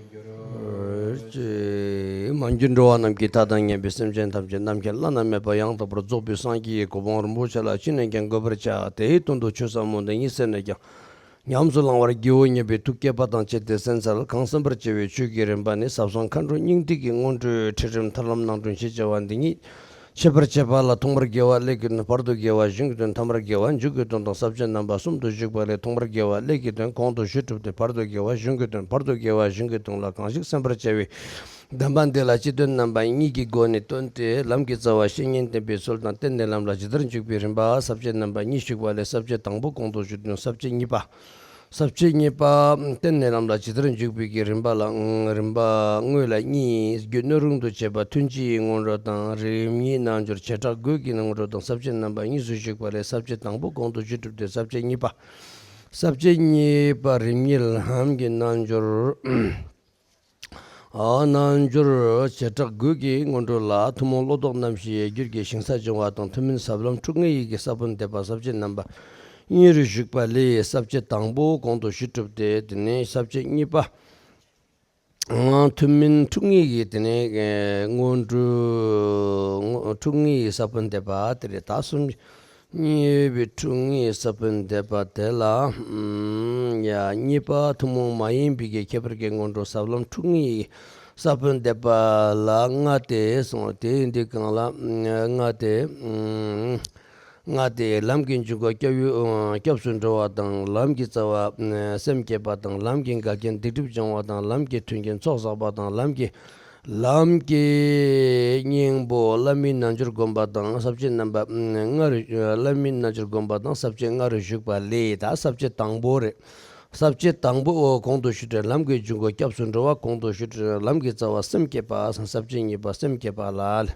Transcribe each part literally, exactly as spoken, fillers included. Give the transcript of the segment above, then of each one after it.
ཅེས་མ་གྱུར་འགྲོ་བ་རྣམས་ཀྱི་མཐའ་དང་མཉམ་པའི་སེམས་ཅན་ཐམས་ཅད་ནམ་མཁའི་བླ་ན་མེད་པ་ཡང་དག་པར་རྫོགས་པའི་སངས་རྒྱས་ཀྱི་གོ་འཕང་རིན་པོ་ཆེ་ལ་ཅི་ནས་ཀྱང་འགོད་པར་བྱ། དེའི་དོན་དུ་ཆོས་ཟབ་མོ་འདི་ཉིད་གསན་ནས་ཀྱང་ཉམས་སུ་བླང་བར་བགྱིའོ་སྙམ་པའི་ཐུགས་བསྐྱེད་པ་དང་བཅས་ཏེ་གསན་འཚལ། གང་གསན་པར་བྱ་བའི་ཆོས་ཀྱི་རིམ་པ་ནི་ཟབ་གསང་མཁའ་འགྲོ་སྙིང་ཐིག་གི་སྔོན་འགྲོའི་ཁྲིད་རིམ་ཐར་ལམ་ནང་དོན་ཞེས་བྱ་བ་འདི་ཉིད། འཆད་པར་བྱེད་པ་ལ་ཐོག་མར་དགེ་བ་ཀླད་ཀྱི་དོན། བར་དུ་དགེ་བ་གཞན་གྱི་དོན། ཐ་མར་དགེ་བ་མཇུག་གི་དོན་དང་། ས་བཅད་རྣམ་པ་གསུམ་དུ་བཞུགས་པ་ལས། ཐོག་མར་དགེ་བ་ཀླད་ཀྱི་དོན་གོང་དུ་ཞུས་གྲུབ་སྟེ། བར་དུ་དགེ་བ་གཞན་གྱི་དོན། བར་དུ་དགེ་བ་གཞན་གྱི་དོན་ལ་གང་ཞིག་གསན་པར་བྱ་བའི་བདེན་པ་འདི་ལ་སྤྱི་དོན་རྣམ་པ་གཉིས་ཀྱི་སྒོ་ནས་སྟོན་ཏེ། ལམ་གྱི་རྩ་བ་བཤེས་གཉེན་བསྟེན་པའི་ཚུལ་དང་། བསྟེན་ནས་ལམ་ལ་ཇི་ལྟར་འཇུག་པའི་རིམ་པ། ས་བཅད་རྣམ་པ་གཉིས་བཞུགས་པ་ལས། ས་བཅད་དང་པོ་གོང་དུ་ཞུས་དོན། ས་བཅད་གཉིས་པ། ས་བཅད་གཉིས་པ། བསྟེན་ནས་ལམ་ལ་ཇི་ལྟར་འཇུག་པའི་གི་རིམ་པ་ལ། རིམ་པ་དངོས་ལ་གཉིས། རྒྱུ་སྣོད་རུང་དུ་བྱེད་པ་ཐུན་གཅིག་གི་སྔོན་འགྲོ་དང་། རིམ་གཉིས་རྣལ་འབྱོར་བྱེ་བྲག་དགུ་གི་སྔོན་འགྲོ་དང་། ས་བཅད་རྣམ་པ་གཉིས་སུ་བཞུགས་པ་ལས། ས་བཅད་དང་པོ་གོང་དུ་ཞུས་གྲུབ་སྟེ། ས་བཅད་གཉིས་པ། ས་བཅད་གཉིས་པ་རིམ་གཉིས་ལམ་གྱི་རྣལ་འབྱོར། རྣལ་འབྱོར་བྱེ་བྲག་དགུ་གི་སྔོན་འགྲོ་ལ། ཐུན་མོང་བློ་ལྡོག་རྣམ་བཞིའི་རྒྱུད་ཀྱི་ཞིང་ས་སྦྱོང་བ་དང་། ཐུན་མིན་ཟབ་ལམ་ཁྲོ་གཉེར་ཡི་གེ་ས་བོན་འདེབས་པ། ས་བཅད་རྣམ་པ་གཉིས་རུ་བཞུགས་པ་ལས། ས་བཅད་དང་པོ་གོང་དུ་ཞུས་གྲུབ་སྟེ། དེ་ནས་ས་བཅད་གཉིས་པ། ཐུན་མིན་ཁྲོ་གཉེར་གྱི་དེ་ནས་སྔོན་འགྲོ། ཁྲོ་གཉེར་ཡི་ས་བོན་འདེབས་པ་དེ་རེད། ད་གསུམ། གཉིས་པའི་ཁྲོ་གཉེར་ས་བོན་འདེབས་པ་དེ་ལ། ཡ། གཉིས་པ་ཐུན་མོང་མ་ཡིན་པའི་གི་ཁྱད་པར་གྱི་སྔོན་འགྲོ་ཟབ་ལམ་ཁྲོ་གཉེར་ས་བོན་འདེབས་པ་ལ་ལྔ་སྟེ་གསུངས། དེ་ཡིན་དུས་གང་ལ་ལྔ་སྟེ། ལྔ་སྟེ། ལམ་གྱི་འཇུག་སྒོ་སྐྱབས་ཡུལ་སྐྱབས་སུ་འགྲོ་བ་དང་། ལམ་གྱི་རྩ་བ་སེམས་བསྐྱེད་པ་དང་། ལམ་གྱི་འགལ་རྐྱེན་སྡིག་སྒྲིབ་སྦྱང་བ་དང་། ལམ་གྱི་མཐུན་རྐྱེན་ཚོགས་བསགས་པ་དང་། ལམ་གྱི། ལམ་གྱི་སྙིང་པོ་བླ་མའི་རྣལ་འབྱོར་བསྒོམ་པ་དང་། ས་བཅད་རྣམ་པ་ལྔ་རུ། བླ་མའི་རྣལ་འབྱོར་བསྒོམ་པ་དང་། ས་བཅད་ལྔ་རུ་བཞུགས་པ་ལས། ད་ས་བཅད་དང་པོ་རེད། ས་བཅད་དང་པོ་གོང་དུ་ཞུས་ཏེ། ལམ་གྱི་འཇུག་སྒོ་སྐྱབས་སུ་འགྲོ་བ་གོང་དུ་ཞུས་ཏེ། ལམ་གྱི་རྩ་བ་སེམས་བསྐྱེད་པ། ས་བཅད་གཉིས་པ་སེམས་བསྐྱེད་པ་ལ།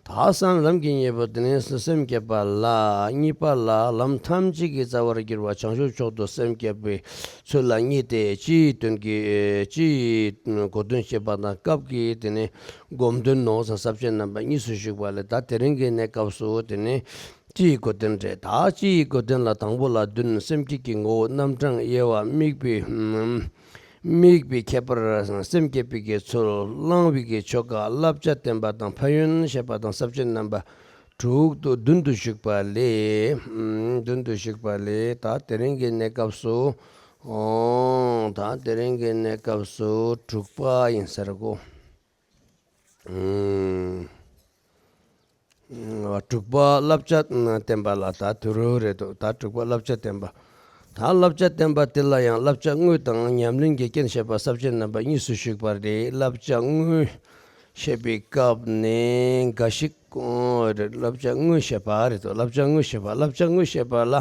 ད་སེམས། ལམ་གྱི་གཉིས་པ་དེ་ནི་སེམས་བསྐྱེད་པ་ལ། གཉིས་པ་ལ་ལམ་ཐམས་ཅད་ཀྱི་རྩ་བར་གྱུར་པ་བྱང་ཆུབ་མཆོག་ཏུ་སེམས་བསྐྱེད་པའི་ཚུལ་ལ་གཉིས་ཏེ། སྤྱིའི་དོན་གྱི། སྤྱིའི་གོ་དོན་བཤད་པ་དང་། སྐབས་ཀྱི་དེ་ནི་སྒོམ་དོན་ནོ། ས་བཅད་རྣམ་པ་གཉིས་སུ་བཞུགས་པ་ལས། ད་དེ་རིང་གི་གནས་སྐབས་སུ་དེ་ནི་སྤྱིའི་གོ་དོན་རེད། ད་སྤྱིའི་གོ་དོན་ལ་དང་པོ་ལ་བདུན། སེམས་བསྐྱེད་ཀྱི་ངོ་བོ། རྣམ་གྲངས་དབྱེ་བ། དམིགས་པའི། དམིགས་པའི་ཁྱད་པར། སེམས་བསྐྱེད་པའི་གི་ཚུལ། བླང་བའི་གི་ཆོ་ག། བསླབ་བྱ་བསྟན་པ་དང་ཕན་ཡོན་བཤད་པ་དང་། ས་བཅད་རྣམ་པ་དྲུག་ཏུ་བདུན་དུ་བཞུགས་པ་ལས། བདུན་དུ་བཞུགས་པ་ལས། ད་དེ་རིང་གི་གནས་སྐབས་སུ། ཨོ། ད་དེ་རིང་གི་གནས་སྐབས་སུ་དྲུག་པ་ཡིན་ཟེར་གོ། དྲུག་པ་བསླབ་བྱ་བསྟན་པ་ལ་ད་དུ་རུ་རེད་འདུག་ད་དྲུག་པ་བསླབ་བྱ་བསྟན་པ། ད་བསླབ་བྱ་བསྟན་པ་དེ་ལ་ཡང་བསླབ་བྱ་དངོས་དང་ཉམས་ལེན་གྱི་རྐྱེན་བཤད་པ། ས་བཅད་རྣམ་པ་གཉིས་སུ་བཞུགས་པ་རེད། བསླབ་བྱ་དངོས་བཤད་པའི་སྐབས་ནས་འགའ་ཞིག་རེད། བསླབ་བྱ་དངོས་བཤད་པ་རེད་འདུག་བསླབ་བྱ་དངོས་བཤད་པ། བསླབ་བྱ་དངོས་བཤད་པ་ལ།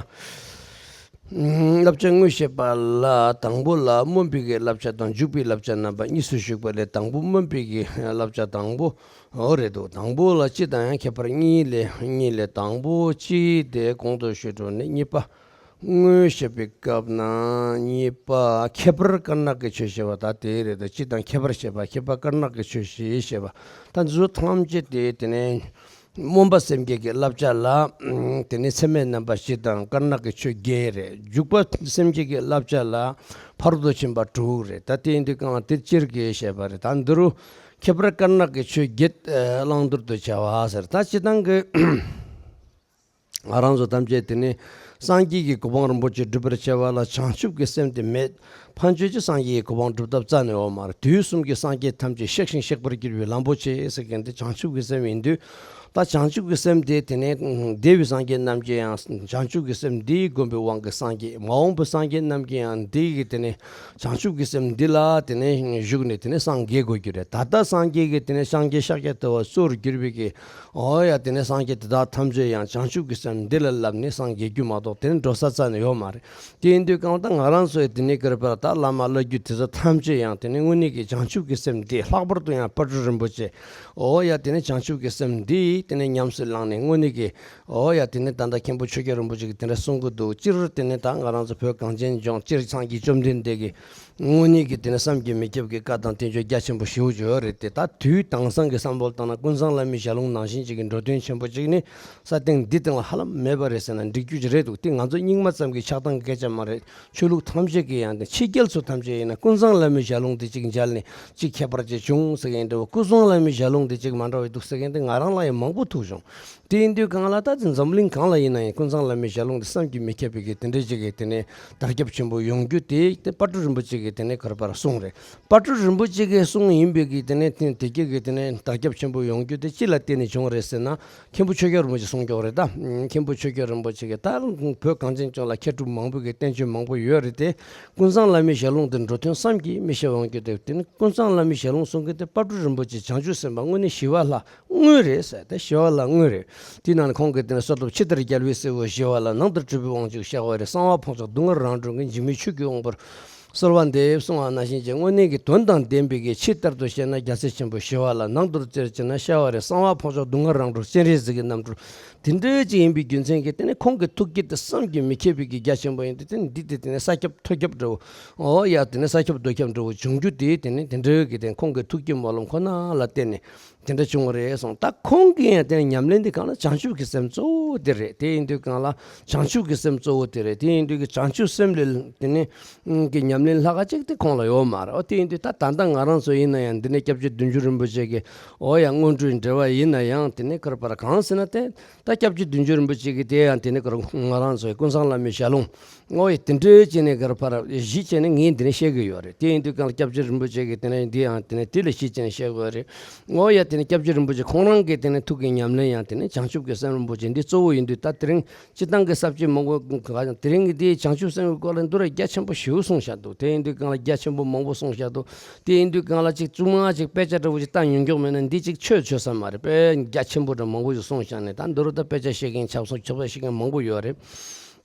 བསླབ་བྱ་དངོས་བཤད་པ་ལ་དང་པོ་ལ་སྨོན་པའི་གི་བསླབ་བྱ་དང་འཇུག་པའི་བསླབ་བྱ་རྣམ་པ་གཉིས་སུ་བཞུགས་པ་ལས། དང་པོ་སྨོན་པའི་གི་བསླབ་བྱ་དང་པོ་འོ་རེད་འདུག་དང་པོ་ལ་སྤྱི་དང་ཡང་ཁྱད་པར་གཉིས་ལས། གཉིས་ལས་དང་པོ་སྤྱི་དེ་གོང་དུ་ཞུས་འགྲོ་ནས། གཉིས་པ་དངོས་བཤད་པའི་སྐབས་ན། གཉིས་པ་ཁྱད་པར་དཀར་ནག་གི་ཆོས་བཤད་པ་ད་དེ་རེད་འདུག་སྤྱི་དང་ཁྱད་པར་བཤད་པ། ཁྱད་པར་དཀར་ནག་གི་ཆོས་བཤད་བཤད་པ། ད་འདི་ཚོ་ཐམས་ཅད་དེ་དེ་ནས། སྨོན་པ་སེམས་བསྐྱེད་ཀྱི་བསླབ་བྱ་ལ། དེ་ནས་ཚད་མེད་རྣམ་པ་བཞི་དང་དཀར་ནག་གི་ཆོས་བརྒྱད་རེད། འཇུག་པ་སེམས་བསྐྱེད་ཀྱི་བསླབ་བྱ་ལ་ཕ་རོལ་ཏུ་ཕྱིན་པ་དྲུག་རེད། ད་དེ་ཡིན་དུས་གང་ལ་དེ་སྤྱིར་གྱི་བཤད་པ་རེད། ད་འདི་རུ་ཁྱད་པར་དཀར་ནག་གི་ཆོས་བརྒྱད་བླང་དོར་དུ་བྱ་བ་ཟེར། ད་སྤྱི་བཏང་གི་ང་རང་ཚོ་ཐམས་ཅད་དེ་ནས་སངས་རྒྱས་ཀྱི་གོ་འཕང་རིན་པོ་ཆེ་སྒྲུབ་པར་བྱ་བ་ལ་བྱང་ཆུབ་ཀྱི་སེམས་དེ་མེད། ཕན་ཆོད་ཀྱི་སངས་རྒྱས་ཀྱི་གོ་འཕང་སྒྲུབ་ཐབས་རྩ་ནས་ཡོད་མ་རེད། དུས་གསུམ་གྱི་སངས་རྒྱས་ཐམས་ཅད་གཤེགས་ཤིང་གཤེགས་པར་གྱུར་པའི་ལམ་པོ་ཆེ་ཟེར་མཁན་དེ་བྱང་ཆུབ་ཀྱི་སེམས་ཡིན་དུས། ད་བྱང་ཆུབ་ཀྱི་སེམས་དེ་དེ་ནས་འདས་པའི་སངས་རྒྱས་རྣམས་ཀྱིས་ཡང་བྱང་ཆུབ་ཀྱི་སེམས་འདིའི་བསྒོམས་པའི་དབང་གིས་སངས་རྒྱས། མ་འོངས་པའི་སངས་རྒྱས་རྣམས་ཀྱིས་ཡང་འདི་གི་དེ་ནས་བྱང་ཆུབ་ཀྱི་སེམས་འདི་ལ་དེ་ནས་བཞུགས་ནས་དེ་ནས་སངས་རྒྱས་དགོས་རྒྱུ་རེད། ད་ལྟ་སངས་རྒྱས་ཀྱི་དེ་ནས་སངས་རྒྱས་ཤཱཀྱ་ཐུབ་པ་གཙོ་བོར་གྱུར་པའི་གི། འོ་ཡ། དེ་ནས་སངས་རྒྱས་དེ་དག་ཐམས་ཅད་ཡང་བྱང་ཆུབ་ཀྱི་སེམས་འདི་ལ་བསླབས་ནས་སངས་རྒྱས་རྒྱུ་མ་གཏོགས་དེ་ནས་འགྲོ་ས་རྩ་ནས་ཡོད་མ་རེད། དེ་ཡིན་དུས་གང་ལྟར་ང་རང་ཚོའི་དེ་ནས་ཀིར་པར་ད་བླ་མ་བླ་བརྒྱུད་དེ་ཚོ་ཐམས་ཅད་ཡང་དེ་ནས་དངོས་གནས་ཀྱི་བྱང་ཆུབ་ཀྱི་སེམས་འདི། ལྷག་པར་དུ་ཡང་དཔལ་སྤྲུལ་རིན་པོ་ཆེ། འོ་ཡ། དེ་ནས་བྱང་ཆུབ་ཀྱི་སེམས་འདི་དེ་ནས་ཉམས་སུ་བླངས་ནས་དངོས་གནས་ཀྱི། འོ་ཡ། དེ་ནས་ད་ལྟ་མཁན་པོ་ཆོས་རྒྱལ་རིན་པོ་ཆེ་གིས་དེ་འདྲ་གསུང་གི་འདུག་སྤྱིར་དེ་ནས་ད་ང་རང་ཚོ་བོད་གངས་ཅན་ལྗོངས་སྤྱིར་སངས་རྒྱས་བཅོམ་ལྡན་འདས་ཀྱི། དངོས་གནས་ཀྱི་དེ་ནི་བསམ་གྱིས་མི་ཁྱབ་ཀྱི་བཀའ་དང་བསྟན་བཅོས་རྒྱ་ཆེན་པོ་ཞེ་པོ་ཅིག་ཡོད་རེད་དེ། ད་དུས་དེང་སང་གི་བསམ་བློ་བཏང་ན་ཀུན་བཟང་བླ་མའི་ཞལ་ལུང་ནང་བཞིན་ཅིག་གི་འགྲོ་དོན་ཆེན་པོ་ཅིག་ནི་ས་སྟེང་འདི་སྟེང་ལ་ཧ་ལམ་མེད་པ་རེད་ཟེར་ན་འགྲིག་རྒྱུ་ཅིག་རེད་འདུག་དེ་ང་ཚོ་རྙིང་མ་ཙམ་གྱི་ཆགས་སྡང་གི་སྐད་ཆ་མ་རེད། ཆོས་ལུགས་ཐམས་ཅད་ཀྱི་ཡང་དེ་ཕྱི་རྒྱལ་ཚོ་ཐམས་ཅད་ཡིན་ན་ཀུན་བཟང་བླ་མའི་ཞལ་ལུང་དེ་གཅིག་མཇལ་ནས་གཅིག་ཁྱད་པར་ཅིག་བྱུང་ཟེར་གྱི་ཡིན་འདྲ་བོ། ཀུན་བཟང་བླ་མའི་ཞལ་ལུང་དེ་གཅིག་མ་འདྲ་བ་འདུག་ཟེར་མཁན་དེ་ང་རང་ལ་ཡང་མང་པོ་ཐུག་བྱུང་། དེ་ཡིན་དུས་གང་ལ་ད་དེ་འཛམ་གླིང་གང་ལ་ཡིན་ན་ཡང་ཀུན་བཟང་བླ་མའི་ཞལ་ལུང་དེ་བསམ་གྱིས་མི་ཁྱབ་པའི་གི་དེ་འདྲའི་ཅིག་གི་དེ་ནས་དར་ཁྱབ་ཆེན་པོ་ཡོང་རྒྱུ་དེ་དེ་དཔལ་སྤྲུལ་རིན་པོ་ཆེ་གི་དེ་ནས་ག་རེ་ཟེར་གསུང་རེད། དཔལ་སྤྲུལ་རིན་པོ་ཆེ་གི་གསུང་ཡིན་པའི་གི་དེ་ནས་དེ་དེ་གི་གི་དེ་ནས་དར་ཁྱབ་ཆེན་པོ་ཡོང་རྒྱུ་དེ་ཅི་ལ་བརྟེན་ནས་བྱུང་རེད་ཟེར་ན། མཁན་པོ་ཆོས་རྒྱལ་རིན་པོ་ཆེ་གསུང་སྐྱོག་རེད་ད། མཁན་པོ་ཆོས་རྒྱལ་རིན་པོ་ཆེ་གིས་ད་བོད་གངས་ཅན་ལྗོངས་ལ་མཁས་གྲུབ་མང་པོ་གི་བསྟན་བཅོས་མང་པོ་ཡོད་རེད་དེ། ཀུན་བཟང་བླ་མའི་ཞལ་ལུང་དེ་འགྲོ་དོན་བསམ་གྱིས་མི་ཁྱབ་ཡོང་རྒྱུ་དེ་དེ་ནི་ཀུན་བཟང་བླ་མའི་ཞལ་ལུང་གསུང་མཁན་དེ་དཔལ་སྤྲུལ་རིན་པོ་ཆེ་བྱང་ཆུབ་སེམས་དཔའ་དངོས་གནས་ཞི་བ་ལྷ་དངོས་རེད་ཟེར་དེ་ཞི་བ་ལྷ་དངོས་རེད། དེ་ནང་ནས་ཁོང་གིས་དེ་ནི་བསོད་སྟོབས་ཇི་ལྟར་རྒྱལ་བའི་སྲས་པོ་ཞི་བ་ལྷ། ནང་ལྟར་གྲུབ་པའི་དབང་ཕྱུག་ཤཱཀྱ་ར་དེ། གསང་བ་ཕུན་ཚོགས་སྡུག་བསྔལ་རང་གྲོལ་མཁན། འཇིགས་མེད་ཆོས་ཀྱི་དབང་པོར་གསོལ་བ་འདེབས་གསུང་བ་ནང་བཞིན་གྱི་དངོས་གནས་ཀྱི་དོན་དང་ལྡན་པའི་གི་ཆེས་ལྟར་དུ་བཤད་ན་རྒྱལ་སྲས་ཆེན་པོ་ཞི་བ་ལྷ། ནང་དུ་བཙལ་བྱས་ན་ཤྭ་བ་རི། གསང་བ་ཕུན་ཚོགས་སྡུག་བསྔལ་རང་གྲོལ་སྤྱན་རས་གཟིགས་ཀྱི་རྣམ་འཕྲུལ་དེ་འདྲ་ཅིག་ཡིན་པའི་རྒྱུ་མཚན་གྱིས་དེ་ནི་ཁོང་གི་ཐུགས་བསྐྱེད་དེ་བསམ་གྱིས་མི་ཁྱབ་པའི་གི་རྒྱ་ཆེན་པོ་ཡིན་ཏེ། དེ་ནི་འདི་དེ་དེ་ནི་ས་ཁྱབ་ཐོ་ཁྱབ་འདྲ་བོ། འོ་ཡ་དེ་ནི་ས་ཁྱབ་རྡོ་ཁྱབ་འདྲ་བོ་བྱུང་རྒྱུ་དེ་དེ་ནི་དེ་འདྲའི་གི་དེ་ཁོང་གི་ཐུགས་བསྐྱེད་སྨོན་ལམ་ཁོ་ན་ལ་བརྟེན་ནས་དེ་འདྲ་བྱུང་བ་རེད་གསུངས། ད་ཁོང་གི་ཡང་དེ་ནི་ཉམས་ལེན་དེ་གང་ལ་བྱང་ཆུབ་ཀྱི་སེམས་གཙོ་བོ་དེ་རེད། དེ་ཡིན་དུས་གང་ལ་བྱང་ཆུབ་ཀྱི་སེམས་གཙོ་བོ་དེ་རེད། དེ་ཡིན་དུས་ཀྱི་བྱང་ཆུབ་སེམས་ལས་དེ་ནི་གི་ཉམས་ལེན་ལྷག་ག་ཅིག་དེ་ཁོང་ལ་ཡོད་མ་རེད། འོ་དེ་ཡིན་དུས་ད་ད་ལྟ་ང་རང་ཚོ་ཡིན་ན་ཡང་འདི་ནས་སྐྱབས་རྗེ་བདུད་འཇོམས་རིན་པོ་ཆེ་གི་འོ་ཡ་སྔོན་འགྲོའི་འགྲེལ་བ་ཡིན་ན་ཡང་དེ་ནས་ག་རེ་ཟེར་གང་ཟེར་ན་དེ་ད་སྐྱབས་རྗེ་བདུད་འཇོམས་རིན་པོ་ཆེ་གི་དེ་ཡང་དེ་ནས་ག་རེ་ང་རང་ཚོའི་ཀུན་བཟང་བླ་མའི་ཞལ་ལུང་འོ་ཡ་དེ་འདྲའི་བྱས་ནས་ག་རེ་ཟེར་གཞི་བྱས་ནས་ངས་འདི་ནས་བཤད་གི་ཡོད་རེད། དེ་ཡིན་དུས་གང་ལ་སྐྱབས་རྗེ་རིན་པོ་ཆེ་གི་དེ་ནས་འདི་ཡང་དེ་ནས་དེ་ལ་གཞི་བྱས་ནས་བཤད་གི་ཡོད་རེད། འོ་ཡ་དེ་ནས་སྐྱབས་རྗེ་རིན་པོ་ཆེ་ཁོང་རང་གི་དེ་ནས་ཐུགས་ཀྱི་ཉམས་ལེན་ཡང་དེ་ནས་བྱང་ཆུབ་ཀྱི་སེམས་རིན་པོ་ཆེ་འདི་གཙོ་བོ་ཡིན་དུས། ད་དེ་རིང་སྤྱིར་བཏང་གི་ས་བཅད་མང་པོ་ག་དེ་རིང་གི་དེའི་བྱང་ཆུབ་སེམས་ཀྱི་སྐོར་ལ་འདི་ར་རྒྱ་ཆེན་པོ་ཞེ་པོ་གསུངས་བཞག་འདུག་དེ་ཡིན་དུས་གང་ལ་རྒྱ་ཆེན་པོ་མང་པོ་གསུངས་བཞག་འདུག་དེ་ཡིན་དུས་གང་ལ་ཅིག་ཙུང་མ་ཅིག་དཔེ་ཆ་འདྲ་བོ་ཅིག་ལྟ་ཉན་མགྱོགས་མེད་ན་འདི་ཅིག་ཆོད་ཆོད་ས་མ་རེད། དཔེ་རྒྱ་ཆེན་པོ་འདྲ་མང་པོ་ཞིག་གསུངས་བཞག་ནས། ད་འདི་རུ་ད་དཔེ་ཆ་བཤད་མཁན་ཆ་ཚང་ཆོག་པ་བཤད་མཁན་མང་པོ་ཡོད་རེད།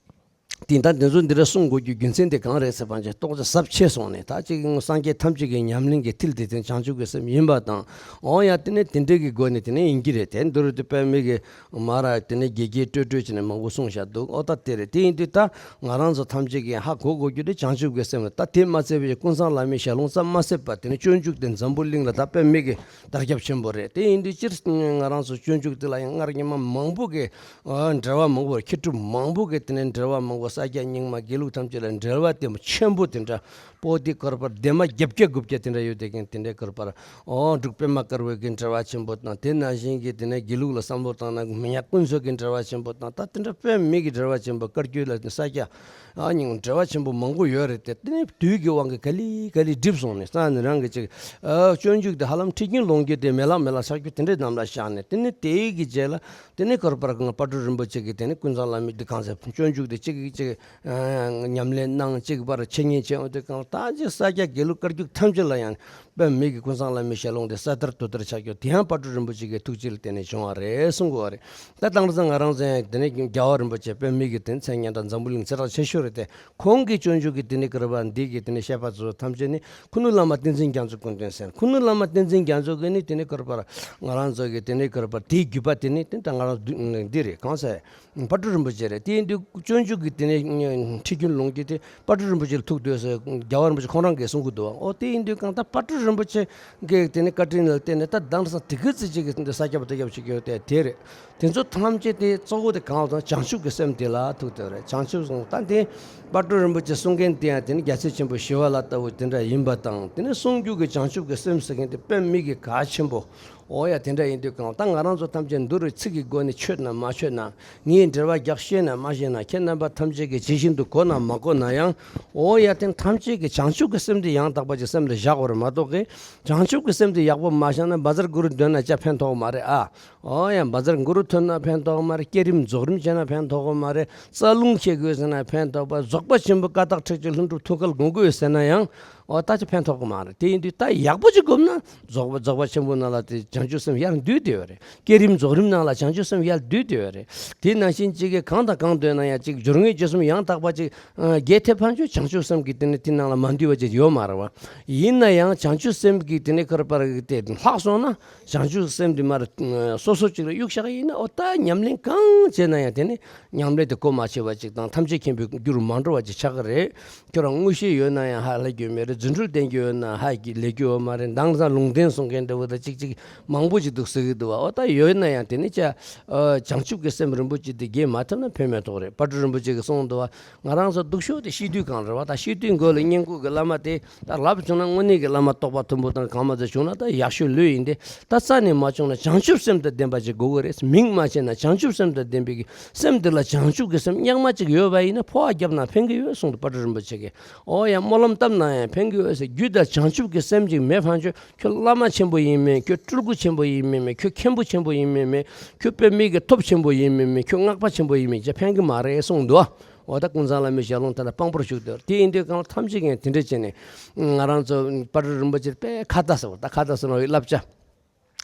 དེ་ད་འདི་ཚོ་འདི་ར་གསུང་དགོས་རྒྱུ་རྒྱུ་མཚན་དེ་གང་རེད་ཟེར་བ་ཅིག་རྟོགས་བྱ་ཟབ་ཆེ་སོང་ནས། ད་ཅིག་སངས་རྒྱས་ཐམས་ཅད་ཀྱི་ཉམས་ལེན་གྱི་མཐིལ་དེ་དེ་བྱང་ཆུབ་ཀྱི་སེམས་ཡིན་པ་དང་། འོ་ཡ་དེ་ནས་དེ་འདྲའི་གི་སྒོ་ནས་དེ་ནས་ཡིན་གྱི་རེད། དེ་འདི་རུ་དེ་དཔེ་མེད་ཀྱི་མ་ར་དེ་ནས་རྒྱས་རྒྱས་སྤྲོས་སྤྲོས་བྱས་ནས་མང་པོ་གསུངས་བཞག་འདུག་འོ་ད་དེ་རེད། དེ་ཡིན་དུས་ད་ང་རང་ཚོ་ཐམས་ཅད་ཀྱིས་ཧ་གོ་དགོས་རྒྱུ་དེ་བྱང་ཆུབ་ཀྱི་སེམས་རེད། ད་དེ་མ་ཚད་པའི་ཀུན་བཟང་བླ་མའི་ཞལ་ལུང་ཙམ་མ་ཟད་པ་དེ་ནས་སྤྱོད་འཇུག་དེ་འཛམ་བུ་གླིང་ལ་ད་དཔེ་མེད་ཀྱི་དར་ཁྱབ་ཆེན་པོ་རེད། དེ་ཡིན་དུས་སྤྱིར་ང་རང་ཚོ་སྤྱོད་འཇུག་དེ་ལ་ཡང་སྔར་སྔོན་མ་མང་པོ་གི་འགྲེལ་བ་མང་པོ་མཁས་གྲུབ་མང་པོ་གི་དེ་ནས་འགྲེལ་བ་མང་པོ་ས་སྐྱ་རྙིང་མ་དགེ་ལུགས་ཐམས་ཅད་ལ་འགྲེལ་བ་དེ་མོ་ཆེན་པོ་དེ་འདྲ་པོ་དེ་ག་རེ་ཟེར་དེ་མ་བརྒྱད་བརྒྱ་དགུ་བརྒྱ་དེ་འདྲ་ཡོད་དེ་གིན་དེ་འདྲའི་ག་རེ་ཟེར། འོ་འབྲུག་པད་མ་དཀར་པོའི་གི་འགྲེལ་བ་ཆེན་པོ་དང་། དེ་ནང་བཞིན་གྱི་དེ་ནས་དགེ་ལུགས་ལ་བསམ་བློ་བཏང་ན་མི་ཉག་ཀུན་བཟོད་ཀྱི་འགྲེལ་བ་ཆེན་པོ་དང་། ད་དེ་འདྲ་དཔེ་མེད་ཀྱི་འགྲེལ་བ་ཆེན་པོ། བཀའ་བརྒྱུད་ལ་ས་སྐྱ་ཨ་རྙིང་འགྲེལ་བ་ཆེན་པོ་མང་པོ་ཡོད་རེད་དེ། དེ་ནས་དུས་ཀྱི་དབང་གིས་ག་ལེ་ག་ལེ་འགྲིབ་སོང་ནས་ས་ནས་རང་གི་ཅིག་ཨ་སྤྱོད་འཇུག་དེ་ཧ་ལམ་ཁྲིད་ཀྱིན་ལོངས་ཀྱི་དེ་མེད་ལག་མེད་ལག་ཆགས་རྒྱུ་དེ་འདྲའི་གནམ་ལ་བཞག་ནས། དེ་ནས་དེའི་གི་རྗེས་ལ་དེ་ནས་ག་རེ་ཟེར་དཔལ་སྤྲུལ་རིན་པོ་ཆེ་གིས་དེ་ནས་ཀུན་བཟང་བླ་མའི་འདི་གང་ཟེར་སྤྱོད་འཇུག་དེ་གཅིག་གིས་གཅིག་ཨ་ཉམས་ལེན་གནང་། གཅིག་པར་འཆད་ཉན་བྱས། འོ་དེ་གང་ད་ཅིག་ས་སྐྱ་དགེ་ལུགས་བཀའ་བརྒྱུད་ཐམས་ཅད་ལ་ཡང་དཔེ་མེད་ཀྱི་ཀུན་བཟང་བླ་མའི་ཞལ་ལུང་དེ་ས་དར་རྡོ་དར་ཆགས་རྒྱུ་དེ་ཡང་དཔལ་སྤྲུལ་རིན་པོ་ཆེ་གི་ཐུགས་རྗེ་ལ་བརྟེན་ནས་བྱུང་བ་རེད་གསུང་གི་ཡོད་རེད། ད་དེང་སང་ང་རང་ཚོ་ཡང་དེ་ནས་རྒྱལ་བ་རིན་པོ་ཆེ་དཔེ་མེད་ཀྱི་དེ་མཚན་སྙན་གྲགས་འཛམ་བུ་གླིང་ཚེ་རབས་ཆེ་ཤོས་རེད་དེ། ཁོང་གི་སྤྱོད་འཇུག་གི་དེ་ནས་ག་རེ་ཟེར་འདི་གི་དེ་ནས་བཤད་པ་ཚོ་ཐམས་ཅད་ནི་ཁུ་ནུ་བླ་མ་བསྟན་འཛིན་རྒྱ་མཚོ་ཀུན་བསྟན་ཟེར། ཁུ་ནུ་བླ་མ་བསྟན་འཛིན་རྒྱ་མཚོ་གི་ནི་དེ་ནས་ག་རེ་ཟེར་ང་རང་ཚོ་གི་དེ་ནས་ག་རེ་ཟེར་དེའི་བརྒྱུད་པ་དེ་ནི་དེ་ད་ང་རང་འདི་རེད། གང་ཟེར་དཔལ་སྤྲུལ་རིན་པོ་ཆེ་རེད། དེ་ཡིན་དུས་སྤྱོད་འཇུག་གི་དེ་ནས་ཁྲིད་རྒྱུན་ལོངས་ཀྱི་དེ་དཔལ་སྤྲུལ་རིན་པོ་ཆེ་ལ་ཐུག་སྡོད་ཟེར་རྒྱལ་བ་རིན་པོ་ཆེ་ཁོང་རང་གིས་གསུང་གི་འདུག་འོ་དེ་ཡིན་དུས་གང་ལྟར་དཔལ་སྤྲུལ་རིན་པོ་ཆེ་གི་དེ་ནས་བཀའ་དྲིན་ལ་བརྟེན་ནས་ད་དེང་སང་དེ་གི་ཚེ་གཅིག་གི་དེ་འདྲ་ས་སྐྱ་པ་དེ་སྐྱབས་བྱེད་ཀྱི་ཡོད་དེ་དེ་རེད། དེ་ཚོ་ཐམས་ཅད་དེ་གཙོ་བོ་དེ་གང་དང་བྱང་ཆུབ་ཀྱི་སེམས་དེ་ལ་ཐུག་དེ་རེད། བྱང་ཆུབ་སོང་ད་དེ་དཔལ་སྤྲུལ་རིན་པོ་ཆེ་གསུང་མཁན་དེ་ཡང་དེ་ནི་རྒྱལ་སྲས་ཆེན་པོ་ཞི་བ་ལྷ་ལྟ་བུ་དེ་འདྲ་ཡིན་པ་དང་། དེ་ནི་གསུང་རྒྱུ་གི་བྱང་ཆུབ་ཀྱི་སེམས་ཟེར་མཁན་དེ་དཔེ་མི་གི་གལ་ཆེན་པོ། འོ་ཡ་དེ་འདྲ་ཡིན་དུས་གང་ད་ང་རང་ཚོ་ཐམས་ཅད་འདི་རུ་ཚིག་གི་སྒོ་ནས་ཆོད་ན་མ་ཆོད་ན། ངས་འགྲེལ་བ་རྒྱག་ཤེས་ན་མ་ཤེས་ན། ཁྱེད་རྣམ་པ་ཐམས་ཅད་ཀྱིས་ཇི་བཞིན་དུ་གོ་ན་མ་གོ་ན་ཡང་། འོ་ཡ་དེ་ཐམས་ཅད་ཀྱིས་བྱང་ཆུབ་ཀྱི་སེམས་དེ་ཡང་དག་པ་ཅིག་སེམས་ལ་བཞག་དགོས་རེད་མ་གཏོགས་གི་བྱང་ཆུབ་ཀྱི་སེམས་དེ་ཡག་པོ་མ་བཞག་ན་བཛྲ་གུ་རུ་འདོན་ན་ཅང་ཕན་ཐོགས་མ་རེད་ཨ། འོ་ཡ་བཛྲ་གུ་རུ་འདོན་ན་ཕན་ཐོགས་མ་རེད། བསྐྱེད་རིམ་རྫོགས་རིམ་བྱས་ན་ཕན་ཐོགས་མ་རེད། རྩ་རླུང་ཤེས་དགོས་ཟེར་ན་ཕན་ཐོགས་པ། རྫོགས་པ་ཆེན་པོ་ཀ་དག་ཁྲེགས་ཆོད་ལྷུན་གྲུབ་ཐུགས་ཀར་སྒོམ་དགོས་ཟེར་ན་ཡང་འོ་ད་ཅི་ཕན་ཐོགས་ཀྱི་མ་རེད། དེ་ཡིན་དུས་ད་ཡག་པོ་ཅིག་སྒོམ་ན་རྫོགས་པ་རྫོགས་པ་ཆེན་པོ་ནང་ལ་དེ་བྱང་ཆུབ་སེམས་ཡར་འདུས་བསྡད་ཡོད་རེད། བསྐྱེད་རིམ་རྫོགས་རིམ་ནང་ལ་བྱང་ཆུབ་སེམས་ཡར་འདུས་བསྡད་ཡོད་རེད། དེ་ནང་བཞིན་གཅིག་གིས་གང་དང་གང་འདོན་ན་ཡང་གཅིག་སྦྱོར་དངོས་རྗེས་གསུམ་ཡང་དག་པ་ཅིག་རྒྱས་ཐེབས་ཕན་ཆོད་བྱང་ཆུབ་སེམས་ཀྱི་དེ་ནི་དེ་ནང་ལ་མ་འདུས་པ་ཅིག་ཡོད་མ་རེད་བ། ཡིན་ན་ཡང་བྱང་ཆུབ་སེམས་ཀྱི་དེ་ནི་ཁར་པར་དེ་ལྷག་སོང་ན་བྱང་ཆུབ་སེམས་དེ་མར་སོ་སོ་ཅིག་ལ་གཡུག་བཞག་ཡིན་ན། འོ་ད་ཉམས་ལེན་གང་བྱས་ན་ཡང་དེ་ནི་ཉམས་ལེན་དེ་གོ་མ་ཆོད་པ་ཅིག་དང་ཐམས་ཅད་མཁྱེན་པའི་རྒྱུར་མ་འགྲོ་བ་ཅིག་ཆགས་ཀྱི་རེད། ཁྱོད་རང་མངོན་ཤེས་ཡོད་ན་ཡང་ཧ་ལས་རྒྱུ་མེད་རེད། རྫུ་འཕྲུལ་བསྟན་རྒྱུ་ཡོད་ན་ཧ་གི་ལས་རྒྱུ་ཡོད་མ་རེད། མདང་ས་ལུང་བསྟན་གསུང་མཁན་འདྲ་བོ་དང་གཅིག་གཅིག་མང་པོ་ཅིག་འདུག་ཟེར་གི་འདུག་བ། འོ་ད་ཡོད་ན་ཡང་དེ་ནི་ཅག་བྱང་ཆུབ་ཀྱི་སེམས་རིན་པོ་ཆེ་དེ་རྒྱས་མ་ཐུབ་ན་ཕན་མེད་དོགས་རེད། དཔལ་སྤྲུལ་རིན་པོ་ཆེ་གིས་གསུངས་འདུག་བ། ང་རང་ཚོ་སྡུག་ཤོས་དེ་ཤི་དུས་གང་རེད་བ། ད་ཤི་དུས་མགོ་ལ་བསྙེན་བཀུར་གྱི་བླ་མ་དེ་ད་ལབ་བྱུང་ན་དངོས་གནས་ཀྱི་བླ་མ་རྟོགས་པ་མཐོན་པོ་དང་གང་མ་ཚོ་བྱུང་ན་ད་ཡག་ཤོས་ལོས་ཡིན་ཏེ། ད་རྩ་ནས་མ་བྱུང་ན་བྱང་ཆུབ་སེམས་དང་ལྡན་པ་ཅིག་དགོས་ཀྱི་རེད། མིང་མ་བྱས་ན་བྱང་ཆུབ་སེམས་དང་ལྡན་པའི་གི་སེམས་དེ་ལ་བྱང་ཆུབ་ཀྱི་སེམས་རྙིང་མ་ཅིག་ཡོད་པ་ཡིན་ན་འཕོ་བ་བརྒྱབ་ན་ཕན་གི་ཡོད་གསུངས་འདུག་དཔལ་སྤྲུལ་རིན་པོ་ཆེ་གིས། ཨོ་ཡ་སྨོན་ལམ་བཏབ་ན་ཡང་ཕན་གི་ཡོད་ཟེར། རྒྱུད་དང་བྱང་ཆུབ་ཀྱི་སེམས་ཅིག་མེད་ཕན་ཆོད། ཁྱོད་བླ་མ་ཆེན་པོ་ཡིན་མིན། ཁྱོད་སྤྲུལ་སྐུ་ཆེན་པོ་ཡིན་མིན་མིན། ཁྱོད་མཁན་པོ་ཆེན་པོ་ཡིན་མིན་མིན། ཁྱོད་དཔེ་མེད་ཀྱི་སྟོབས་ཆེན་པོ་ཡིན་མིན་མིན། ཁྱོད་སྔགས་པ་ཆེན་པོ་ཡིན་མིན་ཅི་ཕན་གི་མ་རེད་གསུངས་འདུག་འོ་ད་ཀུན་བཟང་བླ་མའི་ཞལ་ལུང་དེ་ལ་དཔང་པོར་བཞུགས་འདུག་དེ་ཡིན་དུས་གང་ལ་ཐམས་ཅད་ཀྱང་དེ་འདྲ་བྱས་ནས་ང་རང་ཚོ་དཔལ་སྤྲུལ་རིན་པོ་ཆེར་དཔེ་ཁ་བརྡ་ཟེར་བ། ད་ཁ་བརྡ་ཟེར་ན་བླ་བྱ།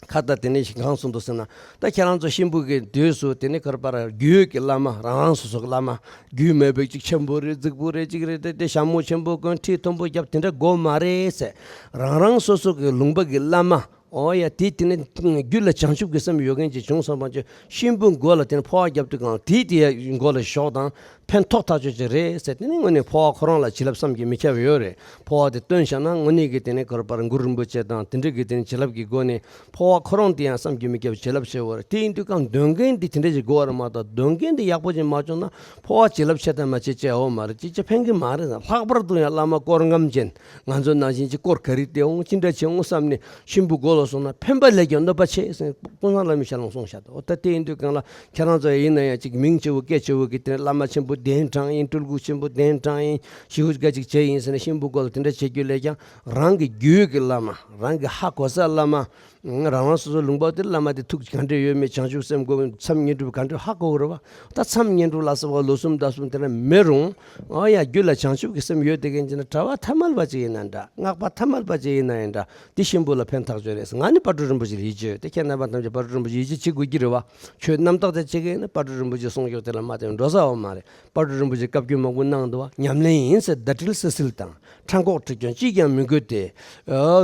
ཁ་བརྡ་དེ་ནས་གང་གསུངས་འདུག་ཟེར་ན། ད་ཁྱེད་རང་ཚོ་གཤིན་པོ་གི་དུས་སུ་དེ་ནས་ཁར་པར་རྒྱུད་ཀྱི་བླ་མ་རང་རང་སོ་སོ་གི་བླ་མ། རྒྱུད་མེད་པའི་ཅིག་ཆེན་པོ་རེད། རྫིག་པོ་རེད། ཅིག་རེད། དེ་དེ་ཞྭ་མོ་ཆེན་པོ་གོན། ཁྲི་མཐོན་པོ་བརྒྱབ་དེ་འདྲ་དགོས་མ་རེད་ཟེར། རང་རང་སོ་སོ་གི་ལུང་པ་གི་བླ་མ། ཨོ་ཡ་དེ་དེ་ནས་རྒྱུད་ལ་བྱང་ཆུབ་ཀྱི་སེམས་ཡོད་མཁན་ཅིག་བྱུང་སོང་བ་ཅིག་གཤིན་པོའི་མགོ་ལ་དེ་ནས་འཕོ་བ་བརྒྱབ་དུས་གང་དེ་དེ་མགོ་ལ་ཞོག་དང་། ཕན་ཐོགས་ཐག་ཆོད་ཅིག་རེད་ཟེར། དེ་ནི་དངོས་གནས་འཕོ་བ་ཁོ་རང་ལ་བྱིན་རླབས་བསམ་གྱིས་མི་ཁྱབ་ཡོད་རེད། འཕོ་བ་དེ་བཏོན་བཞག་ན་དངོས་གནས་ཀྱི་དེ་ནི་ག་རེ་པར་གུ་རུ་རིན་པོ་ཆེ་དང་དེ་འདྲ་གི་དེ་ནི་བྱིན་རླབས་ཀྱི་སྒོ་ནས་འཕོ་བ་ཁོ་རང་དེ་ཡང་བསམ་གྱིས་མི་ཁྱབ་བྱིན་རླབས་ཆེ་བོ་རེད། དེ་ཡིན་དུས་གང་འདོན་མཁན་དེ་དེ་འདྲ་ཞིག་དགོས་པ་རེད་མ་གཏོགས། འདོན་མཁན་དེ་ཡག་པོ་ཅིག་མ་བྱུང་ན་འཕོ་བ་བྱིན་རླབས་ཆེ་དང་མ་ཆེ་བྱས་འོ་མ་རེད། ཅིག་ཅིག་ཕན་གྱི་མ་རེད། ལྷག་པར་དུ་ཡང་བླ་མ་སྐོར་རྔམ་ཅན། ང་ཚོ་ནང་བཞིན་ཅིག་སྐོར་ག་རེ་དེ་འོང་ཅི་འདྲ་བྱེད་འོང་བསམ་ནས་གཤིན་པོའི་མགོ་ལ་སོང་ན་ཕན་པ་ལས་ཀྱང་གནོད་པ་ཆེ་ཟེར་ཀུན་བཟང་བླ་མའི་ཞལ་ལུང་གསུངས་བཞག་འདུག་འོ་ད་དེ་ཡིན་དུས་གང་ལ་ཁྱེད་རང་ཚོ་ཡིན་ན་ཡང་ཅིག་མིང་ཆེ་བོ་སྐད་ཆེ་བོ་གི་དེ་བླ་མ་ཆེན་པོ་གདན་དྲངས་ཡིན། སྤྲུལ་སྐུ་ཆེན་པོ་གདན་དྲངས་ཡིན། ཞེ་པོ་ཅིག་བྱས་ཡིན་ཟེར་ནས་གཤིན་པོའི་མགོ་ལ་དེ་འདྲ་བྱེད་རྒྱུ་ལས་ཀྱང་རང་གི་རྒྱུད་ཀྱི་བླ་མ། རང་གི་ཧ་གོ་ས་བླ་མ། རང་རང་སོ་སོ་ལུང་པ་དེ་བླ་མ་དེ་ཐུགས་ག་འདྲ་ཡོད་མེད། བྱང་ཆུབ་སེམས་སྒོམ་མཚམས་བསྙེན་སྒྲུབ་ག་འདྲ་ཧ་གོ་གི་རེད་བ། ད་མཚམས་བསྙེན་སྒྲུབ་ལ་སོགས་པ་ལོ་གསུམ་ཟླ་གསུམ་དེ་འདྲ་མེད་རུང་། ཨ་ཡ་རྒྱུད་ལ་བྱང་ཆུབ་ཀྱི་སེམས་ཡོད་དེ་མཁན་ཅིག་ན་གྲྭ་པ་ཐ་མལ་པ་ཅིག་ཡིན་ན་འདྲ། སྔགས་པ་ཐ་མལ་པ་ཅིག་ཡིན་ན་ཡང་འདྲ། དེ་གཤིན་པོ་ལ་ཕན་ཐག་ཆོད་རེད། ང་ནི་དཔལ་སྤྲུལ་རིན་པོ་ཆེ་ལ་ཡིད་ཆེས་ཡོད་དེ། ཁྱེད་རྣམ་པ་ཐམས་ཅད་དཔལ་སྤྲུལ་རིན་པོ་ཆེ་ཡིད་ཆེས་བྱེད་དགོས་ཀྱི་རེད་བ། ཆོས་རྣམ་དག་ཅིག་བྱེད་མཁན་ཡིན་ན་དཔལ་སྤྲུལ་རིན་པོ་ཆེ་གསུང་ཆོག་དེ་ལ་མ་བརྟེན་འགྲོ་ས་ཡོད་མ་རེད། དཔལ་སྤྲུལ་རིན་པོ་ཆེས་བཀའ་བཀྱོན་མང་པོ་གནང་འདུག་བ། ཉམས་ལེན་ཡིན་ཟེར་བརྡ་སྤྲོད་སིལ་སིལ་དང་། ཕྲང་ཁོག་ཁྲིད་སྐྱོང་ཅིས་ཀྱང་མི་དགོས་ཏེ།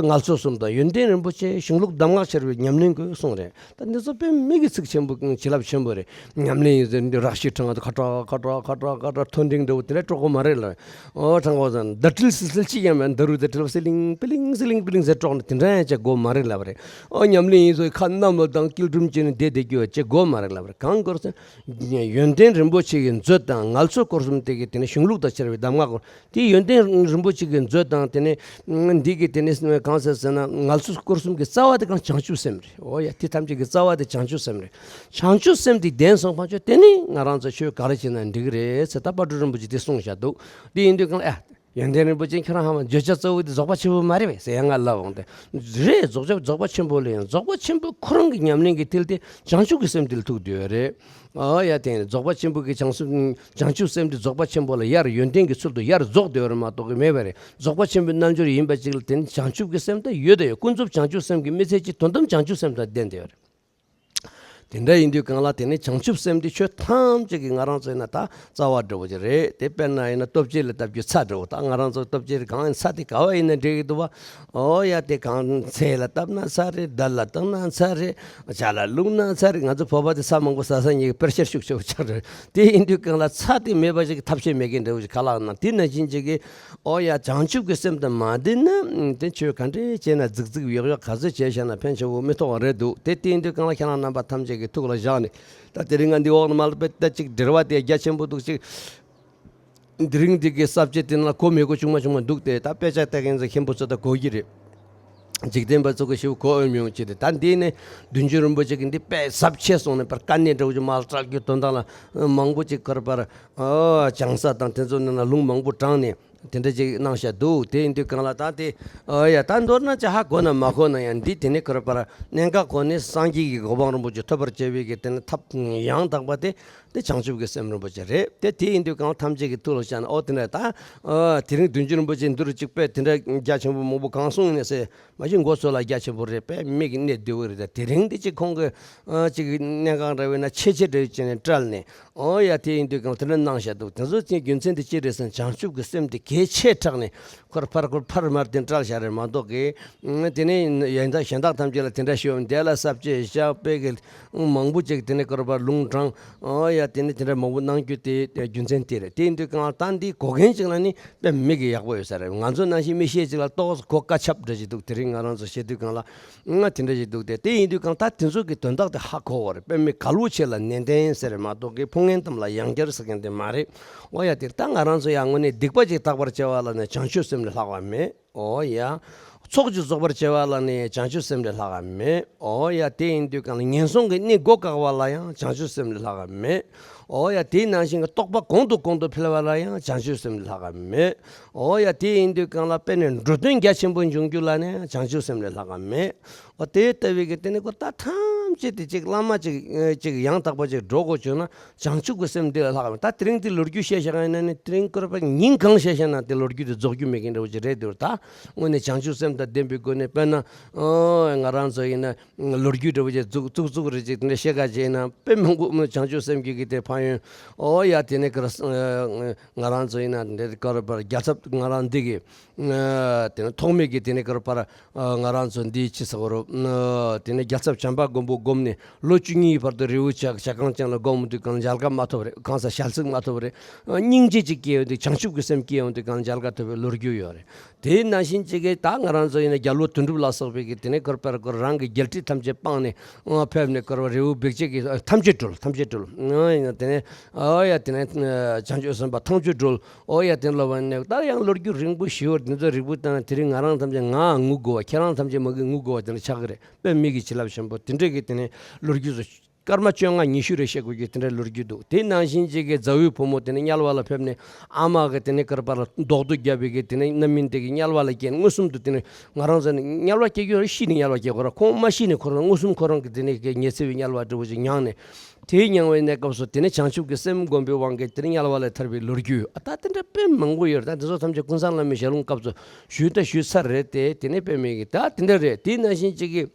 ངལ་གསོ་གསུམ་དང་ཡོན་ཏན་རིན་པོ་ཆེ་གཞུང་ལུགས་གདམས་ངག་ཆེ་བའི་ཉམས་ལེན་དགོས་གསུངས་རེད། ད་འདི་ཚོ་དཔེ་མི་གི་ཚིག་ཆེན་པོ་བྱིན་རླབས་ཆེན་པོ་རེད། ཉམས་ལེན་ཡིན་ཟེར་འདི་རག་ཤི་ཕྲེང་བ་ཁ་གྲག་ཁ་གྲག་ཁ་གྲག་ཁ་གྲག་ཐོ་འབྲིང་འདྲ་བོ་དེ་འདྲ་དཀྲོག་གི་མ་རེད་ལ། ཨོ་ཕྲང་ཁོག་ཟེར་བརྡ་སྤྲོད་སིལ་སིལ་ཅིས་ཀྱང་མེད། ད་རུ་བརྡ་སྤྲོད་སིལ་ལིང་པི་ལིང་སིལ་ལིང་པི་ལིང་ཟེར་དཀྲོག་ནས་དེ་འདྲ་ཡང་བྱེད་དགོས་མ་རེད་ལབ་པ་རེད། ཨོ་ཉམས་ལེན་ཡིན་ཟེར་ཁ་གནམ་ལ་བཏང་སྐྱིལ་ཀྲུང་བྱས་ནས་བསྡད་བསྡད་རྒྱུ་བྱེད་དགོས་མ་རེད་ལབ་པ་རེད། གང་དགོས་ཟེར། ཡོན་ཏན་རིན་པོ་ཆེ་གི་མཛོད་དང་ངལ་གསོ་སྐོར་གསུམ་དེ་གི་དེ་ནས་གཞུང་ལུགས་དང་ཕྱར་བའི་གདམས་ངག་སྐོར། དེ་ཡོན་ཏན་རིན་པོ་ཆེ་གི་མཛོད་དང་དེ་ནས་འདི་གི་དེ་ནས་གང་ཟེར་ཟེར་ན་ངལ་གསོ་སྐོར་གསུམ་གི་རྩ་བ་དེ་གང་བྱང་ཆུབ་སེམས་རེད། འོ་ཡ་དེ་ཐམས་ཅད་ཀྱི་རྩ་བ་དེ་བྱང་ཆུབ་སེམས་རེད། བྱང་ཆུབ་སེམས་དེ་ལྡན་སོང་ཕན་ཆོད་དེ་ནི་ང་རང་ཚོ་ཆོས་ག་རེ་བྱེད་ན་འགྲིག་གི་རེད་ཟེར་ད་དཔལ་སྤྲུལ་རིན་པོ་ཆེ་དེ་གསུངས་བཞག་འདུག་དེ་ཡིན་དུས་གང་ལ་ཨ། ཡོན་ཏན་རིན་པོ་ཆེ་ཁྱེད་རང་ཧ་མ་བརྗོད་བྱ་གཙོ་བོ་དེ་རྫོགས་པ་ཆེན་པོ་མ་རེད་པས་ཟེར་ཡང་ང་ལབ་འོང་སྟེ། རེད། རྫོགས་བྱ་རྫོགས་པ་ཆེན་པོ་ལ་ཡང་རྫོགས་པ་ཆེན་པོ་ཁོ་རང་གི་ཉམས་ལེན་གྱི་མཐིལ་དེ་བྱང་ཆུབ་ཀྱི་སེམས་དེ་ལ་ཐུག་བསྡད་ཡོད་རེད། ཨོ་ཡ་དེ་རྫོགས་པ་ཆེན་པོ་གི་བྱང་སེམས་བྱང་ཆུབ་སེམས་དེ་རྫོགས་པ་ཆེན་པོ་ལ་ཡར་ཡོན་ཏན་གྱི་ཚུལ་དུ་ཡར་རྫོགས་བསྡད་ཡོད་རེད་མ་གཏོགས་གི་མེད་པ་རེད། རྫོགས་པ་ཆེན་པོའི་རྣལ་འབྱོར་ཡིན་པ་ཅིག་ལ་དེ་ནི་བྱང་ཆུབ་ཀྱི་སེམས་དེ་ཡོད་དེ་ཡོད། ཀུན་རྫོབ་བྱང་ཆུབ་སེམས་ཀྱི་མི་ཚེ་གཅིག་དོན་དམ་བྱང་ཆུབ་སེམས་དང་ལྡན་བསྡད་ཡོད་རེད། དེ་འདྲ་ཡིན་དུས་གང་ལ་དེ་ནི་བྱང་ཆུབ་སེམས་འདི་ཆོས་ཐམས་ཅད་ཀྱི་ང་རང་ཚོ་ཡིན་ན་ད་རྩ་བ་འདྲ་བོ་ཅིག་རེད། དེ་དཔེར་ན་ཡིན་ན་ལྟོ་ཆས་ལ་བཏབ་རྒྱུ་ཚྭ་འདྲ་བོ། ད་ང་རང་ཚོ་ལྟོ་ཆས་རེ་གང་ཡིན་ཚྭ་དེ་ག་བ་ཡིན་ན་འགྲིག་གི་འདུག་བ། ཨོ་ཡ་དེ་གང་ཚལ་ལ་བཏབ་ན་ཚྭ་རེད། དར་ལ་བཏབ་ན་ཚྭ་རེད། ཇ་ལ་བླུགས་ན་ཚྭ་རེད། ང་ཚོ་བོད་པ་དེ་ཚྭ་མང་པོ་ཟ་ས་ཉིད་ཀྱི་པེ་ཤར་ཤུགས་ཆེ་བོ་ཆགས་རེད། དེ་ཡིན་དུས་གང་ལ་ཚྭ་དེ་མེད་པ་ཞིག་གི་ཐབས་ཤེས་མེད་མཁན་འདྲ་བོ་ཞིག་ག་ལ་ན་དེ་ན་བཞིན་ཅིག་གི་ཨོ་ཡ་བྱང་ཆུབ་ཀྱི་སེམས་དང་མ་ལྡན་ན་དེ་ཆོས་ག་འདྲས་བྱས་ན་རྫིག་རྫིག་ཡོག་ཡོག་ག་ཚོད་བྱས་བཞག་ན་ཕན་ཆེ་བོ་མི་ཐོགས་པ་རེད་འདུག་དེ་དེ་ཡིན་དུས་གང་ལ་ཁྱེད་རང་རྣམ་པ་ཐམས་ཅད་ཀྱི་ཐུགས་ལ་བཞག་ནས། ད་དེ་རིང་ང་འདི་འོག་ནས་མ་ལ་པེ་ད་ཅིག་འབྲེལ་བ་དེ་རྒྱ་ཆེན་པོ་འདུག་ཅིག་དེ་རིང་འདི་གི་ས་བཅད་དེ་ནང་ལ་གོ་མི་གོ་ཆུང་མ་ཆུང་མ་འདུག་སྟེ། ད་དཔེ་ཆ་ལྟ་མཁན་ཚོ་མཁན་པོ་ཚོ་ད་གོ་གི་རེད། འཇིག་རྟེན་པ་ཚོ་གི་ཞིབ་གོ་འོས་མི་ཡོང་ཅི་རེད། ད་འདི་ནས་བདུད་འཇོམས་རིན་པོ་ཆེ་གི་འདི་དཔེ་ཟབ་ཆེ་སོང་ནས་པར་དཀའ་གནད་འདྲ་བོ་ཅིག་མ་ལ་སྐྲག་རྒྱུ་དོན་དག་ལ་མང་པོ་ཅིག་ཁར་པར་ཨ་སྦྱང་ས་དང་དེ་ཚོ་ནང་ལ་ལུང་མང་པོ་དྲངས་ནས་དེ་འདྲ་ཅིག་གནང་བཞག་འདུག་དེ་ཡིན་དུས་གང་ལ་ད་དེ་ཨ་ཡ་ད་མདོར་ན་ཅི་ཧ་གོ་ན་མ་གོ་ན་ཡང་འདི་དེ་ནས་ཁར་པར་གནད་འགག་གོ་ནས་སངས་རྒྱས་ཀྱི་གོ་འཕང་རིན་པོ་ཆེ་ཐོབ་པར་བྱ་བའི་གི་དེ་ནས་ཐབས་ཡང་དག་པ་དེ། དེ་བྱང་ཆུབ་ཀྱི་སེམས་རིན་པོ་ཆེ་རེད། དེ་དེ་ཡིན་དུས་གང་ཐམས་ཅད་ཀྱི་ཐུགས་ལ་བཞག་ན། ཨོ་དེ་འདྲ་ད། ཨ་དེ་རིང་བདུད་འཇོམས་རིན་པོ་ཆེ་འདི་རུ་གཅིག་པས་དེ་འདྲ་རྒྱ་ཆེན་པོ་མང་པོ་གང་གསུངས་ནས་ཟེར་མ་གཞི་མགོ་ཚོས་ལ་རྒྱ་ཆེན་པོ་རེད། དཔེ་མི་གི་གནད་བསྡུས་པ་རེད། ད་དེ་རིང་འདི་གཅིག་ཁོང་གི་ཨ་གཅིག་གནད་འགག་འདྲ་བས་ན་ཆེ་ཆེ་འདྲ་བས་བྱས་ནས་བཀྲལ་ནས། ཨོ་ཡ་དེ་ཡིན་དུས་གང་དེ་འདྲ་གནང་བཞག་འདུག་དེ་ཚོ་ཅན་རྒྱུ་མཚན་དེ་ཅི་རེད་ཟེར་ན་བྱང་ཆུབ་ཀྱི་སེམས་དེ་གལ་ དེ་ཆེ་དྲགས་ནས་ཁོར་ཕར་ཁོར་ཕར་མར་དེ་བཀྲལ་བཞག་རེད་མ་གཏོགས་གི། དེ་ནས་ཡན་ད་གཞན་དག་ཐམས་ཅད་ལ་དེ་འདྲ་ཞུ་བ་དེ་ལ་ས་བཅད་བཞག་པའི་གི་མང་པོ་ཅིག་དེ་ནས་ཁོར་ཕར་ལུང་དྲངས། ཨོ་ཡ། དེ་ནས་དེ་འདྲ་མང་པོ་གནང་རྒྱུ་དེ་རྒྱུ་མཚན་དེ་རེད། དེ་ཡིན་དུས་གང་ལ་ད་འདི་གོ་མཁན་ཅིག་ལ་ནི་དཔེ་མི་གི་ཡག་པོ་ཡོད་ས་རེད། ང་ཚོ་ནང་བཞིན་མི་ཤེས་ཅིག་ལ་ཏོག་ཙམ་གོ་དཀའ་ཁྱབ་འདྲ་ཞིག་འདུག་དེ་རིང་ང་རང་ཚོ་བཤད་དུས་གང་ལ་ང་དེ་འདྲ་ཞིག་འདུག་སྟེ། དེ་ཡིན་དུས་གང་ད་དེ་ཚོ་གི་དོན་དག་དེ་ཧ་གོ་བ་རེད། དཔེ་མི་གལ་པོ་ཆེ་ལ་ནན་ཏན་ཟེར་རེད་མ་གཏོགས་གི་ཕོ་ངན་ཙམ་ལ་ཡང་བསྐྱར་ཟེར་མཁན་དེ་མ་རེད། ཨོ་ཡ། དེ་ད་ང་རང་ཚོ་ཡང་དངོས་གནས་སྡིག་པ་ཅིག་དག་པར་བྱ་བ་ལ་ནི་བྱང་ཆུབ་སེམས་ལས་ལྷག་པ་མེད། ཨོ་ཡ། ཚོགས་ཀྱི་རྫོགས་པར་བྱ་བ་ལ་ནི་བྱང་ཆུབ་སེམས་ལས་ལྷག་པ་མེད། ཨོ་ཡ། དེ་ཡིན་དུས་གང་ལ་ངན་སོང་གི་གནས་སྒོ་བཀག་པ་ལ་ཡང་བྱང་ཆུབ་སེམས་ལས་ལྷག་པ་མེད། ཨོ་ཡ། དེ་ནང་བཞིན་གྱི་རྟོགས་པ་གོང་དུ་གོང་དུ་འཕེལ་བ་ལ་ཡང་བྱང་ཆུབ་སེམས་ལས་ལྷག་པ་མེད། ཨོ་ཡ། དེ་ཡིན་དུས་གང་ལ་དཔེར་ན་འགྲོ་དོན་རྒྱ་ཆེན་པོ་འབྱུང་རྒྱུ་ལ་ནི་བྱང་ཆུབ་སེམས་ལས་ལྷག་པ་མེད། ཨོ་དེ་ལྟ་བུའི་གི་དེ་ནི་ཁོ་ད་ཐམས་ཅད་དེ་གཅིག་བླ་མ་གཅིག་གཅིག་ཡང་དག་པ་གཅིག་འགྲོ་དགོས་བྱུང་ན། བྱང་ཆུབ་ཀྱི་སེམས་འདི་ལ་ལྷག་པ། ད་དེ་རིང་འདི་ལོ་རྒྱུས་བཤད་བཞག་ཡིན་ན་ནི་དེ་རིང་སྐོར་པ་ཉིན་གང་བཤད་བཞག་ན་དེ་ལོ་རྒྱུས་དེ་རྫོགས་རྒྱུ་མེད་མཁན་འདྲ་བོ་ཅིག་རེད་འདུག་ད་དངོས་གནས་བྱང་ཆུབ་སེམས་དང་ལྡན་པའི་སྒོ་ནས། དཔེར་ན་ཨོ་ང་རང་ཚོ་ཡིན་ན་ལོ་རྒྱུས་འདྲ་བོ་ཅིག་བཙུགས་བཙུགས་བཙུགས་རེ་ཅིག་དེ་འདྲ་བཤད་ག་བྱས་ན་དཔེ་མང་པོ་བྱང་ཆུབ་སེམས་ཀྱི་གི་དེ་ཕན་ཡོན། ཨོ་ཡ། དེ་ནས་ཀར་ང་རང་ཚོ་ཡིན་ན་འདི་སྐོར་པ་རྒྱལ་ཚབ་ང་རང་འདི་གི་དེ་ནས་ཐོག་མེད་ཀྱི་དེ་ནས་སྐོར་པར་ང་རང་ཚོ་འདིའི་ཕྱི་ས་གོ་རུ། དེ་ནས་རྒྱལ་ཚབ་བྱམས་པ་མགོན་པོ་བསྒོམས་ནས་ལོ་བཅུ་གཉིས་བར་དུ་རི་བོ་བྱ་བྱ་རྐང་ཅན་ལ་བསྒོམ་དུས་གང་མཇལ་ཁ་མ་ཐོབ་རེད། གང་ས་ཞལ་གཟིགས་མ་ཐོབ་རེད། སྙིང་རྗེ་ཅིག་སྐྱེ་ཡོང་དུས་བྱང་ཆུབ་ཀྱི་སེམས་སྐྱེ་ཡོང་དུས་གང་མཇལ་ཁ་ཐོབ་པའི་ལོ་རྒྱུས་ཡོད་རེད། དེ་ནང་བཞིན་ཅིག་གིས་ད་ང་རང་ཚོ་ཡིན་ན་རྒྱལ་པོ་དོན་གྲུབ་ལ་སོགས་པའི་གི་དེ་ནས་སྐོར་པར་སྐོར་རང་གི་རྒྱལ་ཁྲི་ཐམས་ཅད་སྤངས་ནས་ཕེབས་ནས་སྐོར་བ་རི་བོ་བེག་ཅིག་གི་ཐམས་ཅད་གྲོལ། ཐམས་ཅད་གྲོལ། ཡིན་ན་དེ་ནས་ཨོ་ཡ། དེ་ནས་བྱང་ཆུབ་སེམས་དཔའ་ཐམས་ཅད་གྲོལ། ཨོ་ཡ། དེ་ལ་བ་ནས་ད་ཡང་ལོ་རྒྱུས་རིང་པོ་ཞིག་ཡོད། དེ་ཚོ་རིང་པོ་བཏང་དེ་རིང་ང་རང་ཐམས་ཅད་ང་ངུ་དགོས་པ། ཁྱེད་རང་ཐམས་ཅད་མ་གི་ངུ་དགོས་པ་དེ་འདྲ་ཆགས་ཀྱི་རེད། དཔེ་མི་གི་བྱིན་རླབས་ཆེན་པོ་དེ་འདྲ་གི་དེ་ནས་ལོ་རྒྱུས་སུ་སྐར་མ་བཅོ་ལྔ་ཉི་ཤུ་རེ་བཤད་དགོས་ཀྱི་དེ་འདྲ་ལོ་རྒྱུས་འདུག་དེ་ནང་བཞིན་ཅིག་གི་མཛའ་བོའི་བུ་མོ་དེ་ནས་དམྱལ་བ་ལ་ཕེབས་ནས་ཨ་མ་གི་དེ་ནས་སྐོར་པ་ལ་ལྡོག་ཏུ་བརྒྱབ་པའི་གི་དེ་ནས་རྣམ་སྨིན་དེ་གི་དམྱལ་བ་ལ་སྐྱེས། མངོན་སུམ་དུ་དེ་ནས་ང་རང་ཚོ་ནི་དམྱལ་བ་སྐྱེ་རྒྱུ་རེད། ཤི་ནས་དམྱལ་བ་སྐྱེ་དགོས་ར། ཁོང་མ་ཤི་ནས་ཁོ་རང་མངོན་སུམ་ཁོ་རང་གི་དེ་ནས་གི་ཉི་ཚེ་བའི་དམྱལ་བ་འདྲ་བོ་ཅིག་མྱངས་ནས། དེའི་མྱང་བའི་གནས་སྐབས་སུ་དེ་ནས་བྱང་ཆུབ་ཀྱི་སེམས་བསྒོམས་པའི་དབང་གིས་དེ་ནས་དམྱལ་བ་ལས་ཐར་བའི་ལོ་རྒྱུས། ཨ་ད་དེ་འདྲ་དཔེ་མང་པོ་ཡོད་རེད། ད་དེ་ཚོ་ཐམས་ཅད་ཀུན་བཟང་བླ་མའི་ཞལ་ལུང་སྐབས་སུ་ཞུས་ད་ཞུས་ཚར་རེད་དེ། དེ་ནས་དཔེ་མེད་ཀྱི་ད་དེ་འདྲ་རེད། དེ་ནང་བཞིན་གཅིག་གིས་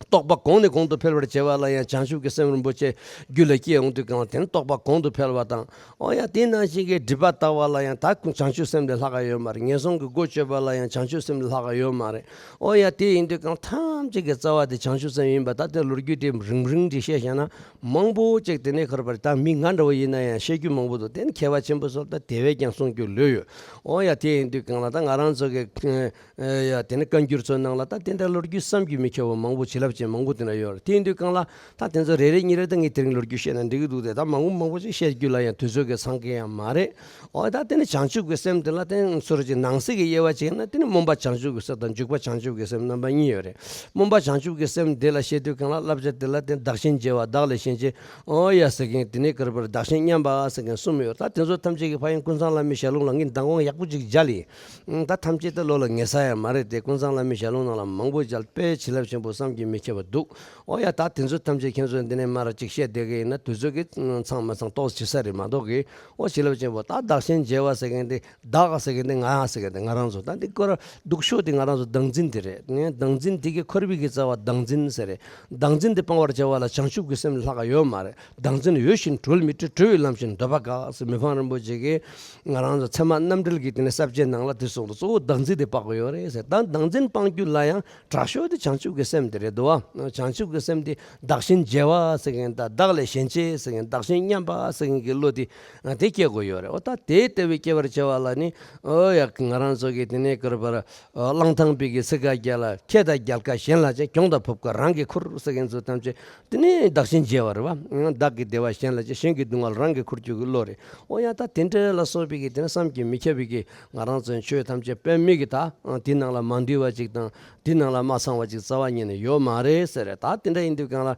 རྟོགས་པ་གོང་ནས་གོང་དུ་འཕེལ་བར་བྱེད་པ་ལ་ཡང་བྱང་ཆུབ་ཀྱི་སེམས་རིན་པོ་ཆེ་རྒྱུད་ལ་སྐྱེ་ཡོང་དུས་གང་དེ་ནས་རྟོགས་པ་གོང་དུ་འཕེལ་བ་དང་། ཨོ་ཡ། དེ་ནང་བཞིན་གྱི་སྒྲིབ་པ་དག་པ་ལ་ཡང་ད་བྱང་ཆུབ་སེམས་ལས་ལྷག་ག་ཡོད་མ་རེད། ངན་སོང་གི་སྒོ་གཅོད་པ་ལ་ཡང་བྱང་ཆུབ་སེམས་ལས་ལྷག་ག་ཡོད་མ་རེད། ཨོ་ཡ། དེ་ཡིན་དུས་གང་ཐམས་ཅད་ཀྱི་རྩ་བ་དེ་བྱང་ཆུབ་སེམས་ཡིན་པ་ད་དེ་ལོ་རྒྱུས་དེ་རིང་རིང་དེ་བཤད་བཞག་ན། མང་པོ་ཅིག་དེ་ནས་ཁར་བར་ད་མི་ང་འདྲ་བོ་ཡིན་ན་ཡང་བཤད་རྒྱུ་མང་པོ་འདུག་དེ་ནི་མཁས་པ་ཆེན་པོ་ཚོ་ད་དེ་བས་ཀྱང་གསུང་རྒྱུ་ལོས་ཡོད། ཨོ་ཡ། དེ་ཡིན་དུས་གང་ལ་ད་ང་རང་ཚོ་གི་ཡ་དེ་ནི་བཀའ་འགྱུར་ཚོའི་ནང་ལ་ད་དེ་འདྲ་ལོ་རྒྱུས་བསམ་གྱིས་མི་ཁྱབ་པ་མང་པོ་བྱིན་རླབས་ཅན་མང་པོ་དེ་འདྲ་ཡོད་རེད། དེ་ཡིན་དུས་གང་ལ་ད་དེ་ཚོ་རེ་རེ་གཉིས་རེ་ད་ངས་དེ་རིང་ལོ་རྒྱུས་བཤད་ན་འགྲིག་གི་འདུག་སྟེ། ད་མང་པོ་མང་པོ་ཅིག་བཤད་རྒྱུ་ལ་ཡང་དུས་ཚོད་ཀྱིས་ཚང་གི་ཡང་མ་རེད། ཨོ་ད་དེ་ནི་བྱང་ཆུབ་ཀྱི་སེམས་དེ་ལ་དེ་ཚོར་གྱི་ནང་གསེས་ཀྱི་དབྱེ་བ་བྱས་ན་དེ་ནི་སྨོན་པ་བྱང་ཆུབ་ཀྱི་སེམས་དང་འཇུག་པ་བྱང་ཆུབ་ཀྱི་སེམས་རྣམ་པ་གཉིས་ཡོད་རེད། སྨོན་པ་བྱང་ཆུབ་ཀྱི་སེམས་དེ་ལ་བཤད་དུས་གང་ལ་བསླབ་བྱ་དེ་ལ་དེ་བདག་གཞན་བརྗེ་བ་བདག་ལས་གཞན་གཅེས། ཨོ་ཡ་ཟེར་མཁན་དེ་ནས་སྐོར་པར་བདག་གཞན་མཉམ་པ་ཟེར་མཁན་གསུམ་ཡོད། ད་དེ་ཚོ་ཐམས་ཅད་ཀྱི་ཕན་ཡོན་ཀུན་བཟང་བླ་མའི་ཞལ་ལུང་ལ་ངས་མདང་དགོང་ཡག་པོ་ཅིག་མཇལ་ཡིན། ད་ཐམས་ཅད་ད་བློ་ལ་ངེས་ས་ཡང་མ་རེད་དེ། ཀུན་བཟང་བླ་མའི་ཞལ་ལུང་ནང་ལ་མང་པོ་མཇལ། དཔེ་བྱིན་རླབས་ཆེན་པོ་བསམ་གྱིས་མི་ཁྱབ་པ་འདུག་ཨོ་ཡ། ད་དེ་ཚོ་ཐམས་ཅད་ཁྱེད་ཚོ་འདི་ནས་མར་ཅིག་བཤད་བསྡད་ཀྱི་ཡིན་ན་དུས་ཚོད་ཀྱིས་ཚང་མ་ཚང་ཏོག་ཙམ་བྱེད་ས་རེད་མ་གཏོགས་གི། ཨོ་བྱིན་རླབས་ཆེན་པོ་ད་བདག་གཞན་བརྗེ་བ་ཟེར་མཁན་དེ། བདག་ཟེར་མཁན་དེ་ང་ཟེར་མཁན་དེ་ང་རང་ཚོ། ད་འདི་སྐོར་སྡུག་ཤོས་དེ་ང་རང་ཚོ་བདག་འཛིན་དེ་རེད། ངས་བདག་འཛིན་དེ་གི་འཁོར་བའི་གི་རྩ་བ་བདག་འཛིན་ཟེར་རེད། བདག་འཛིན་དེ་སྤང་བར་བྱ་བ་ལ་བྱང་ཆུབ་ཀྱི་སེམས་ལས་ལྷག་ག་ཡོད་མ་རེད། བདག་འཛིན་ཡོད་བཞིན་གྲོལ་མི་བྲི། གྲོལ་བའི་ལམ་བཞིན་སྡོད་པ་དཀའ་ཟེར། མི་ཕམ་རིན་པོ་ཆེ་གིས་ང་རང་ཚོ་ཚད་མ་རྣམ་འགྲེལ་གྱི་དེ་ནས་ས་བཅད་ནང་ལ་དེ་གསུངས་འདུག་གཙོ་བོ་བདག་འཛིན་དེ་སྤང་དགོས་ཡོད་རེད་ཟེར། ད་བདག་འཛིན་སྤང་རྒྱུ་ལ་ཡང་དྲག་ཤོས་དེ་བྱང་ཆུབ་ཀྱི་སེམས་དེ་རེད་འདུག་བ། བྱང་ཆུབ་ཀྱི་སེམས་དེ་བདག་གཞན་བརྗེ་བ་ཟེར་མཁན་དང་བདག་ལས་གཞན་གཅེས་ཟེར་མཁན། བདག་གཞན་མཉམ་པ་ཟེར་མཁན་གྱི་བློ་དེ་དེ་སྐྱེ་དགོས་ཡོད་རེད། འོ་ད་དེ་ལྟ་བུའི་སྐྱེ་བར་བྱ་བ་ལ་ནི། ཨོ་ཡ། ང་རང་ཚོ་གི་དེ་ནས་སྐོར་པར་གླང་ཐང་པའི་གི་ཚིག་ཁ་རྒྱལ་ལ། ཁྱེད་དང་རྒྱལ་ཁ་གཞན་ལ་ཅན། གྱོང་དང་ཕོབ་ཁ་རང་གི་ཁུར་ཟེར་མཁན་ཚོ་ཐམས་ཅད་དེ་ནི་བདག་གཞན་བརྗེ་བ་རེད་བ། བདག་གི་བདེ་བ་གཞན་ལ་ཅན། གཞན་གྱི་སྡུག་བསྔལ་རང་གིས་འཁུར་རྒྱུ་གི་བློ་རེད། ཨོ་ཡ། ད་དེ་འདྲ་ལ་སོགས་པའི་གི་དེ་ནི་བསམ་གྱིས་མི་ཁྱབ་པའི་གི་ང་རང་ཚོའི་ཆོས་ཐམས་ཅད་དཔེ་མེད་ཀྱི་ད་དེ་ནང་ལ་མ་འདུས་པ་ཅིག་དང་དེ་ནང་ལ་མ་ཚང་བ་ཅིག་རྩ་བ་ཉིད་ནས་ཡོད་མ་རེད་ཟེར་རེད། ད་དེ་འདྲ་ཡིན་དུས་གང་ལ།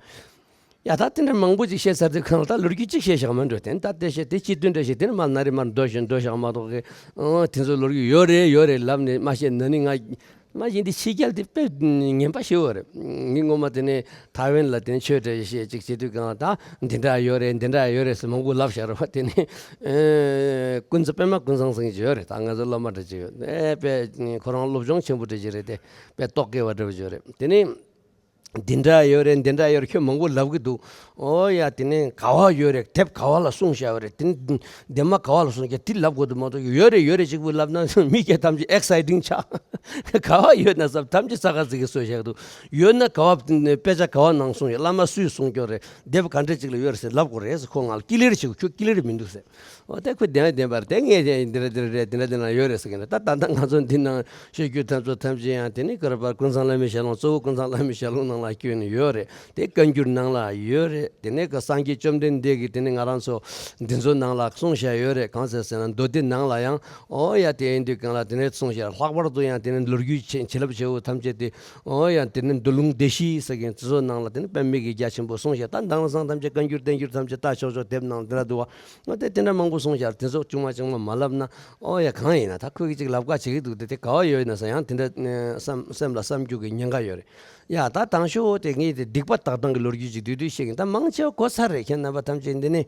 ཡ་ད་དེ་འདྲ་མང་པོ་ཅིག་བཤད་ཚར་དུས་གང་ལ་ད་ལོ་རྒྱུས་གཅིག་བཤད་བཞག་མ་འགྲོ། དེ་ནི་ད་དེ་བཤད་དེ་སྤྱི་དོན་འདྲ་ཞིག་དེ་ནི་མ་ན་རེ་མར་འདོད་བཞིན་འདོད་བཞག་མ་གཏོགས་གི། ཨང་དེ་ཚོ་ལོ་རྒྱུས་ཡོད་རེད་ཡོད་རེད་ལབ་ནས་མ་བཤད་ན་ནི་ང་མ་གཞི་འདི་ཕྱི་རྒྱལ་དེ་དཔེ་ངན་པ་ཞེ་པོ་རེད། ངས་སྔོན་མ་དེ་ནས་ཐའེ་ཝན་ལ་དེ་ནས་ཆོས་འདྲ་ཞིག་བཤད་ཅིག་བྱེད་དུས་གང་ལ་ད་འདི་འདྲ་ཡོད་རེད་འདི་འདྲ་ཡོད་རེད་ཟེར་མང་པོ་ལབ་བཞག་རེད་བ། དེ་ནས་ཀུན་བཟང་པད་མ་ཀུན་བཟང་ཟེར་མཁན་ཅིག་ཡོད་རེད། ད་ང་ཚོ་སློབ་མ་འདྲ་ཅིག་ཡོད། ཨེ་དཔེ་ཁོ་རང་སློབ་སྦྱོང་ཆེན་པོ་འདྲ་ཅིག་རེད་དེ། དཔེ་རྟོག་གེ་བ་འདྲ་བོ་ཅིག་ཡོད་རེད། དེ་ནས། འདི་འདྲ་ཡོད་རེད། འདི་འདྲ་ཡོད་རེད། ཁྱོད་མང་པོ་ལབ་གི་འདུག། ཨོ་ཡ། དེ་ནས་ག་བ་ཡོད་རེད། དེབ་ག་བ་ལ་གསུངས་བཞག་ཡོད་རེད། དེ་ནས་འདེམས་མ་ག་བ་ལ་གསུངས་ཀྱང་དེ་ལབ་དགོས་འདུག་མ་གཏོགས། ཡོད་རེད་ཡོད་རེད་ཅིག་པུ་ལབ་ན་མི་སྐད་ཐམས་ཅད་ཨེག་སའི་ཊིང་ཆགས། ག་བ་ཡོད་ན་བསམ། ཐམས་ཅད་ས་ཁ་ཟིག་གིས་བཟོས་བཞག་འདུག། ཡོད་ན་ག་བ། དཔེ་ཆ་ག་བ་ནང་གསུངས་ཡོད། བླ་མ་སུས་གསུངས་ཀྱོག་རེད། དེབ་ག་འདྲ་ཅིག་ལ་ཡོད་རེད་ཟེར་ལབ་དགོས་རེད་ཟེར། ཁོ་ང་ལ་ཀི་ལི་ཡར་བྱེད་དགོས། ཁྱོད་ཀི་ལི་ཡར་མི་འདུག་ཟེར། འོ་དེ་ཁོས་བདེན་བདེན་པར་དེ་ངས་དེ་འདི་འདྲ་འདི་འདྲ་རེད། འདི་འདྲ་འདི་འདྲ་ཡོད་རེད་ཟེར་གི་འདུག། ད་ད་ལྟ་ང་ཚོ་འདི་ནང་བཤད་རྒྱུ་ཐམས་ཅད་ཐམས་ཅད་ཡང་དེ་ནི་ག་རེ་བར་ཀུན་བཟང་བླ་མའི་ཞལ་ལུང་། གཙོ་བོ་ཀུན་བཟང་བླ་མའི་ཞལ་ལུང་ནང་ལ་བསྐྱོན་ནས་ཡོད་རེད། དེ་བཀའ་འགྱུར་ནང་ལ་ཡོད་རེད། དེ་ནས་གི་སངས་རྒྱས་བཅོམ་ལྡན་འདས་ཀྱིས་དེ་ནི་ང་རང་ཚོ་འདི་ཚོ་ནང་ལ་གསུངས་བཞག་ཡོད་རེད། གང་ཟེར་ཟེར་ན་མདོ་སྡེ་ནང་ལ་ཡང་། ཨོ་ཡ། དེ་ཡིན་དུས་གང་ལ་དེ་ནས་གསུངས་བཞག། ལྷག་པར་དུ་ཡང་དེ་ནི་ལོ་རྒྱུས་བྱེད་བྱིན་རླབས་ཆེ་བོ་ཐམས་ཅད་དེ། ཨོ་ཡ། དེ་ནི་མདོ་ལུང་སྡེ་བཞི་ཟེར་མཁན་དེ་ཚོ་ནང་ལ་དེ་ནི་དཔེ་མེད་ཀྱི་རྒྱ་ཆེན་པོ་གསུངས་བཞག། ད་དེང་སང་ཐམས་ཅད་བཀའ་འགྱུར་བསྟན་འགྱུར་ཐམས་ཅད་ལྟ་ཆོག་ཆོག་དེབ་ནང་དེ་འདྲ་འདུག་བ། ཨོ་དེ་དེ་འདྲ་མང་པོ་གསུངས་བཞག། དེ་ཚོ་ཆུང་མ་ཆུང་མ་མ་ལབ་ན། ཨོ་ཡ། གང་ཡིན་ན་ད་ཁོས་ཅིག་ལབ་ཁ་བྱེད་ཀྱི་འདུག། དེ་དེ་ག་བ་ཡོད་ན་ས་ཡང་དེ་འདྲ་བསམ་སེམས་ལ་བསམ་རྒྱུ་གི་ཉེན་ཁ་ཡོད་རེད། ཡ། ད་དང་ཤོས་དེ་ངས་དེ་སྡིག་པ་དག་སྟངས་ཀྱི་ལོ་རྒྱུས་ཅིག་བསྡུས་བསྡུས་བཤད་ཀྱིན། ད་མང་ཆེ་བ་གོ་ཚར་རེད། ཁྱེད་རྣམ་པ་ཐམས་ཅད་འདི་ནས་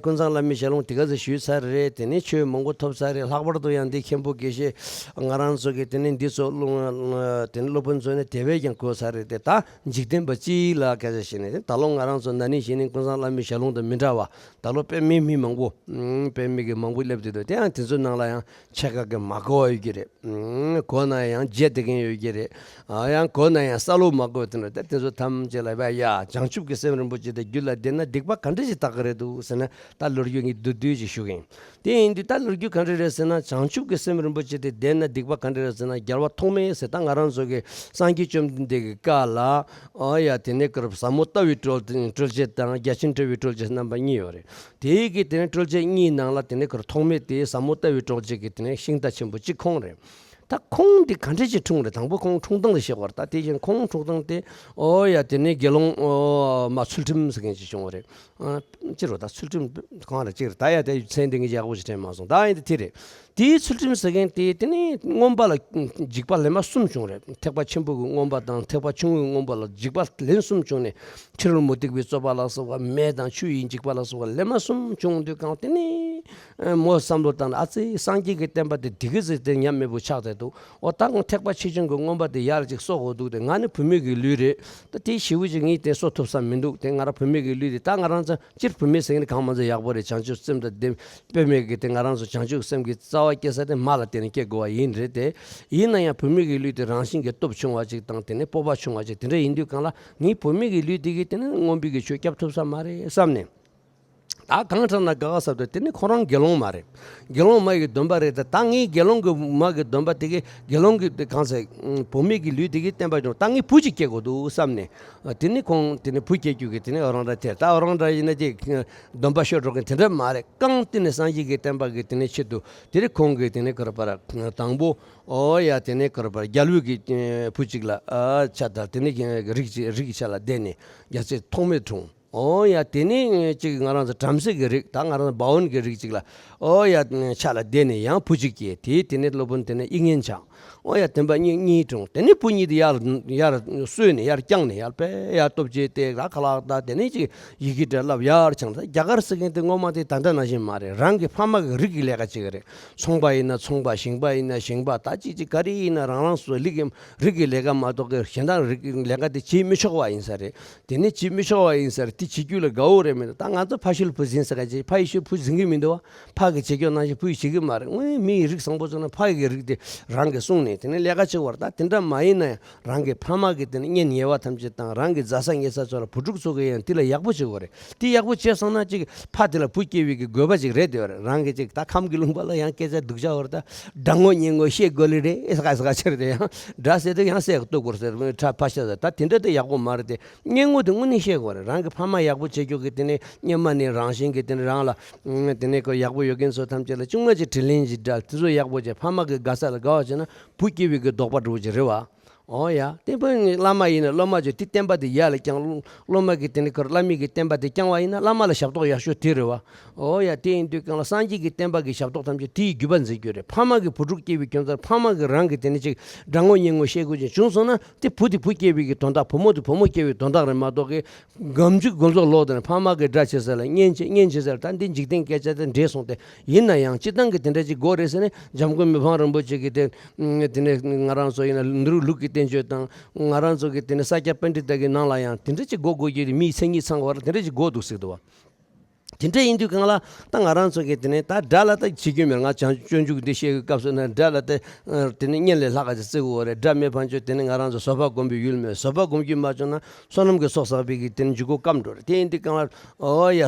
ཀུན་བཟང་བླ་མའི་ཞལ་ལུང་དེ་ག་ཚོད་ཞུས་ཚར་རེད། དེ་ནས་ཆོས་མང་པོ་ཐོབ་ཚར་རེད། ལྷག་པར་དུ་ཡང་འདི་མཁན་པོ་དགེ་བཤེས་ང་རང་ཚོ་གི་དེ་ནས་འདི་ཚོ་སློབ། དེ་ནས་སློབ་དཔོན་ཚོ་ནས་དེ་བས་ཀྱང་གོ་ཚར་རེད་དེ། ད་འཇིག་རྟེན་པ་སྤྱི་ལ་སྐད་ཆ་བཤད་ནས། ད་ལོ་ང་རང་ཚོ་ན་ནིང་གཞེས་ནིང་ཀུན་བཟང་བླ་མའི་ཞལ་ལུང་དང་མི་འདྲ་བ། ད་ལོ་དཔེ་མེད་མི་མང་པོ། ཨང་། དཔེ་མེད་ཀྱི་མང་པོ་སླེབས་བསྡད་འདུག། དེ་ཡང་དེ་ཚོའི་ནང་ལ་ཡང་ཕྱེད་ཀ་གིས་མ་གོ་བ་ཡོད་ཀྱི་རེད། ཨང་། གོ་ན་ཡང་བརྗེད་བསྡད་མཁན་ཡོད་ཀྱི་རེད། ཨ། ཡང་གོ་ན་ཡང་ས་ལོ་མ་གོ་དེ་འདྲ། དེ་དེ་ཚོ་ཐམས་ཅད་ལ་བས་ཡ། བྱང་ཆུབ་ཀྱི་སེམས་རིན་པོ་ཆེ་དེ་རྒྱུད་ལ་ལྡན་ན་སྡིག་པ་ག་འདྲ་ཞིག་དག་གི་རེད་འདུག་ཟེར་ན། ད་ལོ་རྒྱུས་ངས་བསྡུས་བསྡུས་ཅིག་ཞུ་གི་ཡིན། དེ་ཡིན་དུས་ད་ལོ་རྒྱུས་ག་འདྲ་རེད་ཟེར་ན། བྱང་ཆུབ་ཀྱི་སེམས་རིན་པོ་ཆེ་དེ་ལྡན་ན་སྡིག་པ་ག་འདྲ་རེད་ཟེར་ན། རྒྱལ་བ་ཐོགས་མེད་ཟེར། ད་ང་རང་ཚོ་གི་སངས་རྒྱས་བཅོམ་ལྡན་འདས་ཀྱི་བཀའ་ལ། ཨོ་ཡ། དེ་ནས་ག་རེ་ཟབ་མོ་ལྟ་བའི་སྤྲོས་སྤྲོས་བཅས་དང་རྒྱ་ཆེན་ཁྲོ་བའི་སྤྲོས་བཅས་རྣམ་པ་གཉིས་ཡོད་རེད། དེའི་གི་དེ་ནས་སྤྲོས་བཅས་གཉིས་ནང་ལ་དེ་ནས་ག་རེ་ཐོགས་མེད་དེ་ཟབ་མོ་ལྟ་བའི་སྤྲོས་བཅས་ཀྱི་དེ་ནས་ཤིང་རྟ་ཆེན་པོ་གཅིག་ཁོང་རེད། ད་ཁོང་འདི་ག་འདྲ་ཅིག་འཁྲུངས་རེད། དང་པོ་ཁོང་འཁྲུངས་སྟངས་དེ་བཤད་དགོས་རེད། ད་དེ་བཞིན་ཁོང་འཁྲུངས་སྟངས་དེ། ཨོ་ཡ། དེ་ནས་དགེ་སློང་། ཨོ་མ། ཚུལ་ཁྲིམས་ཟེར་མཁན་ཅིག་བྱུང་བ་རེད། ཨ། ཅི་རེད་ད། ཚུལ་ཁྲིམས་གང་རེད་ཅིག་རེད། ད་ཡ་དེ་མཚན་དེ་ངས་ཡག་པོ་ཞིག་དྲན་མ་སོང་། ད་ཡིན་དེ་དེ་རེད། དེའི་ཚུལ་ཁྲིམས་ཟེར་མཁན་དེ་དེ་ནས་མངོན་པ་ལ་འཇིགས་པ་ལན་མ་གསུམ་བྱུང་རེད། ཐེག་པ་ཆེན་པོ་གི་མངོན་པ་དང་ཐེག་པ་ཆུང་ངུའི་མངོན་པ་ལ་འཇིགས་པ་ལན་གསུམ་བྱུང་ནས། ཕྱི་རོལ་མུ་སྟེགས་པའི་རྩོད་པ་ལ་སོགས་པ། མེ་དང་ཆུ་ཡི་འཇིགས་པ་ལ་སོགས་པ་ལན་མ་གསུམ་བྱུང་དུས་གང་དེ་ནས་མོ་བསམ་བློ་བཏང་ནས། ཨ་ཙི། སངས་རྒྱས་ཀྱི་བསྟན་པ་དེ་འདི་གི་ཟིག་དེ་ཉམས་མེད་པོ་ཆགས་བསྡད་འདུག། འོ་ད་ཐེག་པ་ཆེ་ཆུང་གི་མངོན་པ་དེ་ཡར་ཅིག་གསོ་དགོས་འདུག། དེ་ང་ནི་བུད་མེད་ཀྱི་ལུས་རེད། ད་དེ་ཞེ་པོ་ཅིག་ངས་དེ་གསོ་ཐུབ་ས་མི་འདུག། དེ་ང་རང་བུད་མེད་ཀྱི་ལུས་དེ། ད་ང་རང་ཚོ་སྤྱིར་བུད་མེད་ཟེར་མཁན་གང་མང་ཚོ་ཡག་པོ་རེད། བྱང་ཆུབ་སེམས་དང་ལྡན་པའི་མེད་ཀྱི་དེ། ང་རང་ཚོ་བྱང་ཆུབ་སེམས་ཀྱི་རྩ་བ་སྐྱེ་ས་དེ་མ་ལ་བརྟེན་ནས་སྐྱེ་དགོས་པ་ཡིན་རེད་དེ། ཡིན་ན་ཡང་བུད་མེད་ཀྱི་ལུས་དེ་རང་བཞིན་གྱི་སྟོབས་ཆུང་བ་ཅིག་དང་། དེ་ནས་སྤོབས་པ་ཆུང་བ་ཅིག་དེ་འདྲ་ཡིན་དུས་གང་ལ། ངའི་བུད་མེད་ཀྱི་ལུས་དེ་གིས་དེ་ནི་མངོན་པའི་གི་ཆོས་སྐྱབས་ཐུབ་ས་མ་རེད་བསམ་ནས། ད་གང་དྲག་ན་དགའ་ག་ཟེར་དུས། དེ་ནི་ཁོ་རང་དགེ་སློང་མ་རེད། དགེ་སློང་མ་ཡི་སྡོམ་པ་རེད། ད་ད་ངའི་དགེ་སློང་གི་མ་གི་སྡོམ་པ་དེ་གིས། དགེ་སློང་གི་དེ་གང་ཟེར། བུད་མེད་ཀྱི་ལུས་དེ་གིས་བསྟན་པ་སྐྱོང་། ད་ངའི་བུ་ཅིག་སྐྱེ་དགོས་འདུག་བསམ་ནས། དེ་ནི་ཁོང་དེ་ནི་བུ་སྐྱེ་རྒྱུ་གི་དེ་ནི་ཨོ་རང་འདྲ་དེ། ད་ཨོ་རང་འདྲ་ཡིན་ན་དེ་སྡོམ་པ་ཤོར་འགྲོ་མཁན་དེ་འདྲ་མ་རེད། རྐང་དེ་ནི་སངས་རྒྱས་ཀྱི་བསྟན་པ་གི་དེ་ནི་ཆེད་དུ། དེ་ནི་ཁོང་གིས་དེ་ནི་ག་རེ་བར་དང་པོ། ཨོ་ཡ། དེ་ནི་ག་རེ་བར་རྒྱལ་པོའི་གི་བུ་ཅིག་ལ། ཨ། ཆ་ད་དེ་ནི་རིགས་ཅིག་རིགས་ཀྱི་ཆ་ལ་བསྡད་ནས་རྒྱལ་སྲས་ཐོགས་མེད་འཁྲུངས། ཨོ་ཡ། དེ་ནས་ཅིག་ང་རང་ཚོ་བྲམ་ཟེ་གི་རིགས། ད་ང་རང་ཚོ་བ་འོན་གྱི་རིགས་ཅིག་ལ། ཨོ་ཡ། ཆ་ལ་བསྡད་ནས་ཡང་བུ་གཅིག་སྐྱེས། དེ་དེ་ནས་སློབ་དཔོན་དེ་ནས་དབྱིག་གཉེན་ཆགས། ཨོ་ཡ། དེ་འབའ་གཉིས་གཉིས་འཁྲུངས། དེ་ནས་བུ་གཉིས་དེ་ཡར་ཡར་གསོས་ནས་ཡར་བསྐྱངས་ནས་ཡར་དཔེ་ཡར་སྟོབས་ཆེ་སྟེ་ར་ཁ་ལག་ད་དེ་ནས་ཅིག་ཡི་གེ་འབྲི་ལབ་ཡར་བྱུང་། ད་རྒྱ་གར་ཟེར་མཁན་དེ་སྔོན་མ་དེ་ད་ལྟ་ནང་བཞིན་མ་རེད། རང་གི་ཕ་མ་གི་རིགས་ཀྱི་ལས་ཀ་བྱེད་ཀྱི་རེད། ཚོང་པ་ཡིན་ན་ཚོང་པ། ཞིང་པ་ཡིན་ན་ཞིང་པ། ད་ཅིག་ཅིག་ག་རེ་ཡིན་ན་རང་རང་སོ་སོའི་རིགས་ཀྱི་ལས་ཀ་མ་གཏོགས་ཀྱི་གཞན་དག་རིགས་ཀྱི་ལས་ཀ་དེ་བྱེད་མི་ཆོག་པ་ཡིན་ས་རེད། དེ་ནི་བྱེད་མི་ཆོག་པ་ཡིན་ས་རེད། དེ་བྱེད་རྒྱུ་ལ་དགའ་བོ་རེད་མི་འདུག། ད་ང་ཚོ་ཕ་ཤུལ་བུ་འཛིན་ཟེར་ག་ཅིག། ཕ་ཡི་ཤུལ་བུ་འཛིན་གྱི་མི་འདུག་བ། ཕ་གི་བྱེད་རྒྱུ་ནང་བཞིན་བུ་ཡིས་བྱེད་ཀྱི་མ་རེད། དངོས་མི་ཡི་རིགས་བཟང་པོ་ཚོ་ན་ཕ་ཡི་གི་རིགས་དེ་རང་གིས་བསྲུངས་ནས་དེ་ནི་ལས་ཀ་བྱེད་དགོས་རེད། ད་དེ་འདྲ་མ་ཡིན་ན་ཡང་། རང་གི་ཕ་མ་གི་དེ་ནི་གཉེན་ཉེ་བ་ཐམས་ཅད་དང་། རང་གི་མཛའ་ས་ཉེ་ས་ཚོ་ལ་བུ་ཕྲུག་ཚོ་གིས་ཡང་དེ་ལ་ཡག་པོ་བྱེད་དགོས་རེད། དེ་ཡག་པོ་བྱས་སོང་ན་ཅིག་ཕ་དེ་ལ་བུ་སྐྱེ་བའི་གི་དགོས་པ་ཅིག་རེད། དེ་བ་རེད། རང་གི་ཅིག་ད་ཁམས་ཀྱི་ལུང་པ་ལ་ཡང་སྐད་ཆ་སྡུག་ཅག་བར་ད་དགྲ་ངོ་གཉེན་ངོ་བཤད་དགོས་ལེ་རེད། ཨེ་ས་ག་ས་ག་ཆེར་དེ་ཡང་དགྲ་ཟེར་དེ་ཡང་བསད་གཏུབ་དགོས་ཟེར། ཕྲ་ཕ་ཤ་ཟེར། ད་དེ་འདྲ་དེ་ཡག་པོ་མ་རེད་དེ། གཉེན་ངོ་དེ་དངོས་གནས་བཤད་དགོས་རེད། རང་གི་ཕ་མ་ཡག་པོ་བྱེད་རྒྱུ་གི་དེ་ནི་སྔོན་མ་ནས་རང་བཞིན་གི་དེ་ནི་རང་ལ་དེ་ནི་ཁོ་ཡག་པོ་ཡོད་མཁན་ཚོ་ཐམས་ཅད་ལ་ཅུང་མ་ཅིག་དྲིན་ལན་ཅིག་འདྲ། དེ་ཚོ་ཡག་པོ་བྱས། ཕ་མ་གི་དགའ་ས་ལ་དགའ་བ་བྱས་ན་བུ་སྐྱེ་བའི་གི་ལྡོག་པ་འགྲོ་གི་རེད་བ། ཨོ་ཡ། དེ་བོ་ནི་བླ་མ་ཡིན་ན་སློབ་མ་ཚོས་དེ་བསྟན་པ་དེ་ཡར་ལ་བསྐྱངས། སློབ་མ་གིས་དེ་ནི་ཁོར་བླ་མའི་གི་བསྟན་པ་དེ་བསྐྱངས་པ་ཡིན་ན་བླ་མ་ལ་ཞབས་ཏོག་ཡག་ཤོས་དེ་རེད་བ། ཨོ་ཡ། དེ་ཡིན་དུས་གང་ལ་སངས་རྒྱས་ཀྱི་བསྟན་པ་གི་ཞབས་ཏོག་ཐམས་ཅད་དེ་ཡི་བརྒྱུད་པ་འཛིན་རྒྱུ་རེད། ཕ་མ་གི་བུ་ཕྲུག་སྐྱེ་བའི་རྒྱུ་མཚན། ཕ་མ་གི་རང་གི་དེ་ནི་ཅིག་དགྲ་ངོ་གཉེན་ངོ་བཤད་དགོས་ཅིག་བྱུང་སོང་ན། དེ་བུ་དེ་བུ་སྐྱེ་བའི་གི་དོན་དག། བུ་མོ་དེ་བུ་མོ་སྐྱེ་བའི་དོན་དག་རེད་མ་གཏོགས་གི། སྒམ་ཅིག་དགོན་ཚོགས་ལོག་དང་ཕ་མ་གི་དགྲ་བྱེད་ས་ལ་གཉེན་བྱེད། གཉེན་བྱེད་ས་ལ་ད་འདི་འཇིག་རྟེན་སྐད་ཆ་དེ་འདྲེས་སོང་སྟེ། ཡིན་ན་ཡང་སྤྱིར་བཏང་གི་དེ་འདྲ་ཅིག་དགོས་རེད་ཟེར་ནས་འཇམ་མགོན་མི་ཕམ་རིན་པོ་ཆེ་གིས་དེ། དེ་ནས་ང་རང་ཚོ་ཡིན་ན་འདི་རུ་ལུགས་ཀྱི་ བསྟན་བཅོས་དང་། ང་རང་ཚོ་གི་དེ་ནི་ས་སྐྱ་པཎྜི་ཏ་གི་ནང་ལ་ཡང་དེ་འདྲ་ཅིག་དགོས་དགོས་ཀྱི་རེད། མིའི་མཚན་ཉིད་ཚང་བར་དེ་འདྲ་ཅིག་དགོས་འདུག་ཟེར་འདུག་བ། དེ་འདྲ་ཡིན་དུས་གང་ལ་ད་ང་རང་ཚོ་གི་དེ་ནི་ད་དགྲ་ལ་ད་བྱེད་རྒྱུ་མེད། ང་བྱང་སྤྱོད་འཇུག་འདི་བཤད་ཀྱི་སྐབས་སུ་ན་དགྲ་ལ་ད་དེ་ནི་གཉེན་ལས་ལྷག་ག་ཅིག་བརྩི་དགོས་རེད། དགྲ་མེད་ཕན་ཆོད་དེ་ནི་ང་རང་ཚོ་བཟོད་པ་སྒོམ་པའི་ཡུལ་མེད། བཟོད་པ་སྒོམ་རྒྱུ་མ་བྱུང་ན་བསོད་ནམས་ཀྱི་ཚོགས་བསགས་པའི་གི་དེ་ནི་འཇུག་སྒོ་སྐམ་འགྲོ་རེད། དེ་ཡིན་དུས་གང་ལ་ཨོ་ཡ་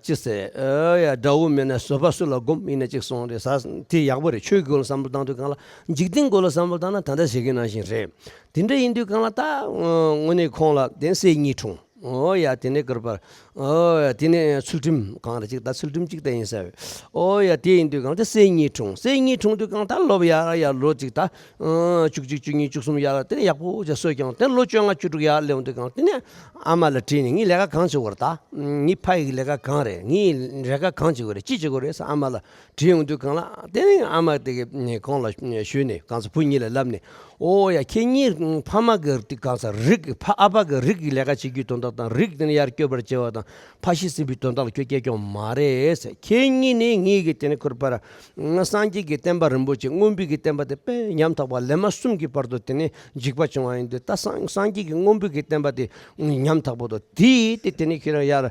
ཅི་ཟེར། ཨོ་ཡ་དགྲ་བོ་མེད་ན་བཟོད་པ་སུ་ལ་སྒོམ་ཡིན་ན་ཅིག་སོང་རེད་ཟེར། དེ་ཡག་པོ་རེད། ཆོས་ཀྱི་སྒོ་ལ་བསམ་བློ་བཏང་དུས་གང་ལ་འཇིག་རྟེན་སྒོ་ལ་བསམ་བློ་བཏང་ན་ད་ལྟ་ཞིག་གི་ནང་བཞིན་རེད། དེ་འདྲ་ཡིན་དུས་གང་ལ་ད་དངོས་གནས་ཁོང་ལ་དེ་སྲས་གཉིས་འཁྲུངས། ཨོ་ཡ་དེ་ནས་གུར་པར། ཨོ་ཡ་དེ་ནས་ཚུལ་ཁྲིམས་གང་རེད་ཅིག་ད་ཚུལ་ཁྲིམས་ཅིག་ད་ཡིན་ས་ཡོད། ཨོ་ཡ་དེ་ཡིན་དུས་གང་དེ་སྲས་གཉིས་འཁྲུངས། སྲས་གཉིས་འཁྲུངས་དུས་གང་ད་སློབ་ཡར་ཡར་ལོ་ཅིག་ད་བཅུ་གཅིག་བཅུ་གཉིས་བཅུ་གསུམ་ཡར་དེ་ནས་ཡག་པོ་ཅིག་གསོ་སྐྱོང་དེ་ལོ་བཅོ་ལྔ་བཅུ་དྲུག་ཡར་སླེབས་དུས་གང་དེ་ནས་ཨ་མ་ལ་དྲིས་ནས་ངས་ལས་ཀ་གང་བྱེད་དགོས་རེད། ད་ངའི་ཕ་ཡི་ལས་ཀ་གང་རེད། ངའི་ལས་ཀ་གང་བྱེད་དགོས་རེད། ཅི་བྱེད་དགོས་རེད་ཟེར་ཨ་མ་ལ་དྲིས་ཡོང་དུས་གང་ལ་དེ་ནས་ཨ་མ་དེ་གི་ཁོང་ལ་ཞུས་ནས་གང་ཟེར་བུ་གཉིས་ལ་ལབ་ནས། ཨོ་ཡ་ཁྱེད་གཉིས་ཕ་མ་གི་དེ་གང་ཟེར་རིགས་ཕ་ཨ་ཕ་གི་རིགས་ཀྱི་ལས་ཀ་བྱེད་རྒྱུའི་དོན་དག་དང་རིགས་དེ་ནས་ཡར་བསྐྱོད་པར་བྱེད་པ་དང་ཕ་ཤི་ཟིན་པའི་དོན་དག་ལ་ཁྱོད་སྐྱེས་སྐྱོང་མ་རེད་ཟེར། ཁྱེད་གཉིས་ནི་ངེད་ཀྱི་དེ་ནས་ཁུར་པར་སངས་རྒྱས་ཀྱི་བསྟན་པ་རིན་པོ་ཆེ་མངོན་པའི་གི་བསྟན་པ་དེ་དཔེ་ཉམ་ཐག་པ་ལེ་མ་གསུམ་གྱི་བར་དུ་དེ་ནས་འཇིགས་པ་བྱུང་བ་ཡིན་དུས་ད་སངས་སངས་རྒྱས་ཀྱི་མངོན་པའི་གི་བསྟན་པ་དེ་ཉམ་ཐག་པོ་དང་དེའི་དེ་དེ་ནས་ཁྱེད་རང་ཡར་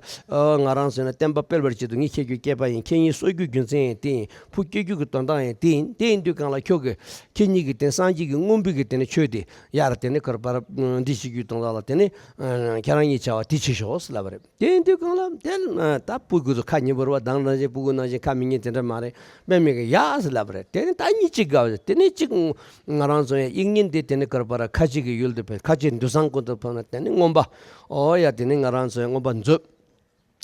ང་རང་ཟེར་ན་བསྟན་པ་སྤེལ་བར་བྱེད་དུ་ངེད་ཁྱེད་ཀྱི་སྐྱེས་པ་ཡིན། ཁྱེད་གཉིས་གསོ་རྒྱུ་རྒྱུ་མཚན་ཡིན་དེ་ཡིན། བུ་སྐྱེ་རྒྱུ་གི་དོན་དག་ཡང་དེ་ཡིན། དེ་ཡིན་དུས་གང་ལ་ཁྱོད་ཀྱིས་ཁྱེད་གཉིས་ཀྱིས་དེ་སངས་རྒྱས་ཀྱི་མངོན་པའི་གི་དེ་ནི་ཆོས་དེ་ཡར་དེ་ནི་གར་པར་འདི་བྱེད་རྒྱུའི་དོན་དག་ལ་དེ་ནི་ཁྱེད་རང་གཉིས་བྱ་བ་དེ་བྱེད་ཤོག་ཟེར་ལབ་པ་རེད། དེ་ཡིན་དུས་གང་ལ་དེ་ད་སྤུ་གུ་ཚོ་ཁ་ཉེ་པོ་རེད་བ། དང་ནང་བཞིན་སྤུ་གུ་ནང་བཞིན་ཁ་མི་ཉན་དེ་འདྲ་མ་རེད། དཔེ་མི་གི་ཡ་ཟེར་ལབ་པ་རེད། དེ་ནི་ད་གཉིས་གཅིག་དགའ་བ་རེད། དེ་ནི་གཅིག་ང་རང་ཚོ་ཡང་དབྱིག་གཉེན་དེ་དེ་ནི་གར་པར་ཁ་ཆེ་གི་ཡུལ་དུ་ཕེབས། ཁ་ཆེ་འདུས་བཟང་ཀུན་ཏུ་ཕེབས་ན་དེ་ནི་མངོན་པ། ཨོ་ཡ་དེ་ནི་ང་རང་ཚོ་ཡང་མངོན་པ་མཛོད།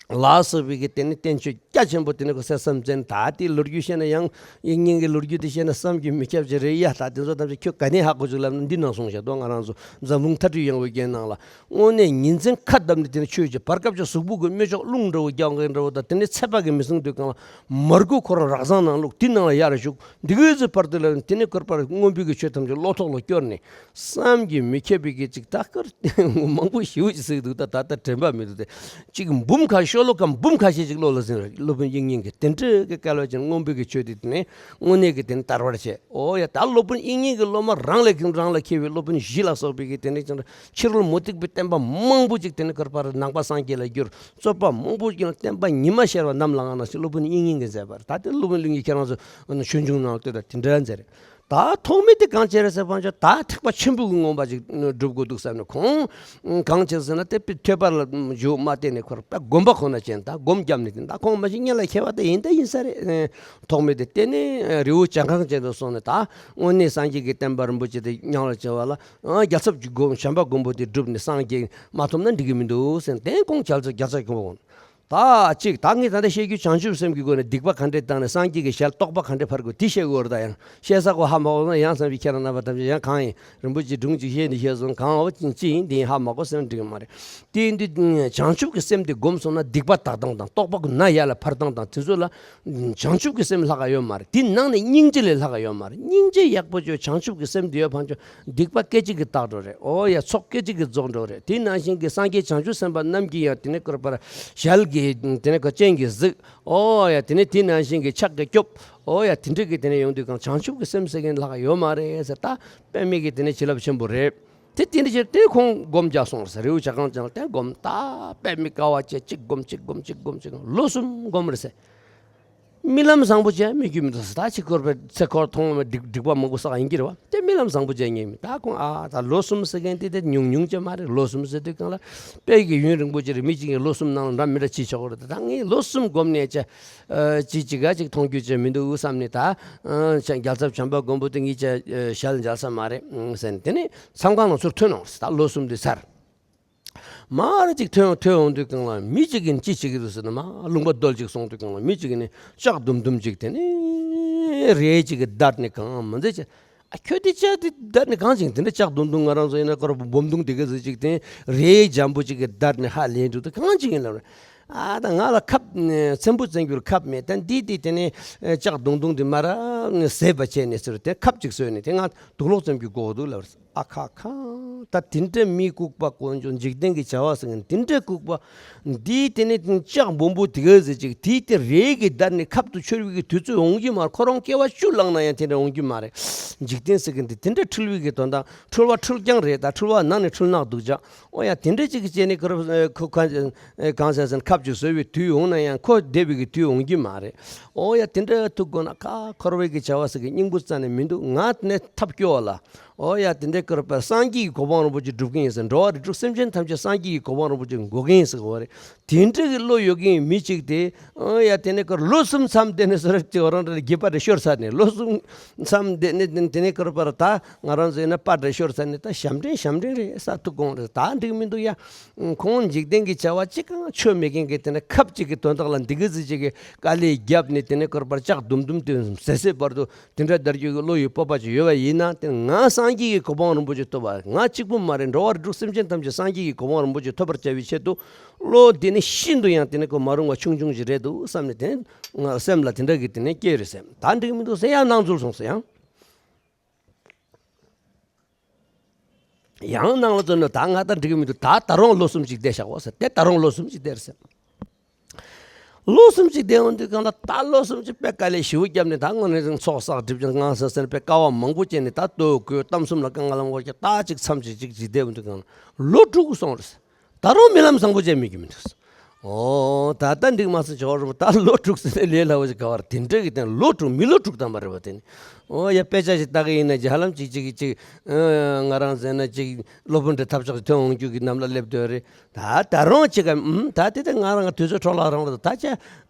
ལ་སོགས་པའི་གི་དེ་ནི་བསྟན་བཅོས་རྒྱ་ཆེན་པོ་དེ་ནི་ཁོ་གསན་བསམ་བཙན། ད་དེའི་ལོ་རྒྱུས་བཤད་ན་ཡང་དབྱིག་གཉེན་གྱི་ལོ་རྒྱུས་དེ་བཤད་ན་བསམ་གྱིས་མི་ཁྱབ་ཅིག་རེད་ཡ། ད་དེ་ཚོ་ཐམས་ཅད་ཁྱོད་ག་ནས་ཧ་གོ་བཅུག་ལབ་ན་འདི་ནང་གསུངས་བཞག་འདུག་ང་རང་ཚོ་འཛམ་གླིང་མཐའ་གྲུབ་ཡངས་པའི་རྒྱན་ནང་ལ་དངོས་གནས་ཉིན་མཚན་ཁ་བརྡབས་ནས་དེ་ནི་ཆོས་ཀྱི་བར་སྐབས་ཀྱི་གཟུགས་པོ་གི་སྨད་ཕྱོགས་རླུང་འདྲ་བོ་རྒྱག་མཁན་འདྲ་བོ་དང་དེ་ནི་ཚད་པ་གི་མི་སྲུང་དུས་གང་ལ་མར་ཁུ་ཁོ་རང་རག་བཟང་ནང་བླུགས་དེ་ནང་ལ་ཡར་བཞུགས། འདི་གའི་ཚེ་བར་དུ་ལ་དེ་ནས་བསྐོར་པར་མངོན་པའི་གི་ཆོས་ཐམས་ཅད་བློ་ཐོག་ལ་སྐྱོར་ནས་བསམ་གྱིས་མི་ཁྱབ་པའི་གི་ཅིག་ད་ཀར་མང་པོ་ཞེ་པོ་ཅིག་ཟེར་གི་འདུག་ད་ད་ལྟ་དྲན་པ་མི་འདུག་སྟེ། ཅིག་འབུམ་ཁ་ཤོ་ལོ་ཀ་འབུམ་ཁ་ཤས་ཅིག་བློ་ལ་ཟིན་རེད། སློབ་དཔོན་དབྱིག་གཉེན་གྱི་དེ་འདྲ་གི་སྐལ་བ་ཅན་མངོན་པའི་གི་ཆོས་དེ་དེ་ནས་དངོས་གནས་ཀྱི་དེ་ནས་དར་བར་བྱས། ཨོ་ཡ་ད་སློབ་དཔོན་དབྱིག་གཉེན་གྱི་སློབ་མ་རང་ལས་ཀྱང་རང་ལ་མཁས་པའི་སློབ་དཔོན་བཞི་ལ་སོགས་པའི་གི་དེ་ནས་ཅིག་ཕྱི་རོལ་མུ་སྟེགས་པའི་བསྟན་པ་མང་པོ་ཅིག་དེ་ནས་བསྐོར་པར་ནང་པ་སངས་རྒྱས་ལ་བསྒྱུར། རྩོད་པ་མང་པོ་ཀྱང་བསྟན་པ་ཉི་མ་ཤར་བ་ནམ་ལངས་ན་ཞེས་སློབ་དཔོན་དབྱིག་གཉེན་གྱིས་མཛད་པ་རེད། ད་དེ་སློབ་དཔོན་དབྱིག་གཉེན་ཁྱེད་རང་ཚོ་ཆོས་འབྱུང་ནང་ལ་ལྟོས་དང་དེ་འདྲ་མཛད་རེད། ད་ཐོག་མེད་དེ་གང་བྱས་རེད་ཟེར་བ་ཅོ་ད་ཐེག་པ་ཆེན་པོའི་ངོ་མ་ཅིག་སྒྲུབ་དགོས་འདུག་བསམ་ནས་ཁོང་གང་བྱས་ཟེར་ན་དེ་ཐོས་པ་ལ་འཇུག་མ་བརྟེན་ནས་ཁོར་དཔེ་སྒོམ་པ་ཁོ་ན་བྱས་ད་སྒོམ་བརྒྱབ་ནས་དེ་ད་ཁོང་མ་གཞི་གཉེན་ལ་མཁས་པ་དེ་ཡིན་ད་ཡིན་ས་རེད། ཐོག་མེད་དེ་བལྟས་ནས་རི་བོ་བྱ་རྐང་ཅན་དུ་སོང་ནས་ད་དངོས་གནས་སངས་རྒྱས་ཀྱི་བསྟན་པ་རིན་པོ་ཆེ་དེ་མྱང་ལ་བྱ་བ་ལ། ཨ་རྒྱལ་ཚབ་ཀྱི་སྒོམ་བྱམས་པ་མགོན་པོ་དེ་བསྒྲུབས་ནས་སངས་རྒྱས་མ་ཐོབ་ན་འགྲིག་གི་མི་འདུག་ཟེར་ནས་དེ་ཁོང་རྒྱལ་ཚབ་རྒྱལ་ཚབ་སྐྱོང་བ་ད་གཅིག་ད་ངས་ད་ལྟ་བཤད་རྒྱུ་བྱང་ཆུབ་སེམས་ཀྱི་སྒོ་ནས་སྡིག་པ་ག་འདྲས་བཏང་ནས་སངས་རྒྱས་ཀྱི་ཞལ་རྟོགས་པ་ག་འདྲས་འཕར་དགོས་དེ་བཤད་དགོས་རེད། ད་ཡང་བཤད་ས་གོ་ཧ་མ་གོ་ན་ཡང་བསམ་པའི་ཁྱེད་རང་རྣམ་པ་ཐམས་ཅད་ཡང་གང་ཡིན་རིན་པོ་ཆེ་སྒྲུང་གཅིག་བཤད་འདི་བཤད་སོང་གང་འོ་ཅི་ཅི་ཡིན་འདི་ཡིན་ཧ་མ་གོ་ཟེར་ན་འགྲིག་གི་མ་རེད། དེ་ཡིན་དུས་བྱང་ཆུབ་ཀྱི་སེམས་དེ་སྒོམ་སོང་ན་སྡིག་པ་དག་སྟངས་དང་རྟོགས་པ་ཀུན་ན་ཡར་ལ་འཕར་སྟངས་དང་དེ་ཚོ་ལ་བྱང་ཆུབ་ཀྱི་སེམས་ལྷག་ག་ཡོད་མ་རེད། དེ་ནང་ནས་སྙིང་རྗེ་ལས་ལྷག་ག་ཡོད་མ་རེད། སྙིང་རྗེ་ཡག་པོ་བྱོས། བྱང་ཆུབ་ཀྱི་སེམས་དེ་ཡོད་ཕན་ཆོད། སྡིག་པ་སྐད་ཅིག་གིས་དག་འགྲོ་རེད། ཨོ་ཡ་ཚོགས་སྐད་ཅིག་གིས་རྫོགས་འགྲོ་རེད། དེ་ནང་བཞིན་གྱི་སངས་རྒྱས་བྱང་ཆུབ་སེམས་དཔའ་རྣམས་ཀྱིས་ཡང་དེ་ནས་བསྐོར་པར་ཞལ་གྱི་དེ་ནས་ཁོ་སྤྱན་གྱིས་གཟིགས། ཨོ་ཡ་དེ་ནས་དེ་ནང་བཞིན་གྱི་ཕྱག་གིས་སྐྱོབ། ཨོ་ཡ་དེ་འདྲ་གི་དེ་ནས་ཡོང་དུས་གང་བྱང་ཆུབ་ཀྱི་སེམས་ཟེར་མཁན་ལྷག་ཡོད་མ་རེད་ཟེར། ད་དཔེ་མེད་ཀྱི་དེ་ནས་བྱིན་རླབས་ཆེན་པོ་རེད། དེ་དེ་འདྲ་བྱས་དེ་ཁོང་སྒོམ་རྒྱག་སོང་ཟེར། རི་བོ་བྱ་རྐང་ཅན་ལ་དེ་སྒོམ་ད་དཔེ་མི་དཀའ་བ་བྱས་གཅིག་སྒོམ་གཅིག་སྒོམ་གཅིག་སྒོམ་གཅིག་ལོ་གསུམ་སྒོམ་རེད་ཟེར། རྨི་ལམ་བཟང་པོ་བྱས་སྨིག་རྒྱུ་མི་འདུག་ཟེར། ད་ཅིག་སྐོར་པའི་ཚེ་འཁོར་ཐོག་མའི་སྡིག་སྡིག་པ་མང་པོ་བསགས་ཡིན་གྱི་རེད་བ། དེ་རྨི་ལམ་བཟང་པོ་བྱས་ངེས་མིན། ད་ཁོང་ཨ་ད་ལོ་གསུམ་ཟེར་མཁན་དེ་དེ་ཉུང་ཉུང་ཅིག་མ་རེད། ལོ་གསུམ་ཟེར་དུས་གང་ལ་དཔེ་གི་ཡུན་རིང་པོ་ཅིག་རེད། མི་གཅིག་གིས་ལོ་གསུམ་ནང་ལ་འདྲ་མི་འདྲ་བྱེད་ཆོག་གི་རེད། ད་ངས་ལོ་གསུམ་སྒོམ་ནས་ཅི་ཅི་ག་ཅིག་མཐོང་རྒྱུ་ཅིག་མི་འདུག་བསམ་ནས་ད་རྒྱལ་ཚབ་བྱམས་པ་མགོན་པོ་དེ་ངས་ཅི་ཞལ་མཇལ་ས་མ་རེད་ཟེར་ནས་དེ་ནས་མཚམས་ཁང་ནང་ཚུར་ཐོན་ནོ་ཟེར། ད་ལོ་གསུམ་དེ་ཚར། མར་ཅིག་ཐོན་ཐོན་འོང་དུས་གང་ལ་མི་གཅིག་གིས་ཅི་བྱེད་ཀྱི་འདུག་ཟེར་ན། མར་ལུང་པ་རྡོལ་ཅིག་སོང་དུས་གང་ལ་མི་གཅིག་གིས་ནི་ལྕགས་དུམ་དུམ་ཅིག་དེ་ནི་རས་ཅིག་གིས་བརྡར་ནས་གང་མ་མཛད་ཅེ། ཨ་ཁྱོད་དེ་ལྕགས་དེ་བརྡར་ནས་གང་ཅིག་དེ་འདྲ་ལྕགས་དུམ་དུམ་ང་རང་ཚོ་ཡིན་ན་ཀོར་སྦོམ་དུང་དེ་ག་ཟིག་ཅིག་དེ་རས་འཇམ་པོ་ཅིག་གིས་བརྡར་ནས་ཧ་ལས་འདུག་ད་གང་ཅིག་ཡིན་ལབ་རེད། ཨ་ད་ང་ལ་ཁབ་ཚེམ་བུ་བཙེམ་རྒྱུར་ཁབ་མེད། ད་འདི་དེ་དེ་ནི་ལྕགས་དུང་དུང་དེ་མར་ཟས་པ་བྱས་ནས་ཟེར་དེ་ཁབ་ཅིག་བཟོས་ནས་དེ་ང་དུག་ལོག་བཙེམ་རྒྱུ་དགོས་འདུག་ལབ་རེད། ཨ་ཁ་ཁ། ད་དེ་འདྲ་མི་ལྐུགས་པ་དཀོན་མཆོག་འཇིག་རྟེན་གྱི་བྱ་བ་ཟེར་མཁན་དེ་འདྲ་ལྐུགས་པ། འདིའི་དེ་ནས་ལྕགས་སྦོམ་པོ་དེ་ག་ཟེར་ཅིག་དེའི་དེ་རེས་ཀྱི་བརྡར་ནས་ཁབ་ཏུ་ཤོར་བའི་གི་དུས་ཚོད་འོང་གི་མ་རེད། ཁོ་རང་སྐྱེ་བ་བཅུ་བླངས་ན་ཡང་དེ་འདྲ་འོང་གི་མ་རེད། འཇིག་རྟེན་ཟེར་མཁན་འདི་དེ་འདྲ་འཁྲུལ་བའི་གི་དོན་དག་འཁྲུལ་བ་འཁྲུལ་རྐྱང་རེད། ད་འཁྲུལ་བ་ནང་ནས་འཁྲུལ་ནག་འདུག་ཅག་ཨོ་ཡ་དེ་འདྲ་ཅིག་གི་བྱས་ནས་ཁོ་ར་ཁོ་གང་གང་ཟེར་ཟེར་ཁབ་ཅིག་བཟོ་བའི་དུས་འོང་ན་ཡང་ཁོ་བསྡད་པའི་གི་དུས་འོང་གི་མ་རེད། ཨོ་ཡ་དེ་འདྲ་ཐུག་དགོས་ན་ཁ་འཁོར་བའི་གི་བྱ་བ་ཟེར་གི་སྙིང་པོ་རྩ་ནས་མི་འདུག་ང་ནས་ཐབས་སྐྱོ་བ་ལ། ཨོ་ཡ་དེ་འདྲའི་སྐོར་པ་སངས་རྒྱས་ཀྱི་གོ་འཕང་རིན་པོ་ཆེ་སྒྲུབ་ཀྱི་ཡིན་ཟེར། འགྲོ་བ་རིགས་དྲུག་སེམས་ཅན་ཐམས་ཅད་སངས་རྒྱས་ཀྱི་གོ་འཕང་རིན་པོ་ཆེ་འགོད་ཀྱི་ཡིན་ཟེར་གོ་བ་རེད། དེ་འདྲ་གི་བློ་ཡོད་ཀྱི་ཡིན་མི་གཅིག་དེ། ཨོ་ཡ་དེ་ནས་ཁོ་ལོ་གསུམ་མཚམས་བསྡད་ནས་ཟེར་གྱི་ང་རང་འདྲ་རྒྱུད་པ་འདྲ་ཤོར་ཚར་ནས་ལོ་གསུམ་མཚམས་བསྡད་ནས་དེ་ནས་སྐོར་པར་ད་ང་རང་ཚོ་ཡིན་ན་པ་འདྲ་ཤོར་ཚར་ནས་ད་ཞབས་འདྲེན་ཞབས་འདྲེན་རེད་ས་ཐུག་གོང་རེད། ད་འགྲིག་མི་འདུག་ཡ། ཁོང་འཇིག་རྟེན་གྱི་བྱ་བ་གཅིག་གང་ཆོ་མེད་མཁན་གྱི་དེ་ནས་ཁབ་གཅིག་གི་དོན་དག་ལ་འདི་གི་ཟིག་གཅིག་གི་དཀའ་ལས་བརྒྱབ་ནས་དེ་ནས་སྐོར་པར་ལྕགས་དུམ་དུམ་དུ་ཟེར་ཟེར་བར་དུ། དེ་འདྲ་དར་རྒྱུ་གི་བློ་ཡི་སྤོབས་པ་ཅིག་ཡོད་པ་ཡིན་ན་དེ་ང་སངས་རྒྱས་ཀྱི་གོ་འཕང་རིན་པོ་ཆེ་ཐོབ་པ་ང་གཅིག་པུ་མ་རེད། འགྲོ་བ་རིགས་དྲུག་སེམས་ཅན་ཐམས་ཅད་སངས་རྒྱས་ཀྱི་གོ་འཕང་རིན་པོ་ཆེ་ཐོབ་པར་བྱ་བའི་ཆེད་དུ་བློ་དེ་ནི་ཤིན་ཏུ་ཡང་དེ་ནི་ཁོ་མ་རུང་བ་ཆུང་ཆུང་ཞིག་རེད་འདུག་བསམ་ནས་དེ་ང་སེམས་ལ་དེ་འདྲ་གི་དེ་ནི་སྐྱེས་རེད་སེམས་ད་འགྲིག་མི་འདུག་ཟེར་ཡང་སྣང་ཚུལ་སོང་ཟེར་ཡང་། ཡང་ནང་ལ་བཙོན་ནས་ད་ང་ད་འགྲིག་གི་མི་འདུག་ད་ད་རུང་ལོ་གསུམ་ཅིག་བསྡད་བཞག་གོ་ཟེར་དེ་ད་རུང་ལོ་གསུམ་ཅིག་བསྡད་རེད་སེམས། ལོ་གསུམ་ཅིག་བསྡད་འོང་དུས་གང་ལ་ད་ལོ་གསུམ་ཅིག་དཔེ་དཀའ་ལས་ཞེ་པོ་བརྒྱབ་ནས་ད་དངོས་གནས་ཚོགས་བསགས་སྒྲིབ་སྦྱང་ངང་སེ་སེ་དཔེ་དཀའ་བ་མང་པོ་སྤྱད་ནས་ད་ལྟོས་གོས་གཏམ་གསུམ་ལ་དཀའ་ངལ་ལ་མགོ་སྐྱ་ད་ཅིག་མཚམས་ཅིག་ཅིག་ཅིག་བསྡད་འོང་དུས་གང་ལ་ལོ་དྲུག་སོང་རེད། ད་རུང་རྨི་ལམ་བཟང་པོ་བྱས་མེད་ཀྱི་མི་འདུག་ཨོ་ད་ལྟ་འགྲིག་མ་སོང་ཇོ་རུ་ད་ལོ་དྲུག་ཟེར་ནས་ལས་སླ་བོ་ཞིག་ག་བར་དེ་འདྲ་གི་དེ་ལོ་དྲུག་མི་ལོ་དྲུག་ཙམ་པ་རེད་བ་དེ་ནི། ཨོ་ཡ་དཔེ་ཆ་ཞིག་ལྟ་གི་ཡིན་ན་ཇ་ཧ་ལམ་ཅིག་ཅིག་ཅིག་ང་རང་ཟེར་ན་ཅིག་སློབ་དཔོན་འདྲ་ཐབས་ཆག་ཅིག་ཐོན་འོང་རྒྱུ་གི་ནམ་ལ་སླེབས་འདོད་རེད། ད་ད་རུང་ཅིག་ག་ཨུམ་ད་དེ་ད་ང་རང་དུས་ཚོད་འཕྲོ་བརླག་རང་ལ་ད་ཆ་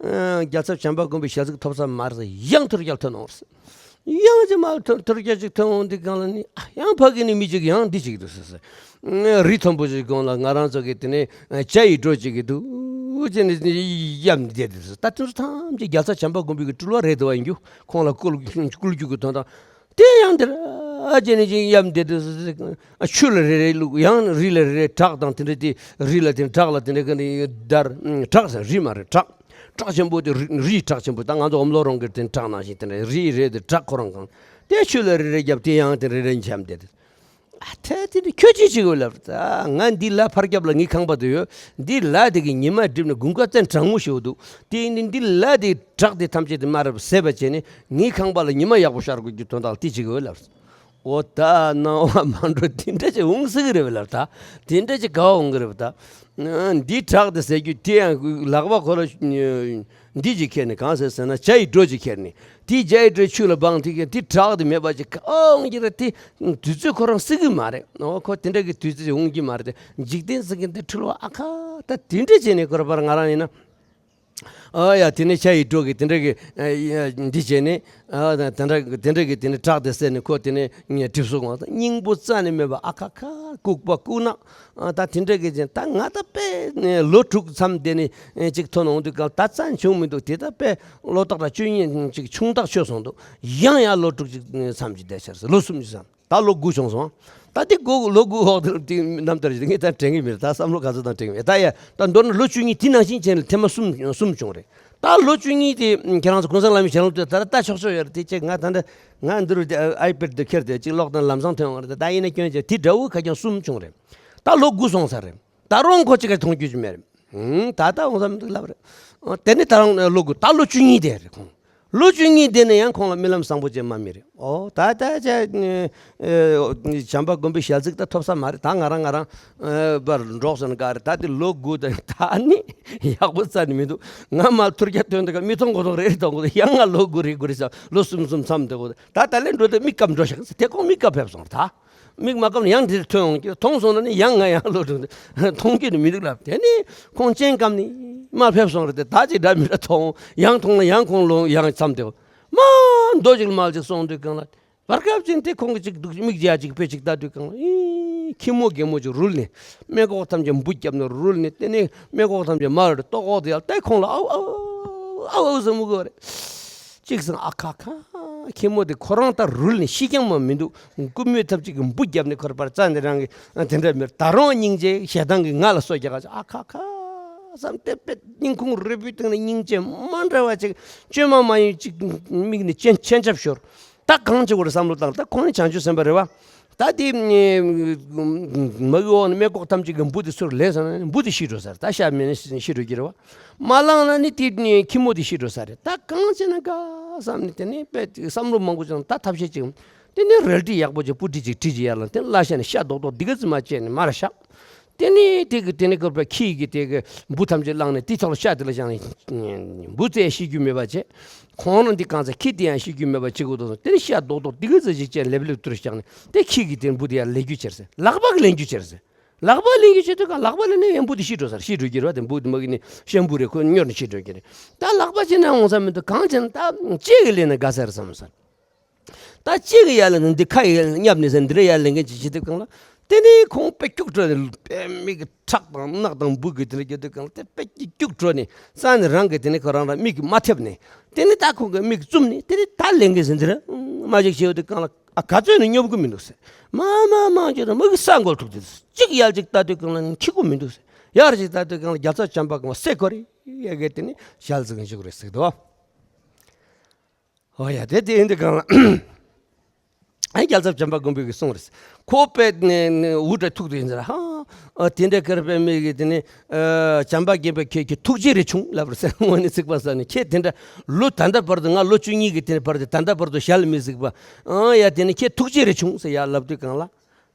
རྒྱལ་ཚབ་བྱམས་པ་མགོན་པོའི་ཞལ་གཟིགས་ཐོབ་ས་མ་རེད། ཡང་ཐུར་རྒྱལ་ཐོན་འོང་རེད། ཡང་ཅིག་མ་ཐུར་ཐུར་རྒྱལ་ཅིག་ཐོན་འོང་དུས་གང་ལ་ནི་ཨ་ཡང་ཕ་གི་ནི་མི་ཅིག་ཡང་འདི་ཅིག་འདུག་ཟེར་ཟེར། རི་མཐོན་པོ་ཅིག་གོང་ལ་ང་རང་ཚོ་གི་དེ་ནས་ཇ་ཡི་སྒྲོ་ཅིག་གི་འདུག་ཅེ་ནི་གཡབ་ནི་བསྡད་འདུག་ཟེར། ད་དེ་ཚོ་ཐམས་ཅད་རྒྱལ་ཚབ་བྱམས་པ་མགོན་པོའི་གི་སྤྲུལ་བ་རེད་འདུག་བ་ཡིན་རྒྱུ་ཁོང་ལ་བསྐུལ་བསྐུལ་རྒྱུ་གི་དོན་དག་དེ་ཡང་འདིར་ཨ་ཅེ་ནི་ཅིག་གཡབ་འདི་འདི་ཆུ་ལ་རེ་རེ་བླུགས། ཡང་རི་ལ་རེ་རེ་བྲག་དང་དེ་འདྲ་དེ་རི་ལ་དེ་བྲག་ལ་དེ་འདྲ་ག་ནི་དར་བྲག་ཟེར་རི་མ་རེད་བྲག་བྲག་ཆེན་པོ་དེ་རི་རི་བྲག་ཆེན་པོ་ད་ང་ཚོ་ཨོམ་ལོ་རོང་གི་དེ་བྲག་ནང་བཞིན་དེ་འདྲ་རི་རེ་དེ་བྲག་ཁོ་རང་གང་དེ་ཆུ་ལ་རེ་རེ་བརྒྱབ་དེ་ཡང་དེ་རེ་རེ་འཁྱམ་དེ་དེ། ཨ་ཐེ་དེ་ནི་ཁྱོད་ཅི་བྱེད་དགོས་ལབ། ད་ང་འདི་ལ་ཕར་རྒྱབ་ལ་ངའི་ཁང་པ་དེ་ཡོད། འདི་ལ་དེ་གི་ཉི་མ་བསྒྲིབས་ནས་དགུན་ཁ་བཙན་གྲང་མོ་ཞིག་འདུག་དེ་ནི་འདི་ལ་དེ་བྲག་དེ་ཐམས་ཅད་དེ་མ་རབ་ཟས་པ་བྱས་ནས་ངའི་ཁང་པ་ལ་ཉི་མ་ཡག་པོ་ཤར་དགོས་རྒྱུ་དོན་དག་དེ་བྱེད་དགོས་ལབ། འོ་ད་སྣང་བ་མ་འགྲོ་དེ་འདྲ་ཅིག་འོང་སྲིད་གི་རེད་བ་ལབ། ད་དེ་འདྲ་ཅིག་ག་བ་འོང་གི་རེད་བ། ད་འདི་བྲག་དེ་ཟེར་རྒྱུ་དེ་ཡང་ལག་པ་ཁོ་ལ་འདི་ཅིག་ཁྱེར་ནས་གང་ཟེར་ཟེར་ན་ཇ་ཡི་སྒྲོ་ཅིག་ཁྱེར་ནས་དེ་ཇ་ཡི་སྒྲོ་ཆུ་ལ་སྦངས་དེ་ཁྱེར་དེ་བྲག་དེ་མེད་པ་ཅིག་ག་བ་འོང་གི་རེད། དེ་དུས་ཚོད་ཁོ་རང་སྲིད་གི་མ་རེད། འོ་ཁོ་དེ་འདྲ་གི་དུས་ཚོད་འོང་གི་མ་རེད། དེ་འཇིག་རྟེན་ཟེར་མཁན་དེ་འཁྲུལ་བ་ཨ་ཁ་ད་དེ་འདྲ་བྱས་ནས་སྐོར་པར་ང་རང་ཡིན་ན། ཨ་ཡ་དེ་ནས་ཇ་ཡི་སྒྲོ་གི་དེ་འདྲ་གི་ཨ་ཡ་འདི་བྱས་ནས་ཨ་དེ་འདྲ་དེ་འདྲ་གི་དེ་ནས་བྲག་དེ་བསད་ནས་ཁོ་དེ་ནས་གྲིབ་གཟུགས་འོང་ད་སྙིང་པོ་རྩ་ནས་མེད་པ་ཨ་ཁ་ཁ་ལྐུགས་པ་ལྐུགས་ནག་ཨ་ད་དེ་འདྲ་གི་ཅན་ད་ང་ད་དཔེ་ནས་ལོ་དྲུག་མཚམས་དེ་ནས་ཅིག་ཐོན་འོང་དུས་སྐབས་ད་རྩ་བྱུང་མི་འདུག་དེ་ད་དཔེ་ལོ་རྟག་ར་བཅུ་གཉིས་ཅིག་ཆུང་རྟགས་ཆོད་སོང་འདུག་ཡང་ཡང་ལོ་དྲུག་ཅིག་མཚམས་ཅིག་བསྡད་ཤར་ཟེར་ལོ་གསུམ་ཅིག་མཚམས། ད་ལོ་དགུ་བྱུང་སོང་། ད་དེ་དགུ་ལོ་དགུ་འོག་དེ་དེ་རྣམ་ཐར་ཞིག་ངས་ད་དྲན་གི་མེད། ད་བསམ་བློ་ག་ཚོད་དང་དྲན་གི་མེད། ད་ཡ་ད་མདོར་ན་ལོ་བཅུ་གཉིས་དེ་ནང་བཞིན་བྱས་ནས་ཐེངས་མ་གསུམ་གསུམ་བྱུང་རེད། ད་ལོ་བཅུ་གཉིས་དེ་ཁྱེད་རང་ཚོ་གུང་སེང་བླ་མའི་ཞལ་ལུང་དེ་ད་ལྟ་ཆོག་ཆོག་ཡོད་རེད། དེ་ཅེ་ང་ད་འདྲ་ང་འདི་རུ་ཨའི་པེ་ཌི་དེ་ཁྱེར་ཏེ་གཅིག་ཀློག་དང་ལམ་སང་ཐོན་འོང་རེད། ད་ཡིན་ན་སྐྱོན་ཅེ་དེ་འདྲ་བོ་ཁ་རྐྱང་གསུམ་བྱུང་རེད། ད་ལོ་དགུ་སོང་ས་རེད། ད་རུང་ཁོ་གཅིག་ག་མཐོང་རྒྱུ་ཅིག་མེད་རེད། ད་ལྟ་འོང་ས་མི་འདུག་ལབ་རེད། དེ་ནས་ད་རུང་ལོ་དགུ་ད་ལོ་བཅུ་གཉིས་དེ་རེད་ཁོང་། ལོ་བཅུ་གཉིས་དེ་ནས་ཡང་ཁོང་ལ་རྨི་ལམ་བཟང་པོ་ཅིག་མ་རྨིས་རེད། ཨོ་ད་ད་ཅག་བྱམས་པ་མགོན་པོའི་ཞལ་གཟིགས་ད་ཐོབ་ས་མ་རེད། ད་ང་རང་ང་རང་པར་འགྲོགས་སོང་ག་རེད། ད་དེ་ལོ་དགུ་ད་ད་ནི་ཡག་པོ་རྩ་ནས་མི་འདུག་ང་མ་ཐུར་རྒྱ་ཐོན་དུས་ཀ་མི་མཐོང་གོ་ཐོག་རེ་རེ་མཐོང་གོ་ཡང་ང་ལོ་དགུ་རེ་དགུ་རེ་ས་ལོ་གསུམ་གསུམ་མཚམས་དེ་གོ་ད་ད་ལན་འགྲོ་དེ་མི་སྐབས་འགྲོ་ཤག་དེ་ཁོང་མི་སྐབས་ཕེབས་སོང་རེད། ད་མིག་མ་སྐམ་ན་ཡང་དེ་ཐོན་འོང་གི་མཐོང་སོང་ན་ནི་ཡང་ང་ཡང་ལོ་དྲུག་མཐོང་གི་ནི་མི་འདུག་ལབ། དེ་ནི་ཁོང་སྤྱན་སྐམ་ནི་མ་ཕེབས་སོང་རེད། དེ་ད་ཅིག་འདྲ་མི་འདྲ་མཐོང་ཡང་མཐོང་ན་ཡང་ཁོང་ལོ་ཡང་མཚམས་དེ་མ་མདོ་ཅིག་མ་ཅིག་སོང་དུས་གང་ལ་བར་སྐབས་ཅིག་དེ་ཁོང་གི་ཅིག་འདུག་མིག་རྒྱ་ཅིག་དཔེ་ཅིག་ལྟ་དུས་གང་ལ་ཨི་ཁྱི་མོ་རྒན་མོ་ཅིག་རུལ་ནས་སྨད་ཁོག་ཐམས་ཅད་འབུ་བརྒྱབ་ནས་རུལ་ནས་དེ་ནས་སྨད་ཁོག་ཐམས་ཅད་མར་ལྟོགས་ཁོག་དེ་ཡར་ལྟ་ཁོང་ལ་ཨའུ་ཨའུ་ཨའུ་ཨའུ་ཟེར་མི་དགོས་རེད། གཅིག་སང་ཨ་ཁ་ཁ། ཁྱི་མོ་དེ་ཁོ་རང་ད་རུལ་ནས་ཤི་རྐྱང་མ་མི་འདུག་སྐུ་མོས་ཐབས་ཅིག་གིས་འབུ་བརྒྱབ་ནས་ཁོར་པར་རྩ་འདི་རང་གི་དེ་འདྲ་མེར་ད་རུང་སྙིང་རྗེ་ཞེ་སྡང་གིས་ང་ལ་སོ་རྒྱག་ག་ཨ་ཁ་ཁ་བསམ་སྟེ་པེ་སྙིང་ཁུང་རུས་པའི་སྟེང་ནས་སྙིང་རྗེ་མ་འདྲ་བ་ཅིག་བཅོས་མ་མ་ཡིན་ཅིག་མིག་ནས་སྤྱན་སྤྱན་ཆབ་ཤོར། ད་གང་བྱེད་དགོས་རེད་བསམ་བློ་བཏང་། ད་ཁོང་ནི་བྱང་ཆུབ་སེམས་དཔའ་རེད་བ། ད་དེ་མ་གི་འོག་ནས་སྨད་ཁོག་ཐམས་ཅད་ཀྱི་འབུ་དེ་ཚུར་ལེན་སོང་ན་འབུ་དེ་ཤི་འགྲོ་ས་རེད། ད་ཤ་མེད་ན་ཤི་འགྲོ་གི་རེད་བ། མ་བླངས་ན་ནི་དེ་ཁྱི་མོ་དེ་ཤི་འགྲོ་ས་རེད། ད་གང་བྱེད་ན་དགའ་བསམ་ནས་དེ་ནས་དཔེ་བསམ་བློ་མང་པོ་བྱུང་། ད་ཐབས་ཤེས་ཅིག་དེ་ནས་རལ་གྲི་ཡག་པོ་ཅིག་སྤུ་གྲི་ཅིག་གྲི་ཅིག་ཡར་ལ་དེ་བླ་ཤ་ནས་ཤ་རྡོག་རྡོག་འདི་ག་ཙམ་མ་བཅད་ནས་མར་བཞག་དེ་ནས་དེ་གི་དེ་ནས་སྐོར་པ་ཁྱི་གི་དེ་གི་འབུ་ཐམས་ཅད་བླངས་ནས་དེ་ཐོག་ལ་ཤ་དེ་ལ་བཞག་ནས་འབུ་རྩྭ་ཤི་རྒྱུ་མེད་པ་བྱས། ཁོང་རང་འདི་གང་ཚེ་ཁྱི་དེ་ཡང་ཤི་རྒྱུ་མེད་པ་བྱེད་དགོས་དོ་སོང་། དེ་ནས་ཤ་རྡོག་རྡོག་འདི་ག་ཙམ་ཞིག་བཅད་ལེབ་ལེབ་ཏུ་བཞག་ནས་དེ་ཁྱི་གི་དེ་འབུ་དེ་ཡར་ལེན་རྒྱུ་བྱས་ཟེར། ལག་པ་གི་ལེན་རྒྱུ་བྱས་ཟེར། ལག་པ་ལེན་རྒྱུ་བྱེད་དུས་གང་ལག་པ་ལེན་ནས་ཡང་འབུ་དེ་ཤི་འགྲོ་ས་རེད། ཤི་འགྲོ་གི་རེད་བ། དེ་འབུ་དེ་མ་གི་ནི་ཤམ་བུ་རེད། ཁོ་གཉོར་ནས་ཤི་འགྲོ་གི་རེད། ད་ལག་པ་བྱས་ན་འོང་ས་མི་འདུག་གང་བྱས་ན་ད་ལྕེ་གི་ལེན་ན་དགའ་ས་རེད་བསམ་ས། ད་ལྕེ་གི་ཡར་ལ་འདི་ཁ་ཡི་བསྙབ་ནས་ཟེར་འདི་རེ་ཡར་ལེན་མཁན་ཅིག་བྱེད་དུས་གང་ལ། དེ་ནས་ཁོང་དཔེ་སྐྱུག་བྲོ་ནས་དཔེ་མིག་གི་ཁྲག་དང་རྣག་དང་འབུ་གི་དེ་ནས་རྒྱུ་དུས་གང་ལ་དེ་དཔེ་སྐྱུག་བྲོ་ནས་རྩ་ནས་རང་གི་དེ་ནས་ཁོ་རང་རང་མིག་གི་མ་ཐེབས་ནས་དེ་ནས་ད་ཁོང་གི་མིག་བཙུམ་ནས་དེ་ནས་ད་ལེན་མཁན་ཟེར་འདི་རེ་མ་ཅིག་བྱེད་དུས་གང་ལ། ཨ་ག་ཚོད་ནས་སྙོབ་གི་མི་འདུག་ཟེར། མ་མ་མ་ཅིག་རེ་མ་གི་ས་མགོ་ཐུག་དེ་གཅིག་ཡར་ཅིག་ལྟ་དུས་གང་ལ་འཁྱིད་གི་མི་འདུག་ཟེར། ཡར་ཅིག་ལྟ་དུས་གང་ལ་རྒྱལ་ཚབ་བྱམས་པ་གང་བ་སེ་གོ་རེ་ཡ་གི་དེ་ནས་ཞལ་ཟིག་གི་འཇུག་རེད་ཟེར་དོ། ཨོ་ཡ་དེ་དེ་ཡིན་དུས་གང་ལ། ཨ་རྒྱལ་ཚབ་བྱམས་པ་མགོན་པོ་གིས་གསུངས་རེད། ཁོ་པས་ནས་འུར་སྒྲ་ཐུག་དུས་ཡིན་ཟེར། ཧ་ཨ་དེ་འདྲ་ཁར་པའི་མི་གི་དེ་ནས་ཨ་བྱམས་པ་རྒན་པ་ཁྱེད་ཀྱི་ཐུགས་རྗེ་རེ་བྱུང་ལབ་རེད་ཟེར། དངོས་གནས་ཚིག་པ་ཟ་ནས་ཁྱེད་དེ་འདྲ་ལོ་ད་ལྟ་བར་དུ་ང་ལོ་བཅུ་གཉིས་ཀྱི་དེ་བར་དུ་ད་ལྟ་བར་དུ་ཞལ་མི་གཟིགས་པ། ཨ་ཡ་དེ་ནས་ཁྱེད་ཐུགས་རྗེ་རེ་བྱུང་ཟེར་ཡ་ལབ་དུས་གང་ལ།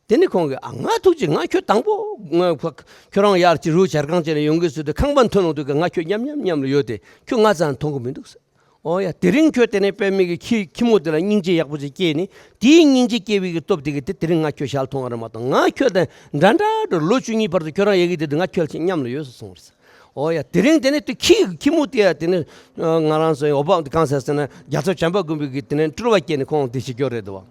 དེ་ནས་ཁོང་གིས་ཨ་ང་ཐུགས་རྗེ་ང་ཁྱོད་དང་པོ་ང་ཁྱོད་རང་ཡར་ཅི་རུ་བྱར་གང་བྱས་ནས་ཡོང་གི་ཟེར་དུས་ཁང་པ་མཐོན་ལོང་དུས་གི་ང་ཁྱོད་མཉམ་མཉམ་མཉམ་ལ་ཡོད་དེ་ཁྱོད་ང་རྩ་ནས་མཐོང་གི་མི་འདུག་ཟེར། ཨོ་ཡ་དེ་རིང་ཁྱོད་དེ་ནས་པད་མ་གི་ཁྱི་ཁྱི་མོ་དེ་ལ་སྙིང་རྗེ་ཡག་པོ་ཅིག་སྐྱེས་ནས་དེའི་སྙིང་རྗེ་སྐྱེ་བའི་གི་སྟོབས་དེ་གི་དེ་དེ་རིང་ང་ཁྱོད་ཞལ་མཐོང་བ་རེད་མ་གཏོགས་ང་ཁྱོད་དང་འདྲ་འདྲ་འགྲོ་ལོ་བཅུ་གཉིས་བར་དུ་ཁྱོད་རང་ཡ་གི་དེ་དུས་ང་ཁྱོད་ཁྱི་མཉམ་ལ་ཡོད་ཟེར་གསུངས་རེད། ཨོ་ཡ་དེ་རིང་དེ་ནས་དུ་ཁྱི་ཁྱི་མོ་དེ་ཡ་དེ་ནས་ང་རང་ཚོ་ཡ་འོ་བ་དེ་གང་ཟེར་ཟེར་ན་རྒྱལ་ཚབ་བྱམས་པ་མགོན་པོ་གི་དེ་ནས་སྤྲུལ་བ་སྐྱེས་ནས་ཁོང་དེ་ཞིག་སྐྱོ་རེད་འདུག་བ།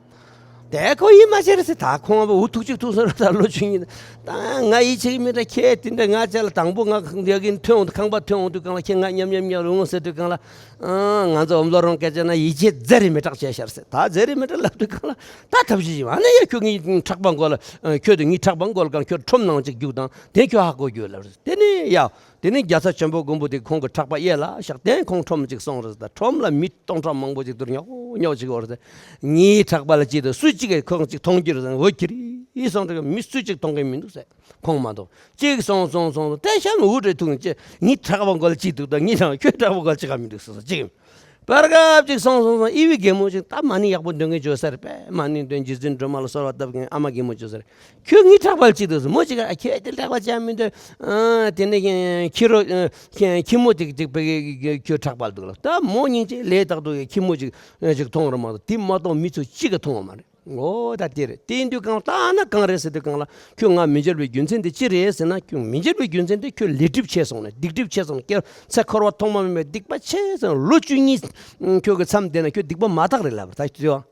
དེ་ཁོ་ཡིད་མ་ཆེས་རེད་ཟེར། ད་ཁོང་བ་འུ་ཐུག་ཅིག་ཐུག་སོང་ར། ད་ལོ་ཆུང་ཡིན། ད་ང་ཡིད་ཆེས་ཀྱི་མི་འདྲ། ཁྱེད་དེ་འདྲ་ང་བཅས་ལ་དང་པོ་ང་ཡ་གི་ཐོན་འོང་དུས་ཁང་པ་ཐོན་འོང་དུས་གང་ལ་ཁྱེད་ང་མཉམ་མཉམ་མཉམ་རུང་ཟེར་དུས་གང་ལ། ང་ཚོ་འོམ་ལོ་རོང་སྐད་ཆ་ན་ཡིད་ཆེས་རྫེ་རེ་མི་དྲག་བྱས་ཤར་ཟེར། ད་རྫེ་རེ་མི་དྲག་ལབ་དུས་གང་ལ་ད་ཐབས་ཤེས་ཤིག་ཨ་ནི་ཡ་ཁྱོད་ངའི་ཕྲག་པ་མགོ་ལ་ཁྱོད་དུ་ངའི་ཕྲག་པ་མགོ་ལ་གང་ཁྱོད་ཁྲོམ་ནང་ཅིག་རྒྱུག་དང་དེ་ཁྱོད་ཧ་གོ་རྒྱུ་ལབ་ཟེར། དེ་ནས་ཡ། དེ་ནས་རྒྱལ་ཚབ་ཆེན་པོ་མགོན་པོ་དེ་ཁོང་གི་ཕྲག་པ་གཡས་ལ་བཞག་དེ་ཁོང་ཁྲོམ་ཅིག་སོང་རེད། ད་ཁྲོམ་ལ་མི་སྟོང་ཕྲག་མང་པོ་ཅིག་དུར་ཉོག་ཉོག་ཅིག་ཡོད་རེད། ངའི་ཕྲག་པ་ལ་ཅིག་དང་སུ་གཅིག་གིས་ཁོང་ཅིག་མཐོང་རྒྱུ་རེད་ཟེར། འོ་ཁྱི་རི་སོང་དུས་མི་སུ་གཅིག་མཐོང་གི་མི་འདུག་ཟེར། ཁོང་མ་གཏོགས་གཅིག་སོང་སོང་སོང་དེ་ཤ་མི་འུ་རེ་ཐུག་ཅེ་ངའི་ཕྲག་པ་མགོ་ལ་ཅིག་འདུག་ད་ངའི་ཕྲག་ཁྱོད་ཕྲག་པ་མགོ་ལ་ཅིག་ག་མི་འདུག་ཟེར་སོང་གཅིག་བར་སྐབས་ཅིག་སོང་སོང་སོང་ཨི་བི་རྒན་མོ་ཅིག་ད་མ་ཎི་ཡག་པོ་འདོན་མཁན་བྱོས་ཟེར་པས། མ་ཎི་འདོན་རྗེ་བཙུན་སྒྲོལ་མ་ལ་གསོལ་བ་བཏབ་མཁན་ཨ་མ་རྒན་མོ་བྱོས་ཟེར། ཁྱོད་ངའི་ཕྲག་པར་ཅིག་འདུག་ཟེར། མོ་ཅིག་ཨ་ཁྱེད་དེ་ཕྲག་པ་ཅང་མི་འདུག་ཨ་དེ་ནས་ཁྱི་རོ་ཁྱི་མོ་ཅིག་ཅིག་པའི་ཁྱོད་ཕྲག་པར་འདུག་ལ། ད་མོ་སྙིང་རྗེ་ལས་དག་འདུག་ཁྱི་མོ་ཅིག་ཅིག་མཐོང་ར་མ་གཏོགས་དེ་མ་གཏོགས་མི་ཚོ་གཅིག་ག་མཐོང་བ་མ་རེད། འོ་ད་དེ་རེད། དེ་ཡིན་དུས་གང་ལྟ་ན་གང་རེད་ཟེར་དུས་གང་ལ་ཁྱོད་ང་མི་འབྱོར་བའི་རྒྱུ་མཚན་དེ་ཅི་རེད་ཟེར་ན། ཁྱོད་མི་འབྱོར་བའི་རྒྱུ་མཚན་དེ་ཁྱོད་ལས་སྒྲིབ་ཆེ་སོང་ནས་སྡིག་སྒྲིབ་ཆེ་སོང་ནས་ཁྱོད་ཚེ་འཁོར་བ་ཐོག་མ་མེད་པའི་སྡིག་པ་ཆེ་སོང་། ལོ་བཅུ་གཉིས་ཁྱོད་ཀྱི་མཚམས་བསྡད་ན་ཁྱོད་སྡིག་པ་མ་དག་རེད་ལབ་ད་ཅི་བ།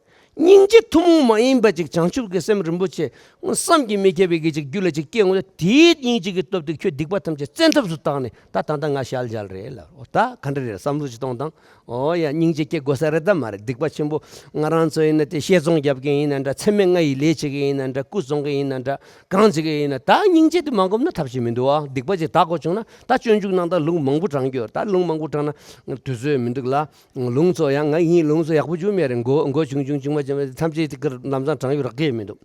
སྙིང་རྗེ་ཐུན་མོང་མ་ཡིན་པ་ཅིག་བྱང་ཆུབ་ཀྱི་སེམས་རིན་པོ་ཆེ་བསམ་གྱིས་མི་ཁྱབ་པའི་གི་ཅིག་རྒྱུད་ལ་ཅིག་སྐྱེ་འོང་དུས་དེའི་སྙིང་རྗེ་གི་སྟོབས་དེ་ཁྱོད་སྡིག་པ་ཐམས་ཅད་བཙན་ཐབས་སུ་བཏང་ནས་ད་ད་ལྟ་ང་ཞལ་མཇལ་རེད་ལབ། འོ་ད་ག་འདྲ་རེད་བསམ་བློ་ཅིག་གཏོང་དང་། ཨོ་ཡ་སྙིང་རྗེ་སྐྱེ་དགོས་ས་རེད་ད་མ་རེད། སྡིག་པ་ཆེན་པོ་ང་རང་ཚོ་ཡིན་ན་དེ་བཤས་ཚོང་རྒྱབ་མཁན་ཡིན་ན་འདྲ། མཚམས་མེད་ལྔ་ཡི་ལས་བྱེད་མཁན་ཡིན་ན་འདྲ། སྐུ་བཙོང་མཁན་ཡིན་ན་འདྲ། གང་བྱེད་མཁན་ཡིན་ན་ད་སྙིང་རྗེ་དེ་མ་སྒོམ་ན་ཐབས་ཤེས་མི་འདུག་ཨ། སྡིག་པ་ཅིག་དག་དགོས་བྱུང་ན་ད་སྤྱོད་འཇུག་ནང་ད་ལུང་མང་པོ་དྲངས་རྒྱུ་ཡོད། ད་ལུང་མང་པོ་དྲངས་ན་དུས་ཚོད་མི་འདུག་ལ། ལུང་ཚོ་ཡང་ང་ཡིན་ལུང་ཚོ་ཡག་པོ་བྱུང་མེད་རེད། མགོ་མགོ་ཆུང་ཆུང་ཆུང་མ་ཆུང་མ་ཐམས་ཅད་དེ་ཀར་ལམ་སང་དྲངས་ཡོད་ར་སྐད་མི་འདུག་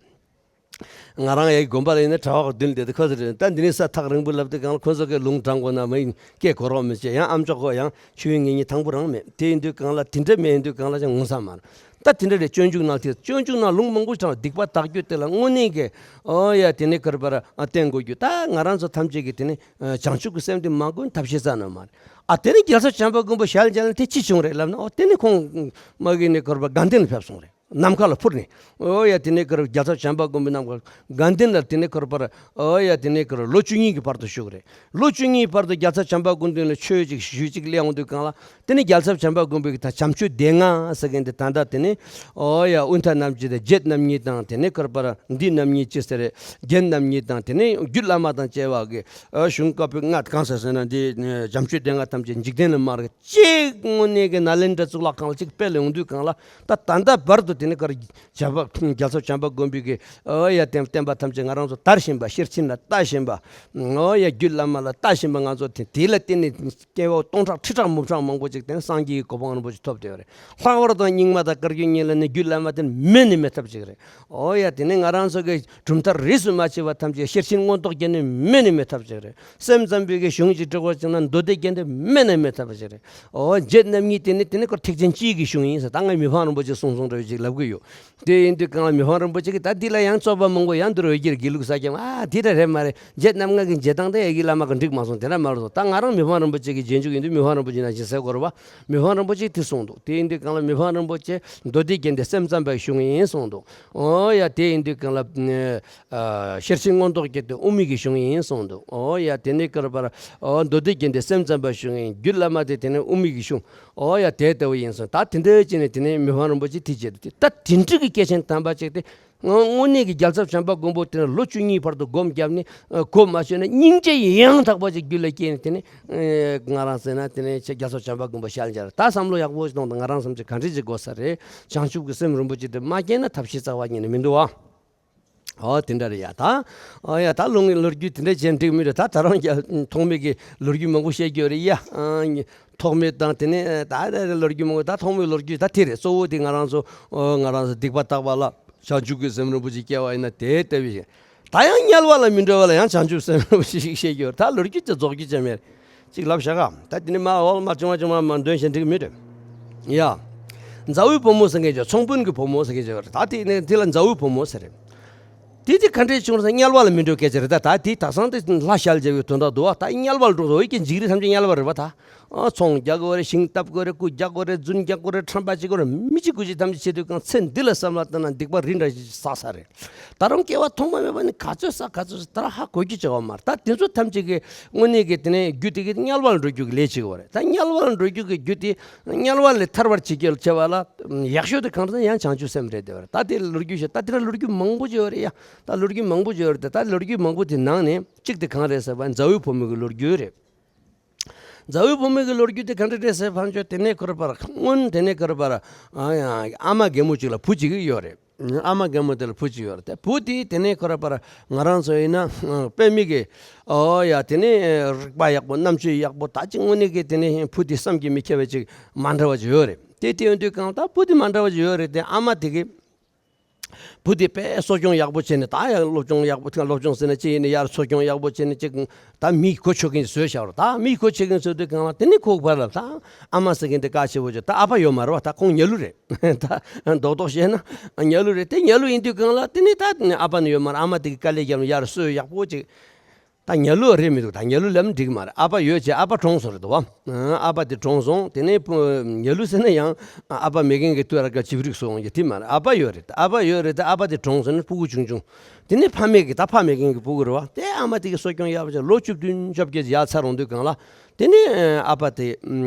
ང་རང་ཡའི་དགོན་པ་ལ་ཡིན་ན་གྲྭ་པ་བདུན་བསྡད་དེ་ཁོ་ཚོ་རེད། ད་འདི་ནས་ས་ཐག་རིང་པོ་ལབ་དུས་གང་ལ་ཁོ་ཚོ་གིས་ལུང་དྲངས་དགོས་ན་མ་ཡིན་སྐད་གོ་རོགས་མི་བྱེད། ཡང་ཨ་མཆོག་གོ་ཡང་ཆོས་དབྱིངས་ངེད་གཉིས་དང་པོ་རང་མེད། དེ་ཡིན་དུས་གང་ལ་དེ་འདྲ་མེད་ཡིན་དུས་གང་ལ་ཅང་ངོ་ཚ་མ་རེད། ད་དེ་འདྲ་རེད། སྤྱོད་འཇུག་ནང་དེ་སྤྱོད་འཇུག་ནང་ལུང་མང་པོ་དྲངས། སྡིག་པ་དག་རྒྱུ་དེ་ལ་དངོས་གནས་ཀྱི་ཨོ་ཡ་དེ་ནས་ཀར་པར་བསྟེན་དགོས་རྒྱུ། ད་ང་རང་ཚོ་ཐམས་ཅད་ཀྱིས་དེ་ནས་བྱང་ཆུབ་ཀྱི་སེམས་དེ་མ་བསྒོམས་ཐབས་ཤེས་རྩ་ནས་མ་རེད། ཨ་དེ་ནས་རྒྱལ་ཚབ་བྱམས་པ་མགོན་པོ་ཞལ་མཇལ་ན་དེ་ཅི་བྱུང་རེད་ལབ་ན། ཨོ་དེ་ནས་ཁོང་མ་གི་ནས་ཀར་པར་དགའ་ལྡན་ལ་ཕེབས་སོང་རེད། ནམ་མཁའ་ལ་འཕུར་ནས། ཨོ་ཡ་དེ་ནས་ཀར་རྒྱལ་ཚབ་བྱམས་པ་མགོན་པོའི་ནམ་མཁའ་དགའ་ལྡན་ལ་དེ་ནས་ཀར་པར་ཨོ་ཡ་དེ་ནས་ཀར་ལོ་བཅུ་གཉིས་ཀྱི་བར་དུ་བཞུགས་རེད། ལོ་བཅུ་གཉིས་བར་དུ་རྒྱལ་ཚབ་བྱམས་པ་མགོན་པོ་ལ་ཆོས་ཅིག་ཞུས་ཅིག་གླེང་འོང་དུས་གང་ལ། དེ་ནས་རྒྱལ་ཚབ་བྱམས་པ་མགོན་པོ་གི་ད་བྱམས་ཆོས་སྡེ་ལྔ་ཟེར་མཁན་དེ་ད་ལྟ་དེ་ནས་ཨོ་ཡ་དབུས་མཐའ་རྣམ་བསྒྱིངས་དང་བརྒྱད་རྣམ་གཉིས་དང་དེ་ནས་ཀར་པར་འདི་རྣམ་གཉིས་ཅི་ཟེར་རེད། རྒྱན་རྣམ་གཉིས་དང་དེ་ནས་རྒྱུད་བླ་མ་དང་བཅས་པ་གི་ཨོ་གཞུང་བཀའ་པོད་ལྔ་གང་ཟེར་ཟེར་ན་འདི་བྱམས་ཆོས་སྡེ་ལྔ་ཐམས་ཅད་འཇིག་རྟེན་ལ་མར་གཅིག་དངོས་གནས་ཀྱི་ནཱ་ལེནྡྲ་གཙུག་ལག་ཁང་ལ་གཅིག་སྤེལ་ཡོང་དུས་གང་ལ། ད་ད་ལྟ་བར་དུ་ དེ་ནི་ཀར་བྱམས་པ་རྒྱལ་ཚབ་བྱམས་པ་མགོན་པོའི་གི་ཨོ་ཡ་བསྟན་བསྟན་པ་ཐམས་ཅད་ང་རང་ཚོ་དར་བཞིན་པ། ཤེར་ཕྱིན་ལ་ལྟ་བཞིན་པ། ཨོ་ཡ་རྒྱུད་བླ་མ་ལ་ལྟ་བཞིན་པ། ང་ཚོ་དེ་དེ་ལ་བརྟེན་ནས་སྐྱེ་བ་སྟོང་ཕྲག་ཁྲི་ཕྲག་མུ་ཕྲག་མང་པོ་ཅིག་དེ་ནི་སངས་རྒྱས་ཀྱི་གོ་འཕང་རིན་པོ་ཆེ་ཐོབ་བསྡད་ཡོད་རེད། ལྷག་པར་དུ་རྙིང་མ་དང་བཀའ་བརྒྱུད་གཉིས་ལ་ནི་རྒྱུད་བླ་མ་དེ་ནི་མེད་ནི་མེད་ཐབས་ཅིག་རེད། ཨོ་ཡ་དེ་ནི་ང་རང་ཚོ་གི་གྲུབ་མཐའ་རིས་སུ་མ་ཆད་པ་ཐམས་ཅད་ཤེར་ཕྱིན་མངོན་རྟོགས་རྒྱན་ནི་མེད་ནི་མེད་ཐབས་ཅིག་རེད། སེམས་ཙམ་པའི་གི་གཞུང་ཅིག་འབྲི་དགོས་ཅིག་ན་མདོ་སྡེ་རྒྱན་དེ་མེད་ནི་མེད་ཐབས་ཅིག་རེད། ཨོ་རྗེ་རྣམ་གཉིས་དེ་ནི་དེ་ནི་ཁོ་ཐེག་ཆེན་སྤྱིའི་གི་གཞུང་ཡིན་ཟེར། ད་ངས་མི་ཕམ་རིན་པོ་ཆེ་གསུང་གསུང་འདྲ་བའི་ཅིག་ལབ་གི་ཡོད། དེ་ཡིན་དུས་གང་ལ་མི་ཕམ་རིན་པོ་ཆེ་གིས་ད་འདི་ལ་ཡང་རྩོད་པ་མང་པོ་ཡང་འདུལ་བའི་རྒྱལ་གྱི་ལུགས་ས་ཀྱང་ཨ་དེ་འདྲ་རེད་མ་རེད། རྗེ་རྣམ་ལྔ་གི་རྗེ་དང་དེ་ཡ་གི་བླ་མ་གི་འགྲིག་མ་སོང་། དེ་འདྲ་མ་རེད་སོང་། ད་ང་རང་མི་ཕམ་རིན་པོ་ཆེ་གི་རྗེས་འཇུག་ཡིན་དུས་མི་ཕམ་རིན་པོ་ཆེ་ནང་བཞིན་ཟེར་དགོས་རེད་བ། མི་ཕམ་རིན་པོ་ཆེས་དེ་གསུངས་འདུག། དེ་ཡིན་དུས་གང་ལ་མི་ཕམ་རིན་པོ་ཆེ་མདོ་སྡེ་རྒྱན་དེ་སེམས་ཙམ་པའི་གཞུང་ཡིན་གསུངས་འདུག། ཨོ་ཡ་དེ་ཡིན་དུས་གང་ལ་ཨ་ཤེར་ཕྱིན་མངོན་རྟོགས་རྒྱན་དེ་དབུ་མའི་གི་གཞུང་ཡིན་གསུངས་འདུག། ཨོ་ཡ་དེ་ནས་ཀར་པར་ཨོ་མདོ་སྡེ་རྒྱན་དེ་སེམས་ཙམ་པའི་གཞུང་ཡིན། རྒྱུད་བླ་མ་དེ་དེ་ནས་དབུ་མའི་གི་གཞུང་། ཨོ་ཡ་དེ་ལྟ་བུ་ཡིན་གསུངས། ད་དེ་འདྲའི་ཅི་ནས་དེ་ནས་མི་ཕམ་རིན་པོ་ཆེ་དེ་བྱས་འདུག། ད་དེ་འདྲ་གི་སྐྱེས་ཆེན་དམ་པ་ཅིག་དེ། དངོས་གནས་ཀྱི་རྒྱལ་ཚབ་བྱམས་པ་མགོན་པོ་དེ་ལ་ལོ་བཅུ་གཉིས་བར་དུ་སྒོམ་བརྒྱབ་ནས་གོ་མ་ཆོད་ན་སྙིང་རྗེ་ཡང་དག་པ་ཅིག་རྒྱུད་ལ་སྐྱེས་ནས་དེ་ནས་ང་རང་ཟེར་ན་དེ་ནས་རྒྱལ་ཚབ་བྱམས་པ་མགོན་པོ་ཤར་འབྱར། ད་བསམ་བློ་ཡག་པོ་ཞིག་གཏོང་དང་། ང་རང་བསམ་ཚུལ་ག་འདྲ་ཅིག་དགོས་ས་རེད། བྱང་ཆུབ་ཀྱི་སེམས་རིན་པོ་ཆེ་དེ་མ་སྐྱེས་ན་ཐབས་ཤེས་རྩ་བ་ཉིད་ནས་མི་འདུག་ཨ། ཨོ་དེ་འདྲ་རེད་ཡ། ད་ཨོ་ཡ་ད་ལོ་ལོ་རྒྱུས་དེ་འདྲ་བྱས་འགྲིག་མི་འདུག། ད་ད་རང་རྒྱ་ཐོགས་མེད་ཀྱི་ལོ་རྒྱུས་མང་པོ་བཤད་རྒྱུ་རེད་ཡ། ཨ་ཐོགས་མེད་དང་དེ་ནས་ད་ད་ལོ་རྒྱུས་མང་པོ། ད་ཐོགས་མེད་ལོ་རྒྱུས་ད་དེ་རེད། གཙོ་བོ་དེ་ང་རང་ཚོ་ཨོ་ང་རང་ཚོ་སྡིག་པ་དག་པ་ལ་བྱང་ཆུབ་ཀྱི་སེམས་རིན་པོ་ཆེ་སྐྱེ་བ་ཡིན་ན་དེ་ལྟ་བུ་ཞིག། ད་ཡང་དམྱལ་བ་ལ་མི་འགྲོ་བ་ལ་ཡང་བྱང་ཆུབ་སེམས་རིན་པོ་ཆེ་ཞིག་བཤད་རྒྱུ་རེད། ད་ལོ་རྒྱུས་དེ་རྫོགས་རྒྱུ་ཅང་མེད། ཅིག་ལབ་བཞག་ག། ད་དེ་ནས་མ་འོ་མ་ཅུང་མ་ཅུང་མ་མ་འདོན་ཞེན་འགྲིག་མི་འདྲ། ཡ། མཛའ་བོའི་བུ་མོ་ཟེར་མཁན་ཅིག། ཚོང་དཔོན་གྱི་བུ་མོ་ཟེར་མཁན་ཅིག་ཡོད་རེད། ད་དེ་ནས་དེ་ལ་མཛའ་བོའི་བུ་མོ་ཟེར་རེད། དེ་དེ་ག་འདྲས་བྱུང་རེད་ཟེར། དམྱལ་བ་ལ་མི་འགྲོ་སྐད་ཆ་རེད། ད་ད་དེ་དག་སང་དེ་ལྷ་ཞལ་མཇལ་བའི་དོན་དག་འདུག་བ། ད་དམྱལ་བ་ལ་འགྲོ་ཟེར་བའི་གི་འཇིགས་རིགས་ཐམས་ཅད་དམྱལ་བ་རེད་བ། ད་ཨ་ཚོང་རྒྱག་དགོས་རེད། ཞིང་བཏབ་དགོས་རེད། རྐུ་རྒྱག་དགོས་རེད། རྫུན་རྒྱག་དགོས་རེད། ཁྲམ་པ་བྱེད་དགོས་རེད། མི་གཅིག་དགུ་གཅིག་ཐམས་ཅད་བྱེད་དུས་གང་ཚེ་འདི་ལ་བསམ་བློ་བཏང་ན་སྡིག་པ་རི་འདྲ་ཞིག་བསགས་ས་རེད། ད་རུང་སྐྱེ་བ་ཐོག་མ་མེད་པ་ནི་ག་ཚོད་བསགས་ག་ཚོད་བསགས་ད་ར་ཧ་གོ་རྒྱུ་ཅིག་ཡོད་མ་རེད། ད་དེ་ཚོ་ཐམས་ཅད་ཀྱི་དངོས་གནས་ཀྱི་དེ་ནས་རྒྱུ་དེ་གི་དམྱལ་བ་ལ་འགྲོ་རྒྱུ་གི་ལས་བྱེད་དགོས་རེད། ད་དམྱལ་བ་ལ་འགྲོ་རྒྱུ་གི་རྒྱུ་དེ་དམྱལ་བ་ལས་ཐར་བར་བྱེད་རྒྱུ་བྱེད་པ་ལ་ཡག་ཤོས་དེ་གང་རེད་ཟེར་ན་ཡང་བྱང་ཆུབ་སེམས་རེད་བསྡད་པ་རེད། ད་དེ་ལོ་རྒྱུས་བཤད། ད་དེ་ར་ལོ་རྒྱུས་མང་པོ་ཅིག་ཡོད་རེད་ཡ། ད་ལོ་རྒྱུས་མང་པོ་ཅིག་ཡོད་རེད། ད་ལོ་རྒྱུས་མང་པོ་དེ་ནང་ནས་གཅིག་དེ་གང་རེད་ཟེར་བ་མཛའ་བོའི་བུ་མོ་གི་ལོ་རྒྱུས་རེད། མཛའ་བོའི་བུ་མོ་གི་ལོ་རྒྱུས་དེ་ག་འདྲ་རེད་ཟེར་བ་ཅོ་དེ་ནས་ཁོར་པར་སྔོན་དེ་ནས་ཁོར་པར་ཨ་ཡ་ཨ་མ་རྒན་མོ་གཅིག་ལ་བུ་གཅིག་ཡོད་རེད། ཨ་མ་རྒན་མོ་དེ་ལ་བུ་གཅིག་ཡོད་རེད། དེ་བུ་དེ་དེ་ནས་ཁོ་ར་པར་ང་རང་ཚོ་ཡིན་ན་དཔེ་མི་གི་ཨོ་ཡ་དེ་ནས་རིག་པ་ཡག་པོ་རྣམ་དཔྱོད་ཡག་པོ་ད་ཅིག་དངོས་གནས་ཀྱི་དེ་ནས་བུ་དེ་བསམ་གྱིས་མི་ཁྱབ་པ་ཅིག་མ་འདྲ་བ་ཅིག་ཡོད་རེད། དེ་དེ་ཡོང་དུས་གང་ལྟར་བུ་དེ་མ་འདྲ་བ་ཅིག་ཡོད་རེད། དེ་ཨ་མ་དེ་གི་བུ་དེ་དཔེ་གསོ་སྐྱོང་ཡག་པོ་བྱས་ནས་ད་ཡང་སློབ་སྦྱོང་ཡག་པོ་སློབ་སྦྱོང་ཟེར་ན་ཅི་ཡིན་ན་ཡར་གསོ་སྐྱོང་ཡག་པོ་བྱས་ནས་ཅིག་ད་མིས་གོ་ཆོད་མཁན་ཅིག་བཟོས་བཞག་རོགས། ད་མིས་གོ་ཆོད་མཁན་བཟོས་དུས་གང་ལ་དེ་ནས་ཁོ་བར་ལ་ད་ཨ་མ་ཟེར་མཁན་དེ་དཀའ་ཆེ་བོ་ཅིག། ད་ཨ་ཕ་ཡོད་མ་རེད་བ། ད་ཁོང་ཉལ་ལུ་རེད། ད་རྡོག་རྡོག་བཤད་ན་ཉལ་ལུ་རེད། དེ་ཉལ་ལུ་ཡིན་དུས་གང་ལ་དེ་ནས་ད་ཨ་ཕ་ནི་ཡོད་མ་རེད། ཨ་མ་དེ་གི་དཀའ་ལས་བརྒྱབ་ནས་ཡར་གསོས་ཡག་པོ་ཅིག། ད་ཉལ་ལུ་རེད་མི་འདུག། ད་ཉལ་ལུ་ལབ་ན་འགྲིག་མ་རེད། ཨ་ཕ་ཡོད་ཅེ་ཨ་ཕ་གྲོངས་སོང་རེད་དོ་བ། ཨ་ཕ་དེ་གྲོངས་སོང་། དེ་ནས་ཉལ་ལུ་ཟེར་ན་ཡང་ཨ་ཕ་མེད་མཁན་གྱི་དུས་ར་ཀ་ཅིབ་རིག་སོང་གི་དེ་མ་རེད། ཨ་ཕ་ཡོད་རེད། ཨ་ཕ་ཡོད་རེད། ད་ཨ་ཕ་དེ་གྲོངས་སོང་ན་སྤུ་གུ་ཆུང་ཆུང་། དེ་ནས་ཕ་མེད་ཀྱི་ད་ཕ་མེད་མཁན་གྱི་སྤུ་གུ་རེད་བ། དེ་ཨ་མ་དེ་གི་གསོ་སྐྱོང་ཡག་པོ་བྱས་ལོ་བཅུ་བདུན་བཅོ་བརྒྱད་ཡར་ཚར་ཡོང་དུས་གང་ལ་དེ་ནས་ཨ་ཕ་དེ་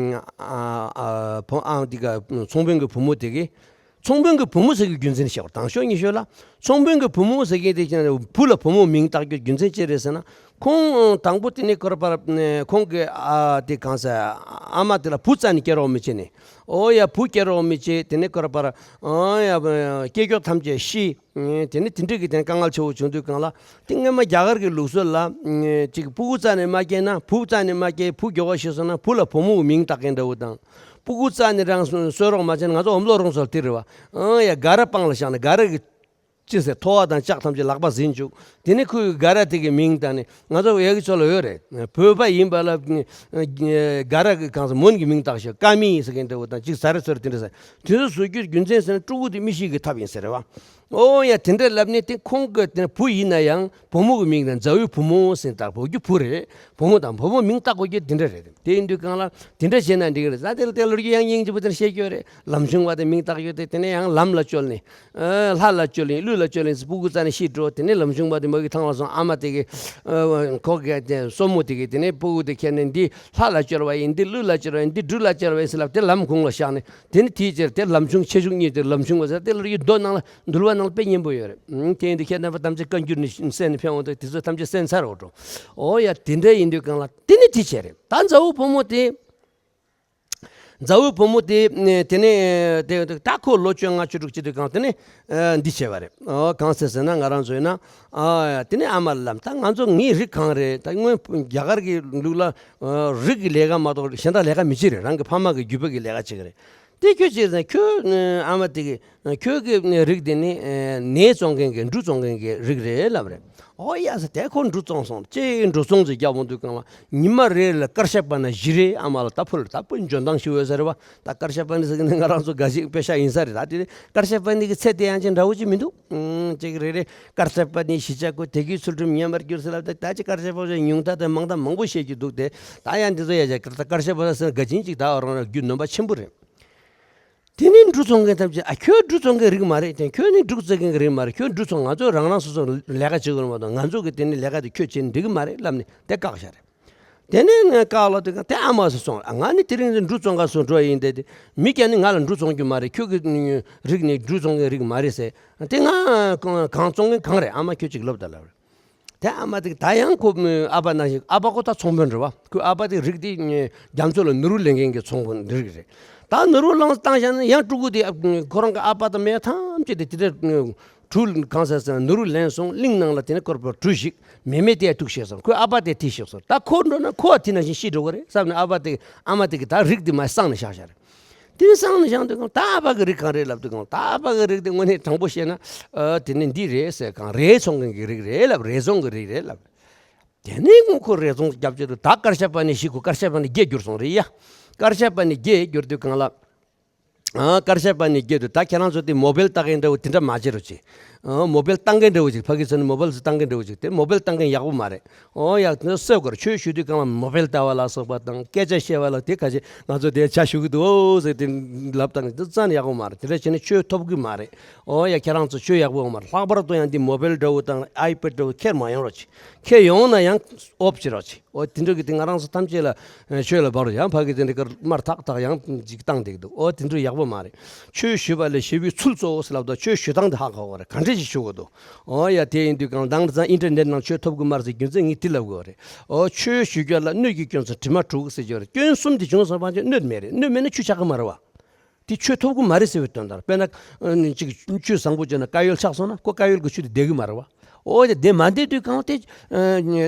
ཨ་ཨ་ཕོ་ཨ་དེ་ག་ཚོང་དཔོན་གྱི་བུ་མོ་དེ་གི་ཚོང་དཔོན་གྱི་བུ་མོ་ཟེར་གྱི་རྒྱུ་མཚན་བཤད་པ། དང་ཤོས་ཉི་ཤོས་ལ་ཚོང་དཔོན་གྱི་བུ་མོ་ཟེར་གྱི་དེ་ཀྱང་བུ་ལ་བུ་མོ་མིང་བཏགས་རྒྱུ་རྒྱུ་མཚན་ཅི་རེད་ཟེར་ན། ཁོང་དང་པོ་དེ་ནས་ཁོ་ར་པར་ཁོང་གི་ཨ་དེ་གང་ཟེར་ཨ་མ་དེ་ལ་བུ་རྩ་ནས་སྐྱེ་རོགས་མི་བྱེད་ནས། ཨོ་ཡ་བུ་སྐྱེ་རོགས་མི་བྱེད། དེ་ནས་ཁོ་ར་པར་ཨོ་ཡ་སྐྱེ་མགྱོགས་ཐམས་ཅད་ཤི། དེ་ནས་དེ་འདྲས་ཀྱི་དེ་ནས་དཀའ་ངལ་ཆེ་བོ་བྱུང་དུས་གང་ལ་དེ་སྔོན་མ་རྒྱ་གར་གྱི་ལུགས་སྲོལ་ལ་ཅིག་སྤུ་གུ་རྩ་ནས་མ་སྐྱེས་ན་བུ་རྩ་ནས་མ་སྐྱེས་བུ་མགྱོགས་པ་ཤི་སོང་ན་བུ་ལ་བུ་མོ་གི་མིང་བཏགས་མཁན་འདྲ་བོ་དང་། སྤུ་གུ་རྩ་ནས་རང་གསོ་རོགས་མ་བྱས་ན་ང་ཚོ་འོམ་ལོ་རོང་ཚོར་དེ་རེད་བ། ཨང་ཡ་སྒ་ར་སྤང་ལ་བཞག་ནས་སྒ་ར་གི་ཅི་ཟེར་ཐོ་བ་དང་ལྕགས་ཐམས་ཅད་ལག་པ་ཟིན་བཅུག། དེ་ནས་ཁོས་སྒ་ར་དེ་གི་མིང་བཏགས་ནས་ང་ཚོ་ཡ་གི་ཚོ་ལ་ཡོད་རེད། བོད་པ་ཡིན་པ་ལ་སྒ་ར་གི་གང་ཟེར་མོན་གི་མིང་བཏགས་ཤག། ཀ་མི་ཟེར་མཁན་འདྲ་བོ་དང་ཅིག་ཟ་རེ་ཚོར་དེ་འདྲ་ཟེར། དེ་ཚོ་བཟོ་རྒྱུ་རྒྱུ་མཚན་ཟེར་ན་ཕྲུ་གུ་དེ་མི་ཤི་གི་ཐབས་ཡིན་ཟེར་རེད་བ། ཨོ་ཡ་དེ་འདྲ་ལབ་ནས་དེ་ཁོང་གི་དེ་བུ་ཡིན་ན་ཡང་བུ་མོ་གི་མིང་དང་མཛའ་བོའི་བུ་མོ་ཟེར་བཏགས། བུ་རྒྱུ་བུ་རེད། བུ་མོ་དང་བུ་མོ་མིང་བཏགས་དགོས་རྒྱུ་དེ་འདྲ་རེད། དེ་ཡིན་དུས་གང་ལ་དེ་འདྲ་བྱས་ན་འགྲིག་གི་རེད། ད་དེ་ལ་དེ་ལོ་རྒྱུས་ཡང་སྙིང་རྗེ་པོ་དེ་འདྲ་བཤད་རྒྱུ་རེད། ལམ་ཆུང་བ་དེ་མིང་བཏགས་རྒྱུ་དེ་དེ་ནས་ཡང་ལམ་ལ་བཅོལ་ནས་ལྷ་ལ་བཅོལ་ནས་ཀླུ་ལ་བཅོལ་ནས་སྤུ་གུ་རྩ་ནས་ཤི་འགྲོ། དེ་ནས་ལམ་ཆུང་བ་དེ་མ་གི་ཐང་ལ་སོང་། ཨ་མ་དེ་གི་ཁོ་གི་སྲུ་མོ་དེ་གི་དེ་ནས་སྤུ་གུ་དེ་ཁྱེར་ནས་འདི་ལྷ་ལ་བཅོལ་བ་ཡིན། འདི་ཀླུ་ལ་བཅོལ་བ་ཡིན། འདི་སྦྲུལ་ལ་བཅོལ་བ་ཡིན་ཟེར་ལབ་དེ་ལམ་གུང་ལ་བཞག་ནས། དེ་ནི་དེའི་ཕྱིར་དེ་ལམ་ཆུང་ཆེ་ཆུང་གཉིས་དེ་ལམ་ཆུང་བ་ཟེར། དེ་ལ་ཡི་མདོ་ནང་ལ་འདུལ་བ་ནང་ལ་དཔེ་སྙན་པོ་ཡོད་རེད། དེ་ཡིན་དུས་ཁྱེད་རྣམ་པ་ཐམས་ཅད་བཀའ་འགྱུར་ནས་གསན་ནས་ཕན་འོང་དུས་དེ་ཚོ་ཐམས་ཅད་གསན་ཚར་འོ་འགྲོ། ཨོ་ཡ་དེ་འདྲ་ཡིན་དུས་གང་ལ་དེ་ནི་དེ་བྱས་རེད། ད་མཛའ་བོ་བུ་མོ་དེ་ མཛའ་བོའི་བུ་མོ་དེ་དེ་ནས་དེ་ད་ཁོ་ལོ་བཅོ་ལྔ་བཅུ་དྲུག་བྱེད་དུས་གང་དེ་ནས་འདི་བྱས་པ་རེད། ཨོ་གང་ཟེར་ཟེར་ན་ང་རང་ཚོ་ཡིན་ན་ཨ་དེ་ནས་ཨ་མ་ལ་ལབ། ད་ང་ཚོ་ངའི་རིགས་གང་རེད། ད་སྔོན་རྒྱ་གར་གྱི་ལུགས་ལ་རིགས་ཀྱི་ལས་ཀ་མ་གཏོགས་གཞན་དག་ལས་ཀ་མི་བྱེད་རེད། རང་གི་ཕ་མ་གི་རྒྱུད་པ་གི་ལས་ཀ་བྱེད་ཀྱི་རེད། དེ་ཁྱོད་ཅེས་ཟེར་ན་ཁྱོད་ཨ་མ་དེ་གི་ཁྱོད་ཀྱི་རིགས་དེ་ནི་ནས་བཙོང་མཁན་གྱི་འབྲུ་བཙོང་མཁན་གྱི་རིགས་རེད་ལབ་རེད། ཨོ་ཡ་ཟེར། དེ་ཁོ་འབྲུ་བཙོང་སོང་ཅེས་འབྲུ་བཙོང་ཅིག་རྒྱག་འོང་དུས་གང་ལ་ཉི་མ་རེ་ལ་དཀར་ཤ་པ་ན་བཞི་རེ་ཨ་མ་ལ་ད་ཕུལ། ད་ཕུལ་འཇོན་ཐང་ཞིག་འོས་ས་རེད་བ། ད་དཀར་ཤ་པ་ནི་ཟེར་གི་ནི་ང་རང་ཚོ་དགའ་ཞིག་དཔེ་ཤ་ཡིན་ས་རེད། ད་དེ་དཀར་ཤ་པ་ནི་གི་ཚད་དེ་ཡང་ཅིག་འདྲ་བོ་ཅིག་མི་འདུག་ཨང་ཅིག་རེ་རེ་དཀར་ཤ་པ་ནི་ཞི་བྱ་ཀུ་དེ་གི་ཚུལ་ཁྲིམས་ཉམས་པར་གྱུར་ཟེར་ལབ། ད་ད་ཅིག་དཀར་ཤ་པ་ཉུང་མཐའ་དང་མང་མཐའ་མང་པོ་བཤད་རྒྱུ་འདུག་སྟེ། ད་ཡང་འདི་ཚོ་ཡ་ཅིག་དཀར་ཤ་པ་ཟེར་དགའ་ཅན་ཅིག་ད་རང་རང་རྒྱུ་ནོམ་པ་ཆེན་པོ་རེད། དེ་ནི་འབྲུ་བཙོང་མཁན་ཐམས་ཅད། ཨ་ཁྱོད་འབྲུ་བཙོང་མཁན་རིགས་མ་རེད་དེ། ཁྱོད་ནི་འབྲུ་བཙོང་མཁན་རིགས་མ་རེད། ཁྱོད་འབྲུ་བཙོང་། ང་ཚོ་རང་རང་སོ་སོ་ལས་ཀ་བྱེད་དགོས་རེད་མ་གཏོགས་ང་ཚོ་གི་དེ་ནི་ལས་ཀ་དེ་ཁྱོད་བྱེད་འགྲིག་གི་མ་རེད་ལབ་ནས་དེ་བཀག་བཞག་རེད། དེ་ནས་ནས་བཀག་ལ་དེ་ག་དེ་ཨ་མ་སུ་སོང་། ཨ་ང་ནི་དེ་རིང་འབྲུ་བཙོང་ག་སུ་འགྲོ་ཡིན་ཏེ། དེ་མི་ཀྱང་ནི་ང་ལ་འབྲུ་བཙོང་རྒྱུ་མ་རེད། ཁྱོད་ཀྱི་རིགས་ནི་འབྲུ་བཙོང་མཁན་རིགས་མ་རེད་ཟེར། དེ་ང་གང་བཙོང་མཁན་གང་རེད། ཨ་མ་ཁྱོད་ཅིག་ལོབས་ད་ལབ་རེད། དེ་ཨ་མ་དེ་ད་ཡང་ཁོ་ཨ་ཕ་ན་ཞིག་ཨ་ཕ་ཁོ་ད་ཚོང་དཔོན་རེད་བ། ཁོའི་ཨ་ཕ་དེ་རིགས་དེ་རྒྱ་མཚོ་ལ་ནུ་རུ་ལེན་མཁན་གྱི་ཚོང་དཔོན་རིགས་རེད། ད་ནུ་རུ་བླངས་བཏང་བཞག་ན་ཡང་ཕྲུ་གུ་དེ་ཁོ་རང་གི་ཨ་ཕ་དང་མེས་ཐམས་ཅད་དེ་དེ་འདྲ་གྲུ་གང་ཟེར་ཟེར་ན་ནུ་རུ་ལེན་སོང་། གླིང་ནང་ལ་དེ་ནས་སྐོར་པ་གྲུ་ཞིག་མེ་མེ་དེ་ཐུག་ཤེས་སོང་། ཁོའི་ཨ་ཕ་དེ་ཐིག་ཤེས་སོང་། ད་ཁོ་འགྲོ་ན་ཁོ་བ་དེ་ན་བཞིན་ཤི་འགྲོ་གི་རེད་བསམ་ནས་ཨ་ཕ་དེ་ཨ་མ་དེ་གི་ད་རིགས་དེ་མ་སང་ནས་བཞག་བཞག་རེད། དེ་ནས་སང་ནས་བཞག་དུས་གང་ད་ཨ་ཕ་གི་རིགས་གང་རེད་ལབ་དུས་གང་ད་ཨ་ཕ་གི་རིགས་དེ་དངོས་གནས་དྲང་པོ་བཤད་ན་ཨ་དེ་ནི་འདི་རེད་ཟེར། གང་རས་བཙོང་མཁན་གྱི་རིགས་རེད་ལབ། རས་བཙོང་གི་རིགས་རེད་ལབ། དེ་ནས་ངོ་ཁོ་རས་བཙོང་རྒྱབ་ཅེ་དུ་ད་དཀར་ཤ་པ་ནི་ཞིག་གོ། དཀར་ཤ་པ་ནི་བརྒྱད་གྱུར་སོང་རེད་ཡ། དཀར་ཤ་པ་ནི་བརྒྱད་གྱུར་དུས་གང་ལ། ཨ་དཀར་ཤ་པ་ནི་བརྒྱད་དུ་ད་ཁྱེད་རང་ཚོ་དེ་མོ་བེལ་ལྟ་མཁན་འདྲ་བོ་དེ་འདྲ་མ་བྱེད་རོགས་གྱིས། ཨ་མོ་བེལ་ལྟ་མཁན་འདྲ་བོ་ཅིག་ཕ་གི་ཚོ་ནི་མོ་བེལ་ལྟ་མཁན་འདྲ་བོ་ཅིག་དེ་མོ་བེལ་ལྟ་མཁན་ཡག་པོ་མ་རེད། ཨོ་ཡ་དེ་སོས་གོ་ར། ཆོས་ཞུ་དུས་གང་ལ་མོ་བེལ་ལྟ་བ་ལ་སོགས་པ་དང་སྐད་ཆ་བཤད་པ་ལ་དེ་ཁ་ཅིག་ང་ཚོ་དེ་ཆ་ཞུ་གི་འདུག་ཨོ་ཟེར་དེ་ལབ་སྟངས་དེ་རྩ་ནས་ཡག་པོ་མ་རེད། དེ་འདྲ་བྱས་ནས་ཆོས་ཐོབ་གི་མ་རེད། ཨོ་ཡ་ཁྱེད་རང་ཚོ་ཆོས་ཡག་པོ་ཡོང་མ་རེད། ལྷག་པར་དུ་ཡང་འདི་མོ་བེལ་འདྲ་བོ་དང་ཨའི་པེ་ཌི་འདྲ་བོ་ཁྱེར་མ་ཡོང་རོགས་གྱིས། ཁྱེར་ཡོང་ན་ཡང་ཨོབ་བྱེད་རོགས་གྱིས། ཨོ་དེ་འདྲ་གི་དེ་ང་རང་ཚོ་ཐམས་ཅད་ལ་ཆོས་ལ་འབར་ཡང་ཕ་གི་དེ་འདྲ་དཀར་དམར་ཐག་ཐག་ཡང་ཅིག་བཏང་བསྡད་ཀྱི་འདུག་ཨོ་དེ་འདྲ་ཡག་པོ་མ་རེད། ཆོས་ཞུས་པ་ལས་ཞུ་བའི་ཚུལ་གཙོ་བོ་ཟེར་ལབ་དང་ཆོས་ཞུ་སྟངས་དེ་ཧ་གོ་དགོས་རེད། ག་འདྲ་ཞིག་ཞུ་དགོས་འདུག་ཨོ་ཡ་དེ་ཡིན་དུས་གང་ལྟར་ཨིན་ཊར་ནེཊ་ནང་ཆོས་ཐོབ་གི་མ་རེད་ཟེར་རྒྱུ་མཚན་ངས་དེ་ལབ་དགོས་རེད། ཨོ་ཆོས་ཞུ་རྒྱུ་ལ་སྣོད་ཀྱི་སྐྱོན་ཚོ་དྲི་མ་དྲུག་ཟེར་རྒྱུ་རེད། སྐྱོན་གསུམ་དེ་བྱུང་སོང་བ་ཅིག་སྣོད་མེད་རེད། སྣོད་མེད་ན་ཆོས་ཆགས་གི་མ་རེད་བ། དེ་ཆོས་ཐོབ་གི་མ་རེད་ཟེར་བའི་དོན་དག་རེད། དཔེར་ན་ཅིག་ཆོས་བཟང་པོ་བྱས་ན་དཀར་ཡོལ་ཆགས་སོང་ན་ཁོ་དཀར་ཡོལ་གྱི་ཆོས་དེ་བསྡད་གི་མ་རེད་བ། ཨོ་དེ་བསྡད་མ་བསྡད་དུས་གང་དེ་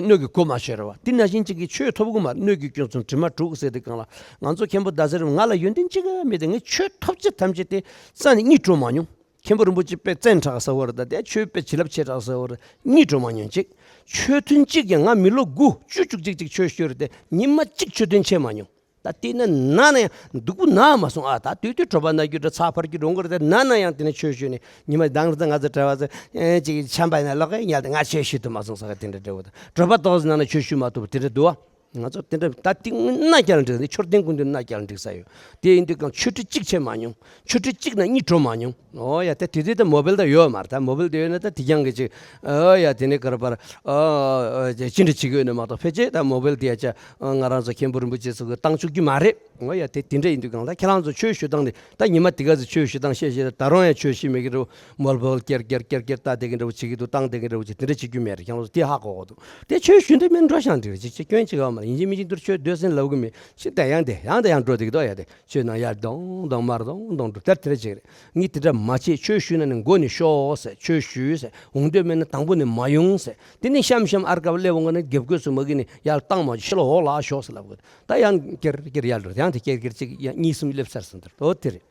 སྣོད་ཀྱི་གོ་མ་ཆོད་རེད་བ། དེ་ནང་བཞིན་ཅིག་གི་ཆོས་ཐོབ་གི་མ་རེད། སྣོད་ཀྱི་སྐྱོན་གསུམ་དྲི་མ་དྲུག་ཟེར་དུས་གང་ལ་ང་ཚོ་མཁན་པོ་ཟླ་ཟེར་ང་ལ་ཡོན་ཏན་གཅིག་ག་མེད་དེ། ངས་ཆོས་ཐོབ་ཆེད་ཐམས་ཅད་དེ་རྩ་ནས་གཉིད་བྲོ་མ་མྱོང་། མཁན་པོ་རིན་པོ་ཆེ་དཔེ་བཙན་དྲགས་ཟེར་བ་རེད། ད་དེ་ཆོས་དཔེ་བྱིན་རླབས་ཆེ་དྲགས་ཟེར་བ་རེད། གཉིད་བྲོ་མ་མྱོང་ཅིག་ཆོས་ཐུན་གཅིག་ཀྱང་ང་མི་ལོ་དགུ་བཅུ་བཅུ་གཅིག་ཅིག་ཆོས་ཞུས་རེད་དེ་ཉི་མ་གཅིག་ཆོས་ཐུན་ཆད་མ་མྱོང་། ད་དེ་ན་ན་ན་ཡང་སྡུག་པོ་ན་མ་སོང་ཨ། ད་དུས་དུས་གྲོད་པ་ན་རྒྱུ་འདྲ་ཚགས་འཕར་རྒྱུ་འགྲོ་གི་རེད་དེ་ན་ན་ཡང་དེ་ནས་ཆོས་ཞུས་ནས་ཉི་མ་དང་རེ་ད་ང་ཚོ་གྲྭ་བ་ཚོ་ཨེ་ཅིག་ཆམ་པ་ཡིན་ན་ལོག་གི་ཉལ་དེ་ང་ཆོས་ཞུ་ཐུབ་མ་སོང་ཟེར་ག་དེ་འདྲ་འདྲ་བོ་དང་གྲོད་པ་ཏོག་ཙམ་ན་ན་ཆོས་ཞུ་མ་ཐུབ་པ་དེ་འདྲ་འདུག་ཨ། ང་ཚོ་དེ་འདྲ་ད་ཏིང་ན་རྒྱལ་འགྲིག་ནི་མཆོད་རྟེན་ཀུན་ཏུ་ན་རྒྱལ་འགྲིག་ས་ཡོད། དེ་ཡིན་དུས་གང་ཆོས་ཁྲི་གཅིག་ཆད་མ་མྱོང་། ཆོས་ཁྲི་གཅིག་ན་གཉིད་བྲོ་མ་མྱོང་། ཨོ་ཡ་དེ་དེ་དུས་ད་མོ་བེལ་ད་ཡོད་མ་རེད། ད་མོ་བེལ་དེ་ཡོད་ན་ད་དེ་རྐྱང་གི་ཅིག་ཨོ་ཡ་དེ་ནས་ག་རེ་པར་ཨོ་ཅི་འདྲ་བྱེད་ཀྱི་ཡོད་ནི་མ་གཏོགས་ཕལ་ཆེར་ད་མོ་བེལ་དེ་ཡ་ཆ་ང་རང་ཚོ་མཁན་པོ་རིན་པོ་ཆེ་ཚོ་གི་བཏང་བཅུག་རྒྱུ་མ་རེད། ཨོ་ཡ་དེ་དེ་འདྲ་ཡིན་དུས་གང་ད་ཁྱེད་རང་ཚོ་ཆོས་ཞུ་སྟངས་དེ་ད་ཉི་མ་དེ་ག་ཚོད་ཆོས་ཞུ་སྟངས་བཤད་བཤད་ད་རུང་ཡང་ཆོས་ཞུ་མེད་ཀྱི་འགྲོ་མོལ་བོལ་ཀེར་ཀེར་ཀེར་ཀེར་ད་དེ་གི་འགྲོ་བྱེད་ཀྱི་འདུག་བཏང་དེ་གི་འགྲོ་བྱེད་དེ་འདྲ་བྱེད་རྒྱུ་མེད་རེད། ཁྱེད་རང་ཚོ་དེ་ཧ་གོ་གོ་འདུག་དེ་ཆོས་ཞུ་འདོད་མེད་འགྲོ་ཤང་འགྲིག་རེད། ཅིག་ཅིག་སྐྱོན་ཅིག་ཡོད་མ་རེད། ཡིན་གཅིག་མིན་གཅིག་འདུར་ཆོས་སྡོད་སེམས་ལབ་གི་མེད། ཤི་ད་ཡང་དེ་ཡང་དེ་ཡང་འགྲོ་དེ་གི་དོ་ཡ་དེ་ཆོས་ནང་ཡར་གདོང་གདོང་མར་གདོང་གདོང་འགྲོ་དེར་དེར་ཅིག་རེད། ངས་དེ་འདྲ་མ་བྱེད། ཆོས་ཞུས་ན་ནི་མགོ་ནས་ཤོག་ཟེར། ཆོས་ཞུས་ཟེར། འོང་འདོད་མེད་ན་དང་པོ་ནས་མ་ཡོང་ཟེར། དེ་ནས་ཤམ་ཤམ་ཨར་ཀ་བ་སླེབས་འོང་ག་ན་རྒྱབ་གོས་སུ་མ་གི་ནས་ཡར་བཏང་མ་ཤི་ལ་འོག་ལ་ཤོག་ཟེར་ལབ་གི། ད་ཡང་ཀེར་ཀེར་ཡར་འགྲོ། ཡང་དེ་ཀེར་ཀེར་ཅིག་ཡང་གཉིས་གསུམ་སླེབས་ཚར་སོང་དེར་དོ་དེ་རེད།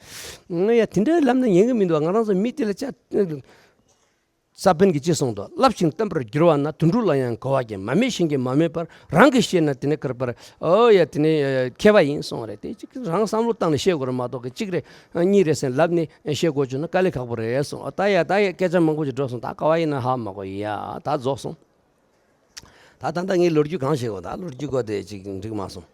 ང་ཡ་དེ་འདྲ་ལབ་ན་ཉན་གི་མི་འདུག་ང་རང་ཚོ་མི་དེ་ལ་ཅག་ས་པཎ་གྱིས་ཅི་གསུངས་འདུག་བསླབ་ཞིང་བསྟན་པར་འགྱུར་བ་ན། དུད་འགྲོ་ལ་ཡང་གོ་བ་སྐྱེ། མ་སྨད་གཞན་གྱིས་མ་སྨད་པར། རང་གིས་ཤེས་ན་དེ་ནི་གར་པར་ཨོ་ཡ་དེ་ནི་མཁས་པ་ཡིན་གསུངས་རེད། དེ་གཅིག་རང་བསམ་བློ་བཏང་ནས་བཤད་དགོས་རེད་མ་གཏོགས་གཅིག་རེད་གཉིས་རེད་ཟེར་ལབ་ནས་བཤད་དགོས་བྱུང་ན་དཀའ་ལས་ཁག་པོ་རེད་གསུངས། ད་ཡ་ད་ཡ་སྐད་ཆ་མང་པོ་ཞིག་འགྲོ་སོང་། ད་ག་བ་ཡིན་ན་ཧ་མ་གོ། ཡ་ད་རྫོགས་སོང་། ད་ད་ལྟ་ངས་ལོ་རྒྱུས་གང་བཤད་དགོས། ད་ལོ་རྒྱུས་གོ་དེ་ཅིག་འགྲིག་མ་སོང་།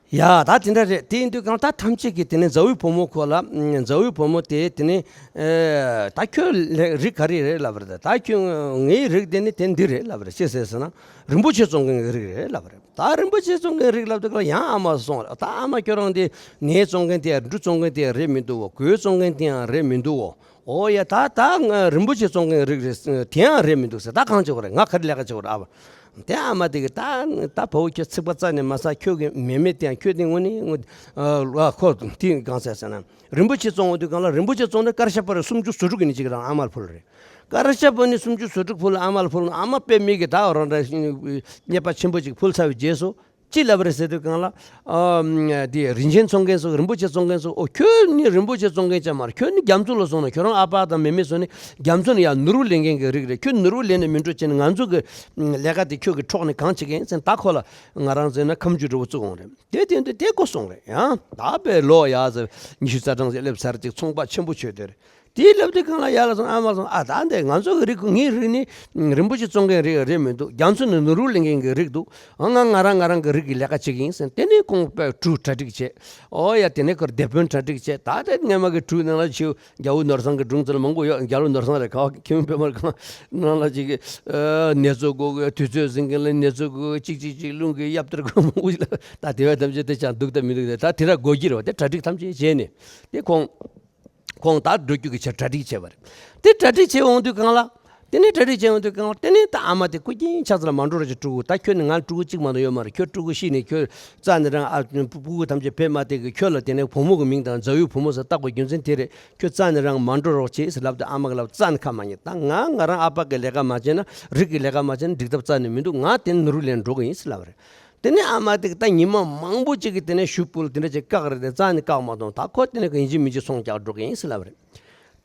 ཡ་ད་དེ་འདྲ་རེད། དེ་ཡིན་དུས་གང་ད་ཐམས་ཅད་ཀྱིས་དེ་ནས་མཛའ་བོའི་བུ་མོ་ཁོ་ལ་མཛའ་བོའི་བུ་མོ་དེ་དེ་ནས་ཨེ་ད་ཁྱོད་ལ་རིགས་ག་རེ་རེད་ལབ་རེད། ད་ཁྱོད་ངའི་རིགས་དེ་ནི་དེ་འདི་རེད་ལབ་རེད། ཅི་ཟེར་ཟེར་ན་རིན་པོ་ཆེ་བཙོང་མཁན་གྱི་རིགས་རེད་ལབ་རེད། ད་རིན་པོ་ཆེ་བཙོང་མཁན་རིགས་ལབ་དུས་གང་ཡང་ཨ་མ་སོང་རེད། ད་ཨ་མ་ཁྱོད་རང་དེ་ནས་བཙོང་མཁན་དེ་ཡང་འབྲུ་བཙོང་མཁན་དེ་ཡང་རེད་མི་འདུག་གོ། གོས་བཙོང་མཁན་དེ་ཡང་རེད་མི་འདུག་གོ། ཨོ་ཡ་ད་ད་ང་རིན་པོ་ཆེ་བཙོང་མཁན་རིགས་རེད། དེ་ཡང་རེད་མི་འདུག་ཟེར། ད་གང་བྱེད་དགོས་རེད། ང་ག་རེ་ལས་ཀ་བྱེད་དགོས་རེད། ཨ་བ་ དེ་ཨ་མ་དེ་གི་ད་ད་བུ་ཁྱོད་ཚིག་པ་རྩ་ནས་མ་ཟ། ཁྱོད་ཀྱི་མེ་མེ་དེ་ཡང་ཁྱོད་དེ་དངོས་གནས་དངོས་ཨ་ཁོ་དེ་གང་ཟེར་ཟེར་ན། རིན་པོ་ཆེ་བཙོང་འོང་དུས་གང་ལ་རིན་པོ་ཆེ་བཙོང་ན་ཀར་ཤ་པར་སུམ་ཅུ་སོ་དྲུག་གི་ནི་ཅིག་རང་ཨ་མ་ལ་ཕུལ་རེད། ཀར་ཤ་པར་ནི་སུམ་ཅུ་སོ་དྲུག་ཕུལ། ཨ་མ་ལ་ཕུལ། ཨ་མ་དཔེ་མི་གི་ད་རང་འདྲ་རྙེད་པ་ཆེན་པོ་ཅིག་ཕུལ་ཚར་བའི་རྗེས་སུ་ཅི་ལབ་རེད་ཟེར་དུས་གང་ལ། ཨ་དེ་རིན་ཆེན་བཙོང་མཁན་ཚོ་རིན་པོ་ཆེ་བཙོང་མཁན་ཚོ། ཨོ་ཁྱོད་ནི་རིན་པོ་ཆེ་བཙོང་མཁན་ཅང་མ་རེད། ཁྱོད་ནི་རྒྱ་མཚོ་ལ་སོང་ན་ཁྱོད་རང་ཨ་ཕ་དང་མེ་མེ་ཚོ་ནི་རྒྱ་མཚོ་ནི་ཡང་ནོར་བུ་ལེན་མཁན་གི་རིགས་རེད། ཁྱོད་ནོར་བུ་ལེན་ནས་མི་འགྲོ་བྱས་ནས་ང་ཚོ་གི་ལས་ཀ་དེ་ཁྱོད་ཀྱི་འཕྲོག་ནས་གང་བྱེད་མཁན་ཟེར། ད་ཁོ་ལ་ང་རང་ཟེར་ན་ཁ་མཆུ་འདྲ་བོ་བཙུགས་འོང་རེད། དེ་དེ་འདྲ་དེ་ཁོ་སོང་རེད། ཡང་ད་དཔེ་ལོ་ཡག་ཟེར་ཉི་ཤུ་རྩ་གྲངས་ཟེར་སླེབས་ཚར་ཅིག་ཚོང་པ་ཆེན་པོ་ཆོས་དེར། དེ་ལབ་དུས་གང་ལ་ཡར་ལ་སོང་། ཨ་མ་སོང་། ཨ་ད་འདི་ང་ཚོ་གི་རིགས། ངའི་རིགས་ནི་རིན་པོ་ཆེ་བཙོང་མཁན་རིགས་རེད་མི་འདུག་རྒྱ་མཚོ་ནས་ནོར་བུ་ལེན་མཁན་གྱི་རིགས་འདུག་ཨ་ང་ང་རང་ང་རང་གི་རིགས་ཀྱི་ལས་ཀ་བྱེད་ཀྱི་ཡིན་ཟེར། དེ་ནས་ཁོང་དཔེ་གྲུ་གྲ་སྒྲིག་བྱས། ཨོ་ཡ་དེ་ནས་ཁོར་དེད་དཔོན་གྲ་སྒྲིག་བྱས། ད་དེ་སྔས་མ་གི་གྲུ་ནང་ལ་བྱིའུ་རྒྱལ་པོ་ནོར་བཟང་གི་སྒྲུང་ཚོ་ལ་མང་པོ་ཡོད། རྒྱལ་པོ་ནོར་བཟང་རེད་ག་བ་ཁྱིམ་དཔོན་མར་གང་ནང་ལ་ཅིག་གི་ནེ་ཙོ་དགོས་གི། དུས་ཚོད་ཟིན་མཁན་ལ་ནེ་ཙོ་དགོས་གི། ཅིག་ཅིག་ཅིག་རླུང་གི་གཡབ་དར་དགོས་མང་པོ་ཞིག་ལ། ད་དེ་བས་ཐམས་ཅད་དེ་ཅང་འདུག་ད་མི་འདུག་ད་དེ་ར་དགོས་ཀྱི་རེད་བ། དེ་གྲ་སྒྲིག་ཐམས་ཅད་བྱས་ནས་དེ་ཁོང་། ཁོང་ད་འགྲོ་རྒྱུ་གི་ཆ་གྲ་སྒྲིག་བྱས་པ་རེད། དེ་གྲ་སྒྲིག་བྱས་འོང་དུས་གང་ལ། དེ་ནས་གྲ་སྒྲིག་བྱས་འོང་དུས་གང་ལ། དེ་ནས་ད་ཨ་མ་དེ་སྐུ་མཁྱེན་ཕྱག་འཚལ་ལ་མ་འགྲོ་རོགས་བྱེད། ཕྲུ་གུ་ད་ཁྱོད་ནི་ང་ཕྲུ་གུ་གཅིག་མ་གཏོགས་ཡོད་མ་རེད། ཁྱོད་ཕྲུ་གུ་ཤི་ནས་ཁྱོད་རྩ་ནས་རང་ཨ་ཕྲུ་གུ་ཐམས་ཅད་བེད་མ་སྤྱད་གི། ཁྱོད་ལ་དེ་ནས་བུ་མོ་གི་མིང་དང་མཛའ་བོའི་བུ་མོ་ཟེར་བཏགས་པའི་རྒྱུ་མཚན་དེ་རེད། ཁྱོད་རྩ་ནས་རང་མ་འགྲོ་རོགས་བྱེད་ཟེར་ལབ་དུས་ཨ་མ་གི་ལབ་རྩ་ནས་ཁ་མ་ཉན། ད་ང་ང་རང་ཨ་ཕ་གི་ལས་ཀ་མ་བྱས་ན། རིགས་ཀྱི་ལས་ཀ་མ་བྱས་ན་འགྲིག་ཐབས་རྩ་ནས་མི་འདུག་ང་དེ་ནས་ནོར་བུ་ལེན་འགྲོ་གི་ཡིན་ཟེར་ལབ་པ་རེད། དེ་ནས་ཨ་མ་དེ་གི་ད་ཉི་མ་མང་པོ་ཅིག་གི་དེ་ནས་ཞུ་སྤུལ་དེ་འདྲ་ཅིག་བཀག་རེད་དེ། རྩ་ནས་བཀག་མ་གཏོང་། ད་ཁོ་དེ་ནས་ཡིན་གཅིག་མིན་གཅིག་ཚོང་རྒྱག་འགྲོ་གི་ཡིན་ཟེར་ལབ་པ་རེད།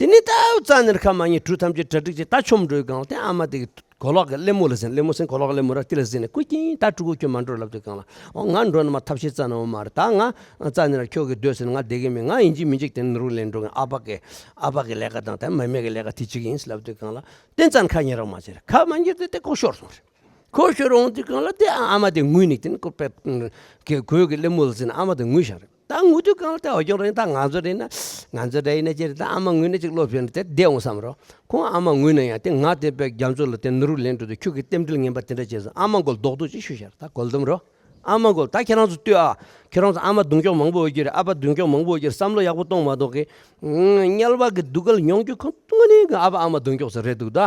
དེ་ནས་ད་རྩ་ནས་ཁ་མ་ཉན། གྲུ་ཐམས་ཅད་གྲ་སྒྲིག་བྱས། ད་ཆོམ་འགྲོའི་སྒང་དེ་ཨ་མ་དེ་གི་གོ་ལོག་གི་ཀླད་མོ་ལ་ཟིན། ཀླད་མོ་ཟིན། གོ་ལོག་ཀླད་མོ་ར་དེ་ལ་ཟིན་ནས་སྐུ་མཁྱེན་ད་ཕྲུ་གུ་ཁྱོད་མ་འགྲོ་ལབ་དུས་གང་ལ། ཨོ་ང་འགྲོ་ན་མ་ཐབས་ཤེས་རྩ་ནས་འོང་མ་རེད། ད་ང་རྩ་ནས་ར་ཁྱོད་ཀྱི་སྡོད་ཟེར་ན་ང་བསྡད་ཀྱི་མེད། ང་ཡིན་གཅིག་མིན་གཅིག་དེ་ནོར་བུ་ལེན་འགྲོ་གི། ཨ་ཕ་གི་ཨ་ཕ་གི་ལས་ཀ་དང་དེ་མ་མེད་གི་ལས་ཀ་དེ་བྱེད་ཀྱི་ཡིན་ཟེར་ལབ་དུས་གང་ལ། དེ་རྩ་ནས་ཁ་ཉན་རོགས་མ་བྱེད་རེད། ཁ་མ་ཉན་དེ་དེ་ཁོ་ཤོར་སོང་རེད། ཁོ་ཤོར་འོང་དུས་གང་ལ་དེ་ཨ་མ་དེ་ངུས་ནས་དེ་ནི་ཁོ་པས་གོས་གོས་ཀྱི་ཀླད་མོ་ལ་ཟིན་ནས་ཨ་མ་དེ་ངུས་བཞག་རེད། ད་ངུ་དུས་གང་ལ་དེ་འོ་སྐྱོང་རེད། ད་ང་ཚོ་རེད་ན་ང་ཚོ་རེད་ཡིན་ན་ཅི་རེད། ད་ཨ་མ་ངུས་ན་ཅིག་བློ་ཕན་རེད། དེ་བསྡད་འོང་བསམ་རོགས། ཁོང་ཨ་མ་ངུས་ན་ཡང་དེ་ང་དེ་པས་རྒྱ་མཚོ་ལ་དེ་ནོར་བུ་ལེན་འགྲོ་དུས་ཁྱོད་ཀྱི་རྟེན་འབྲེལ་ངན་པ་དེ་འདྲ་བྱས་སོང་། ཨ་མ་མགོ་ལ་རྡོག་རྡོག་ཅིག་གཞུས་བཞག་རེད། ད་གོལ་དམ་རོ། ཨ་མ་མགོ་ལ། ད་ཁྱེད་རང་ཚོ་ལྟོས་ཨ། ཁྱེད་རང་ཚོ་ཨ་མ་གདོང་སྐྱོགས་མང་པོ་ཡོད་ཀྱི་རེད། ཨ་ཕ་གདོང་སྐྱོགས་མང་པོ་ཡོད་ཀྱི་རེད། བསམ་བློ་ཡག་པོ་གཏོང་མ་གཏོགས་ཀྱི། དམྱལ་བ་གི་སྡུག་སྐལ་མྱོང་རྒྱུ་ཁོ་དངོས་གནས་གི་ཨ་ཕ་ཨ་མ་གདོང་སྐྱོགས་ཟེར་རེད་འདུག་ད།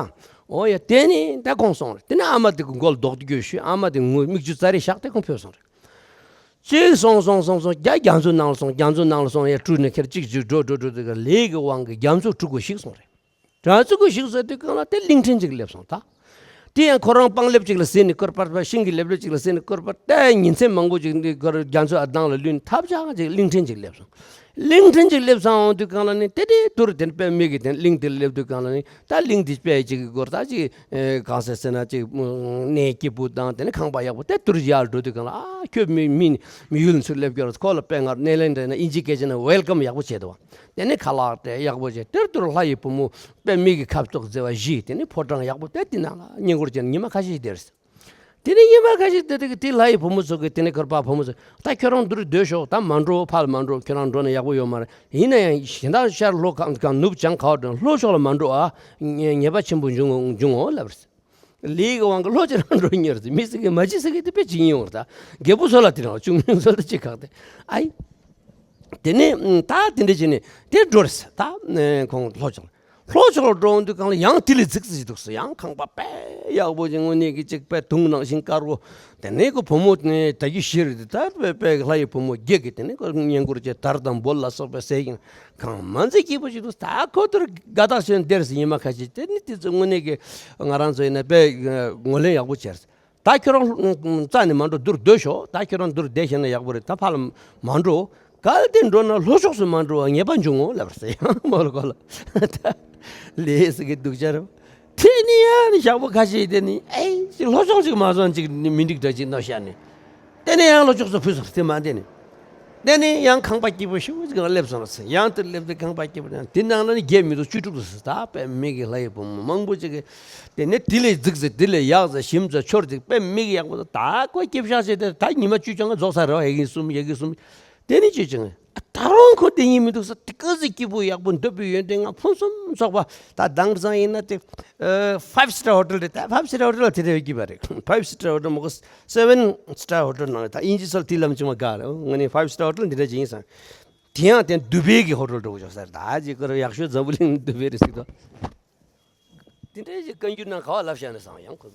ཨོ་ཡ། དེ་ནི་ད་ཁོང་སོང་རེད། དེ་ནི་ཨ་མ་དེ་གི་མགོ་ལ་རྡོག་རྡོག་གཞུས། ཨ་མ་དེ་ངུ་མིག་ཆུ་ཙ་རེ་བཞག་སྟེ་ཁོང་ཕེབས་སོང་རེད། གཅིག་སོང་སོང་སོང་སོང་། རྒྱ་རྒྱ་མཚོ་ནང་ལ་སོང་། རྒྱ་མཚོ་ནང་ལ་སོང་། ཡ་ཕྲུ་གུ་ནི་ཁྱེར་གཅིག་གཅིག་འགྲོ་འགྲོ་འགྲོ་དེ་ག་ལས་ཀྱི་དབང་གིས་རྒྱ་མཚོ་ཕྲུ་གུ་ཞིག་སོང་རེད། རྒྱ་མཚོ་ཕྲུ་གུ་ཞིག་སོང་དུས་གང་ལ་དེ་གླིང་ཕྲན་ཅིག་སླེབས་སོང་ད། དེ་ཡང་ཁོ་རང་སྤང་ལེབ་ཅིག་ལ་ཟིན་ནས་སྐོར་པར་པར། ཤིང་གི་ལེབ་ལེབ་ཅིག་ལ་ཟིན་ནས་སྐོར་པར། ད་ཉིན་མཚན་མང་པོ་ཅིག་འདི་སྐོར་རྒྱ་མཚོ་ཨ་དང་ལ་ལུས་ནས་ཐབས་ཆག་ཅིག་གླིང་ཕྲན་ཅིག་སླེབས་སོང་། གླིང་ཕྲན་ཅིག་སླེབས་སོང་འོང་དུས་གང་ལ་ནི་དེ་དེ་དུར་དེ་དཔེ་མི་གི་དེ་གླིང་དེར་སླེབས་དུས་གང་ལ་ནི་ད་གླིང་དེ་དཔེ་ཅིག་གི་སྐོར་ད་ཅིག་གང་ཟེར་ཟེར་ན་ཅིག་གནས་སྐྱིད་པོ་དང་དེ་ནི་ཁང་པ་ཡག་པོ། དེ་དུར་ཡར་འགྲོ་དུས་གང་ལ་ཨ་ཁྱོད་མི་མི་མི་ཡུལ་ཚུར་སླེབས་སྐྱོར། ཁོ་ལ་དཔེ་ངར་སྣེ་ལེན་འདྲ་ན་ཨིན་ཇི་སྐད་ཆ་ན་ཝེལ་ཀམ་ཡག་པོ་བྱས་འདུག་བ། དེ་ནི་ཁ་ལག་དེ་ཡག་པོ་བྱས། དེར་དུར་ལྷ་ཡི་བུ་མོ་དཔེ་མི་གི་ཁ་དོག་མཛེས་པ་བཞི། དེ་ནི་ཕོ་བྲང་ཡག་པོ་དེ་དེ་ནང་ལ་བསྙེན་བཀུར་བྱས་ནས་ཉི་མ་ཁ་ཤས་ཤིག་བསྡད་རེད། དེ་ནས་ཉི་མ་ཁ་ཤས་དེ་དེ་གི་དེ་ལྷ་ཡི་བུ་མོ་ཚོ་གི་དེ་ནས་ཁར་པ་བུ་མོ་ཚོ། ད་ཁྱོད་རང་འདིར་སྡོད་ཤོག་ད་མ་འགྲོ། ཕར་ལ་མ་འགྲོ། ཁྱོད་རང་འགྲོ་ན་ཡག་པོ་ཡོད་མ་རེད། ཡིན་ན་ཡང་གཞན་དག་ཤར་ལྷོ་གང་གང་ནུབ་བྱང་ག་བར་འགྲོ་ན་ལྷོ་ཕྱོགས་ལ་མ་འགྲོ་ཨ། ཉེས་པ་ཆེན་པོ་འབྱུང་ངོ་འབྱུང་ངོ་ལབ་རེད། ལས་ཀྱི་དབང་གིས་ལྷོ་ཕྱོགས་ལ་འགྲོ་ཉེར་ཟེར། མི་ཟེར་གི་མ་ཅི་ཟེར་གི་དེ་དཔེ་ཅི་ཡིན་ཡོང་རེད། ད་རྒད་པོ་ཚོ་ལ་དེ་རང་བཅུག་མིན་ཚོ་ལ་ཅི་ཁག་དེ་ཨའི། དེ་ནས་ད་དེ་འདྲ་བྱས་ནས་དེ་འགྲོ་རེད། ད་ཁོང་ལྷོ་ཕྱོགས་ལ། ལྷོ་ཕྱོགས་ལ་འགྲོ་འོང་དུས་གང་ལ་ཡང་དེ་ལས་རྫིག་རྫིག་འདུག་ཟེར། ཡང་ཁང་པ་དཔེ་ཡག་པོ་ཅིག་དངོས་གནས་ཀྱི་ཅིག་དཔེ་དུང་ནང་བཞིན་དཀར་པོ། དེ་ནས་ཁོ་བུ་མོ་ནས་ད་གི་ཤི་རེད། ད་དཔེ་དཔེ་ལྷ་ཡི་བུ་མོ་བརྒྱད་ཀྱི་དེ་ནས་ཁོ་བསྙེན་བཀུར་བྱས། དར་དང་འབུལ་ལ་སོགས་པའི་ཟས་ཀྱང་གང་མ་མཛེས་སྐྱིད་པོ་ཞིག་འདུག་ད་ཁོ་ཚོར་དགའ་ཐག་ཆོད་བསྡད་རེད་ཟེར། ཉི་མ་ཁ་ཤས་དེ་ནི་དེ་ཚོ་དངོས་གནས་ཀྱི་ང་རང་ཚོ་ཡིན་ན་དཔེ་ངོས་ལེན་ཡག་པོ་བྱས་རེད། ད་ཁྱོད་རང་རྩ་ནས་མ་འགྲོ། འདིར་སྡོད་ཤོག་ད་ཁྱོད་རང་འདིར་བསྡད་བཞག་ན་ཡག་པོ་རེད། ད་ཕར་ལ་མ་འགྲོ། གལ་ཏེ་འགྲོ་ན་ལྷོ་ཕྱོགས་སུ་མ་འགྲོ་བ་ཉེས་པ་འབྱུང་ངོ་ལབ་ཟེར། ཡང་མོ་ལ་ཁོ་ལ་ད་ལས་ཟེར་གི་འདུག་ཅར། དེ་ནི་ཡང་ནི་ཞག་པོ་ཁ་ཤས་དེ་ནི་ཨེ་ཅིག་ལྷོ་ཕྱོགས་ཅིག་མ་སོང་ཅིག་ནི་མི་འགྲིག་འདྲ་ཅིག་མནོ་ཤར་ནས། དེ་ནས་ཡང་ལྷོ་ཕྱོགས་སུ་བུད་སོང་། དེ་མ་དེ་ནས། དེ་ནས་ཡང་ཁང་པ་སྐྱིད་པོ་ཞིག་ཅིག་ལ་སླེབས་སོང་ཟེར། ཡང་དེར་སླེབས་ཏེ་ཁང་པ་སྐྱིད་པོ་དང་དེ་ནང་ལ་ནི་བརྒྱད་མི་འདུག་བཅུ་དྲུག་འདུག་ཟེར། ད་དཔེ་མི་གི་ལྷ་ཡི་བུ་མོ་མང་པོ་ཅིག་གིས་དེ་ནས་དེ་ལས་རྫིག་ཟེར། དེ་ལས་ཡག་ཟེར། ཞིམ་ཟེར། ཆོར་ཟེར། དཔེ་མི་གི་ཡག་པོ། ད་ཁོ་སྐྱིད་ཤག་བྱས་ཏེ་ད་ཉི་མ་བཅུ་བཅོ་ལྔ་རྫོགས་ཚར་རེད་བ། ཡ་གི་གསུམ་ཡ་གི་གསུམ། དེ་ནི་ཅི་བྱུང་། ད་རུང་ཁོ་དེ་ཉིད་མི་འདུག་ཟེར། དེ་ག་ཟིག་སྐྱིད་པོ་ཡག་པོ། འདོད་པའི་ཡོན་ཏན་ལྔ་ཕུན་སུམ་ཚོགས་པ། ད་དེང་སང་ཡིན་ན་དེ་ཨ་ཕའིབ་སི་ཊར་ཧོ་ཊེལ་རེད། ད་ཕའིབ་སི་ཊར་ཧོ་ཊེལ་ལ་དེ་འདྲ་ཡོད་ཀྱི་པ་རེད། ཕའིབ་སི་ཊར་ཧོ་ཊེལ་མ་གོ་སེ་བེན་སི་ཊར་ཧོ་ཊེལ་ནང་ད་དབྱིན་ཇི་ཚོ་དེ་ལམ་ཅིག་མ་དགའ་རེད། ཨོ་ང་ནི་ཕའིབ་སི་ཊར་ཧོ་ཊེལ་འདི་འདྲ་ཅིག་ཡིན་བསམ། དེ་ཡང་དེ་དུ་བྷེ་གི་ཧོ་ཊེལ་འདྲ་བོ་ཅིག་ཟེར། ད་ཅིག་ཀར་ཡག་ཤོས་འཛམ་བུ་གླིང་དུ་བྷེ་རེད་ཟེར་དོ། དེ་འདྲའི་ཅིག་བཀའ་འགྱུར་ནང་ག་བ་ལབ་བཞག་ནས་སང་ཡང་ཁོ།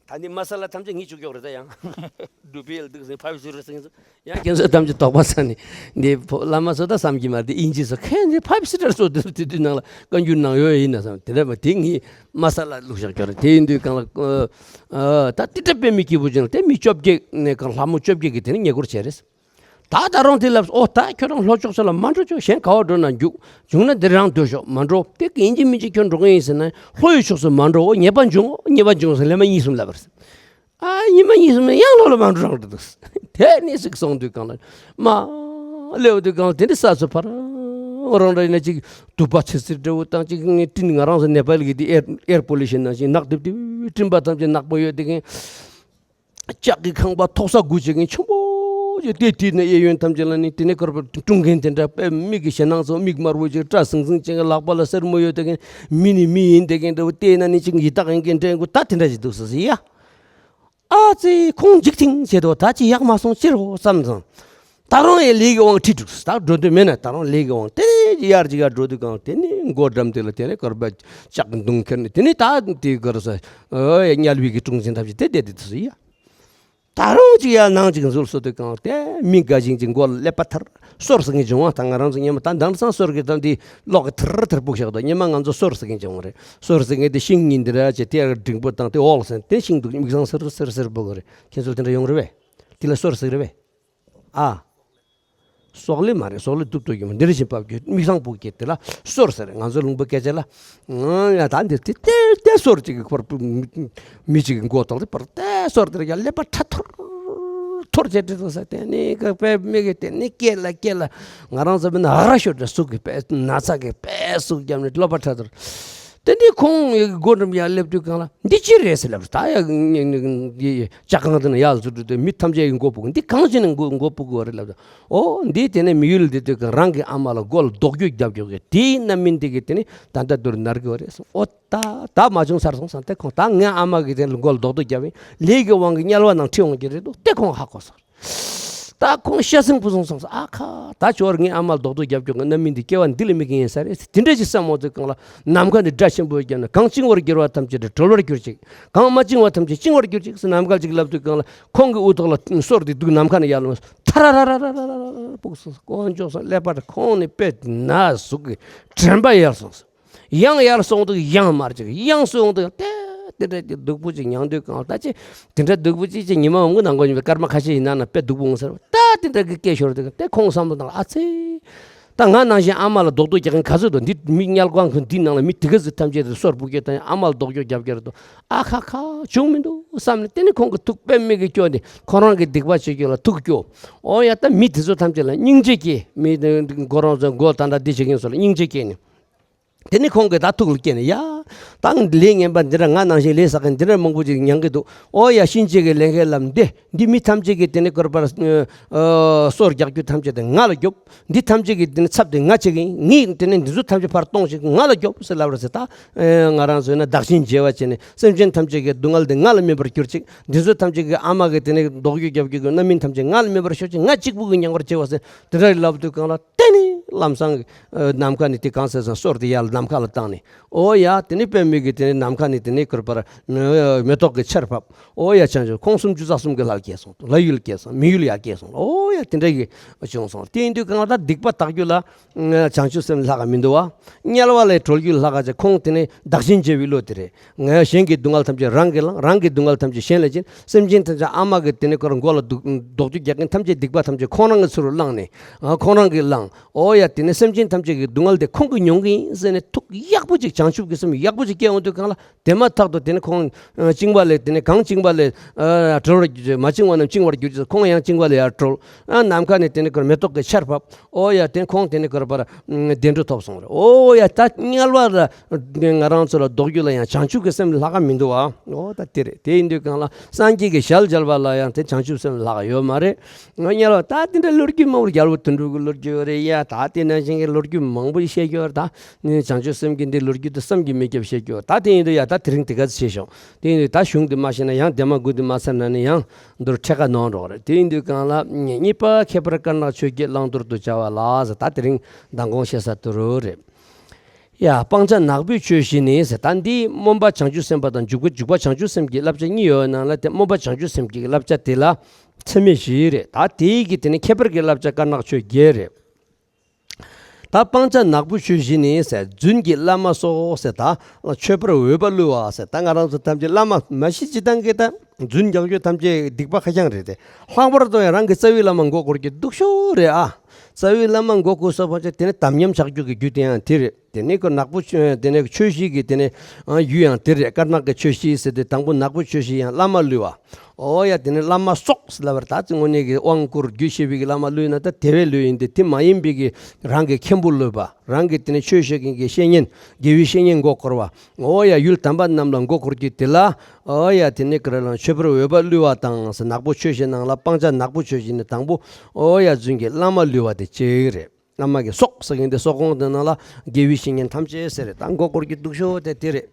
ད་འདི་མ་ས་ལ་ཐམས་ཅད་ངས་བཅུག་ཀྱོག་རེད་ད་ཡང་། སྒྲུབ་པའི་ཡལ་འདུག་ཟིན་ཕ་བི་སི་ཊར་ཟིན་ཡང་ཁྱེད་ཚོ་ཐམས་ཅད་དོགས་པ་ཟ་ནས་འདི་བླ་མ་ཚོ་ད་བསམ་གྱི་མ་རེད། དབྱིན་ཇི་ཚོ་ཁྱེད་འདི་ཕ་བི་སི་ཊར་ཚོ་འདིར་དེ་དུས་ནང་ལ་བཀའ་འགྱུར་ནང་ཡོད་ཡིན་ན་བསམ། དེ་འདྲ་མ་དེ་ངས་མ་ས་ལ་བླུགས་བཞག་ཀྱོག་རེད། དེ་ཡིན་དུས་གང་ལ་ཨ་ད་དེ་འདྲ་དཔེ་མི་སྐྱིད་པོ་ཅན་ལ་དེ་མི་བཅོ་བརྒྱད་ནས་གང་ལྷ་མོ་བཅོ་བརྒྱད་ཀྱིས་དེ་ནས་ཉེ་སྐོར་བྱས་རེད། ད་ད་རུང་དེ་ལབ། ཨོ་ད་ཁྱོད་རང་ལྷོ་ཕྱོགས་ཚོ་ལ་མ་འགྲོ་ཆོག་གཞན་ག་བ་འགྲོ་ན་རྒྱུག་བྱུང་ན་འདིར་རང་སྡོད་ཤོག་མ་འགྲོ་དེ་ཡིན་གཅིག་མིན་གཅིག་ཁྱོད་འགྲོ་གི་ཡིན་ཟེར་ན་ལྷོ་ཡི་ཕྱོགས་སུ་མ་འགྲོ། ཨོ་ཉེས་པ་འབྱུང་། ཨོ་ཉེས་པ་འབྱུང་ཟེར་ལན་མ་གཉིས་གསུམ་ལབ་པ་རེད། ཨ་ཉི་མ་གཉིས་གསུམ་ནས་ཡང་ལྷོ་ལ་མ་འགྲོ་རང་འགྲོ་འདུག་དེ་ནས་ཟིག་སོང་དུས་གང་ལ་མ་ལེའུ་དུས་གང་ལ་དེ་འདྲ་ས་ཚོ་ཕར་རང་ར་ཡིན་ན་ཅིག་དུ་པ་ཚིར་ཚིར་འདྲ་བོ་དང་ཅིག་ངས་སྤྲིན་ང་རང་ཚོ་ནེ་པལ་གི་དེ་ཨེར་ཨེར་པོ་ལུ་ཤན་ནང་བཞིན་ནག་དིབ་དིབ་སྤྲིན་པ་ཐམས་ཅད་ནག་པོ་ཡོད་དེ་གིན། ལྕགས་ཀྱི་ཁང་པ་ཐོག་ས་དགུ་བྱེད་མཁན་ཆེན་པོ་ཞིག་དེ་དེ་ནས་གཡས་གཡོན་ཐམས་ཅད་ལ་ནི་དེ་ནས་དཀར་པོ་སྐྲུན་མཁན་དེ་འདྲ་དཔེ་མིག་གི་ཞེད་སྣང་ཚོ་མིག་དམར་པོ་ཅིག་སྐྲ་ཟིང་ཟིང་ཅན་གྱི་ལག་པ་ལ་སེར་མོ་ཡོད་དེ་མཁན་མི་ནི་མི་ཡིན་དེ་མཁན་འདྲ་བོ་བལྟས་ན་ནི་ཅིག་ཡི་དྭགས་ཡིན་མཁན་འདྲ་མགོ་ད་དེ་འདྲ་ཞིག་འདུག་ཟེར་ཟེར་ཡ། ཨ་ཙི་ཁོང་འཇིག་ཐིང་བྱེད་དོ་ད་ཅི་ཡག་མ་སོང་ཅི་རོ་བསམ་ཙང་། ད་རུང་ཡང་ལས་ཀྱི་དབང་ཁྲིད་འགྲོ་ད་འགྲོ་འདོད་མེད་ན་ད་རུང་ལས་ཀྱི་དབང་དེ་ནས་ཡར་ཅིག་ཡར་འགྲོ་དུས་གང་དེ་ནས་མགོ་འགྲམ་དེ་ལ་དེ་ནས་དཀར་པ་ལྕགས་ཀྱི་མདུང་ཁྱེར་ནས་དེ་ནས་ད་དེ་དཀར་ས་དམྱལ་བའི་གི་དྲུང་ཆེན་ཐམས་ཅད་དེ་བསྡད་དེ་དུས་སུ་ཡ། ད་རུང་ཅིག་ཡར་ནང་ཅིག་འཛུལ་སོང་དུས་གང་དེ་མི་དགའ་ཞིང་ཅིག་མགོ་ལ་ཀླད་པ་ཐར་སོར་ཟེར་མཁན་བྱུང་བ་དང་། ང་རང་ཚོ་སྔོན་མ་ད་དེང་སང་སོར་གི་ད་འདི་གློག་གི་ཐིར་ཐིར་སྤུག་བཞག་དོ། སྔོན་མ་ང་ཚོ་སོར་ཟེར་མཁན་བྱུང་བ་རེད། སོར་ཟེར་མཁན་དེ་ཤིང་ཉིན་འདི་ར་ཅེ་དེ་འགྲིང་པོ་དང་དེ་འོག་ལ་སེང་དེ་ཤིང་འདུག་མིག་བཟང་སེར་སེར་སེར་སྤུག་གི་རེད། ཁྱེད་ཚོ་དེ་འདྲ་ཡོང་རེད་པས། དེ་ལ་སོར་ཟེར་རེད་པས། ཨ། སོག་ལེ་མ་རེད། སོག་ལེ་གཏུབ་གཏུབ་ཀྱི་མ་འདི་རེ་བཞིན་བབས་ཀྱི་མིག་བཟང་སྤུག་གི་དེ་ལ་སོར་ཟེར་རེད། ང་ཚོ་ལུང་པ་སྐད་ཆ་ལ། ང་ཡ་ད་འདི་དེ་དེ་དེ་སོར་ཅིག་གི་ཁོར་མི་ཅིག་གི་མགོ་ཐོག་དེ་པར་དེ་སོར་དེར་ཡ་ཀླད་པ་ཁྲ་ཐོར་ཐོར་བྱས་ཏེ་འདུག་ས། དེ་ནི་ག་པའི་མི་གི་དེ་ནི་སྐེ་ལ་སྐེ་ལ་ང་རང་ཚོ་མི་ན་ཨ་ར་ཤོར་དེ་ཟུག་གི་པའི་ན་ཚ་གི་པའི་ཟུག་བརྒྱབ་ནས་ཀླད་པ་ཁྲ་ཐོར། དེ་འདི་ཁོང་ཡ་གི་སྒོ་འགྲམ་ཡ་སླེབས་དུས་གང་ལ་འདི་ཅི་རེད་ཟེར་ལབ་ད་ཡ་ཡི་ལྕགས་ཁང་དེ་ན་ཡ་ཟུར་དུ་དེ་མི་ཐམས་ཅད་ཡི་མགོ་སྤུག་འདི་གང་ཅི་ནས་མགོ་མགོ་སྤུག་གི་བ་རེད་ལབ་ད། ཨོ་འདི་དེ་ནས་མི་ཡུལ་འདི་དུས་གང་རང་གི་ཨ་མ་ལ་མགོ་ལ་རྡོག་རྒྱུ་རྒྱབ་རྒྱུ་གི་དེའི་རྣམ་སྨིན་དེ་གི་དེ་ནི་ད་ལྟ་དུར་ནར་གི་བ་རེད་སོང་། ཨོ་ད་ད་མ་བྱུང་ཚར་སོང་སང་དེ་ཁོང་ད་ངའི་ཨ་མ་གི་དེ་ལ་མགོ་ལ་རྡོག་རྡོག་རྒྱབ་ཡིན་ལས་ཀྱི་དབང་གི་དམྱལ་བ་ནང་ཁྲིད་འོང་གི་རེད་འདུག་དེ་ཁོང་ཧ་གོ་སོང་། ད་ཁོང་ཤ་སེང་བུ་སོང་སོང་སོང་ཨ་ཁ། ད་ཅོར་ངའི་ཨ་མ་ལ་རྡོག་རྡོག་རྒྱབ་སྐྱོར་གི་རྣམ་སྨིན་འདི་སྐྱེ་བ་འདི་ལ་དམིགས་ཀྱི་ཡིན་ས་རེད། དེ་འདྲ་ཞིག་བསམ་འོང་དུས་གང་ལ་ནམ་མཁའ་འདི་སྒྲ་ཆེན་པོ་བརྒྱབ་ནས་གང་བཅིང་བར་གྱུར་བ་ཐམས་ཅད་དེ་གྲོལ་བར་གྱུར་ཅིག་གང་མ་བཅིང་བ་ཐམས་ཅད་བཅིང་བར་གྱུར་ཅིག་ཟེར་ནམ་མཁའ་ཅིག་ལབ་དུས་གང་ལ་ཁོང་གི་དབུ་ཐོག་ལ་སོར་དེ་འདུག་ནམ་མཁའ་ནས་ཡར་ལོངས་ཐ་ར་ར་ར་ར་ར་ར་ར་ར་སྤུག་སོང་། དཀོན་མཆོག་གསུམ་ཀླད་པ་དེ་ཁོང་ནས་དཔེ་ན་ཟུག་གི་དྲན་པ་ཡལ་སོང་ཟེར། ཡང་ཡར་སོང་འདུག་ཡང་མར་ཅིག་ཡང་སོང་འདུག་དེ་དེ་འདྲ་དེ་སྡུག་པོ་ཅིག་མྱངས་དུས་གང་ལ་ད་ཅི་དེ་འདྲ་སྡུག་པོ་ཅིག་ཅི་ཉི་མ་འོང་གི་ནང་གོ་ཉི་མའི་སྐར་མ་ཁ་ཤས་ཡིན་ན་ན་དཔེ་སྡུག་པོ་འོང་ཟེར་བ་ད་དེ་འདྲ་གི་སྐད་ཤོར་དུས་དེ་ཁོང་བསམ་བློ་བཏང་ཨ་ཚེ། ད་ང་ནང་བཞིན་ཨ་མ་ལ་རྡོག་རྡོག་རྒྱག་མཁན་ག་ཚོད་འདུག་འདི་མི་དམྱལ་ཁང་ཁུལ་འདི་ནང་ལ་མི་དེ་ག་ཚོད་ཐམས་ཅད་དེ་སོར་སྤུག་རྒྱག་དང་ཨ་མ་ལ་རྡོག་རྒྱག་རྒྱག་རེད་འདུག་ཨ་ཁ་ཁ་བྱུང་མི་འདུག་བསམ་ནས་དེ་ནི་ཁོང་གི་ཐུགས་དཔེ་མི་གི་སྐྱོ་ནས་ཁོ་རང་གི་སྡིག་པ་བྱེད་རྒྱུ་ལ་ཐུགས་སྐྱོ། ཨོ་ཡ་ད་མི་དེ་ཚོ་ཐམས་ཅད་ལ་སྙིང་རྗེ་སྐྱེས་མི་ཁོ་རང་ཚོ་མགོ་ད་འདྲ་འདི་བྱེད་མཁན་ཚོ་ལ་སྙིང་རྗེ་སྐྱེས་ནས། དེ་ནི་ཁོང་གིས་ད་ཐུགས་ལ་སྐྱེས་ནས་ཡ། ད་ལས་ངན་པ་འདི་འདྲ་ང་ནང་བཞིན་ལས་བསགས་མཁན་འདི་འདྲ་མང་པོ་ཅིག་མྱང་གི་འདུག་ཨོ་ཡ་གཤིན་རྗེ་གི་ལས་མཁན་ལབ་འདི་འདི་མི་ཐམས་ཅད་ཀྱིས་དེ་ནི་སྐོར་པར་སོར་རྒྱག་རྒྱུ་ཐམས་ཅད་དེ་ང་ལ་རྒྱོབ། འདི་ཐམས་ཅད་ཀྱི་དེ་ནི་ཚབ་དེ་ང་བྱེད་ཀྱི་ཡིན། ངས་དེ་ནི་འདི་ཚོ་ཐམས་ཅད་ཕར་གཏོང་ཞིག་ང་ལ་རྒྱོབ་ཟེར་ལབ་ར་ཟེར་ད། ང་རང་ཚོས་ན་བདག་གཞན་བརྗེ་བ་བྱས་ནས་སེམས་ཅན་ཐམས་ཅད་ཀྱི་སྡུག་བསྔལ་དེ་ང་ལ་དམིགས་པར་གྱུར་ཅིག་འདི་ཚོ་ཐམས་ཅད་ཀྱི་ཨ་མ་གི་དེ་ནི་རྡོག་རྒྱུ་རྒྱབ་རྒྱུ་གི་རྣམ་སྨིན་ཐམས་ཅད་ང་ལ་དམིགས་པར་ཤོག་ཅིག་ང་གཅིག་པུ་གི་མྱང་བར་བྱེད་པ་ཟེར་དེ་འདྲ་ལབ་དུས་གང་ལ་དེ་ནི་ལམ་སང་། ནམ་མཁའ་ནས་དེ་གང་ཟེར་སང་སོར་དེ་ཡར་ནམ་མཁའ་ལ་བཏང་ནས། ཨོ་ཡ་དེ་ནི་དཔེ་མི་གི་དེ་ནི་ནམ་མཁའ་ནས་དེ་ནི་ཁུར་པར་མེ་ཏོག་གི་ཆར་བབས། ཨོ་ཡ་བྱང་ཆུབ་ཁོང་སུམ་ཅུ་རྩ་གསུམ་གི་ལྷ་སྐྱེས་སོང་། ལྷ་ཡུལ་སྐྱེས་སོང་། མི་ཡུལ་ཡར་སྐྱེས་སོང་། ཨོ་ཡ་དེ་འདྲ་གི་བྱུང་སོང་། དེ་ཡིན་དུས་གང་ལ་ད་སྡིག་པ་དག་རྒྱུ་ལ་བྱང་ཆུབ་སེམས་ལྷག་ག་མི་འདུག་བ། དམྱལ་བ་ལས་གྲོལ་རྒྱུ་ལྷག་ག་ཅེ་ཁོང་དེ་ནི་བདག་གཞན་བརྗེ་བའི་བློ་དེ་རེད། ང་གཞན་གྱི་སྡུག་བསྔལ་ཐམས་ཅད་རང་གིས་བླངས། རང་གི་སྡུག་བསྔལ་ཐམས་ཅད་གཞན་ལ་སྦྱིན། སེམས་ཅན་ཐམས་ཅད་ཨ་མ་གི་དེ་ནི་ཁོ་རང་མགོ་ལ་རྡོག་རྡོག་རྒྱུ་རྒྱག་མཁན་ཐམས་ཅད་སྡིག་པ་ཐམས་ཅད་ཁོང་རང་གི་ཚུར་བླངས་ནས་ཨ་ཁོང་རང་གིས་བླངས། ཨོ་ཡ་དེ་ནི་སེམས་ཅན་ཐམས་ཅད་ཀྱི་སྡུག་བསྔལ་དེ་ཁོང་གིས་མྱོང་གི་ཡིན་ཟེར་ནས་ཐུགས་ཡག་པོ་ཅིག་བྱང་ཆུབ་ཀྱི་སེམས་ཡག་པོ་ཅིག་སྐྱེ་འོང་དུས་གང་ལ་དེ་མ་ཐག་ཏུ་དེ་ནི་ཁོང་བཅིང་བ་ལས་དེ་ནི་གང་བཅིང་བ་ལས་གྲོལ་བར་གྱུར་ཅིག་མ་བཅིང་བ་རྣམས་བཅིང་བར་གྱུར་ཅིག་ཁོང་ཡང་བཅིང་བ་ལས་ཡར་གྲོལ། ནམ་མཁའ་ནས་དེ་ནི་ཁོར་མེ་ཏོག་གི་ཆར་བབས། ཨོ་ཡ་དེ་ཁོང་དེ་ནི་ཁོར་པར་བདེ་འགྲོ་ཐོབ་སོང་རེད། ཨོ་ཡ་ད་དམྱལ་བ་ལ་ང་རང་ཚོ་ལ་ལྡོག་རྒྱུ་ལ་ཡང་བྱང་ཆུབ་ཀྱི་སེམས་ལྷག་ག་མི་འདུག་ཨ། ཨོ་ད་དེ་རེད། དེ་ཡིན་དུས་གང་ལ་སངས་རྒྱས་ཀྱི་ཞལ་མཇལ་བ་ལ་ཡང་དེ་བྱང་ཆུབ་སེམས་ལྷག་ཡོད་མ་རེད། ང་དམྱལ་བ་ད་དེ་འདྲ་ལོ་རྒྱུས་མང་པོ་རྒྱལ་པོ་དོན་གྲུབ་ཀྱི་ལོ་རྒྱུས་ཡོད་རེད་ཡ། ད་དེ་ནང་བཞིན་གྱི་ལོ་རྒྱུས་མང་པོ་ཞིག་བཤད་རྒྱུ་ཡོད་རེད། ད་ནི་བྱང་ཆུབ་སེམས་ཀྱི་འདི་ལོ་རྒྱུས་དེ་བསམ་གྱིས་མི་ཁྱབ་བཤད་རྒྱུ་ཡོད། ད་དེ་ཡིན་དུས་ཡ་ད་དེ་རིང་དེ་ག་ཚོད་བྱས་ཤོག་དེ་ཡིན་དུས་ད་གཞུང་དེ་མ་ཤེས་ན་ཡང་དེ་མ་དགུ་དེ་མ་ཚར་ན་ནི་ཡང་མདོར་ཕྲད་ཀ་ནོར་འགྲོ་གི་རེད། དེ་ཡིན་དུས་གང་ལ་གཉིས་པ་ཁྱད་པར་དཀར་ནག་ཆོས་བརྒྱད་བླང་དོར་དུ་བྱ་བ་ལ་ཟེར་ད་དེ་རིང་མདང་དགོང་བཤད་ས་དེ་རུ་རེད། ཡ། སྤང་བྱ་ནག་པོའི་ཆོས་བཞི་ནི་ཟེར། ད་འདི་སྨོན་པ་བྱང་ཆུབ་སེམས་དཔའ་དང་འཇུག་པ་འཇུག་པ་བྱང་ཆུབ་སེམས་ཀྱི་བསླབ་བྱ་གཉིས་ཡོད་ནང་ལ། དེ་སྨོན་པ་བྱང་ཆུབ་སེམས་ཀྱི་བསླབ་བྱ་དེ་ལ་ཚད་མེད་བཞི་རེད། ད་དེའི་གི་དེ་ནི་ཁྱད་པར་གྱི་བསླབ་བྱ་དཀར་ནག་ཆོས་བརྒྱད་རེད། ད་སྤང་བྱ་ནག་པོའི་ཆོས་བཞི་ནི་ཟེར། རྫུན་གྱི་བླ་མ་སོགས་ཟེར། ད་མཆོད་པར་འོས་པ་བསླུ་བ་ཟེར། ད་ང་རང་ཚོ་ཐམས་ཅད་བླ་མ་མ་གཞི་སྤྱི་བཏང་གི་ད་རྫུན་རྒྱག་རྒྱུ་ཐམས་ཅད་སྡིག་པ་ཁ་རྐྱང་རེད་དེ། ལྷག་པར་དུ་ཡང་རང་གི་རྩ་བའི་བླ་མ་མགོ་སྐོར་གྱི་སྡུག་ཤོས་རེད་ཨ། རྩ་བའི་བླ་མ་མགོ་སྐོར་སོགས་པ་ཆ་དེ་ནི་དམ་ཉམས་ཆགས་རྒྱུ་གི་རྒྱུ་དེ་ཡང་དེ་རེད། དེ་ནི་ཁོ་ནག་པོ་ཆོས་དེ་ནི་ཆོས་བཞི་གི་དེ་ནི་ཡུལ་ཡང་དེ་རེད། དཀར་ནག་གི་ཆོས་བཞི་ཟེར་དུས་དང་པོ་ནག་པོ་ཆོས་བཞི་ཡང་བླ་མ་བསླུ་བ། ཨོ་ཡ། དེ་ནི་བླ་མ་སོགས་ལབ་པར་ད་ཅི་དངོས་གནས་ཀྱི་དབང་བསྐུར་རྒྱུད་བཤད་པའི་གི་བླ་མ་བསླུས་ན་ད་དེ་བས་བསླུ་ཡིན་ཏེ། དེ་མ་ཡིན་པའི་གི་རང་གི་མཁན་པོ་བསླུས་པ། རང་གི་དེ་ནི་ཆོས་བཤད་མཁན་གྱི་བཤེས་གཉེན་དགེ་བའི་བཤེས་གཉེན་མགོ་སྐོར་བ། ཨོ་ཡ། ཡུལ་དམ་པ་རྣམས་ལ་མགོ་སྐོར་རྒྱུ་དེ་ལ། ཨོ་ཡ། དེ་ནི་ག་རེ་ལ་མཆོད་པར་འོས་པ་བསླུ་བ་དང་ཟེར། ནག་པོ་ཆོས་བཞི་ནང་ལ་སྤང་བྱ་ནག་པོ་ཆོས་བཞི་ནི་དང་པོ་ཨོ་ཡ་རྫུན་གྱི་བླ་མ་བསླུ་བ་དེ་གཅིག་རེད། བླ་མ་གི་སོགས་ཟེར་མཁན་དེ་སོགས་གོང་དེ་ནང་ལ་དགེ་བའི་བཤེས་གཉེན་ཐམས་ཅད་ཟེར་རེད། ད་མགོ་སྐོར་གྱི་སྡུག་ཤོས་དེ་དེ་རེད།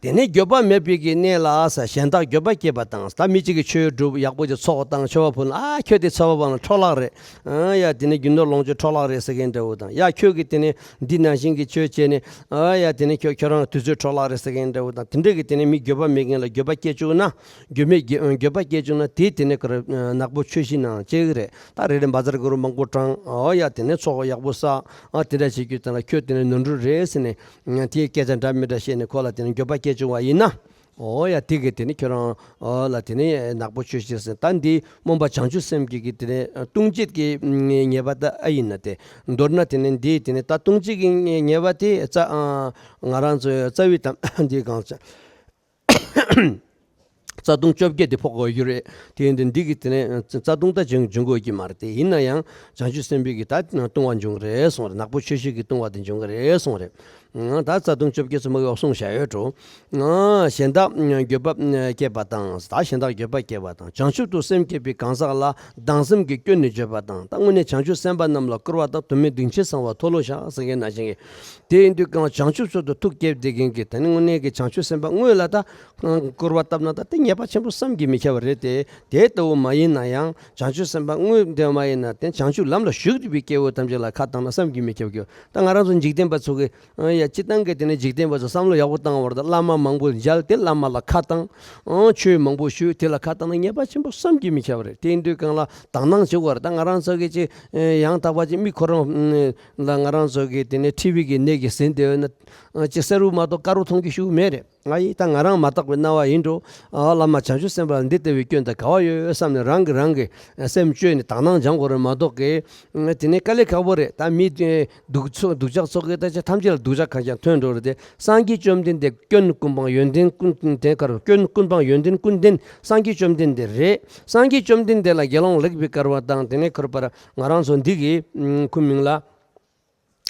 དེ་ནས་འགྱོད་པ་མེད་པའི་གི་གནས་ལ་ཟེར། གཞན་དག་འགྱོད་པ་སྐྱེས་པ་དང་། ད་མི་གཅིག་གིས་ཆོས་སྒྲུབ་ཡག་པོ་ཅིག་ཚོགས་དང་མཆོད་པ་ཕུལ། ཨ་ཁྱོད་དེ་ཚོགས་པ་ལ་འཕྲོ་བརླག་རེད། ཨ་ཡ། དེ་ནས་རྒྱུ་ནོར་ལོངས་སྤྱོད་འཕྲོ་བརླག་རེད་ཟེར་མཁན་འདྲ་བོ་དང་། ཡ་ཁྱོད་ཀྱིས་དེ་ནས་འདི་ནང་བཞིན་གྱི་ཆོས་བྱས་ནས། ཨ་ཡ། དེ་ནས་ཁྱོད་ཁྱོད་རང་དུས་ཚོད་འཕྲོ་བརླག་རེད་ཟེར་མཁན་འདྲ་བོ་དང་། དེ་འདྲ་གི་དེ་ནས་མི་འགྱོད་པ་མེད་མཁན་ལ་འགྱོད་པ་སྐྱེ་བཅུག་ན། འགྱོད་མེད་འགྱོད་འགྱོད་པ་སྐྱེ་བཅུག་ན་དེ་དེ་ནས་ཁོ་རང་ནག་པོ་ཆོས་བཞི་ནང་སྐྱེ་གི་རེད། ད་རེ་རེ་བཛྲ་གུ་རུ་མང་པོ་བགྲང་། ཨོ་ཡ། དེ་ནས་ཚོགས་ཡག་པོ་བསགས། ཨ་དེ་འདྲ་བྱེད་རྒྱུ་དེ་ལ་ཁྱོད་དེ་ནས་ནོར་འཁྲུལ་རེད་ཟེར་ནས། དེའི་སྐད་ཆ་འདྲ་མི་འདྲ་བཤད་ནས་ཁོ་ལ་དེ་ནས་འགྱོད་པ་སྐྱེ་བཅུག་པ་ཡིན་ན། ཨོ་ཡ། དེ་གིས་དེ་ནི་ཁྱོད་རང་ཨོ་ལ་དེ་ནི་ནག་པོ་ཆོས་བཞི་ཟེར། ད་འདི་སྨོན་པ་བྱང་ཆུབ་སེམས་ཀྱི་གི་དེ་ནི་ལྟུང་བྱེད་ཀྱི་ཉེས་པ་ད་ཨ་ཡིན་ན་དེ། མདོར་ན་དེ་ནི་འདི་དེ་ནི་ད་ལྟུང་བྱེད་ཀྱི་ཉེས་པ་དེ་རྩ་ང་རང་ཚོའི་རྩ་བའི་དམ་འདི་གང་ཆ། རྩ་ལྟུང་བཅོ་བརྒྱད་དེ་ཕོག་དགོས་རྒྱུ་རེད། དེ་ཡིན་དུས་འདི་གི་དེ་ནས་རྩ་ལྟུང་ད་འབྱུང་འབྱུང་དགོས་ཀྱི་མ་རེད་དེ། ཡིན་ན་ཡང་བྱང་ཆུབ་སེམས་དཔའི་གི་ད་ལྟུང་བ་འབྱུང་རེད་གསུངས་རེད། ནག་པོ་ཆོས་བཞི་གི་ལྟུང་བ་དེ་འབྱུང་གི་རེད་གསུངས་རེད། ད་རྩ་ལྟུང་བཅོ་བརྒྱད་ཙམ་གྱི་གསུངས་བཞག་ཡོད་འགྲོ། གཞན་དག་འགྱོད་པ་སྐྱེས་པ་དང་། ད་གཞན་དག་འགྱོད་པ་སྐྱེས་པ་དང་། བྱང་ཆུབ་ཏུ་སེམས་བསྐྱེད་པའི་གང་ཟག་ལ་སྡང་སེམས་ཀྱི་སྐྱོན་ནི་བརྗོད་པ་དང་། ད་དངོས་གནས་བྱང་ཆུབ་སེམས་དཔའ་རྣམས་ལ་བསྐུར་བ་དང་། དུ་མའི་སྡིངས་ཆའི་གསང་བ་མཐོལ་ལོ་བཤགས་ཟེར་མཁན་ནང་བཞིན་གྱི། དེ་ཡིན་དུས་གང་བྱང་ཆུབ་མཆོག་ཏུ་ཐུགས་བསྐྱེད་དེ་མཁན་གྱི་དེ་ནི་དངོས་གནས་ཀྱི་བྱང་ཆུབ་སེམས་དཔའ་དངོས་ལ་ད་བསྐུར་བ་བཏབ་ན་ད་དེ་ཉེས་པ་ཆེན་པོ་བསམ་གྱིས་མི་ཁྱབ་པ་རེད་དེ། དེ་ལྟ་བུ་མ་ཡིན་ན་ཡང་བྱང་ཆུབ་སེམས་དཔའ་དངོས་དེ་མ་ཡིན་ན་དེ་བྱང་ཆུབ་ལམ་ལ་ཞུགས་བསྡད་པའི་སྐྱེ་བོ་ཐམས་ཅད་ལ་ཁ་བཏང་ན་བསམ་གྱིས་མི་ཁྱབ་ཀྱི། ད་ང་རང་ཚོ་འཇིག་རྟེན་པ་ཚོ་གི་ཡ་སྤྱི་བཏང་གི་དེ་ནི་འཇིག་རྟེན་པ་ཚོ་བསམ་བློ་ཡག་པོ་བཏང་བར་དུ་བླ་མ་མང་པོ་མཇལ་ཏེ་བླ་མ་ལ་ཁ་བཏང་། ཆོས་མང་པོ་ཞུས། དེ་ལ་ཁ་བཏང་ན་ཉེས་པ་ཆེན་པོ་བསམ་གྱིས་མི་ཁྱབ་པ་རེད། དེ་ཡིན་དུས་གང་ལ་དག་སྣང་བྱེད་དགོས་རེད། ད་ང་རང་ཚོ་གི་ཅིག་ཡང་དག་པ་ཅིག་མིག་ཁོ་རང་ལ་ང་རང་ཚོ་གི་དེ་ནས་མཁྲིས་པའི་གི་ནད་ཀྱིས་ཟིན་བསྡད་ཡོད་ན། ཅིག་སེར་པོ་མ་གཏོགས་དཀར་པོ་མཐོང་རྒྱུ་ཞིག་མེད་རེད། ང་ཡིས་ད་ང་རང་མ་དག་པའི་སྣང་བ་ཡིན་འགྲོ། ཨ་བླ་མ་བྱང་ཆུབ་སེམས་དཔའ་ལ་འདི་ལྟ་བུའི་སྐྱོན་དང་ག་བ་ཡོད་བསམ་ནས་རང་གིས་རང་གི་སེམས་བཅོས་ནས་དག་སྣང་སྦྱང་དགོས་རེད་མ་གཏོགས་གི། དེ་ནས་དཀའ་ལས་ཁག་པོ་རེད། ད་མི་སྡུག་ཚོ་སྡུག་ཅག་ཚོགས་ཀྱི་ད་ཆ་ཐམས་ཅད་ལ་སྡུག་ཅག་གང་ཡང་ཐོན་འགྲོ་རེད་དེ། སངས་རྒྱས་བཅོམ་ལྡན་འདས་སྐྱོན་ཀུན་སྤངས་ཡོན་ཏན་ཀུན་ལྡན་གར། སྐྱོན་ཀུན་སྤངས་ཡོན་ཏན་ཀུན་ལྡན་སངས་རྒྱས་བཅོམ་ལྡན་འདས་རེད། སངས་རྒྱས་བཅོམ་ལྡན་འདས་ལ་དགེ་སློང་ལེགས་པའི་སྐར་མ་དང་དེ་ནས་ཁོར་པར་ང་རང་ཚོ་འདི་གི་ཁུ་མིང་ལ།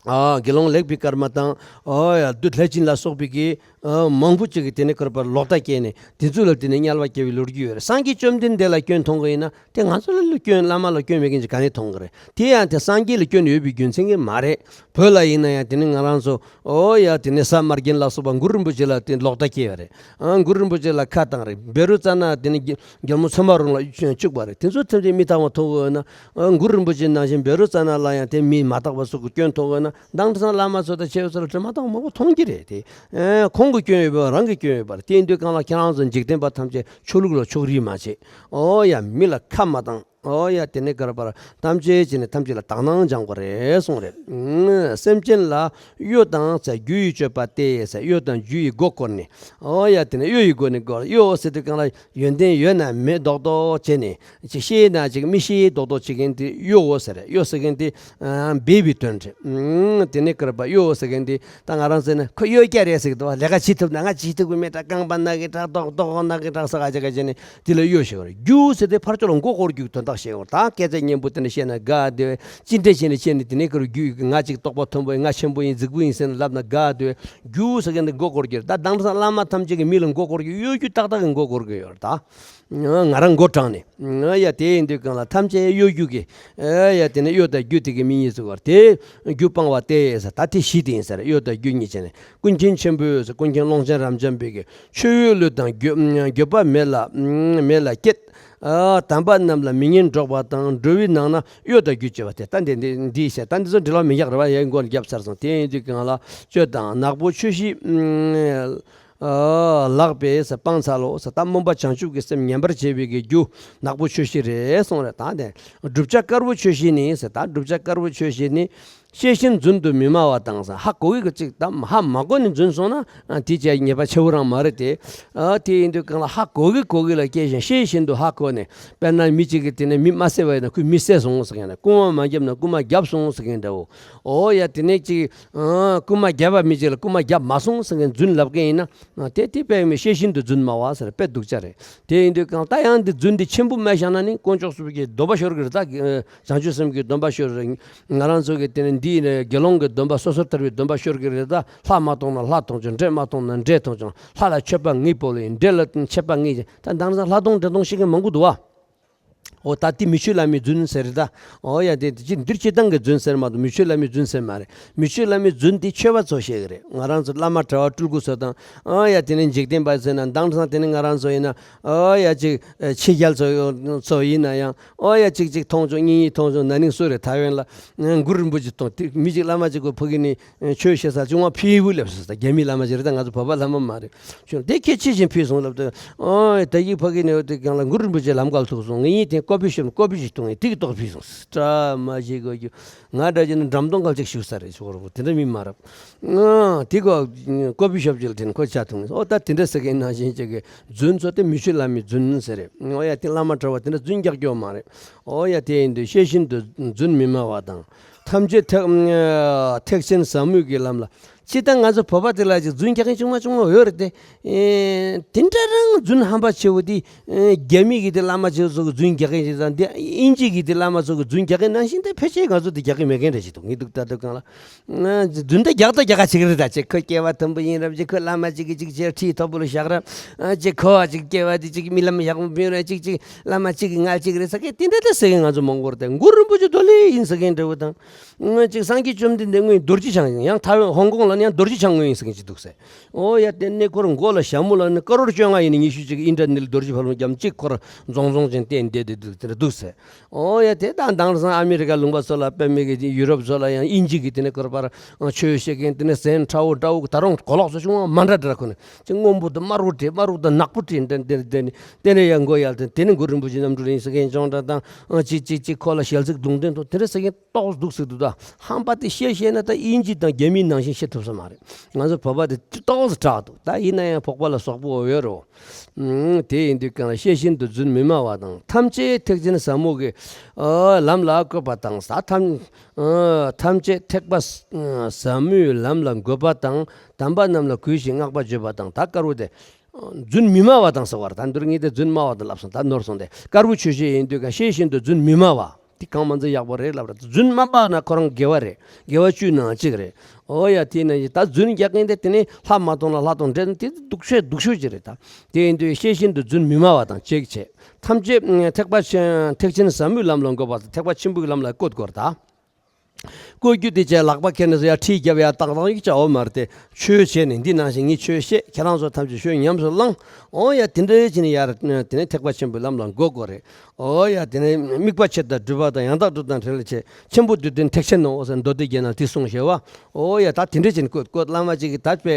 ཨ་དགེ་སློང་ལེགས་པའི་སྐར་མ་དང་། ཨོ་ཡ་བདུད་ལྷས་བྱིན་ལ་སོགས་པའི་གི་ཨ་མང་པོ་ཅིག་གིས་དེ་ནས་ཁོར་པར་ལོག་ལྟ་སྐྱེས་ནས་དེ་ཚོ་ལ་དེ་ནས་དམྱལ་བ་སྐྱེ་བའི་ལོ་རྒྱུས་ཡོད་རེད། སངས་རྒྱས་བཅོམ་ལྡན་འདས་ལ་སྐྱོན་མཐོང་གི་ཡིན་ན་དེ་ང་ཚོ་ལ་སྐྱོན། བླ་མ་ལ་སྐྱོན་མེད་མཁན་ཅིག་ག་ནས་མཐོང་གི་རེད། དེ་ཡང་དེ་སངས་རྒྱས་ལ་སྐྱོན་ཡོད་པའི་རྒྱུ་མཚན་གྱིས་མ་རེད། བོད་ལ་ཡིན་ན་ཡང་དེ་ནས་ང་རང་ཚོ་ཨོ་ཡ་དེ་ནས་ས་དམར་རྒྱན་ལ་སོགས་པ་གུ་རུ་རིན་པོ་ཆེ་ལ་དེ་ལོག་ལྟ་སྐྱེས་པ་རེད། ཨ་གུ་རུ་རིན་པོ་ཆེ་ལ་ཁ་བཏང་རེད། བཻ་རོ་ཙ་ན་དེ་ནས་རྒྱལ་མོ་ཚོད་མ་རུང་ལ་བཅུག་པ་རེད། དེ་ཚོ་ཐམས་ཅད་མི་ཐང་བ་ཐོག་ཡོད་ན། ཨ་གུ་རུ་རིན་པོ་ཆེ་ནང་བཞིན་བཻ་རོ་ཙ་ན་ལ་ཡང་དེ་མི་མ་དག་པ་སོགས་ཀྱི་སྐྱོན་མཐོང་ཡོད་ན། མདང་དེང་སང་བླ་མ་ཚོ་དང་ཆེ་བ་ཚོ་ལ་དྲི་མ་དག་མང་པོ་མཐོང་གི་རེད་དེ། ཨ་ཁོང་གི་སྐྱོན་ཡོད་པ་རང་གི་སྐྱོན་ཡོད་པ་རེད། དེ་ཡིན་དུས་གང་ལ་ཁྱེད་རང་ཚོ་འཇིག་རྟེན་པ་ཐམས་ཅད་ཆོས་ལུགས་ལ་ཕྱོགས་རིས་མ་བྱེད། ཨོ་ཡ་མི་ལ་ཁ་མ་བཏང་། ཨོ་ཡ་དེ་ནས་གར་པར་ཐམས་ཅད་ཀྱི་ནི་ཐམས་ཅད་ལ་དག་སྣང་སྦྱང་དགོས་རེད་གསུངས་རེད། སེམས་ཅན་ལ་གཡོ་དང་ཟེར་རྒྱུ་ཡི་སྤྱོད་པ་སྟེ་ཟེར། གཡོ་དང་རྒྱུ་ཡི་སྒོ་བསྐོར་ནས། ཨོ་ཡ་དེ་ནས་གཡོ་ཡི་སྒོ་ནས་བསྐོར། གཡོ་ཟེར་དུས་གང་ལ་ཡོན་ཏན་ཡོད་ན་མེད་མདོག་མདོག་བྱས་ནས། ཅིག་ཤེས་ན་ཅིག་མི་ཤེས་མདོག་མདོག་བྱེད་མཁན་དེ་གཡོ་ཟེར་རེད། གཡོ་ཟེར་མཁན་དེ་ཨ་སྦས་པའི་དོན་རེད། ཨང་། དེ་ནས་གར་པ་གཡོ་ཟེར་མཁན་དེ་ད་ང་རང་ཟེར་ན་ཁོ་གཡོ་སྐྱ་རེད་ཟེར་གི་འདུག་བ། ལས་ཀ་བྱེད་ཐུབ་ན་ང་བྱེད་ཐུབ་གི་མེད་དྲ། རྐང་པ་ན་གི་དྲག་རྡོག་རྡོག་ན་གི་དྲག་ས་ག་ཅི་ག་བྱས་ནས་དེ་ལ་གཡོ་ཞིག་རེད། རྒྱུ་ཟེར་དེ་ཕར་ཕྱོགས་ལ་མགོ་སྐོར་རྒྱུ་དོན་དག་བཤད་འོང་། ད་སྐད་ཆ་སྙན་པོ་དེ་འདྲ་བཤད་ན་དགའ་དེ་ཅི་འདྲ་བྱས་ནས་བཤད་ནས་དེ་ནས་གར་རྒྱུ་ང་ཅིག་རྟོགས་པ་མཐོན་པོ་ཡིན། ང་ཆེན་པོ་ཡིན། རྫིག་པོ་ཡིན་ཟེར་ནས་ལབ་ན་དགའ་དེ། རྒྱུ་ཟེར་མཁན་དེ་མགོ་སྐོར་རྒྱུ་རེད། ད་དེང་སང་བླ་མ་ཐམས་ཅད་ཀྱིས་མི་ལ་མགོ་སྐོར་རྒྱུ་གཡོ་སྒྱུ་ཏག་ཏག་གི་མགོ་སྐོར་གི་ཡོད་རེད་ད། ང་རང་མགོ་དྲངས་ནས། ཡ་དེ་ཡིན་དུས་གང་ལ་ཐམས་ཅད་གཡོ་སྒྱུ་གི། ཡ་དེ་ནས་གཡོ་དང་སྒྱུ་དེ་གི་མིང་གཉིས་སུ་བར་དེ། རྒྱུ་སྤང་བ་སྟེ་ཟེར་ད་དེ་བཞི་དེ་ཡིན་ཟེར། གཡོ་དང་སྒྱུ་གཉིས་བྱས་ནས་ཀུན་མཁྱེན་ཆེན་པོས་ཟེར། ཀུན་མཁྱེན་ཀློང་ཆེན་རབ་འབྱམས་པའི་གི་མཆོད་འོས་བློས་བཏང་འགྱོད་འགྱོད་པ་མེད་ལ་མེད་ལ་བསྐྱེད། དམ་པ་རྣམས་ལ་མི་སྙན་སྒྲོག་པ་དང་འགྲོ་བའི་ནང་ན་གཡོ་དང་སྒྱུ་བྱེད་པ་སྟེ། ད་འདི་འདི་འདི་ཟེར་ད་འདི་ཚོ་འབྲི་ལོག་མི་རྒྱག་རེད་བ། ཡ་མགོ་ནས་བརྒྱབ་ཚར་སོང་། དེ་ཡིན་དུས་གང་ལ་གཅོད་དང་ནག་པོ་ཆོས་བཞི། ལགས་པས་སྤང་ཚར་ལོ་ཟེར། ད་སྨོན་པ་བྱང་ཆུབ་ཀྱི་སེམས་ཉམས་པར་བྱེད་པའི་གི་རྒྱུ་ནག་པོ་ཆོས་བཞི་རེད་གསུངས་རེད། ད་དེ་བསྒྲུབ་བྱ་དཀར་པོ་ཆོས་བཞི་ནི་ཟེར། ད་བསྒྲུབ་བྱ་དཀར་པོ་ཆོས་བཞི་ནི་ཤེས་བཞིན་རྫུན་དུ་མི་སྨྲ་བ་དང་ཟེར། ཧ་གོ་གི་གཅིག་དང་ཧ་མ་གོ་ནས་རྫུན་སོང་ན་དེ་བྱས་ཉེས་པ་ཆེ་བོ་རང་མ་རེད་དེ། དེ་ཡིན་དུས་གང་ལ་ཧ་གོ་གི་གོ་གི་ལ་སྐྱེས་ཤིང་ཤེས་བཞིན་དུ་ཧ་གོ་ནས། དཔེར་ན་མི་གཅིག་གིས་དེ་ནས་མི་མ་བསད་པ་ཡིན་ན་ཁོས་མི་བསད་སོང་ཟེར་མཁན་ན། རྐུན་མ་མ་བརྒྱབ་ན་རྐུན་མ་བརྒྱབ་སོང་ཟེར་མཁན་འདྲ་བོ། འོ་ཡ་དེ་ནས་གཅིག་རྐུན་མ་བརྒྱབ་པ་མི་གཅིག་ལ་རྐུན་མ་བརྒྱབ་མ་སོང་ཟེར་མཁན་རྫུན་ལབ་མཁན་ཡིན་ན། དེ་དེ་དཔེ་མི་ཤེས་བཞིན་དུ་རྫུན་སྨྲ་བ་ཟེར་དཔེ་སྡུག་ཅག་རེད། དེ་ཡིན་དུས་གང་ད་ཡང་འདི་རྫུན་འདི་ཆེན་པོ་སྨྲས་བཞག་ན་ནི་དཀོན་མཆོག་གསུམ་གྱི་སྡོམ་པ་ཤོར་གི་རེད། ད་བྱང་ཆུབ་སེམས་ཀྱི་སྡོམ་པ་ཤོར་རེད། ང་རང་ཚོ་གི་དེ་ནི་འདི་ནི་དགེ་སློང་གི་སྡོམ་པ་སོ་སོར་ཐར་པའི་སྡོམ་པ་ཤོར་གི་རེད། ད་ལྷ་མ་གཏོང་ན་ལྷ་གཏོང་ཆོག་འདྲེ་མ་གཏོང་ན་འདྲེ་གཏོང་ཆོག་ལྷ་ལ་མཆོད་པ་ངེས་པོ་ལ་ཡིན། འདྲེ་ལ་མཆོད་པ་ངེས་ཀྱི་ད་དེང་སང་ལྷ་གཏོང་འདྲེ་གཏོང་ཤེས་མཁན་མང་པོ་འདུག་བ། འོ་ད་འདི་མི་ཆོས་བླ་མའི་རྫུན་ཟེར་རེད་ད། འོ་ཡ་དེ་དེ་ཅི་འདིར་སྤྱིར་བཏང་གི་རྫུན་ཟེར་མ་གཏོགས་མི་ཆོས་བླ་མའི་རྫུན་ཟེར་མ་རེད། མི་ཆོས་བླ་མའི་རྫུན་དེ་ཆོས་པ་ཚོ་བཤད་གི་རེད། ང་རང་ཚོ་བླ་མ་གྲྭ་བ་སྤྲུལ་སྐུ་ཚོ་དང་། འོ་ཡ་དེ་ནས་འཇིག་རྟེན་པ་ཟེར་ན་དེང་སང་དེ་ནས་ང་རང་ཚོ་ཡིན་ན། འོ་ཡ་ཅིག་ཕྱི་རྒྱལ་ཚོ་ཚོ་ཡིན་ན་ཡང་། འོ་ཡ་ཅིག་ཅིག་མཐོང་ཆོག་གཉིས་གཉིས་མཐོང་ཆོག་ན་ནིང་སུ་རེད་ཐའེ་ཝན་ལ་གུ་རུ་རིན་པོ་ཆེ་མཐོང་དེ་མི་ཅིག་བླ་མ་ཅིག་གོ་ཕ་གི་ནས། ཆོས་བཤད་ས་ཅུང་བ་ཕི་བུ་ལེབ་སོང་ས། རྒྱ་མི་བླ་མ་ཅིག་རེད་ད། ང་ཚོ་བོད་པ་བླ་མ་མ་རེད། ཆུང་དེ་ཁྱེད་ཕྱི་བཞིན་ཕུལ་སོང་ལབ་དུས། ཨོ་ད་ཡིག་ཕ་གི་ནས་དེ་གང་ལ་གུ་རུ་རིན་པོ་ཆེ་ལམ་ཁ་ལ་ཐུག་སོང་། ངེད་གཉིས་དེ་ཀོ་ཕི་ཤོབ་ཀོ་ཕི་ཞིག་བཏུང་ངས་དེ་གི་ཏོག་ཕུལ་སོང་། བཀྲ་མ་ཤིས་གོ་རྒྱུ། ང་འདྲ་བྱས་ན་འགྲམ་གདོང་གལ་ཅིག་ཞུགས་ས་རེད། ཞོག་རུ་དེ་འདྲ་མི་མ་རབ། ཨ་དེ་གོ་ཀོ་ཕི་ཤོབ་ཅིག་ལ་དེ་ནས་ཁོ་ཆ་འཐུང་ངས། ཨོ་ད་དེ་འདྲ་ཟེར་མཁན་ནང་བཞིན་ཅིག་གི་རྫུན་ཚོ་དེ་མི་ཆོས་བླ་མའི་རྫུན་ཟེར་རེད། ཨོ་ཡ་དེ་བླ་མ་གྲྭ་བ་དེ་འདྲ་རྫུན་རྒྱག་རྒྱུ་མ་རེད། ཨོ་ཡ་དེ་ཡིན་དུས་ཤེས་བཞིན་དུ་རྫུན་མི་སྨྲ་བ་དང་། ཐམས་ཅད་ཐེག་ཐེག་ཆེན་ཟབ་མོའི་གི་ལམ་ལ། སྤྱིར་བཏང་ང་ཚོ་བོད་པ་དེ་ལ་ཅིག་རྫུན་རྒྱག་མཁན་ཅུང་མ་ཅུང་མ་ཡོད་རེད་དེ། ཨེ་དེ་འདྲ་རང་རྫུན་ཧམ་པ་ཆེ་བོ་དེ། ཨེ་རྒྱ་མི་གི་དེ་བླ་མ་ཆེ་བོ་ཚོ་གི་རྫུན་རྒྱག་མཁན་ཞིག་དང་དེ་དབྱིན་ཇི་གི་དེ་བླ་མ་ཚོ་གི་རྫུན་རྒྱག་མཁན་ནང་བཞིན་དེ་ཕལ་ཆེར་ང་ཚོ་དེ་རྒྱག་གི་མེད་མཁན་འདྲ་ཞིག་འདུག་ངས་འདུག་ད་ལྟ་གང་ལ། ཨ་རྫུན་དེ་རྒྱག་དང་རྒྱག་ག་བྱེད་ཀྱི་རེད་ད། ཅིག་ཁོ་སྐྱེ་བ་དམ་པོ་ཡིན་རབས། ཅིག་ཁོ་བླ་མ་ཅིག་གི་ཅིག་ཅེར་ཁྲིད་མཐོ་པོ་ལ་བཞག་རབས། ཨ་ཅིག་ཁོ་ཅིག་སྐྱེ་བ་དེ་ཅིག་རྨི་ལམ་ཡག་པོ་འབྱོན་རབས། ཅིག་ཅིག་བླ་མ་ཅིག་གི་མངལ་ཅིག་རེད་ཟེར་མཁན་དེ་འདྲ་དེ་ཟེར་མཁན་ང་ཚོ་མང་པོ་རེད་དེ། གུ་རུ་རིན་པོ་ཆེ་རྡོ་ལེབ་ཡིན་ཟེར་མཁན་འདྲ་བོ་དང་། ང་ཅིག་སངས་རྒྱས་བཅོམ་ལྡན་འདས་དངོས་རྡོ་རྗེ་འཆང་ཡང་ཐའེ་ཝན་ཧོང་ཀོང་ལ་ནི་ཡང་རྡོ་རྗེ་འཆང་དངོས་ཡིན་ཟེར་མཁན་ཅིག་འདུག་ཟེར། ཨོ་ཡ་དེ་ནས་ཁོ་རང་མགོ་ལ་ཞྭ་མོ་ལ་ནི་ཀ་རོར་བཅོ་ལྔ་ཡིན་ནི་ཉི་ཤུ་ཅིག་ཨིན་ཊར་ནེཊ་རྡོ་རྗེ་ཕ་ལུང་རྒྱབ་ཅིག་ཁོ་རང་རྫོང་རྫོང་ཅན་བསྟན་བསྡད་དེ་འདུག་དེ་འདྲ་འདུག་ཟེར། ཨོ་ཡ་དེ་དང་དེང་སང་ཨ་མི་རི་ཀ་ལུང་པ་ཚོ་ལ་དཔེ་མེད་ཀྱི་ཡུ་རོབ་ཚོ་ལ་ཡང་དབྱིན་ཇི་གི་དེ་ནས་ཁོ་ར་པར་ཆོས་བཤད་མཁན་དེ་ནས་ཟན་ཁྲ་བོ་འདྲ་བོ་ད་རུང་གོ་ལོག་ཚོ་ཅུང་མ་འདྲ་འདྲ་ཁོ་ནས་ཅིག་སྔོན་པོ་དང་དམར་པོ་བྲིས། དམར་པོ་དང་ནག་པོ་བྲིས། དེ་དེ་དེ་དེ་ནས་ཡང་མགོ་ཡལ་ཏེ་དེ་ནས་གུ་རུ་རིན་པོ་ཆེ་རྣམ་གྲོལ་ཡིན་ཟེར་མཁན་ཅོང་འདྲ་དང་ཅིག་ཅིག་ཅིག་ཁོ་ལ་ཞལ་ཚིག་རྡུང་སྟོན་དང་དེ་འདྲ་ཟེར་མཁན། ཏོག་སྡུག་སེ་འདུག་ད། ཧམ་པ་དེ་བཤད་ཤེས་ན་ད་དབྱིན་ཇི་དང་རྒྱ་མིའི་ནང་བཞིན་བཤད་ཐུབ་ས་མ་རེད། ང་ཚོ་བོད་པ་དེ་ཏོག་ཙམ་དྲག་འདུག་ད་ཡིན་ན་ཡང་བོད་པ་ལ་སོག་པོ་ཡོད་རོ། ཨང་། དེ་ཡིན་དུས་གང་ལ་ཤེས་བཞིན་དུ་རྫུན་མི་སྨྲ་བ་དང་། ཐམས་ཅད་ཐེག་ཆེན་ཟབ་མོ་གི་ཨ་ལམ་ལ་བཀོད་པ་དང་། ད་ཐམས་ཨ་ཐམས་ཅད་ཐེག་པ་ཟབ་མོའི་ལམ་ལ་འགོད་པ་དང་། དམ་པ་རྣམས་ལ་གུས་ཤིང་བསྔགས་པ་བརྗོད་པ་དང་། ད་དཀར་པོ་དེ་རྫུན་མི་སྨྲ་བ་དང་ཟེར་བ་རེད། ད་འདིར་ངས་དེ་རྫུན་སྨྲ་བ་དང་ལབ་སོང་། ད་ནོར་སོང་སྟེ། དཀར་པོ་ཆོས་བཤད་ཡིན་དུས་གང་ཤེས་བཞིན་དུ་རྫུན་མི་སྨྲ་བ། དེ་གང་མ་ཚད་ཡག་པོ་རེད་ལབ་ར། རྫུན་མ་སྨྲ་ན་ཁོ་རང་དགེ་བ་རེད། དགེ་བ་བཅུའི་ནང་གཅིག་རེད། ཨོ་ཡ་དེ་ན་ཡི་ད་རྫུན་རྒྱག་མཁན་དེ་དེ་ནི་ལྷ་མ་གཏོང་ལ་ལྷ་གཏོང་འདྲེ་དེ་སྡུག་ཤོས་སྡུག་ཤོས་ཅིག་རེད་ད། དེ་ཡིན་དུས་ཤེས་བཞིན་དུ་རྫུན་མི་སྨྲ་བ་དང་གཅིག་བྱས། ཐམས་ཅད་ཐེག་པ་ཆེན་ཐེག་ཆེན་ཟབ་མོའི་ལམ་ལ་འགོད་པ་དང་ཐེག་པ་ཆེན་པོའི་ལམ་ལ་བཀོད་དགོས་རེད་ད། བཀོད་རྒྱུ་དེ་བྱས་ལག་པ་ཁྱེར་ནས་སོ་ཡ་ཁྲིད་རྒྱབ་ཡ་ཏག་ཏག་ཡིག་བྱ་འོ་མ་རེད་དེ། ཆོས་བྱས་ནས་འདི་ནང་བཞིན་ངས་ཆོས་བཤད། ཁྱེད་རང་ཚོ་ཐམས་ཅད་ཆོས་ཉམས་སུ་བླངས། ཨོ་ཡ་དེ་འདྲའི་བྱས་ནས་ཡར་དེ་ནས་ཐེག་པ་ཆེན་པོའི་ལམ་ལ་འགོད་དགོས་རེད། ཨོ་ཡ་དེ་ནས་དམིགས་པ་ཆེ་དང་སྒྲུབ་པ་དང་ཡང་དག་སྒྲུབ་དང་འབྲེལ་བྱས། ཆེན་པོ་བསྡུས་དོན་ཐེག་ཆེན་ནོ་ཟེར་མདོ་སྡེ་རྒྱན་ནང་དེ་གསུངས་བཞག་པ། ཨོ་ཡ་ད་དེ་འདྲ་བྱས་ནས་བཀོད་བཀོད་བླ་མ་གཅིག་གིས་ད་པའི་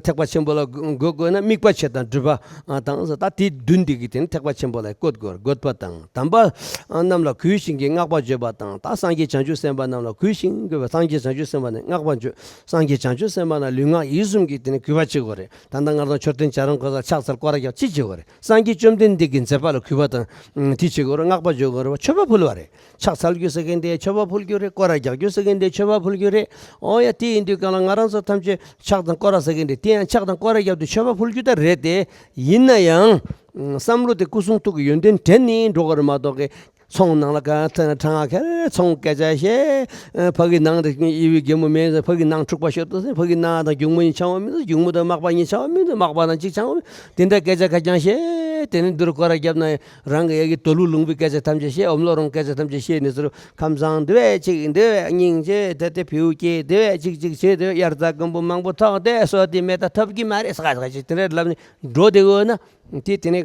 ཐེག་པ་ཆེན་པོ་ལ་འགོད་དགོས་ན་དམིགས་པ་ཆེ་དང་སྒྲུབ་པ་དང་ཟེར། ད་དེ་བདུན་འདི་གིས་དེ་ནི་ཐེག་པ་ཆེན་པོ་ལ་བཀོད་དགོས་རེད། འགོད་པ་དང་། དམ་པ་རྣམས་ལ་གུས་ཤིང་གི་བསྔགས་པ་བརྗོད་པ་དང་། ད་སངས་རྒྱས་བྱང་ཆུབ་སེམས་དཔའ་རྣམས་ལ་གུས་ཤིང་གི། སངས་རྒྱས་བྱང་ཆུབ་སེམས་དཔའ་ནི་བསྔགས་པ་བརྗོད། སངས་རྒྱས་བྱང་ཆུབ་སེམས་དཔའ་རྣམས་ལུས་ངག་ཡིད་གསུམ་གྱིས་དེ་ནི་གུས་པ་བྱེད་དགོས་རེད། ད་ལྟ་ང་རང་མཆོད་རྟེན་བྱ་རུང་ཁོ་ཚ་ཕྱག་འཚལ་སྐོར་ར་རྒྱག་ཅི་བྱེད་དགོས་རེད། སངས་རྒྱས་བཅོམ་ལྡན་འདས་ཀྱི་མཛད་པ་ལ་གུས་པ་དང་དེ་བྱེད་དགོས་རེད། བསྔགས་པ་བརྗོད་དགོས་རེད་བ། མཆོད་པ་ཕུལ་བ་རེད། ཕྱག་འཚལ་རྒྱུ་ཟེར་མཁན་དེ་མཆོད་པ་ཕུལ་རྒྱུ་རེད། སྐོར་ར་རྒྱག་རྒྱུ་ཟེར་མཁན་དེ་མཆོད་པ་ཕུལ་རྒྱུ་རེད། ཨོ་ཡ་དེ་ཡིན་དུས་གང་ལ་ང་རང་ཚོ་ཐམས་ཅད་ཕྱག་དང་སྐོར་ར་ཟེར་མཁན་དེ་དེ་ཡང་ཕྱག་དང་སྐོར་ར་རྒྱབ་དུས་མཆོད་པ་ཕུལ་རྒྱུ་ད་རེད་དེ། ཡིན་ན་ཡང་བསམ་བློ་དེ་སྐུ་གསུང་ཐུགས་ཀྱི་ཡོན་ཏན་དྲན་ནས་འགྲོ་དགོས་རེད་མ་གཏོགས་ཀྱི། ཚོང་ནང་ལ་ག་ཐ་ན་ཁ་ཚོང་སྐད་ཆ་བཤད། ཕ་གི་ནང་དུ་དབྱེ་བའི་རྒན་མོ་མེད། ཕ་གི་ནང་འཁྲུག་པ་ཤོར་དུས་ཕ་གི་ནང་དང་སྒྱུག་མོ་གཉིས་ཆང་བ་མི་འདུག་སྒྱུག་མོ་དང་མག་པ་གཉིས་ཆང་བ་མི་འདུག་མག་པ་དང་གཅིག་ཆང་བ་མི་འདུག་དེ་འདྲ་སྐད་ཆ་ཁ་རྐྱང་བཤད། དེ་ནས་འདི་རུ་སྐོར་ར་བརྒྱབ་ན་རང་གི་ཡ་གི་དོ་ལུ་ལུང་པའི་སྐད་ཆ་ཐམས་ཅད་བཤད། ཨོམ་ལོ་རོང་སྐད་ཆ་ཐམས་ཅད་བཤད་ནས་ཟུར་ཁམས་བཟང་འདི་བས་གཅིག་འདི་བས་སྙིང་རྗེ་དེ་དེ་བེའུ་སྐྱེས་འདི་བས་གཅིག་གཅིག་བྱས་དེ་དབྱར་རྩྭ་དགུན་འབུ་མང་པོ་ཐོགས་དེ་སོ་དེ་མེ་ད་ཐབ་ཀྱི་མ་རེད་ས་ས་ཅིག་དེ་འདྲ་ལབ་ནས་འགྲོ་དེ་འོ་ན། དེ་དེ་ནས་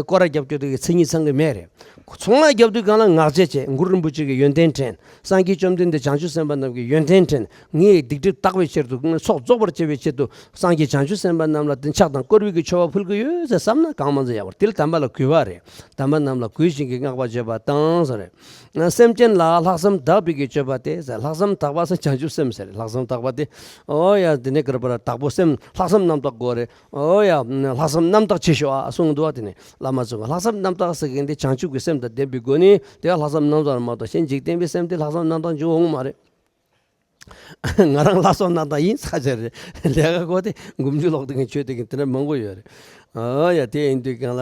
སྐོར་ར་རྒྱབ་སྐྱོར་དེ་གི་མཚན་ཉིད་ཚང་གི་མེད་རེད། ཚོང་ལ་རྒྱབ་དུས་གང་ལ་ངག་བཅད་བྱས། གུ་རུ་རིན་པོ་ཆེ་གི་ཡོན་ཏན་དྲན། སངས་རྒྱས་བཅོམ་ལྡན་འདས་བྱང་ཆུབ་སེམས་དཔའ་རྣམས་ཀྱི་ཡོན་ཏན་དྲན། ངའི་སྡིག་སྒྲིབ་དག་པའི་ཕྱིར་དུ་ཚོགས་རྫོགས་པར་བྱེད་པའི་ཕྱིར་དུ་སངས་རྒྱས་བྱང་ཆུབ་སེམས་དཔའ་རྣམས་ལ་དེ་ཕྱག་དང་བསྐོར་བའི་གི་མཆོད་པ་ཕུལ་གི་ཡོད་ཟེར་བསམ་ན་གང་མང་ཙམ་ཡག་པ་རེད། དེ་ལ་དམ་པ་ལ་གུས་པ་རེད། དམ་པ་རྣམས་ལ་གུས་ཤིང་གི་བསྔགས་པ་བརྗོད་པ་དང་ཟེར་རེད། སེམས་ཅན་ལ་ལྷག་བསམ་དག་པའི་གི་སྤྱོད་པ་སྟེ་ཟེར། ལྷག་བསམ་དག་པ་ཟེར་བྱང་ཆུབ་སེམས་ཟེར་རེད། ལྷག་བསམ་དག་པ་སྟེ། ཨོ་ཡ་དེ་ནས་ག་རེ་པར་དག་པོ་སེམས་ལྷག་བསམ་རྣམ་དག་དགོས་རེད། ཨོ་ཡ། ལྷག་བསམ་རྣམ་དག་ཆེ་ཤོས་ཨ་གསུངས་འདུག་བ། དེ་ནས་བླ་མ་ཚོས་ལྷག་བསམ་རྣམ་དག་ཟེར་མཁན་དེ་བྱང་ཆུབ་ཀྱི་སེམས་དང་ལྡན་པའི་སྒོ་ནས་དེ་ལྷག་བསམ་རྣམ་དག་མ་གཏོགས་གཞན་འཇིག་རྟེན་པའི་སེམས་དེ་ལྷག་བསམ་རྣམ་དག་འཇུག་འོང་མ་རེད། ང་རང་ལྷག་བསམ་རྣམ་དག་ཡིན་ས་ཆ་རེད། ལས་ཀ་གོ་དེ་འགུམ་ཆུ་ལོག་དེ་གི་ཆོས་དེ་གི་དེ་འདྲ་མང་པོ་ཡོད་རེད། ཨོ་ཡ་དེ་ཡིན་དུས་གང་ལ།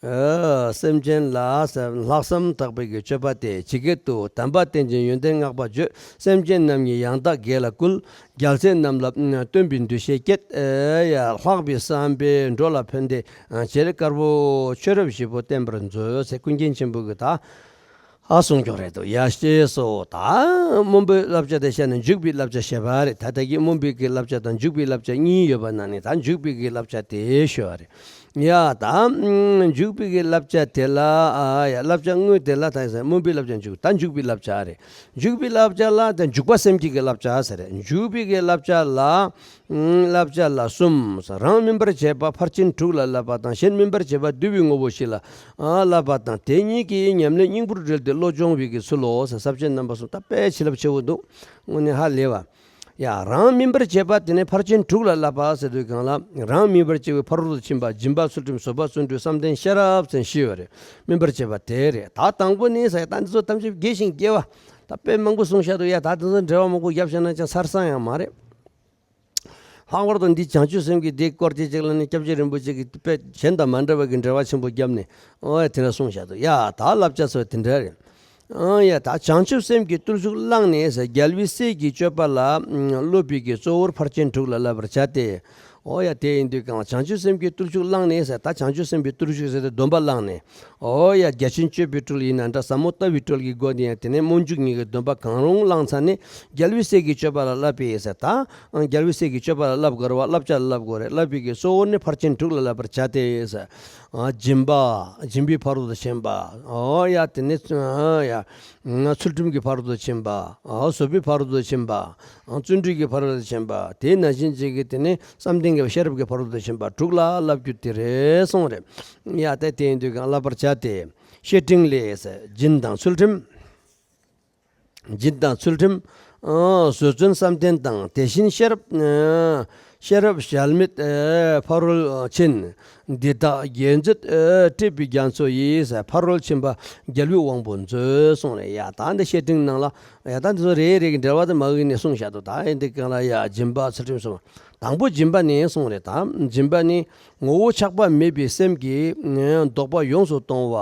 ཨ། སེམས་ཅན་ལ་ལྷག་བསམ་དག་པའི་གི་སྤྱོད་པ་སྟེ། ཇི་སྐད་དུ། དམ་པ་བསྟེན་ཅིང་ཡོན་ཏན་བསྔགས་པ་བརྗོད། སེམས་ཅན་རྣམས་ཀྱི་ཡང་དག་དགེ་ལ་བསྐུལ། རྒྱལ་སྲས་རྣམས་ལ་སྟོན་པའི་འདུ་ཤེས་བསྐྱེད། ཨེ་ཡ། ལྷག་པའི་བསམ་པས་འགྲོ་ལ་ཕན་བདེ་བྱེད། དཀར་པོ་མཆོག་རབ་བཞི་པོ་བསྟེན་པར་མཛོད་ཟེར་ཀུན་མཁྱེན་ཆེན་པོ་གི་ད་ཨ་གསུང་སྐྱོང་རེད་འདུག་ཡ་ཤེས་སོ། ད་སྨོན་པའི་བསླབ་བྱ་དེ་བཤད་ན་འཇུག་པའི་བསླབ་བྱ་བཤད་པ་རེད། ད་ལྟ་གི་སྨོན་པའི་གི་བསླབ་བྱ་དང་འཇུག་པའི་བསླབ་བྱ་གཉིས་ཡོད་པ་ན་ནི། ད་འཇུག་པའི་གི་བསླབ་བྱ་དེ་ཞུ་བ་རེད། ཡ་ད་ཨ་འཇུག་པའི་གི་བསླབ་བྱ་དེ་ལ། ཨ་ཡ། བསླབ་བྱ་དངོས་དེ་ལ་ད་ཡིན་ཟེར། སྨོན་པའི་བསླབ་བྱ་འཇུག་ད་འཇུག་པའི་བསླབ་བྱ་རེད། འཇུག་པའི་བསླབ་བྱ་ལ་ད་འཇུག་པ་སེམས་བསྐྱེད་ཀྱི་བསླབ་བྱ་ཟེར། འཇུག་པའི་གི་བསླབ་བྱ་ལ། ཨ་བསླབ་བྱ་ལ་གསུམ་ཟེར། རང་སྨིན་པར་བྱེད་པ་ཕར་ཕྱིན་དྲུག་ལ་བསླབ་པ་དང་། གཞན་སྨིན་པར་བྱེད་པ་བསྡུ་བའི་དངོས་པོ་བཞི་ལ་ཨ་བསླབ་པ་དང་། དེ་གཉིས་ཀྱི་ཉམས་ལེན་སྙིང་པོར་དྲིལ་ཏེ་བློ་སྦྱོང་བའི་གི་ཚུལ་ལོ་ཟེར། ས་བཅད་རྣམ་པ་གསུམ། ད་དཔེ་བྱིན་རླབས་ཆེ་བོ་འདུག་དངོས་གནས་ཧ་ལས་པ། ཡ། རང་སྨིན་པར་བྱེད་པ་དེ་ནས་ཕར་ཕྱིན་དྲུག་ལ་བསླབ་པ་ཟེར་དུས་གང་ལ། རང་སྨིན་པར་བྱེད་པའི་ཕ་རོལ་ཏུ་ཕྱིན་པ། སྦྱིན་པ་ཚུལ་ཁྲིམས་བཟོད་པ་བརྩོན་འགྲུས་བསམ་གཏན་ཤེས་རབ་ཟེར་བཞི་ཡོད་རེད། སྨིན་པར་བྱེད་པ་དེ་རེད། ད་དང་པོ་ནི་ཟེར། ད་འདི་ཚོ་ཐམས་ཅད་དགེ་ཞིང་དགེ་བ། ད་དཔེ་མང་པོ་གསུངས་བཞག་འདུག་ཡ། ད་འདི་ཚོ་འགྲེལ་བ་མང་པོ་བརྒྱབ་བཞག་ན་ཅང་ཚར་ས་ཡང་མ་རེད། ལྷག་པར་དུ་འདི་བྱང་ཆུབ་སེམས་ཀྱི་སྡེ་སྐོར་དེ་ཅིག་ལ་ནི་སྐྱབས་རྗེ་རིན་པོ་ཆེ་གིས་དཔེ་གཞན་དང་མ་འདྲ་བ་གི་འགྲེལ་བ་ཆེན་པོ་བརྒྱབ་ནས། ཨོ་ཡ། དེ་འདྲ་གསུངས་བཞག་འདུག་ཡ། ད་བསླབ་བྱ་ཚོ་དེ་འདྲ་རེད། ཨང་ཡ། ད་བྱང་ཆུབ་སེམས་ཀྱི་བརྟུལ་ཞུགས་བླངས་ནས་ཟེར། རྒྱལ་བའི་སྲས་ཀྱི་སྤྱོད་པ་ལ་སློབ་པའི་གི་གཙོ་བོར་ཕར་ཕྱིན་དྲུག་ལ་བསླབ་པར་བྱ་སྟེ། ཨོ་ཡ། དེ་ཡིན་དུས་གང་བྱང་ཆུབ་སེམས་ཀྱི་བརྟུལ་ཞུགས་བླངས་ནས་ཟེར། ད་བྱང་ཆུབ་སེམས་ཀྱི་བརྟུལ་ཞུགས་ཟེར་ཏེ་སྡོམ་པ་བླངས་ནས། ཨོ་ཡ། རྒྱ་ཆེན་སྤྱོད་པའི་སྤྲུལ་ཡིན་ན་འདྲ། ཟབ་མོ་ལྟ་བའི་སྤྲུལ་གྱི་སྒོ་ནས་ཡང་དེ་ནས་སྨོན་འཇུག་གཉིས་ཀྱི་སྡོམ་པ་གང་རུང་བླངས་ཚར་ནས། རྒྱལ་བའི་སྲས་ཀྱི་སྤྱོད་པ་ལ་བསླབ་པས་ཟེར། ད་རྒྱལ་བའི་སྲས་ཀྱི་སྤྱོད་པ་ལ་བསླབ་དགོས་རེད་བ། བསླབ་བྱ་ལ་བསླབ་དགོས་རེད། བསླབ་པའི་གི་གཙོ་བོ་ནི་ཕར་ཕྱིན་དྲུག་ལ་བསླབ་པར་བྱ་སྟེ་ཟེར། ཨ། སྦྱིན་པ། སྦྱིན་པའི་ཕ་རོལ་ཏུ་ཕྱིན་པ། ཨོ་ཡ། དེ་ནས། ཨ་ཡ། ཚུལ་ཁྲིམས་ཀྱི་ཕ་རོལ་ཏུ་ཕྱིན་པ། ཨ། བཟོད་པའི་ཕ་རོལ་ཏུ་ཕྱིན་པ། ཨ། བརྩོན་འགྲུས་ཀྱི་ཕ་རོལ་ཏུ་ཕྱིན་པ། དེ་ནང་བཞིན་གཅིག་གིས་དེ་ནས་བསམ་གཏན་གྱི་ཤེས་རབ་ཀྱི་ཕ་རོལ་ཏུ་ཕྱིན་པ་དྲུག་ལ་བསླབ་རྒྱུ་དེ་རེད་གསུངས་རེད། ཡ། དེ་དེ་ཡིན་དུས་གང་བསླབ་པར་བྱ་སྟེ། བཤེས་སྤྲིང་ལས་ཟེར། སྦྱིན་དང་ཚུལ་ཁྲིམས། སྦྱིན་དང་ཚུལ་ཁྲིམས། ཨ། བཟོད་བརྩོན་བསམ་གཏན་དང་། དེ་བཞིན་ཤེས་རབ། ཨ། ཤེས་རབ་གཞལ་མེད། ཨ། ཕ་རོལ་ཕྱིན། འདི་དག་རྗེས་མཛད། ཨ། བཀྲེས་པའི་རྒྱ་མཚོ་ཡིས། ཕ་རོལ་ཕྱིན་པ་རྒྱལ་བའི་དབང་པོ་མཛོད་གསུངས་རེད། ཡ། ད་འདི་བཤེས་སྤྲིང་ནང་ལ། ཡ། ད་འདི་ཚོ་རེ་རེ་གི་འགྲེལ་བ་དེ་མ་གི་ནས་གསུངས་བཞག་འདུག་ད་ཡིན་དེ་གང་ལ་ཡ། སྦྱིན་པ་ཚུལ་ཁྲིམས་གསུམ། དང་པོ་སྦྱིན་པ་ནི་གསུངས་རེད། ད་སྦྱིན་པ་ནི་ངོ་བོ་ཆགས་པ་མེད་པའི་སེམས་ཀྱིས་ལྡོག་པ་ཡོངས་སུ་གཏོང་བ།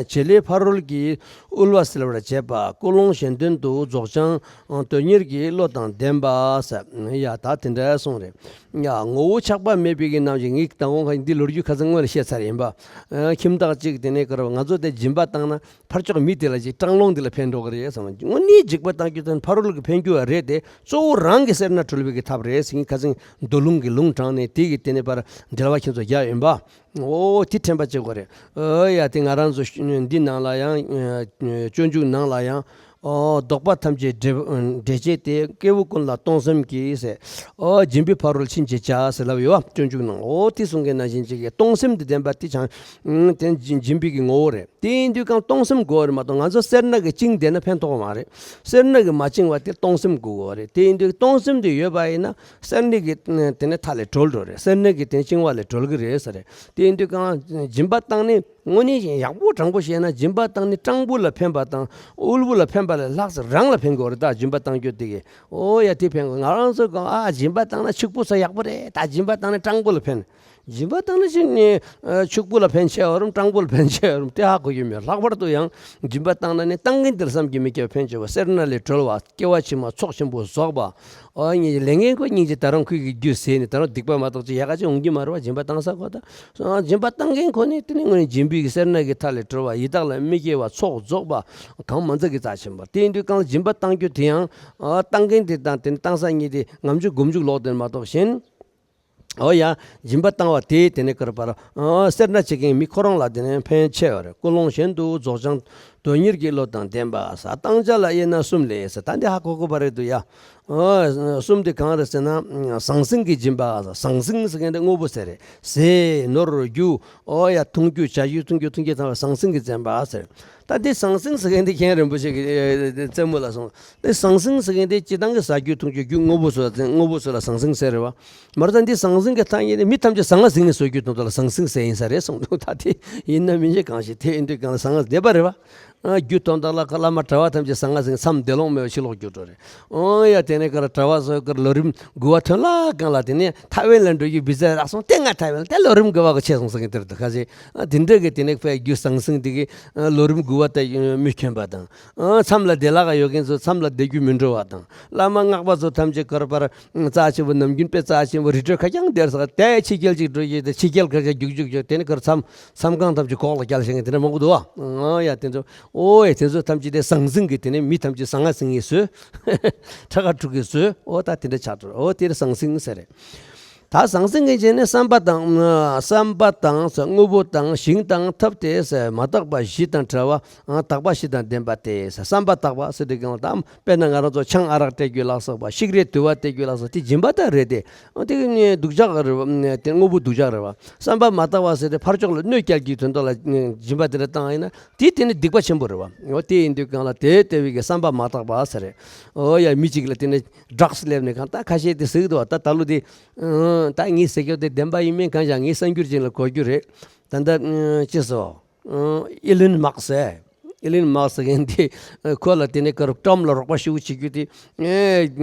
བྱེད་ལས་ཕ་རོལ་གྱི་དབུལ་བ་སེལ་བར་བྱེད་པ། ཀུན་སློང་གཞན་དོན་དུ་རྫོགས་བྱང་དོན་གཉེར་གྱི་བློ་དང་ལྡན་པ་ཟེར། ཡ། ད་དེ་འདྲ་གསུངས་རེད། ཡ། ངོ་བོ་ཆགས་པ་མེད་པའི་གི་རྣམ་ཤེས། ངས་དང་པོ་ཁ་འདི་ལོ་རྒྱུས་ཁ་སང་སྔོན་ལ་བཤད་ཚར་ཡིན་པ། ཁྱིམ་བདག་ཅིག་དེ་ནས་ཀར་ང་ཚོ་དེ་སྦྱིན་པ་བཏང་ན། ཕར་ཕྱོགས་མི་དེ་ལ་ཅིག་སྤྲང་སློང་དེ་ལ་ཕན་འགྲོ་གི་རེད་བསམ། དངོས་གནས་འཇིགས་པ་བཏང་རྒྱུ་དང་ཕ་རོལ་གྱི་ཕན་རྒྱུ་བ་རེད་དེ། གཙོ་བོ་རང་གི་སེར་སྣ་གྲོལ་བའི་གི་ཐབས་རེད་ཟེར། ངས་ཁ་སང་མདོ་ལུང་གི་ལུང་དྲངས་ནས། དེ་གི་དེ་ནས་པར་འགྲེལ་བ་ཁྱེད་ཚོ་རྒྱག་ཡིན་པ། ཨོ་དེ་དྲན་པ་བྱེད་དགོས་རེད། ཨོ་ཡ། དེ་ང་རང་ཚོ་འདི་ནང་ལ་ཡང་། སྤྱོད་འཇུག་ནང་ལ་ཡང་། ཨོ་ལྡོག་པ་ཐམས་ཅད་འབྲེ་བྱེད་དེ། སྐྱེ་བོ་ཀུན་ལ་གཏོང་སེམས་ཀྱིས་ཟེར། ཨོ་སྦྱིན་པའི་ཕ་རོལ་ཕྱིན་ཅེས་བྱ་ཟེར་ལབ་ཡོད་བ། སྤྱོད་འཇུག་ནང་། ཨོ་དེ་གསུང་མཁན་ནང་བཞིན་ཅིག་གི་གཏོང་སེམས་དེ་ལྡན་པ་དེ་བྱང་། དེ་སྦྱིན་པའི་གི་ངོ་བོ་རེད། དེ་ཡིན་དུས་གང་གཏོང་སེམས་དགོས་རེད་མ་གཏོགས། ང་ཚོ་སེར་སྣ་གིས་བཅིངས་བསྡད་ན་ཕན་ཐོགས་མ་རེད། སེར་སྣ་གིས་མ་བཅིངས་པ་དེ་གཏོང་སེམས་དགོས་རེད། དེ་ཡིན་དུས་གཏོང་སེམས་དེ་ཡོད་པ་ཡིན་ན་སེར་སྣ་གི་དེ་ནས་མཐའ་ལས་གྲོལ་འགྲོ་རེད། སེར་སྣ་གི་དེ་ནས་བཅིངས་པ་ལས་གྲོལ་གི་རེད་ཟེར་རེད། དེ་ཡིན་དུས་གང་སྦྱིན་པ་བཏང་ནས་དངོས་གནས་ཡག་པོ་དྲང་པོ་བཤད་ན། སྦྱིན་པ་བཏང་ནས་སྤྲང་པོ་ལ་ཕན་པ་དང་དབུལ་པོ་ལ་ཕན་པ་ལས་ལྷག་ཙམ་རང་ལ་ཕན་དགོས་རེད། ད་སྦྱིན་པ་བཏང་རྒྱུ་དེ་གིས། ཨོ་ཡ། དེ་ཕན་དགོས། ང་རང་ཚོ་གང་ཨ་སྦྱིན་པ་བཏང་ན་ཕྱུག་པོ་ཚོ་ཡག་པོ་རེད། ད་སྦྱིན་པ་བཏང་ནས་སྤྲང་པོ་ལ་ཕན། སྦྱིན་པ་བཏང་ན་ཅི་ནི་ཕྱུག་པོ་ལ་ཕན་ཆེ་བ་རུང་སྤྲང་པོ་ལ་ཕན་ཆེ་བ་རུང་དེ་ཧ་གོ་གི་མེད། ལྷག་པར་དུ་ཡང་སྦྱིན་པ་བཏང་ན་ནི་བཏང་མཁན་དེར་བསམ་གྱིས་མི་ཁྱབ་པ་ཕན་ཆེ་བ། སེར་སྣ་ལས་གྲོལ་བ། སྐྱེ་བ་ཕྱི་མ་ཚོགས་ཆེན་པོ་རྫོགས་པ། ཨོ་ཉི་ལས་ངན་ཁོ་སྙིང་རྗེ་ད་རུང་ཁོའི་གི་རྒྱུ་ཟད་ནས་ད་རུང་སྡིག་པ་མ་གཏོགས་ཅི་ཡག་ག་ཅི་འོང་གི་མ་རེད་བ། སྦྱིན་པ་བཏང་ས་ཁོ་ད། སྦྱིན་པ་བཏང་མཁན་ཁོ་ནི་དེ་ནི་དངོས་གནས་སྦྱིན་པའི་གི་སེར་སྣ་གི་མཐའ་ལས་གྲོལ་བ། ཡི་དྭགས་ལ་མི་སྐྱེ་བ། ཚོགས་རྫོགས་པ། གང་མ་འཛག་གི་རྩ་ཆེན་པོ། དེ་ཡིན་དུས་གང་ལ་སྦྱིན་པ་བཏང་རྒྱུ་དེ་ཡང་ཨ་བཏང་མཁན་དེ་དང་དེ་ནི་བཏང་ས་གཉིས་དེ་ངམ་ཆུ་སྒོམ་ཆུ་ལོག་དེ་མ་གཏོགས་གཞན། ཨོ་ཡ། སྦྱིན་པ་བཏང་བ་དེས་དེ་ནས་ཀར་པར་ཨ་སེར་སྣ་བྱེད་མཁན་མི་ཁོ་རང་ལ་དེ་ནས་ཕན་ཆེ་བ་རེད། ཀུན་སློང་གཞན་དུ་རྫོགས་བྱང་དོན་གཉེར་གྱི་བློ་དང་ལྡན་པ་ས། བཏང་བྱ་ལ་དབྱེ་ན་གསུམ་ལས་ས། ད་འདི་ཧ་གོ་གོ་བ་རེད་འདུག་ཡ། ཨ་གསུམ་དེ་གང་རེད་ཟེར་ན། ཟང་ཟིང་གི་སྦྱིན་པ། ཟང་ཟིང་ཟེར་མཁན་དེ་དངོས་པོ་ཟེར་རེད། ཟས་ནོར་རྒྱུ། ཨོ་ཡ། འཐུང་རྒྱུ་བྱ་རྒྱུ་འཐུང་རྒྱུ་འཐུང་རྒྱུ་ཚང་མ་ཟང་ཟིང་གི་སྦྱིན་པ་ཟེར། ད་འདི་ཟང་ཟིང་ཟེར་མཁན་འདི་མཁན་རིན་པོ་ཆེ་གི་ཨེ་རྩེད་མོ་ལ་སོང་། འདི་ཟང་ཟིང་ཟེར་མཁན་འདི་སྤྱི་བཏང་གི་ཟ་རྒྱུ་འཐུང་རྒྱུ་རྒྱུ་དངོས་པོ་ཚོ་ལ་དངོས་པོ་ཚོ་ལ་ཟང་ཟིང་ཟེར་རེད་བ། མ་རེད། ད་འདི་ཟང་ཟིང་གི་ཐ་སྙད་ནི་མི་ཐམས་ཅད་ཟང་ཟིང་ནས་བཟོ་རྒྱུ་དོན་དག་ལ་ཟང་ཟིང་ཟེར་ཡིན་ས་རེད་གསུངས་འདུག་ད་དེ་ཡིན་ན་མིན་ཞེས་གང་ཞིག་དེ་ཡིན་དུས་གང་ལ་ཟང་ཟིང་བསྡད་པ་རེད་བ། ཨ་རྒྱུ་དོན་དག་ལ་བླ་མ་གྲྭ་བ་ཐམས་ཅད་ཟང་ཟིང་མཚམས་བསྡད་ལོང་མེད་པ་ཕྱི་ལོགས་རྒྱུ་འགྲོ་རེད། ཨོ་ཡ། དེ་ནས་ཀར་གྲྭ་བ་ཚོ་ཀར་ལོ་རིམ་དགུ་བ་ཐོན་ལ་གང་ལ་དེ་ནས་ཐའེ་ཝན་ལ་འགྲོ་རྒྱུ་བི་ཛ་རག་སོང་། དེ་ང་ཐའེ་ཝན་ལ་དེ་ལོ་རིམ་དགུ་བ་གི་ཆེད་སོང་ཟེར་མཁན་དེ་རེད་འདུག་ཁ་ཤས། ཨ་དེ་འདྲ་གི་དེ་ནས་ཕའི་རྒྱུ་ཟང་ཟིང་དེ་གི་ཨ་ལོ་རིམ་དགུ་བ་ད་མི་ཁྱོན་པ་དང་། ཨ་མཚམས་ལ་བསྡད་ལ་ག་ཡོད་མཁན་ཚོ་མཚམས་ལ་བསྡད་རྒྱུ་མི་འགྲོ་བ་དང་། བླ་མ་སྔགས་པ་ཚོ་ཐམས་ཅད་ཀར་པར་རྩ་ཆེན་པོ་ནམ་རྒྱུན་དཔེ་རྩ་ཆེན་པོ་རི་ཁྲོད་ཁ་རྐྱང་བསྡད་ས་དེ་ཕྱི་རྒྱལ་ཅིག་འགྲོ་ཡས་དེ་ཕྱི་རྒྱལ་ཁ་རྐྱང་རྒྱུག་རྒྱུག་རྒྱུག་དེ་ནས་ཀར་མཚམས་མཚམས་ཁང་ཐམས་ཅད་གོག་ལ་རྒྱལ་བཞེངས་མཁན་དེ་འདྲ་མང་པོ་འདུག་ཨ། ཨ་ཡ། དེ་ཚོ་ཨོ་ཡ། དེ་ཚོ་ཐམས་ཅད་དེ་ཟང་ཟིང་གི་དེ་ནས་མི་ཐམས་ཅད་ཟང་ང་ཟིང་ངེ་བཟོས། ཁྲ་ཁ་ཕྲུག་གིས་བཟོས། ཨོ་ད་དེ་འདྲ་ཆགས་འགྲོ། ཨོ་དེར་ཟང་ཟིང་ཟེར་རེད། ད་ཟང་ཟིང་གི་རྗེས་ནས་བསམ་པ་དང་བསམ་པ་དང་དངོས་པོ་དང་ཞིང་དང་ཐབས་དེ་མ་དག་པ་བཞི་དང་བྲལ་བ། དག་པ་བཞི་དང་ལྡན་པ་སྟེ། བསམ་པ་དག་པ་ཟེར་དུས་གང་ལ་དམ་དཔེར་ན་ང་རང་ཚོ་ཆང་ཨ་རག་སྤྲད་རྒྱུ་ལ་སོགས་པ། ཤིག་རེ་དུ་བ་སྤྲད་རྒྱུ་ལ་སོགས་དེ་སྦྱིན་པ་དག་རེད་དེ། དེ་གི་ནི་སྡུག་ཅག་རེད་བ། དེ་དངོས་པོ་སྡུག་ཅག་རེད་བ། བསམ་པ་མ་དག་པ་ཟེར་ཏེ་ཕར་ཕྱོགས་ལ་གནོད་སྐྱེལ་རྒྱུའི་དོན་དག་ལ་སྦྱིན་པ་དེ་འདྲ་བཏང་ཡིན་ན་དེ་དེ་ནི་སྡིག་པ་ཆེན་པོ་རེད་བ། འོ་དེ་ཡིན་དུས་གང་ལ་དེ་ལྟ་བུའི་གི་བསམ་པ་མ་དག་པ་ཟེར་རེད། འོ་ཡ། མི་གཅིག་ལ་དེ་ནི་ཌྲག་སི་སླེབས་ནས་གང་ལྟར་ཁ་ཤས་དེ་ཟེར་གི་འདུག་བ། ད་ད་ལོ་དེ་ད་ངས་ཟེར་རྒྱུ་དེ་བདེན་པ་ཡིན་མིན་གང་ཤག་ངས་གསར་འགྱུར་ཅིག་ལ་གོ་རྒྱུ་རེད། ད་ལྟ་ཅི་སོ། ཨི་ལོན་མཱ་སི། ཨི་ལོན་མཱ་སི་ཟེར་མཁན་དེ་ཁོ་ལ་དེ་ནས་ཀར་ཊམ་ལ་རོགས་པ་ཞུ་བྱེད་རྒྱུ་དེ་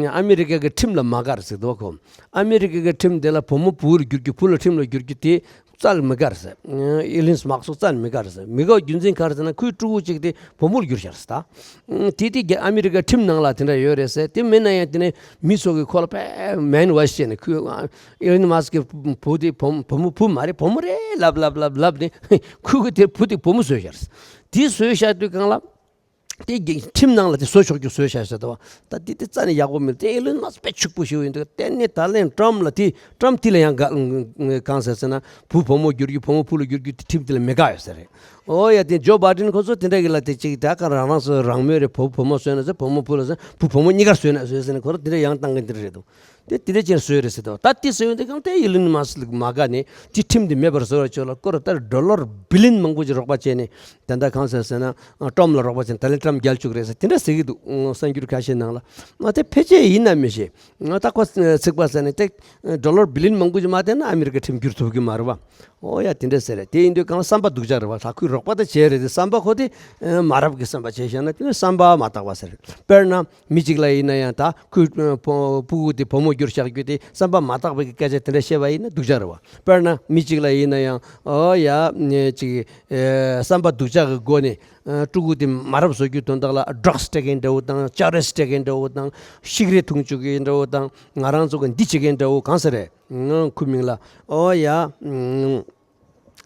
ཨ་མི་རི་ཀ་གི་ཁྲིམས་ལ་མ་དགའ་རེད་ཟེར་འདུག་ཁོ། ཨ་མི་རི་ཀ་གི་ཁྲིམས་དེ་ལ་བུ་མོ་བུ་ལ་བསྒྱུར་རྒྱུ། བུ་ལ་ཁྲིམས་ལ་བསྒྱུར་རྒྱུ་དེ་རྩ་ལ་མི་དགའ་རེད་ཟེར། ཨི་ལོན་མཱ་སི་རྩ་ལ་མི་དགའ་རེད་ཟེར། མི་དགའ་རྒྱུ་མཚན་ག་རེ་ཟེར་ན་ཁོའི་ཕྲུ་གུ་གཅིག་དེ་བུ་མོ་ལ་བསྒྱུར་བཞག་རེད་ཟེར་ད། དེ་དེ་གི་ཨ་མི་རི་ཀ་ཁྲིམས་ནང་ལ་དེ་འདྲ་ཡོད་རེད་ཟེར། དེ་མིན་ན་ཡང་དེ་ནས་མི་ཚོ་གི་ཁོ་ལ་དཔེ་མན་ཝ་ཤི་བྱས་ནས་ཁོའི་ཨི་ལོན་མཱ་སི་གི་བུ་དེ་བུ་བུ་མོ་བུ་མ་རེད་བུ་མོ་རེད་ལབ་ལབ་ལབ་ལབ་ནས་ཁོའི་གི་དེ་བུ་དེ་བུ་མོ་བཟོས་བཞག་རེད། དེ་བཟོས་བཞག་དུས་གང་ལ། དེ་གི་ཁྲིམས་ནང་ལ་དེ་བཟོ་ཆོག་རྒྱུ་བཟོས་བཞག་ཟེར་ཏོ། ད་དེ་དེ་རྩ་ནས་ཡག་པོ་མིན། དེ་ཨི་ལོན་མཱ་སི་དཔེ་ཕྱུག་པོ་ཞིག་ཡིན་འདུག་དེ་ནས་ད་ལན་ཊམ་ལ་དེ་ཊམ་དེ་ལ་ཡང་དགའ་གང་ཟེར་ཟེར་ན་བུ་བུ་མོ་བསྒྱུར་རྒྱུ་བུ་མོ་བུ་ལ་བསྒྱུར་རྒྱུ་དེ་ཁྲིམས་དེ་ལ་མི་དགའ་ཡོད་ས་རེད། ཨོ་ཡ། དེ་ཇོ་བྷའི་ཌེན་ཁོ་ཚོ་དེ་འདྲ་གི་ལ་དེ་གཅིག་ད་ག་རང་རང་ཚོ་རང་མོས་རེད། བུ་བུ་མོ་བཟོས་ན་ཟེར་བུ་མོ་བུ་ལ་ཟེར་བུ་བུ་མོ་གཉིས་ཀར་བཟོས་ན་བཟོས་ཟེར་ནས་ཁོ་རང་དེ་འདྲ་ཡང་བཏང་གི་འདི་རེད་འདུག་དེ་དེ་འདྲ་ཅན་བཟོས་རེད་ཟེར་དོ། ད་དེ་བཟོས་འདི་གང་དེ་ཨི་ལོན་མཱ་སི་ལ་མ་དགའ་ནས་དེ་ཁྲིམས་དེ་མེད་པར་བཟོ་བར་ཆོག་ལ་སྐོར་ལྟར་ཌོ་ལར་བི་ལི་ཡན་མང་པོ་ཅིག་རོགས་པ་བྱས་ནས་ད་ལྟ་གང་ཟེར་ཟེར་ན་ཊམ་ལ་རོགས་པ་བྱས་ནས་ད་ལན་ཊམ་རྒྱལ་བཅུག་རེད་ཟེར་དེ་འདྲ་ཟེར་གི་འདུག་གསར་འགྱུར་ཁ་ཤས་ནང་ལ། ང་དེ་ཕལ་ཆེར་ཡིན་ན་མི་ཤེས། ང་ད་ཁོ་ཚིག་པ་ཟེར་ནས་དེ་ཌོ་ལར་བི་ལི་ཡན་མང་པོ་ཅིག་མ་བསྟན་ན་ཨ་མི་རི་ཀ་ཁྲིམས་བསྒྱུར་ཐུབ་གི་མ་རེད་བ། ཨོ་ཡ། དེ་འདྲ་ཟེར་རེད། དེ་ཡིན་དུས་གང་བསམ་པ་སྡུག་ཅག་རེད་བ། ད་ཁོས་རོགས་པ་ད་བྱས་རེད་དེ་བསམ་པ་ཁོ་དེ་མ་རབས་ཀྱི་བསམ་པ་བྱས་བཞག་ན་དེ་ནི་བསམ་པ་མ་དག་པ་ཟེར། དཔེར་ན་མི་གཅིག་ལ་ཡིན་ན་ཡང་ད་ཁོས་ཕྲུ་གུ་དེ་བུ་མོ་བསྒྱུར་བཞག་རྒྱུ་དེ་བསམ་པ་མ་དག་པའི་སྐད་ཆ་དེ་འདྲ་བཤད་པ་ཡིན་ན་སྡུག་ཅག་རེད་བ། དཔེར་ན་མི་གཅིག་ལ་ཡིན་ན་ཡང་ཨོ་ཡ་ཅིག་བསམ་པ་སྡུག་ཅག་གི་སྒོ་ནས་ཕྲུ་གུ་དེ་མ་རབས་བཟོ་རྒྱུ་དོན་དག་ལ་ཌྲག་སི་སྤྲད་མཁན་འདྲ་བོ་དང་ཅ་རེས་སྤྲད་མཁན་འདྲ་བོ་དང་ཤིག་རེ་འཐུང་བཅུག་མཁན་འདྲ་བོ་དང་ང་རང་ཚོ་གི་འདི་བྱེད་མཁན་འདྲ་བོ་གང་ཟེར་རེད། ཁུ་མིང་ལ་ཨོ་ཡ།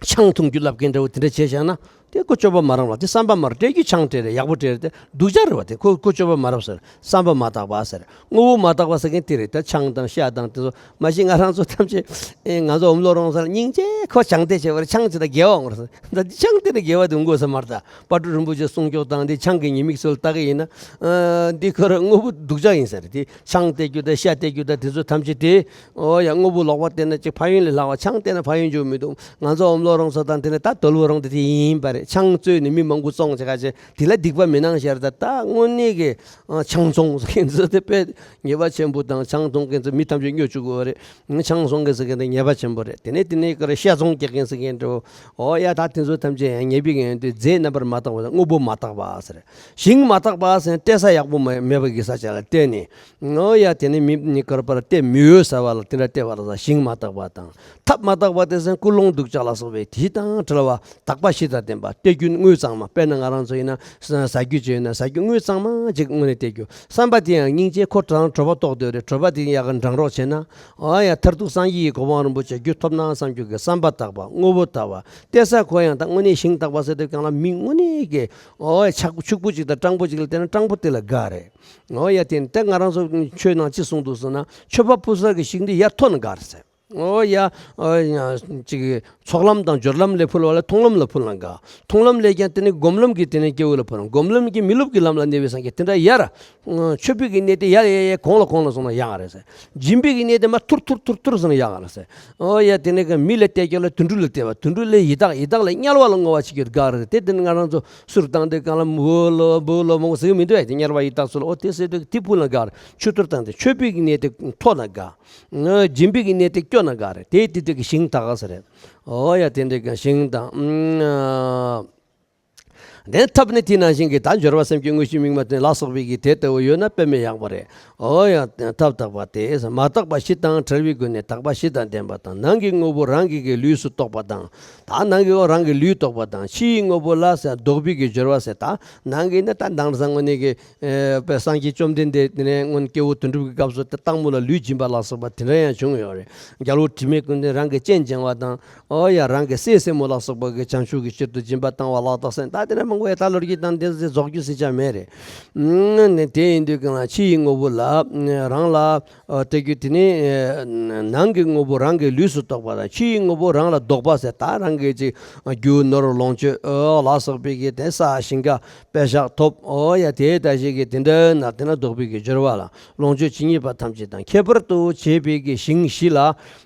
ཆང་འཐུང་རྒྱུ་ལབ་མཁན་འདྲ་བོ་དེ་འདྲ་བྱས་བཞག་ན་དེ་ཁོ་སྤྱོད་པ་མ་རང་བ། དེ་བསམ་པ་མ་རང་། སྤྲད་རྒྱུ་ཆང་སྤྲད་རེད། ཡག་པོ་སྤྲད་རེད། དེ་སྡུག་ཅག་རེད་བ། དེ་ཁོ་ཁོ་སྤྱོད་པ་མ་རང་ཟེར། བསམ་པ་མ་དག་པ་ཟེར། དངོས་པོ་མ་དག་པ་ཟེར་མཁན་དེ་རེད། ད་ཆང་དང་ཤ་དང་དེ་ཚོ་མ་གཞི་ང་རང་ཚོ་ཐམས་ཅད་ཨེ་ང་ཚོ་འོམ་ལོ་རོང་ས་ལ་སྙིང་རྗེ་ཁོ་ཆང་སྟེར་བྱས་པར་ཆང་ཅི་ད་དགེ་བ་འོང་རེད་ཟེར། ད་འདི་ཆང་སྟེར་ནས་དགེ་བ་དེ་འོང་དགོས་ས་མ་རེད། ད་དཔལ་སྤྲུལ་རིན་པོ་ཆེ་གསུང་སྐྱོག་དང་འདི་ཆང་གི་ཉེས་དམིགས་ཚོ་ལ་ལྟ་གི་ཡིན་ན་ཨ་འདི་ཁོ་རང་དངོས་པོ་སྡུག་ཅག་ཡིན་ས་རེད། དེ་ཆང་སྟེར་རྒྱུ་དང་ཤ་སྟེར་རྒྱུ་དང་དེ་ཚོ་ཐམས་ཅད་དེ། ཨོ་ཡ། དངོས་པོ་ལོག་པ་བསྟེན་ན་ཅིག་ཕན་ཡོན་ལས་ལྷག་པ། ཆང་བསྟེན་ན་ཕན་ཡོན་ཅིག་མི་འདུག་ང་ཚོ་འོམ་ལོ་རོང་ཚོ་དང་དེ་ནས་ད་དོལ་པོ་རོང་དེ་དེ་ཡིན་པ་རེད། ཆང་བཙོས་ནས་མི་མང་པོ་བཙོང་བྱེད་ཁ་ཆེ་དེ་ལ་སྡིག་པ་མི་གནང་ཤར། ད་ད་དངོས་གནས་ཀྱི་ཨ་ཆང་བཙོང་ཟེར་མཁན་ཚོ་དེ་དཔེ་ཉེས་པ་ཆེན་པོ་དང་། ཆང་བཙོང་མཁན་ཚོ་མི་ཐམས་ཅད་སྨྱོ་བཅུག་གི་ཡོད་རེད། ཆང་བཙོང་མཁན་ཟེར་མཁན་དེ་ཉེས་པ་ཆེན་པོ་རེད། དེ་ནས་དེ་ནས་ཀར་ཤ་བཙོང་རྒྱག་མཁན་ཟེར་མཁན་འདྲ་བོ། ཨོ་ཡ། ད་དེ་ཚོ་ཐམས་ཅད་ཡང་ཉེས་པའི་ཡོན་ཏན་རྫས་རྣམ་པར་མ་དག་པ་དང་དངོས་པོ་མ་དག་པ་ཟེར། ཞིང་མ་དག་པ་ཟེར་ན་བཀྲེས་ས་ཡག་པོ་མ་མེད་པ་གི་ས་ཆ་ལ་བལྟས་ནས། ཨོ་ཡ། དེ་ནས་མི་ནི་ཀར་པར་བལྟས་མི་འོས་ཟེར་བ་ལ་དེ་འདྲ་བལྟས་པ་ལ་ས་ཞིང་མ་དག་པ་དང་། ཐབས་མ་དག་པ་དེ་ཟེར་ན་ཀུན་སློང་སྡུག་ཅག་ལ་སོགས་པའི་དེ་དང་བྲལ་བ། དག་པ་བཞི་དང་ལྡན་པ། སྟེ་རྒྱུ་དངོས་གཙང་མ། དཔེར་ན་ང་རང་ཚོ་ཡིན་ན་ཟ་རྒྱུ་བྱས་ན་ཟ་རྒྱུ་དངོས་གཙང་མ་ཅིག་དངོས་གནས་སྟེ་རྒྱུ། བསམ་པ་དེ་ཡང་སྙིང་རྗེ། ཁོ་རང་གྲོད་པ་ལྟོགས་བསྡད་རེད། གྲོད་པ་དེ་ཡག་གི་འགྲངས་རོགས་བྱས་ན། ཨོ་ཡ། མཐར་ཐུག་སངས་རྒྱས་ཀྱི་གོ་འཕང་རིན་པོ་ཆེ་རྒྱུ་ཐོབ་ན་བསམ་རྒྱུ་གི་བསམ་པ་དག་པ། དངོས་པོ་དག་པ། བལྟས་ས་ཁོ་ཡང་ད་དངོས་གནས་ཞིང་དག་པ་ཟེར་དུས་གང་ལ་མི་དངོས་གནས་ཀྱི་ཨོ་ཡ་ཕྱུག་པོ་ཅིག་དང་སྤྲང་པོ་ཅིག་ལ་བལྟས་ན་སྤྲང་པོ་དེ་ལ་དགའ་རེད། ཨོ་ཡ། དེ་ནི་ད་ང་རང་ཚོ་ཆོས་ནང་ཅི་གསུངས་འདུག་ཟེར་ན། མཆོད་པ་ཕུལ་ས་གི་ཞིང་འདི་ཡར་མཐོ་ན་དགའ་རེད་ཟེར། ཨོ་ཡ། ཨོ་ཡ། ཅིག་ཚོགས་ལམ་དང་སྦྱོར་ལམ་ལ་ཕུལ་བ་ལས་མཐོང་ལམ་ལ་ཕུལ་ན་དགའ། མཐོང་ལམ་ལས་ཀྱང་དེ་ནི་སྒོམ་ལམ་གྱི་དེ་ནི་སྐྱེ་བོ་ལ་ཕུལ་ན། སྒོམ་ལམ་གྱི་མི་སློབ་ཀྱི་ལམ་ལ་གནས་པའི་སངས་རྒྱས་དེ་འདྲ་ཡར། མཆོད་པའི་གི་གནས་དེ་ཡར་ཡར་ཡར་གོང་ལ་གོང་ལ་སོང་ན་ཡག་རེད་ཟེར། སྦྱིན་པའི་གི་གནས་དེ་མར་ཐུར་ཐུར་ཐུར་ཐུར་སོང་ན་ཡག་རེད་ཟེར། ཨོ་ཡ། དེ་ནས་གི་མི་ལ་བལྟས་ཀྱང་ལ་དུད་འགྲོ་ལ་བལྟས་པ། དུད་འགྲོ་ལས་ཡི་དྭགས། ཡི་དྭགས་ལས་དམྱལ་བ་ལ་བསྔོ་བ་བྱེད་ཀྱི་དགའ་རེད། དེ་དེ་ནི་ང་རང་ཚོ་གསུར་བཏང་དེ་གང་ལ་བུ་ལོ་བུ་ལོ་མང་པོ་ཟེར་གི་མི་འདུག་ཨེ། དེ་དམྱལ་བ་ཡི་དྭགས་ཚོ་ལ། ཨོ་དེ་ཟེར་དུས་དེ་ཕུལ་ན་དགའ་རེད། མཆོད་གཏོར་བཏང་དེ་མཆོད་པའི་གི་གནས་དེ་མཐོ་ན་དགའ། སྦྱིན་པའི་གི་གནས་དེ་སྐྱོ་ན་དགའ་རེད། དེ་དེ་དེ་གི་ཞིང་དག་ས་རེད། ཨོ་ཡ། དེ་འདྲ་གི་ཞིང་དང་། ཨ། དེ་ཐབས་ནི་དེ་ནང་བཞིན་གྱི་ད་སྦྱོར་བ་སེམས་བསྐྱེད་དངོས་གཞི་དམིགས་མ་བསྟེན་ལ་སོགས་པའི་གི་དེ་ལྟ་བུ་ཡོད་ན་དཔེ་མེད་ཡག་པོ་རེད། ཨོ་ཡ། ཐབས་དག་པ་དེ་མ་དག་པ་བཞི་དང་བྲལ་བའི་སྒོ་ནས་དག་པ་བཞི་དང་ལྡན་པ་དང་། ནང་གི་དངོས་པོ་རང་གི་གི་ལུས་སུ་རྟོག་པ་དང་། ད་ནང་གི་འོ་རང་གི་ལུས་རྟོག་པ་དང་། ཕྱིའི་དངོས་པོ་ལ་ཟེར་ལྡོག་པའི་གི་སྦྱོར་བ་ཟེར། ད་ནང་གི་ནི་ད་དེང་སང་དངོས་གནས་ཀྱི་ཨེ་དཔེ་སངས་རྒྱས་བཅོམ་ལྡན་འདས་དེ་ནས་སྔོན་སྐྱེ་བོ་དོན་གྲུབ་ཀྱི་སྐབས་སུ་དེ་སྟག་མོ་ལ་ལུས་སྦྱིན་པ་ལ་སོགས་པ་དེ་འདྲ་ཡང་བྱུང་ཡོད་རེད། རྒྱལ་པོ་དྲི་མེད་ཀུན་ལྡན་རང་གི་སྤྱན་སྦྱང་བ་དང་། ཨོ་ཡ། རང་གི་སྲས་སྲས་མོ་ལ་སོགས་པ་གི་བྱང་ཆུབ་ཀྱི་ཕྱིར་དུ་སྦྱིན་པ་བཏང་བ་ལ་དྭགས་སེམས། ད་དེ་འདྲ་མང་པོ་ཡ་ད་ལོ་རྒྱུས་དང་དེ་ཚོ་རྫོགས་རྒྱུ་ཟེར་བྱ་མེད་རེད། ཨ་ནི་དེ་ཡིན་དུས་གང་ལ་ཕྱིའི་དངོས་པོ་ལ་རང་ལ། ཨ། དེ་རྒྱུ་དེ་ནི་ཨ་ནང་གི་དངོས་པོ་རང་གི་ལུས་སུ་རྟོག་པ་དང་། ཕྱིའི་དངོས་པོ་རང་ལ་ལྡོག་པ་ཟེར། ད་རང་གི་ཅིག་རྒྱུ་ནོར་ལོངས་སྤྱོད་ཨོ་ལ་སོགས་པའི་གི་དེ་ས་ཞིང་ཁ་དཔེ་བཞག་ཐོབ། ཨོ་ཡ། དེ་ལྟ་ཞིག་གི་དེ་འདྲ་ན་དེ་ན་ལྡོག་པའི་གི་སྦྱོར་བ་ལ་ལོངས་སྤྱོད་ཇི་སྙེད་པ་ཐམས་ཅད་དང་། ཁྱད་པར་དུ་བྱས་པའི་གི་ཞིང་བཞི་ལ་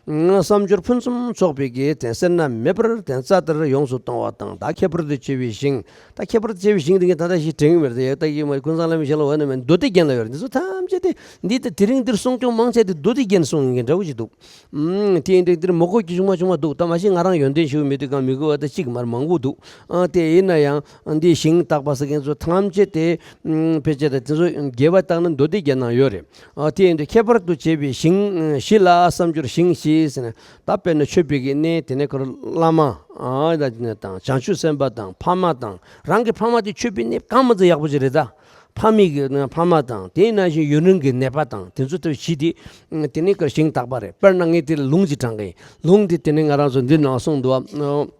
བསམ་སྦྱོར་ཕུན་སུམ་ཚོགས་པའི་གི་དེ་སེར་སྣ་མེད་པར་དེ་རྩ་ལྟར་ཡོངས་སུ་གཏོང་བ་དང་། ད་ཁྱད་པར་དུ་བྱས་པའི་ཞིང་། ད་ཁྱད་པར་དུ་བྱས་པའི་ཞིང་དེ་ག་ད་ལྟ་ཞིག་དྲན་གི་མེད་རེད། ད་ཡག་ད་ཡིན་མ་ཀུན་བཟང་བླ་མའི་ཞལ་ལ་འོ་ན་མེད་མདོ་སྡེ་རྒྱན་ལ་ཡོད་རེད། འདི་ཚོ་ཐམས་ཅད་དེ་འདི་ད་དེ་རིང་འདིར་གསུང་སྐྱོང་མང་ཆེ་དེ་མདོ་སྡེ་རྒྱན་གསུང་ཡིན་གི་འདྲ་བོ་ཞིག་འདུག་ཨུམ། དེ་ཡིན་དུས་འདིར་མོ་གོ་ཆུང་མ་ཆུང་མ་འདུག་ད་མ་གཞི་ང་རང་ཡོན་ཏན་ཞུ་མི་འདུག་གང་མི་དགོས་པ་ད་གཅིག་མར་མང་པོ་འདུག་ཨ། དེ་ཡིན་ན་ཡང་འདི་ཞིང་བཏགས་པ་ཟེར་མཁན་ཚོ་ཐམས་ཅད་དེ་ཕལ་ཆེར་ད་དེ་ཚོ་རྒྱས་པ་བཏང་ན་མདོ་སྡེ་རྒྱན་ནང་ཡོད་རེད། ཨ། དེ་ཡིན་དུས་ཁྱད་པར་དུ་བྱས་པའི་ཞིང་བཞི་ལ་བསམ་སྦྱོར། ཞིང་བཞི་ཟེར་ན་ད་དཔེར་ན་མཆོད་པའི་གི་གནས་དེ་ནས་ཁོ་རང་བླ་མ་ཨ་དང་བྱང་ཆུབ་སེམས་དཔའ་དང་ཕ་མ་དང་། རང་གི་ཕ་མ་དེ་མཆོད་པའི་གནས་གང་མ་ཚོ་ཡག་པོ་ཅིག་རེད་ད། ཕ་མའི་གི་ཕ་མ་དང་དེ་ནང་བཞིན་ཡུན་རིང་གི་ནད་པ་དང་དེ་ཚོ་ལྟ་བུ་བཞི་དེ་དེ་ནས་ཁོ་རང་ཞིང་བཏགས་པ་རེད། དཔེར་ན་ངས་དེ་ལུང་ཅིག་དྲངས་གི་ཡིན། ལུང་དེ་དེ་ནས་ང་རང་ཚོ་འདི་ནང་གསུངས་འདུག་བ།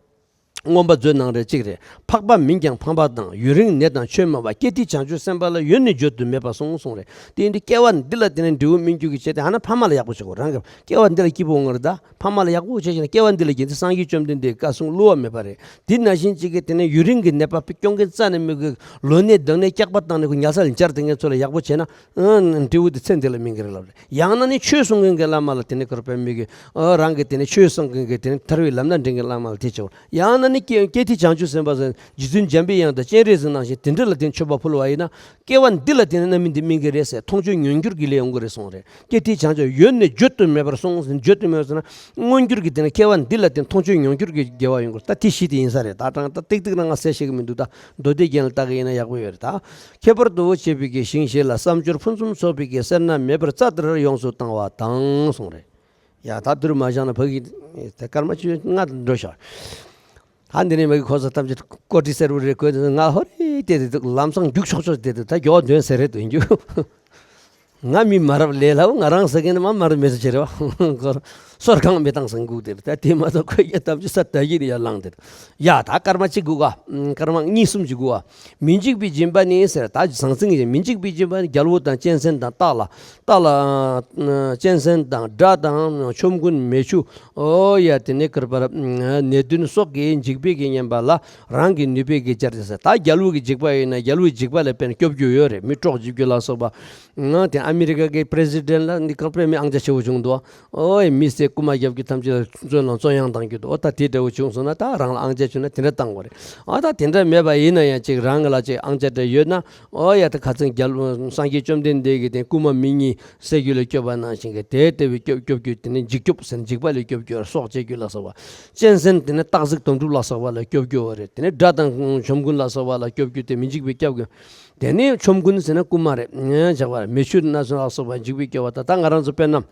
མངོན་པ་མཛོད་ནང་རེ་གཅིག་རེད། འཕགས་པ་མིན་ཀྱང་ཕམ་པ་དང་། ཡུན་རིང་ནད་དང་ཆོས་སྨྲ་བ། ཀིརྟི་བྱང་ཆུབ་སེམས་དཔའ་ལ། ཡོན་ནི་བརྗོད་དུ་མེད་པར་གསུངས་གསུངས་རེད། དེ་ཡིན་དུས་སྐྱེ་བ་འདི་ལ་དེ་ནས་འབྲས་བུ་སྨིན་རྒྱུ་གི་ཆེད་དུ་ཧ་ན་ཕ་མ་ལ་ཡག་པོ་བྱེད་དགོས། རང་གི་སྐྱེ་བ་འདི་ལ་སྐྱིད་པོ་ཡོང་གི་རེད་ད། ཕ་མ་ལ་ཡག་པོ་བྱས་ཤིང་སྐྱེ་བ་འདི་ལ་དགེ་འདི་སངས་རྒྱས་བཅོམ་ལྡན་འདས་བཀའ་གསུང་བསླུ་བ་མེད་པ་རེད། དེ་ནང་བཞིན་གཅིག་གིས་དེ་ནས་ཡུན་རིང་གི་ནད་པ་སྐྱོང་མཁན་རྩ་ནས་མེད་གི། ལོ་ནད་ལྡང་ནད་སྐྱག་པ་བཏང་ནས་ཁོ་ཉལ་ས་ལ་འབྱར་བསྡད་མཁན་ཚོ་ལ་ཡག་པོ་བྱས་ན་ཨ་འབྲས་བུ་དེ་ཚེ་འདི་ལ་སྨིན་གི་རེད་ལབ་རེད། ཡང་ན་ནི་ཆོས་གསུང་མཁན་གྱི་བླ་མ་ལ་དེ་ནས་ཁོ་རང་དཔེ་མི་གི་ཨ་རང་གི་དེ་ནས་ཆོས་གསུང་མཁན་གྱི་དེ་ནས་ཐར་བའི་ལམ་སྣ་འདྲེན་མཁན་བླ་མ་ལ་དེ་བྱེད། ཡང་ན་ནི་ཀི་ཀིརྟི་བྱང་ཆུབ་སེམས་དཔའ་ཟེར་རྗེ་བཙུན་འཇམ་པའི་དབྱངས་དང་སྤྱན་རས་གཟིགས་ནང་བཞིན་དེ་འདྲ་ལ་དེ་མཆོད་པ་ཕུལ་བ་ཡིན་ན། སྐྱེ་བ་འདི་ལ་དེ་ནས་རྣམ་སྨིན་འདི་སྨིན་གི་རེད་ཟེར། མཐོང་ཆོས་མྱོང་འགྱུར་གྱི་ལས་ཡོང་གི་རེད་གསུངས་རེད། ཀིརྟི་བྱང་ཆུབ་ཡོན་ནི་བརྗོད་དུ་མེད་པར་གསུངས་ཟེར། བརྗོད་དུ་མེད་པར་ཟེར་ན་མངོན་གྱུར་གྱི་དེ་ནས་སྐྱེ་བ་འདི་ལ་དེ་མཐོང་ཆོས་མྱོང་འགྱུར་གྱི་དགེ་བ་ཡོང་གི་རེད། ད་དེ་བཞི་དེ་ཡིན་ས་རེད། ད་དྲང་ད་ཏིག་ཏིག་རང་ང་གསལ་ཤེས་ཀྱི་མི་འདུག་ད་མདོ་སྡེ་རྒྱན་ལ་ལྟ་གི་ཡིན་ན་ཡག་པོ་ཡོད་རེད། ད་ཁྱད་པར་དུ་བྱས་པའི་གི་ཞིང་བཞི་ལ་བསམ་སྦྱོར་ཕུན་སུམ་ཚོགས་པའི་གི་སེར་སྣ་མེད་པར་རྩ་ལྟར་ཡོངས་སུ་བཏང་བ་དང་གསུངས་རེད། ཡ་ད་དུར་མ་བཞག་ན་ཕ་གི་དེ་སྐར་མ་བཅུ་ལྔ་འགྲོ་ཤག་ད་འདི་ནས་མ་གི་ཁོ་ཚོ་ཐམས་ཅད་ཀོ་ཏི་སེར་པོ་རེད། ཁོས་ང་ཧོ་རེ་བལྟས་ཏེ་འདུག་ལམ་སང་རྒྱུག་ཆོག་ཆོག་བལྟས་ཏེ་ད་མགྱོགས་འདོན་ཟེར་རེད་འདུག་རྒྱུ། ང་མི་མ་རབས་ལས་སླ་བོ། ང་རང་ཟེར་མཁན་མ་མ་རབས་མི་ཟེར་ཅེ་རེད་བ། སོར་གང་མི་བཏང་སང་སྒུག་དེར་ད་དེ་མ་གཏོགས་ཁོས་ཡ་ཐམས་ཅད་ས་ད་ཡིན་ཡ་ལངས་དེར། ཡ་ད་སྐར་མ་གཅིག་སྒུག་ག་སྐར་མ་གཉིས་གསུམ་གཅིག་སྒུག་ག་མི་འཇིགས་པའི་སྦྱིན་པ་ནི་ཟེར། ད་ཟང་ཟིང་གི་མི་འཇིགས་པའི་སྦྱིན་པ་ནི་རྒྱལ་པོ་དང་གཅན་གཟན་དང་སྟག་ལ། སྟག་ལ་གཅན་གཟན་དང་དགྲ་དང་ཆོམ་རྐུན་མེ་ཆུ། ཨོ་ཡ་དེ་ནས་ཀར་པར་ནད་གདོན་སོགས་ཀྱི་འཇིགས་པའི་གི་བསྙེན་པ་ལ་རང་གི་ནུས་པའི་གི་སྦྱར་ཏེ་ཟེར། ད་རྒྱལ་པོ་གི་འཇིགས་པ་ཡིན་ན་རྒྱལ་པོའི་འཇིགས་པ་ལ་དཔེར་ན་སྐྱོབ་རྒྱུ་ཡོད་རེད། མི་གྲོགས་འཇིབ་རྒྱུ་ལ་སོགས་པ། ང་དེ་ཨ་མི་རི་ཀ་གི་པི་རེ་སི་ཌེན་ལ་འདི་ག་དཔེ་མི་ཨང་ཆ་ཆེ་བོ་བྱུང་འདུག་ཨོ་ཡ་མི་སེ་ རྐུ་མ་རྒྱབ་རྒྱུ་ཐམས་ཅད་ལ་བཙོན་ལ་བཙོན་གཡང་བཏང་རྒྱུ་འདུག། ཨོ་ད་དེ་འདྲ་བོ་བྱུང་སོང་ན་ད་རང་ལ་ཨང་ཅག་བྱུང་ན་དེ་འདྲ་བཏང་དགོས་རེད། ཨོ་ད་དེ་འདྲ་མེད་པ་ཡིན་ན་ཡང་ཅིག་རང་གི་ལ་ཅིག་ཨང་ཅག་འདྲ་ཡོད་ན། ཨོ་ཡ་ད་ཁ་ཚང་རྒྱལ་སངས་རྒྱས་བཅོམ་ལྡན་འདས་ཀྱིས་དེ་རྐུ་མ་མི་གཉིས་བསད་རྒྱུ་ལ་སྐྱོབ་པ་ནང་བཞིན་གྱི་དེ་ལྟ་བུའི་སྐྱོབ་སྐྱོབ་རྒྱུ་དེ་ནི་འཇིགས་སྐྱོབ་ཟེར་ན་འཇིགས་པ་ལས་སྐྱོབ་རྒྱུ་སྲོག་བཅད་རྒྱུ་ལ་སོགས་པ། གཅན་གཟན་དེ་ནི་སྟག་གཟིག་དོམ་ཕྲུག་ལ་སོགས་པ་ལ་སྐྱོབ་རྒྱུ་བ་རེད། དེ་ནི་དགྲ་དང་ཆོམ་རྐུན་ལ་སོགས་པ་ལ་སྐྱོབ་རྒྱུ་དེ་མི་འཇིགས་པའི་སྐྱབས་ཀྱི། དེ་ནི་ཆོམ་རྐུན་ཟེར་ན་རྐུ་མ་རེད། ངས་བྱ་བ་རེད། མེ་ཆུ་ན་སོགས་པ་འཇིགས་པའི་སྐྱོབ་པ་ད་ལྟ་ང་རང་ཚོ་དཔེར་ན།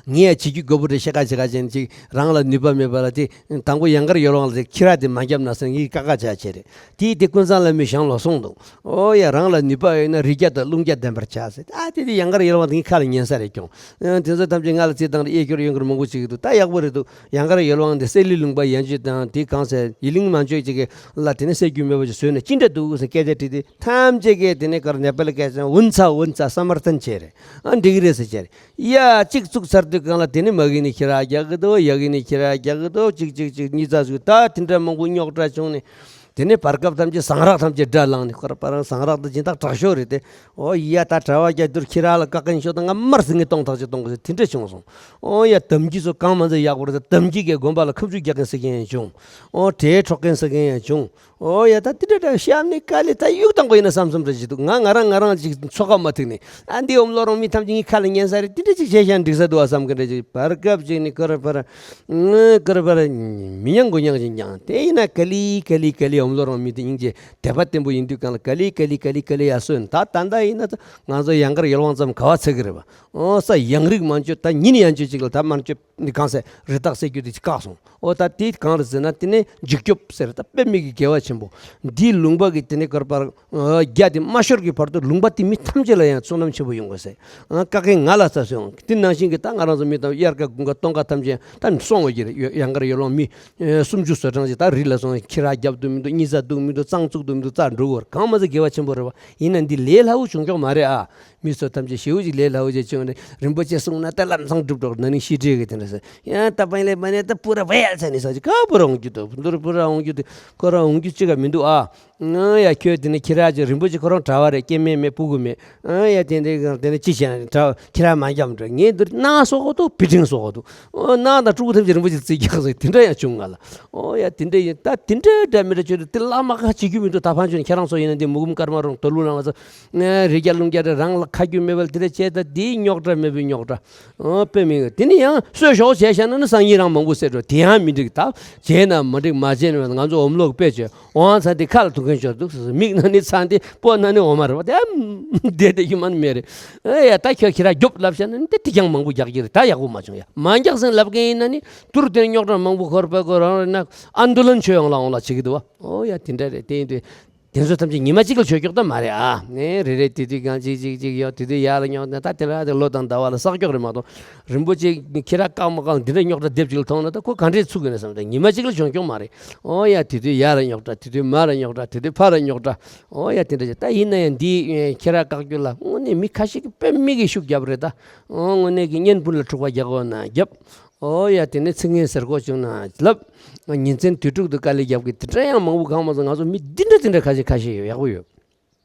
ངས་བྱེད་རྒྱུ་དགོས་པོ་རེད། ཤེས་ཀ་བྱེད་ཀ་བྱས་ནས་ཅིག་རང་ལ་ནུས་པ་མེད་པ་ལ་དེ་དང་པོ་ཡང་དཀར་ཡོལ་དབང་ལ་དེ་ཁྱི་ར་དེ་མ་བརྒྱབ་ན་ཟེར་ངས་ཀ་ཀ་བྱ་བྱས་རེད། དེའི་དེ་ཀུན་བཟང་བླ་མའི་ཞལ་ལ་གསུངས་འདུག། ཨོ་ཡ་རང་ལ་ནུས་པ་ཡོད་ན་རི་རྒྱ་དང་ཀླུང་རྒྱ་ལྡན་པར་བྱ་ཟེར། ཨ་དེ་དེ་ཡང་དཀར་ཡོལ་དབང་དེ་ངའི་ཁ་ལ་ཉན་ས་རེད་ཀྱང་། ཨ་དེ་ཚོ་ཐམས་ཅད་ང་ལ་རྩིས་བཏང་རེད། གཡས་སྐྱོར་གཡོན་སྐྱོར་མང་པོ་བྱེད་ཀྱི་འདུག། ད་ཡག་པོ་རེད་འདུག། ཡང་དཀར་ཡོལ་དབང་དེ་སེ་ལི་ལུང་པ་ཡན་ཆོད་དང་དེའི་གང་ཟེར་ཡི་ལིང་མན་ཆོད་ཅིག་གི་ལ་དེ་ནས་བསད་རྒྱུ་མེད་པ་ཅིག་བཟོས་ནས་ཅི་འདྲ་འདུག་ཟེར་སྐད་ཆ་དྲིས་ཏེ་ཐམས་ཅད་ཀྱིས་དེ་ནས་ཀར་ནེ་པ་ལི་སྐད་ཆ་འུན་ཚ་འུན་ཚ་ས་མར་ཐན་བྱས་རེད། ཨ་འགྲིག་གི་རེད་ཟེར་བྱས་རེད། ཡ་གཅིག་བཙུགས་ཚར་དུས་སྒང་ལ་དེ་ནི་མ་གི་ནི་ཁྱི་ར་རྒྱག་གི་འདུག། ཡ་གི་ནི་ཁྱི་ར་རྒྱག་གི་འདུག། གཅིག་གཅིག་གཅིག་གཉིས་ཚ་ཟུག་ད་དེ་འདྲ་མང་པོ་རྙོག་དྲ་བྱུང་ནས། དེ་ནས་བར་སྐབས་ཐམས་ཅད་ཟངས་རག་ཐམས་ཅད་དགྲར་ལངས་ནས་ཁོ་ར་པ་རང་ཟངས་རག་དེ་སྦྱིན་བདག་དྲག་ཤོས་རེད་དེ། ཨོ་ཡ་ད་གྲྭ་བ་རྒྱ་དུར་ཁྱི་ར་ལ་བཀག་མཁན་ཤོག་ད་ང་དམར་ཟིང་ངེ་གཏོང་ཐག་ཅིག་གཏོང་དགོས་ཟེར་དེ་འདྲ་བྱུང་སོང་། ཨོ་ཡ་དམ་གྱི་ཚོ་གང་མ་ཚད་ཡག་པོ་རེད་ད། དམ་གྱི་གི་དགོན་པ་ལ་ཁབ་ཆུ་རྒྱག་མཁན་ཟེར་མཁན་ཡང་བྱུང་། ཨོ་གྲལ་འཕྲོག་མཁན་ཟེར་མཁན་ཡང་བྱུང་། ཨོ་ཡ་ད་དེ་འདྲ་འདྲ་བཤམས་ནས་དཀའ་ལས་ད་གཡུག་བཏང་དགོས་ཡིན་ན་བསམ་བསམ་འདྲ་ཞིག་འདུག། ང་ང་རང་ང་རང་ཅིག་འཚོ་ཁ་མ་ཐུག་ནས་ཨ་འདི་ཨོམ་ལོ་རང་མི་ཐམས་ཅད་ངའི་ཁ་ལ་ཉན་ས་རེད། དེ་འདྲ་ཅིག་བྱས་ཤག་འགྲིག་ས་འདུག་ཨ་བསམ་གི་འདྲ་ཅིག། བར་སྐབས་ཅིག་ནི་ཀར་པར་ཀར་པར་མི་ཉང་གོ་ཉང་ཅིག་ཀྱང་དེ་ཡིན་ན་ཀ་ལི་ཀ་ལི་ཀ་ལི་ཨོམ་ལོ་རང་མི་དེ་སྙིང་རྗེ་དད་པ་བརྟན་པོ་ཡིན་དུས་གང་ལ་ཀ་ལི་ཀ་ལི་ཀ་ལི་ཀ་ལི་ཡ་སོན་ད་ད་ལྟ་ཡིན་ན་ད་ང་ཚོ་ཡང་དཀར་ཡོལ་དབང་ཙམ་ག་བ་ཚད་གི་རེད་པ། ཨོ་ས་ཡང་རིགས་མ་འཇོད་ད་ཉིན་ཡང་འཇོད་ཅིག་ལ་ད་མ་འཇོད་ནི་གང་ཟེར་རི་དྭགས་བསད་རྒྱུ་དེ་ཅིག་བཀག་སོང་། ཨོ་ད་དེ་གང་རེད་ཟེར་ན་དེ་ནས་འཇིགས་སྐྱོབ་ཟེར་ད་དཔེ་མི་གི་དགེ་བ་ཆེན་པོ། འདིའི་ལུང་པ་གི་དེ་ནས་ཀར་པར་རྒྱ་དེ་མ་ཤོར་གི་བར་དུ་ལུང་པ་དེ་མི་ཐམས་ཅད་ལ་ཡང་བསོད་ནམས་ཆེན་པོ་ཡོང་དགོས་ཟེར། ཨ་བཀག་མཁན་ང་ལ་ཚ་སོང་། དེ་ནང་བཞིན་གྱི་ད་ང་རང་ཚོ་མི་དང་དབྱར་ཁ་དགུན་ཁ་སྟོན་ཁ་ཐམས་ཅད་ད་སོང་བ་ཡིན་རེད། ཡང་དཀར་ཡོལ་དབང་མི་སུམ་ཅུ་སོ་གྲངས་ཅིག་ད་རི་ལ་སོང་ཁྱི་ར་རྒྱབ་འདུག་མི་འདུག། གཉིས་ཚ་འདུག་མི་འདུག། གཙང་བཙུགས་འདུག་མི་འདུག། རྩྭ་འགྲོ་གི་རེད། གང་མ་ཚད་དགེ་བ་ཆེན་པོ་རེད་པ། ཡིན་ན་འདི་ལས་སླ་བོ་བྱུང་ཆོག་མ་རེད་ཨ། མི་ཚོ་ཐམས་ཅད་ཞེའུ་ཅིག་ལས་སླ་བོ་ཅིག་བྱུང་ནས་རིན་པོ་ཆེ་གསུངས་ན་ད་ལམ་སང་འགྲུབ་འགྲོ་ན་ནིང་ཤི་འདྲེ་གི་དེ་འདྲ་ཟེར། ཡང་ད་པན་ལས་པན་ནས་ད་པུ་ར་བེལ་ཚ་ནི་ས་ཅིག་ག་པུ་ར་འོང་རྒྱུ་འདུག། འདུར་པུ་ར་འོང་རྒྱུ་དེ་ཁོ་ར་འོང་རྒྱུ་ཅི་ག་མི་འདུག་ཨ། ཨ་ཡ་ཁྱོད་དེ་ནས་ཁྱི་ར་ཅིག་རིན་པོ་ཆེ་ཁོ་རང་གྲྭ་བ་རེད། སྐྱེ་དམན་མེད་སྤུ་གུ་མེད། ཨ་ཡ་དེ་འདྲའི་གང་དེ་ནས་ཅི་བྱས་ན་གྲྭ་ཁྱི་ར་མ་འཇམ་འདྲ་ངས་འདིར་སྣང་སོག་གོ་འདུག། བི་ཏིང་སོག་གོ་འདུག། ཨོ་སྣང་དང་ཕྲུ་གུ་ཐམས་ཅད་རིན་པོ་ཆེ་རྩིས་རྒྱག་ཟེར་དེ་འདྲ་ཡང་བྱུང་ང་ལ། ཨོ་ཡ་དེ་འདྲ་ཡིན་ད་དེ་འདྲ་འདྲ་མི་འདྲ་ཁྱོད་དེ་ལ་མ་ཁ་བྱེད་རྒྱུ་མི་འདུག། ད་ཕན་ཆོད་ཁྱེད་རང་ཚོ་ཡིན་ན་འདི་མུ་གུམ་སྐར་མ་རོང་དོ་ལུ་ལ་ང་ཚོ་རི་རྒྱ་ལུང་རྒྱ་རེ་རང་ལ་ཁ་རྒྱུ་མེད་པ་དེ་འདྲ་བྱས་ད་དེའི་རྙོག་དྲ་མེད་པའི་རྙོག་དྲ། ཨོ་དཔེ་མི་དེ་ནི་ཡང་གསོད་ཞོག་བྱས་བཞག་ན་ནི་སང་ཉིན་རང་མང་པོ་བསད་འགྲོ། དེ་ཡང་མི་འགྲིག། ད་བྱས་ན་མ་འགྲིག་མ་བྱས་ན་ང་ཚོ་འོམ་ལོག་དཔེ་བྱས། འོང་ཚ་འདི་ཁ་ལ་ཐུག་མཁན་ཤོར་འདུག། མིག་ན་ནི་ཚ་འདི་སྤོ་ན་ནི་འོ་མ་རེད་པ། དེ་བསྡད་བསྡད་རྒྱུ་མ་ནི་མེད་རེད། ཨེ་ཡ་ད་ཁྱོད་ཁྱི་ར་རྒྱོབ་ལབ་བྱས་ན་ནི་དེ་དེ་ཀྱང་མང་པོ་རྒྱག་གི་རེད། ད་ཡག་པོ་མ་བྱུང་ཡ། མ་རྒྱག་ཟིན་ལབ་མཁན་ཡིན་ན་ནི་དུར་དེ་རྙོག་དྲ་མང་པོ་ཁོར་པ་ཁོ་རང་རེད་ན་ཨན་དུ་ལན་ཆོས་ཡོང་ལ་འོང་ལ་བྱེད་ཀྱི་འདུག་བ། ཨོ་ཡ་དེ་འདྲ་རེད། དེ་ཡིན་དུས་དེ་ཚོ་ཐམས་ཅད་ཉི་མ་གཅིག་ལ་བྱོས་ཀྱོག་ད་མ་རེད་ཨ། ནས་རེ་རེ་དེ་དུས་གང་གཅིག་གཅིག་གཅིག་ཡོང་དེ་དུས་ཡར་ལ་རྙོག་ད་ད་དེ་ལ་དེ་ལོ་དང་ཟླ་བ་ལ་བསགས་ཀྱོག་རེད་མ་གཏོགས། རིན་པོ་ཆེ་ཁྱི་ར་བཀག་མ་བཀག་འདི་འདྲ་རྙོག་དྲ་སྡེབ་གཅིག་ལ་མཐོང་ན་ད་ཁོ་ག་འདྲས་ཚུགས་ཀྱི་ན་བསམ་ད་ཉི་མ་གཅིག་ལ་བྱོན་ཀྱོག་མ་རེད། ཨོ་ཡ་དེ་དུས་ཡར་ལ་རྙོག་དྲ་དེ་དུས་མར་ལ་རྙོག་དྲ་དེ་དུས་ཕར་ལ་རྙོག་དྲ། ཨོ་ཡ་དེ་འདྲ་བྱས་ད་ཡིན་ན་ཡང་འདི་ཁྱི་ར་བཀག་རྒྱུ་ལ་དངོས་གནས་མི་ཁ་ཤས་ཀྱིས་དཔེ་མི་གི་ཤུགས་བརྒྱབ་རེད་ད། ཨོ་དངོས་གནས་ཀྱི་གཉེན་སྤུན་ལ་འཁྲུག་པ་རྒྱག་དགོས་ན་རྒྱབ། ཨོ་ཡ་དེ་ནས་ཚིག་ངན་ཟེར་དགོས་བྱུང་ན་ལབ། ཉིན་མཚན་དུས་དྲུག་ཏུ་དཀའ་ལས་རྒྱབ་གི་དེ་འདྲ་ཡང་མང་པོ་གང་མ་སོང་། ང་ཚོ་མི་འདི་འདྲ་དེ་འདྲ་ཁ་ཤས་ཁ་ཤས་ཡོད་ཡག་པོ་ཡོད།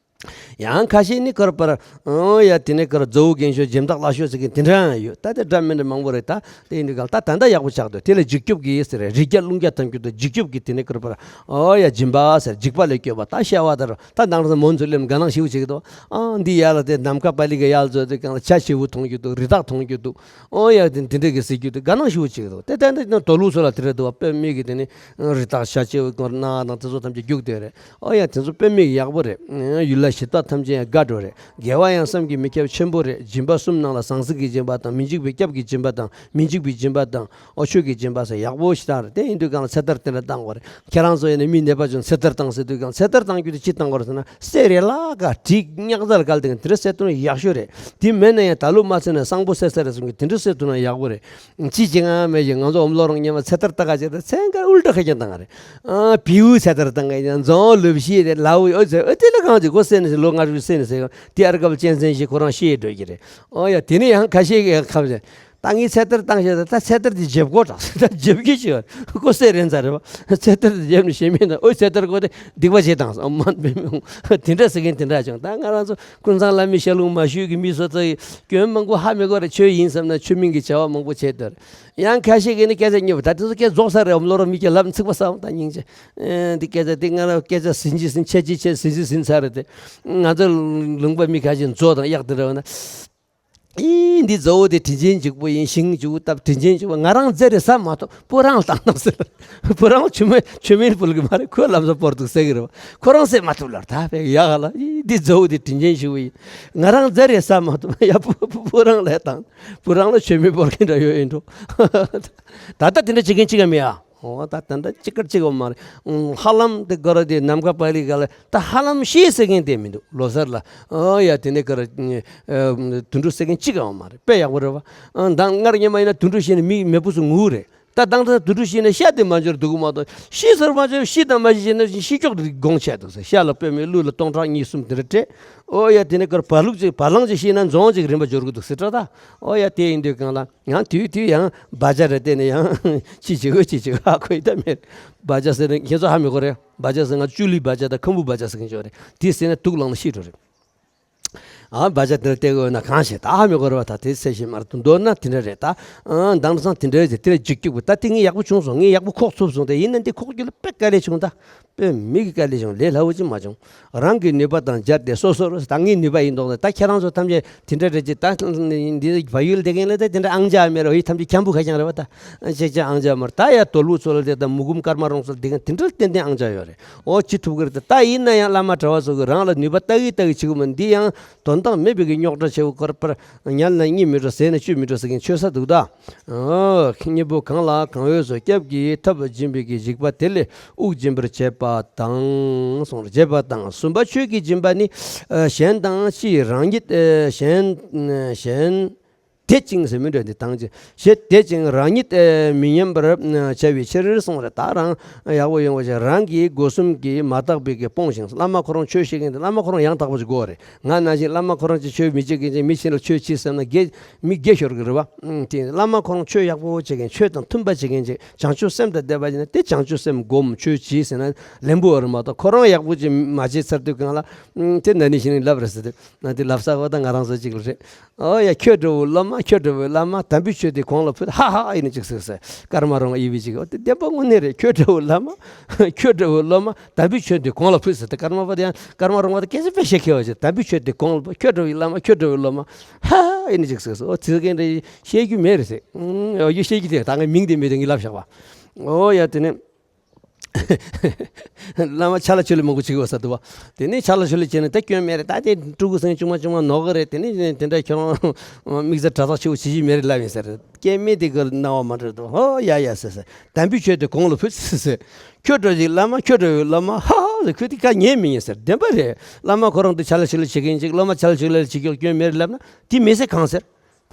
ཡང་ཁ་ཤས་ནི་ཀར་པར་ཨོ་ཡ་དེ་ནས་ཀར་མཛའ་བོ་རྒན་ཤོས་སྦྱིན་བདག་ལ་ཤོས་ཟེར་གི་དེ་འདྲ་ཡང་ཡོད། ད་དེ་འདྲ་མི་འདྲ་མང་པོ་རེད། ད་དེ་ཡིན་དུས་གང་ད་ད་ལྟ་ཡག་པོ་ཆགས་འདུག། དེ་ལ་འཇིགས་སྐྱོབ་ཀྱི་ཟེར་རེད། རི་རྒྱ་ཀླུང་རྒྱ་ཐམས་ཅད་དུ་འཇིགས་སྐྱོབ་ཀྱི་དེ་ནས་ཀར་པར་ཨོ་ཡ་སྦྱིན་པ་ཟེར་འཇིགས་པ་ལས་སྐྱོབ་པ་ད་ཤ་བ་དར་ད་ནང་རང་མོ་ཚོ་སླེབས་དགའ་སྣང་ཞེ་པོ་བྱེད་ཀྱི་འདུག། ཨ་འདི་ཡར་ལ་དེ་ནམ་མཁའ་པ་ལི་ག་ཡར་ལ་འཛུལ་དུས་གང་ལ་བྱ་བྱིའུ་མཐོང་རྒྱུ་འདུག། རི་དྭགས་མཐོང་རྒྱུ་འདུག། ཨོ་ཡ་དེ་འདི་འདྲ་གི་ཟེར་རྒྱུ་འདུག། དགའ་སྣང་ཞེ་པོ་བྱེད་ཀྱི་འདུག། དེ་ལྟ་ན་དོ་ལུགས་ཚོ་ལ་དེ་འདྲ་འདུག་བ། དཔེ་མི་གི་དེ་ནི་རི་དྭགས་བྱ་བྱིའུ་སྐོར་གནའ་དང་དེ་ཚོ་ཐམས་ཅད་རྒྱུག་བསྡད་རེད། ཨོ་ཡ་དེ་ཚོ་དཔེ་མི་གི་ཡག་པོ་རེད། ཡུལ་ལྷ་གཞི་བདག་ཐམས་ཅད་ཡང་དགའ་འགྲོ་རེད། དགེ་བ་ཡང་བསམ་གྱིས་མི་ཁྱབ་ཆེན་པོ་རེད། སྦྱིན་པ་གསུམ་ནང་ལ་ཟང་ཟིང་གི་སྦྱིན་པ་དང་མི་འཇིགས་པའི་སྐྱབས་ཀྱི་སྦྱིན་པ་དང་མི་འཇིགས་པའི་སྦྱིན་པ་དང་། ཨོ་ཆོས་ཀྱི་སྦྱིན་པ་ཟེར་ཡག་པོ་ཞིག་བཏང་རེད། དེ་ཡིན་དུས་གང་ལ་ཚེ་ཐར་དེ་འདྲ་བཏང་དགོས་རེད། ཁྱེད་རང་ཚོ་ཡིན་ན་མི་ནད་པ་བྱུང་ཚེ་ཐར་བཏང་ཟེར་དུས་གང་ཚེ་ཐར་བཏང་རྒྱུ་དེ་ཅི་བཏང་དགོས་རེད་ཟེར་ན་གསེར་རེ་ལ་ཀ་བྲིས་ཉག་ཚ་ལ་བཀལ་དེ་གང་དེ་འདྲ་བསད་ཐུབ་ན་ཡག་ཤོས་རེད། དེ་མེད་ན་ཡང་ད་ལོ་མ་བསད་ན་སང་ཕོད་བསད་ས་རེད་གསུང་གི་དེ་འདྲ་བསད་ཐུབ་ན་ཡག་པོ་རེད། ཅི་བྱེད་ང་མེད་ཅིག་ང་ཚོ་ཨོམ་ལོ་རང་ཉལ་མ་ཚེ་ཐར་ལྟ་ག་བྱེད་ད་ཚེ་འགའ་ཨུལ་ཏྲ་ཁ་རྒྱ་བཏང་ག་རེད། ཨ་བེའུ་ཚེ་ཐར་བཏང་ག་ཡང་རྫོང་ལུབ་ཤེས་རེད་ལའུ་ཨོ་ཚེ་ཨོ་དེ་ལ་གང་བྱེད་གོ་བསད་ནས་ཟེར་ལོ་ལྔ་དྲུག་བསད་ནས་ཟེར་གང་དེ་ཨར་ཀ་བ་གཅན་གཟན་ཞིག་ཁོ་རང་ཤེས་འགྲོ་གི་རེད། ཨོ་ཡ་དེ་ནི་ཡང་ཁ་ཤས་ཀྱི་ཁམས་ཟེར། ད་ངས་ཚེ་ཐར་བཏང་བཞག་ད་ད་ཚེ་ཐར་དེ་འཇེབ་དགོས་དྲག་ད་འཇེབ་ཀྱི་ཞིག་ཁོ་སེ་རེན་ཚ་རེད་བ། ཚེ་ཐར་དེ་འཇེབ་ནས་ཤེས་མེད་ན་ཨོ་ཚེ་ཐར་ཁོ་དེ་སྡིག་པ་བྱེད་དང་ས་མ་དེ་འདྲ་ཟེར་མཁན་དེ་འདྲ་བྱུང་། ད་ང་རང་ཚོ་ཀུན་བཟང་བླ་མའི་ཞལ་ལུང་མ་ཞུས་ཀྱི་མི་སོ་སོ་ཡི་སྐྱོན་མང་པོ་ཧ་མི་གོ་རེ་ཆོས་ཡིན་བསམ་ན་ཆོས་མིན་གྱི་བྱ་བ་མང་པོ་བྱེད་དོ་རེད། ཡང་ཁ་ཤས་ཀྱིས་ནི་སྐད་ཆ་སྙོབ་ད་དེ་ཚོ་སྐད་རྫོགས་ས་རེད། འོམ་ལོ་རོ་མི་སྐད་ལབ་ཚིག་པ་ཟ་འོང་ད་སྙིང་རྗེ། ཨེ་འདི་སྐད་ཆ་འདི་ང་རང་སྐད་ཆ་ཟིན་གྱི་ཟིན་ཆད་ཀྱི་ཆད་ཟིན་གྱི་ཟིན་ཚར་རེད་དེ། ང་ཚོ་ལུང་པ་མི་ཁ་ཤས་མཛོ་དང་གཡག་དེ་འདྲ་བ་ན། ཨི་འདི་མཛོ་བོ་དེ་དྲིན་ཅན་གཅིག་པོ་ཡིན། ཞིང་གཅིག་པོ་བཏབ་དྲིན་ཅན་གཅིག་པོ་ང་རང་རྫ་རེ་ཟ་མ་ཐུབ་སྤུ་རང་ལ་བཏང་ནམ་ཟེར། སྤུ་རང་ལ་ཆུ་མེད་ཆུ་མེད་སྤུ་ལ་གི་མ་རེད། ཁོས་ལམ་སང་སྤོར་འདུག་ཟེར་གི་རེད་བ། ཁོ་རང་ཟེར་མ་ཐུབ་ལར་ད་བས་ཡག་ལ་ཨི་འདི་མཛོ་བོ་དེ་དྲིན་ཅན་གཅིག་པོ་ཡིན། ང་རང་རྫ་རེ་ཟ་མ་ཐུབ་ཡ་སྤུ་སྤུ་རང་ལ་བཏང་། སྤུ་རང་ལ་ཆུ་མེད་སྤོར་གི་འདྲ་ཡོད་ཡིན་འགྲོ། ད་ལྟ་དེ་འདྲ་བྱེད་མཁན་གཅིག་ཀ་མེད་ཨ། འོ་ད་ད་ལྟ་གཅིག་ཀ་གཅིག་ཀ་མ་རེད། ཧ་ལམ་དེ་ག་ར་དེ་ནམ་མཁའ་པཱ་ལི་ག་ལ་ད་ཧ་ལམ་ཤེས་ཟེར་མཁན་དེ་མི་འདུག་ལོ་སར་ལ། ཨ་ཡ་དེ་ནས་ག་ར་དུད་འགྲོ་ཟེར་མཁན་གཅིག་ཀའང་མ་རེད། དཔེ་ཡག་པོ་རེད་བ། ཨ་མདང་སྔར་སྔོན་མ་ཡིན་ན་དུད་འགྲོ་ཤི་ན་མི་མེད་པོ་སུ་ངུ་རེད། ད་མདང་ད་དུད་འགྲོ་ཤི་ན་ཤ་དེ་མ་འབྱོར་འདུག་མ་གཏོགས་ཤི་ཟེར་མ་འབྱོར། ཤི་དང་མ་ཤི་བྱས་ན་ཤི་ཀྱོག་དེ་དགོངས་ཆད་འདུག་ཟེར། ཤ་ལ་དཔེ་མེད་ཀླུ་ལ་སྟོང་ཕྲག་གཉིས་གསུམ་དེ་འདྲ་སྤྲད། ཨོ་ཡ་དེ་ནས་ག་ར་བ་ལུག་ཅིག་བ་ལང་ཅིག་ཤི་ན་རྫོང་ཅིག་རིམ་པ་འབྱོར་གི་འདུག་ཟེར་ད། ཨོ་ཡ་དེ་ཡིན་དུས་གང་ལ། ཡང་དུས་དུས་ཡང་བ་ཇ་རེ་བལྟས་ནས་ཡང་ཅི་བྱེད་དགོས་ཅི་བྱེད་དགོས་ཧ་གོ་ཡི་ད་མེད། བ་ཇ་ཟེར་ནས་ཁྱེད་ཚོ་ཧ་མི་གོ་རེད། བ་ཇ་ཟེར་ང་ཅུ་ལི་བ་ཇ་དང་ཁམ་བུ་བ་ཇ་ཟེར་མཁན་ཅིག་ཡོད་རེད། དེ་ཟེར་ན་དུག་ལངས་ན་ཤི་འགྲོ་རེད། ཨ་བ་ཇ་དེ་འདྲ་བལྟས་དགོས་ན་གང་ཤེས་ད་ཧ་མི་གོ་རེད་བ། ད་དེ་ཚད་ཤེས་མ་རེད། མདོར་ན་དེ་འདྲ་རེད་ད། ཨ་མདང་སང་དེ་འདྲ་རེད། དེ་ལས་འཇིགས་སྐྱུག་པོ་ད་དེ་ངས་ཡག་པོ་བྱུང་སོང་། ངས་ཡག་པོ་ཁོག་ཚུབ་སོང་། དེ་ཡིན་ན་འདི་ཁོག་རྒྱུ་ལ་དཔེ་དཀའ་ལས་བྱུང་ད། དཔེ་མི་གི་དཀའ་ལས་བྱུང་། ལས་སླ་བོ་ཅིག་མ་བྱུང་། རང་གི་ནུས་པ་དང་སྦྱར་ཏེ་སོ་སོར། ད་ངའི་ནུས་པ་ཡིན་མདོག་ད། ད་ཁྱེད་རང་ཚོ་ཐམས་ཅད་དེ་འདྲ་རེད་ཅེས་ད་འདི་བལ་ཡུལ་བསྡད་མཁན་ལ་ད་དེ་འདྲ་ཨང་ཅག་མེད་ར་བའི་ཐམས་ཅད་འཁྱམ་པོ་ཁ་རྐྱང་རེད་བ། ད་ཅེ་ཅེ་ཨང་ཅག་མར་ད་ཡ་དོལ་པོ་ཚོ་ལ་དེ་ད་མུ་གུམ་ཀརྨ་རོང་ཚོ་ལ་དེ་ག་དེ་འདྲ་ཏན་ཏན་ཨང་ཅག་ཡོད་རེད། ཨོ་ཅི་ཐུབ་ཀྱི་རེད། ད་ད་ཡིན་ན་ཡང་བླ་མ་གྲྭ་བ་ཚོ་གི་རང་ལ་ནུས་པ་ལྟ་གི་ལྟ་གི་བྱེད་དགོས་མ། འདི་ཡང་དོན་དག་མེད་པའི་གི་རྙོག་དྲ་ཆེ་བོ་ཁོར་པར་ཉལ་ན་གཉིད་མི་འགྲོ་ཟས་ན་བཅུད་མི་འགྲོ་ཟེར་མཁན་ཆོས་ས་འདུག་ད། ཨོ། གཉེན་པོ་གང་ལ་གང་འོས་སུ་སྐྱབས་ཀྱིས་ཐབས་སྦྱིན་པའི་གི་འཇིགས་པ་དེ་ལས་དབུགས་འབྱིན་པར་བྱེད་པ་དང་གསུངས། བྱེད་པ་དང་། གསུམ་པ་ཆོས་ཀྱི་སྦྱིན་པ་ནི། ཨ་གཞན་དང་ཕྱིས་རང་ཉིད། ཨ་གཞན། གཞན་དད་ཅིང་ཟེར་མི་འདྲ་འདི་དང་ཅི་ཞེས་དད་ཅིང་རང་ཉིད་མི་ཉམས་པར་བྱ་བའི་ཕྱིར་གསུངས་རེད། ད་རང་ཡག་པོ་ཡོང་བ་ཞིག་རང་གིས་སྒོ་གསུམ་གྱིས་མ་དག་པའི་གི་སྤོང་ཞིང་། བླ་མ་ཁོ་རང་ཆོས་བཤད་མཁན་དེ་བླ་མ་ཁོ་རང་ཡང་དག་པ་ཞིག་དགོས་རེད། ང་ནང་བཞིན་བླ་མ་ཁོ་རང་ཅིག་ཆོས་མི་བྱེད་མཁན་ཅིག་མི་ཕྱིན་ལ་ཆོས་བྱེད་བསམ་ན་དགེ་མི་དགེ་ཤོར་གི་རེད་བ། ཨང་དེ་བླ་མ་ཁོ་རང་ཆོས་ཡག་པོ་བྱེད་མཁན་ཆོས་དང་མཐུན་པ་བྱེད་མཁན་ཅིག་བྱང་ཆུབ་སེམས་དང་ལྡན་པ་ཡིན་ན་དེ་བྱང་ཆུབ་སེམས་སྒོམ་ཆོས་བྱེད་ཟེར་ན་ལན་པོ་ཡོད་རེད་མ་གཏོགས་ཁོ་རང་ཡག་པོ་ཅིག་མ་བྱེད་ཚར་དུས་གང་ལ་ཨང་དེ་ན་ནི་ཞིག་ནི་ལབ་རེད་ཟེར་དུས་ན་དེ་ལབ་ས་བ་དང་ང་རང་ཚོ་ཅིག་ལ་རེད། ཨོ་ཡ་ཁྱོད་འདྲ་བོ་བླ་མ། ཁྱོད་འདྲ་བོ་བླ་མ། དམ་པའི་ཆོས་དེ་གོང་ལ་ཕུལ། ཧ་ཧ་ཨེ་ནི་ཅིག་ཟེར་ཟེར། ཀརྨ་རོང་ཨི་བི་ཅིག་ཨོ་དེ་བདེན་པ་དངོས་གནས་རེད། ཁྱོད་འདྲ་བོ་བླ་མ། ཁྱོད་འདྲ་བོ་བླ་མ། དམ་པའི་ཆོས་དེ་གོང་ལ་ཕུལ་ཟེར་ཏེ་ཀརྨ་པ་དེ་ཡང་ཀརྨ་རོང་བ་དེ་སྐད་ཆ་དཔེ་བཤད་མཁས་པ་ཅིག་དམ་པའི་ཆོས་དེ་གོང་ལ་ཕུལ། ཁྱོད་འདྲ་བོའི་བླ་མ། ཁྱོད་འདྲ་བོའི་བླ་མ། ཧ་ཨེ་ནི་ཅིག་ཟེར་ཟེར། ཨོ་དེ་ཚོ་གན་རེ་བཤད་རྒྱུ་མེད་རེད་ཟེར། ཨོ་ཡོད་བཤད་རྒྱུ་དེ་ད་ངའི་མིང་དེ་མེད་དེ་ངས་ལབ་བཞག་པ། ཨོ་ཡ་དེ་ནས། བླ་མ་ཆ་ལ་ཆོས་ལས་མང་པོ་བྱེད་ཀྱི་ཡོད་ས་འདུག་བ། དེ་ནས་ཆ་ལ་ཆོས་ལས་བྱས་ན་ད་སྐྱོན་མེད་རེད། ད་དེ་ཕྲུ་གུ་སེང་ཆུང་མ་ཆུང་མ་ནོར་གི་རེད། དེ་ནས་དེ་འདྲ་ཁྱོད་རང་དམིགས་བསལ་དྲ་ཐག་ཆེ་བོ་བྱེད་ཀྱི་མེད་རེད་ལབ་ཡིན་ཟེར། སྐྱེ་དམན་དེ་གར་སྣང་བ་མ་འགྲོ་འདུག་ཧོ་ཡ་ཡ་ཟེར་ཟེར། དམ་པའི་ཆོས་དེ་གོང་ལ་ཕུལ་ཟེར་ཟེར། ཁྱོད་འདྲ་ཞིག་བླ་མ། ཁྱོད་འདྲ་བའི་བླ་མ། ཧ་ཧ་ཟེར། ཁོས་དེ་ཁ་ཉན་མི་ཉན་ཟེར། བདེན་པ་རེད། བླ་མ་ཁོ་རང་དེ་ཆ་ལ་ཆོས་ལས་བྱེད་མཁན་ཅིག་སློབ་མ་ཆ་ལ་ཆོས་ལས་བྱེད་ཀྱོག་སྐྱོན་མེད་རེད་ལབ་ན་དེ་མི་ཟེར་གང་ཟེར།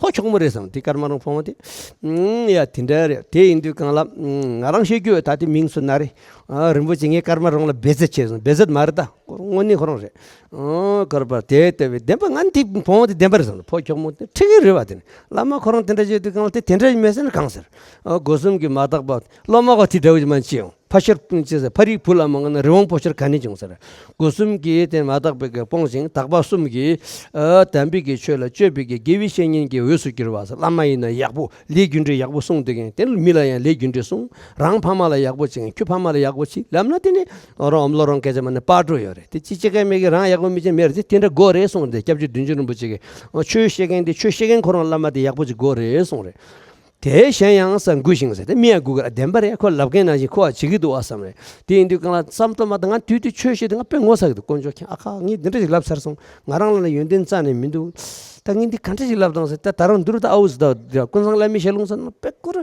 ཕོ་ཁྱོག་མོ་རེད་བསམ། དེ་ཀརྨ་རོང་བུ་མོ་དེ། ཨུམ། ཡ་དེ་འདྲ་རེད། དེ་ཡིན་དུས་གང་ལ། ཨུམ། ང་རང་བཤད་རྒྱུ་ད་དེ་མིང་སུ་ན་རེ། ཨ་རིན་པོ་ཆེ་ངས་ཀརྨ་རོང་ལ་འབེ་ཚད་བྱས་སོང་། འབེ་ཚད་མ་རེད་ད། དངོས་གནས་ཁོ་རང་རེད། ཨོ་ཀར་པར་དེ་ལྟ་བུའི་བདེན་པ་ང་དེ་བུ་མོ་དེ་བདེན་པ་རེད་བསམ། ཕོ་ཁྱོག་མོ་དེ་ཁྲིག་གི་རེད་བ། དེ་ནི་བླ་མ་ཁོ་རང་དེ་འདྲ་བྱས་དུས་གང་ལ་དེ་དེ་འདྲ་མེད་ཟེར་ན་གང་ཟེར། ཨ་སྒོ་གསུམ་གྱི་མ་དག་པ། སློབ་མ་གོ་དེ་འདྲ་བོ་ཅིག་མ་ཅི་ཡོང་། ཕ་ཤར་ཅི་ཟེར། ཕ་རིགས་བུ་ལ་མ་ངན་ན་རི་བོང་ཕོ་ཤར་ག་ནས་བྱུང་ཟེར། སྒོ་གསུམ་གྱིས་དེ་མ་དག་པའི་གི་སྤོང་ཞིང་། དག་པ་གསུམ་གྱིས་ཨ་དམ་པའི་གི་ཆོས་ལ་སྤྱོད་པའི་གི་དགེ་བའི་བཤེས་གཉེན་གྱི་འོས་སུ་གྱུར་པ་ཟེར། བླ་མ་ཡིན་ན་ཡག་པོ་ལས་རྒྱུ་འབྲས་ཡག་པོ་གསུངས་བསྡད་མཁན་དེ་ལ་མི་ལ་ཡང་ལས་རྒྱུ་འབྲས་གསུངས། རང་ཕ་མ་ལ་ཡག་པོ་བྱེད་མཁན། ཁྱོད་ཕ་མ་ལ་ཡག་པོ་བྱེད་ལབ་ན་དེ་ནི་ཨོ་རོ་ཨོམ་ལོ་རོང་སྐད་ཆ་མ་ནི་པ་ཏྲོ་ཡོད་རེད། དེ་ཅི་ཅི་ག་མེད་གི་རང་ཡག་པོ་མི་བྱེད་མེད་རེད། དེ་དེ་འདྲ་དགོས་རེད་གསུངས་ཏེ་སྐྱབས་རྗེ་བདུད་འཇོམས་རིན་པོ་ཆེ་གིས་ཨོ་ཆོས་བཤད་མཁན་དེ་ཆོས་བཤད་མཁན་ཁོ་རང་བླ་མ་དེ་ཡག་པོ་ཅིག་དགོས་རེད་གསུངས་རེད། དེ་གཞན་ཡང་ས་མགུ་ཞིང་ཟེར་དེ་མི་ཡང་མགུ་གར་བདེན་པ་རེད། ཁོ་ལབ་མཁན་ནང་བཞིན་ཁོ་བ་བྱེད་ཀྱི་འདུག་བ་བསམ་རེད། དེ་ཡིན་དུས་གང་ལ་བསམ་བློ་མ་བཏང་། ང་དུས་དུས་ཆོས་བཤད་དུས་ང་དཔེ་ངོ་ཚ་གི་འདུག་དཀོན་མཆོག་མཁྱེན། ཨ་ཁ་ངས་འདི་འདྲ་ཞིག་ལབ་ཚར་སོང་། ང་རང་ལ་ཡོན་ཏན་རྩ་ནས་མི་འདུག་ད་ངས་འདི་ག་འདྲ་ཞིག་ལབ་དང་ཟེར། ད་ད་རུང་འདི་རུ་ད་ཨའུ་ཟེར་ད་ཀུན་བཟང་བླ་མའི་ཞལ་ལུང་ཟེར་ན་དཔེ་ཁོ་ར་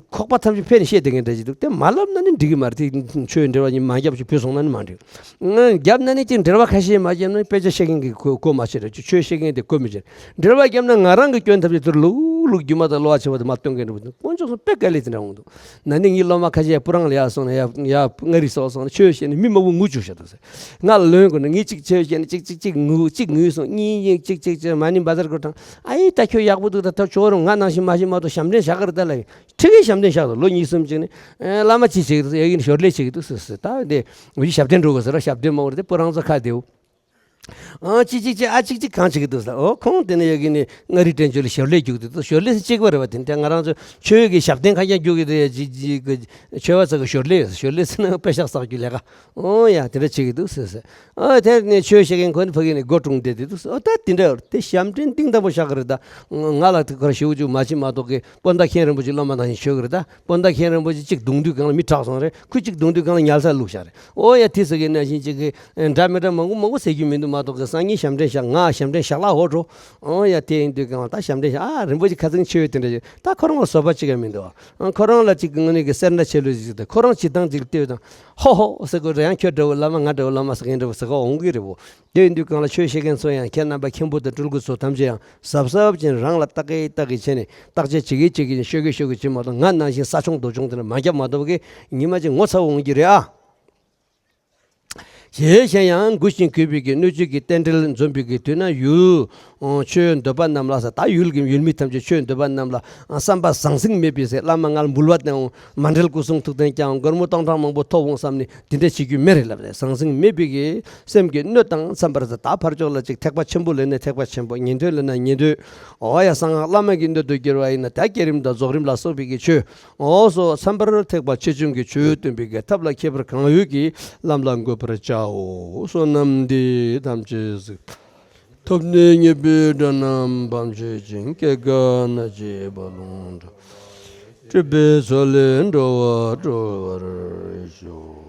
ཁོག་པ་ཐམས་ཅད་ཕན་ནས་བཤད་བསྡད་མཁན་འདྲ་ཞིག་འདུག་དེ་མ་ལབ་ན་ནི་འགྲིག་གི་མ་རེད། དེ་ཆོས་འབྲེལ་བ་ཉིན་མ་རྒྱབ་ཅིག་བུད་སོང་ན་ནི་མ་འགྲིག་ང་རྒྱབ་ན་ནི་ཅིག་འབྲེལ་བ་ཁ་ཤས་མ་བརྒྱབ་ན་དཔེ་ཆ་བཤད་མཁན་གྱི་གོ་གོ་མ་ཆོད་རེད། ཆོས་བཤད་མཁན་དེ་གོ་མི་ཆོད། འབྲེལ་བ་བརྒྱབ་ན་ང་རང་གི་སྐྱོན་ཐམས་ཅད་དུ་ལུ་ པུ་ལུག་རྒྱུ་མ་དང་གློ་བ་ཆེ་བ་དེ་མ་སྟོན་མཁན་འདྲ་པོ་འདུག་དཀོན་མཆོག་གསུམ་དཔེ་དཀའ་ལས་དེ་འདྲ་འོང་འདུག་ན་ནིང་ངའི་སློབ་མ་ཁ་ཤས་སྤུ་རང་ལ་ཡར་སོང་ནས་ཡར་ཡར་མངའ་རིས་སོགས་སོང་ནས་ཆོས་བཤད་ནས་མི་མང་པོ་ངུ་བཅུག་བཞག་འདུག་ཟེར། ང་ལ་ལོན་དགོས་ན་ངས་གཅིག་ཆོས་བཤད་ནས་གཅིག་གཅིག་གཅིག་ངུ་གཅིག་ངུས་སོང་། གཉིས་གཉིས་གཅིག་གཅིག་གཅིག་མ་ཎི་བཛྲ་གུ་ཊ། ཨ་ཡེ་ད་ཁྱོད་ཡག་པོ་འདུག་ད་ཐབས་ཆོག་རུང་ང་ནང་བཞིན་མ་བྱེད་མ་གཏོགས་ཞབས་འདྲེན་བཞག་གི་རེད་ད་ལབ་ཡིན། ཁྲི་གིས་ཞབས་འདྲེན་བཞག་འདུག་ལོ་གཉིས་གསུམ་ཅིག་ནས་ཨེ་བླ་མ་ཅིག་བྱེད་ཀྱི་འདུག་ཡ་གི་ནི་ཞོར་ལས་བྱེད་ཀྱི་འདུག་ཟེར་ཟེར། ད་དེ་འུ་ཅི་ཞབས་འདྲེན་འགྲོ་དགོས་ཟེར་ར། ཞབས་འདྲེན་མ་འོར་དེ་སྤུ་རང་ཚོ་ཁ་བདེའུ། ཨ་ཅིག་ཅིག་ཅིག་ཨ་ཅིག་ཅིག་གང་བྱེད་ཀྱི་འདུག་ཟེར། ཨོ་ཁོང་དེ་ནས་ཡ་གི་ནི་མངའ་རིས་བསྟན་བཅོས་ལ་ཞབས་ལས་རྒྱུགས་ཀྱི་འདུག་ཞོར་ལས་ཟེར་གཅིག་པ་རེད་བ། དེ་འདྲ་ང་རང་ཚོ་ཆོས་ཀྱི་ཞབས་བརྟན་ཁ་རྒྱག་རྒྱུགས་ཀྱི་འདུག་ཡ་ཅིག་ཅིག་གི་ཆོས་པ་ཚོ་གི་ཞོར་ལས་ཞོར་ལས་ཟེར་ན་དཔེ་ཤག་བསགས་རྒྱུ་ལས་ཀ། ཨོ་ཡ་དེ་འདྲ་བྱེད་ཀྱི་འདུག་ཟེར་ཟེར། ཨ་དེ་ནས་ཆོས་བཤད་མཁན་ཁོ་ནི་ཕ་གི་ནས་སྒོ་དྲུང་བསྡད་དེ་འདུག་ཟེར། ཨོ་ད་དེ་འདྲ་དེ་ཞབས་འདྲེན་གཏིང་དམ་པོ་བཞག་གི་རེད་ད། ང་ལ་དེ་ཁར་ཞེ་པོ་ཅིག་མ་བྱེད་མ་གཏོགས་གི་སྤོན་ཟླ་མཁན་རིན་པོ་ཆེ་སློབ་མ་ནང་བཞིན་ཆོས་གི་རེད་ད། སྤོན་ཟླ་མཁན་རིན་པོ་ཆེ་གཅིག་རྡུང་དུས་སྒང་ལ་མི་དྲག་སོང་རེད། ཁོ་གཅིག་རྡུང་དུས་སྒང་ལ་ཉལ་ས་བླུགས་བཞག་རེད། ཨོ་ཡ་དེ་ཟེར་གི་ནང་བཞིན་གཅིག་གི་འདྲ་མི་འདྲ་མང་པོ་མང་པོ་ཟེར་རྒྱུ་མི་འདུག་མ་གཏོགས་གི་སང་ཉིན་ཞབས་འདྲེན་བཞག་ང་ཞབས་འདྲེན་བཞག་ལ་ཧོ་འགྲོ། ཨོ་ཡ་དེ་ཡིན་དུས་སྒང་ལ་ད་ཞབས་འདྲེན་བཞག་ཨ་རིན་པོ་ཆེ་ཁ་སང་ཆེ་བའི་དེ་འདྲ་ཞིག་ད་ཁོ་རང་ལ་བཟོད་པ་གཅིག་ཡང་མི་འདུག་ཨ་ཁོ་རང་ལ་གཅིག་གི་ངོ་ནས་གི་སེར་སྣ་ཆེ་ལོས་ཞིག་དང་ཁོ་རང་བྱེད་སྟངས་གཅིག་ལྟོས་དང་ཧོ་ཧོ་ཟེར་གོ་རེད། ཡང་ཁྱོད་འདྲ་བོ་བླ་མ་ང་འདྲ་བོ་བླ་མ་ཟེར་མཁན་འདྲ་བོ་ཟེར་གོ་འོང་གི་རེད་བོ། དེ་ཡིན་དུས་སྒང་ལ་ཆོས་བཤད་མཁན་ཚོ་ཡང་ཁྱེད་རྣམ་པ་མཁན་པོ་དང་སྤྲུལ་སྐུ་ཚོ་ཐམས་ཅད་ཡང་གཟབ་གཟབ་ཅན་རང་ལ་བརྟག་གི་བརྟག་གི་བྱས་ནས་བརྟག་དཔྱད་བྱེད་ཀྱི་བྱེད་ཀྱི་ཤོད་ཀྱི་ཤོད་ཀྱི་བྱེད་མ་གཏོགས་ང་ནང་བཞིན་ས་ཆུང་རྡོ་ཆུང་དེ་འདྲ་མ་རྒྱབ་མ་གཏོགས་ཀྱི་ཉི་མ་གཅིག་ངོ་ཚ་བོ་འོང་གི་རེད་ཨ། ཞེས་གཞན་ཡང་མགུ་ཞིང་གུས་པའི་གི་སྣོད་བཅུད་ཀྱི་རྟེན་འབྲེལ་འཛོམས་པའི་གི་དུས་ན་ཡུལ་ཆོས་འདོད་པ་རྣམས་ལ་ཟེར། ད་ཡུལ་གྱི་ཡུལ་མི་ཐམས་ཅད་ཆོས་འདོད་པ་རྣམས་ལ་བསམ་པ་ཟང་ཟིང་མེད་པའི་ཟེར། བླ་མ་ང་ལ་འབུལ་བ་བཏང་འོང་། མཎྜལ་སྐུ་གསུང་ཐུགས་རྟེན་བསྐྱང་འོང་། སྒོར་མོ་སྟོང་ཕྲག་མང་པོ་ཐོབ་འོང་བསམ་ནས་དེ་འདྲ་བྱེད་རྒྱུ་མེད་རེད་ལབ་རེད། ཟང་ཟིང་མེད་པའི་གི་སེམས་ཀྱི་སྣོད་དང་མཚམས་པར་ཟེར། ད་ཕར་ཕྱོགས་ལ་ཅིག་ཐེག་པ་ཆེན་པོ་ལས་ནི་ཐེག་པ་ཆེན་པོ། ཉན་ཐོས་ལས་ན་ཉན་ཐོས། འོ་ཡ་གསང་སྔགས་བླ་མ་གི་སྣོད་དུ་གྱུར་བ་ཡིན་ན་ད་བསྐྱེད་རིམ་དང་རྫོགས་རིམ་ལ་སོགས་པའི་གི་ཆོས། འོ་སོ་མཚམས་པར་ཐེག་པ་ཆེ་ཆུང་གི་ཆོས་སྟོན་པའི་གི་ཐབས་ལ་མཁས་པར་གང་ཡོད་ཀྱི་ལམ་ལ་འགོད་པར་བྱའོ། བསོད་ནམས་འདི་ཐམས་ཅད་གཟིགས། ཐོབ་ནས་ཉེས་པའི་དགྲ་རྣམས་ཕམ་བྱས་ཤིང་། སྐྱེ་རྒ་ན་འཆིའི་རྦ་ཀློང་འཁྲུགས། སྲིད་པའི་མཚོ་ལས་འགྲོ་བ་སྒྲོལ་བར་ཤོག།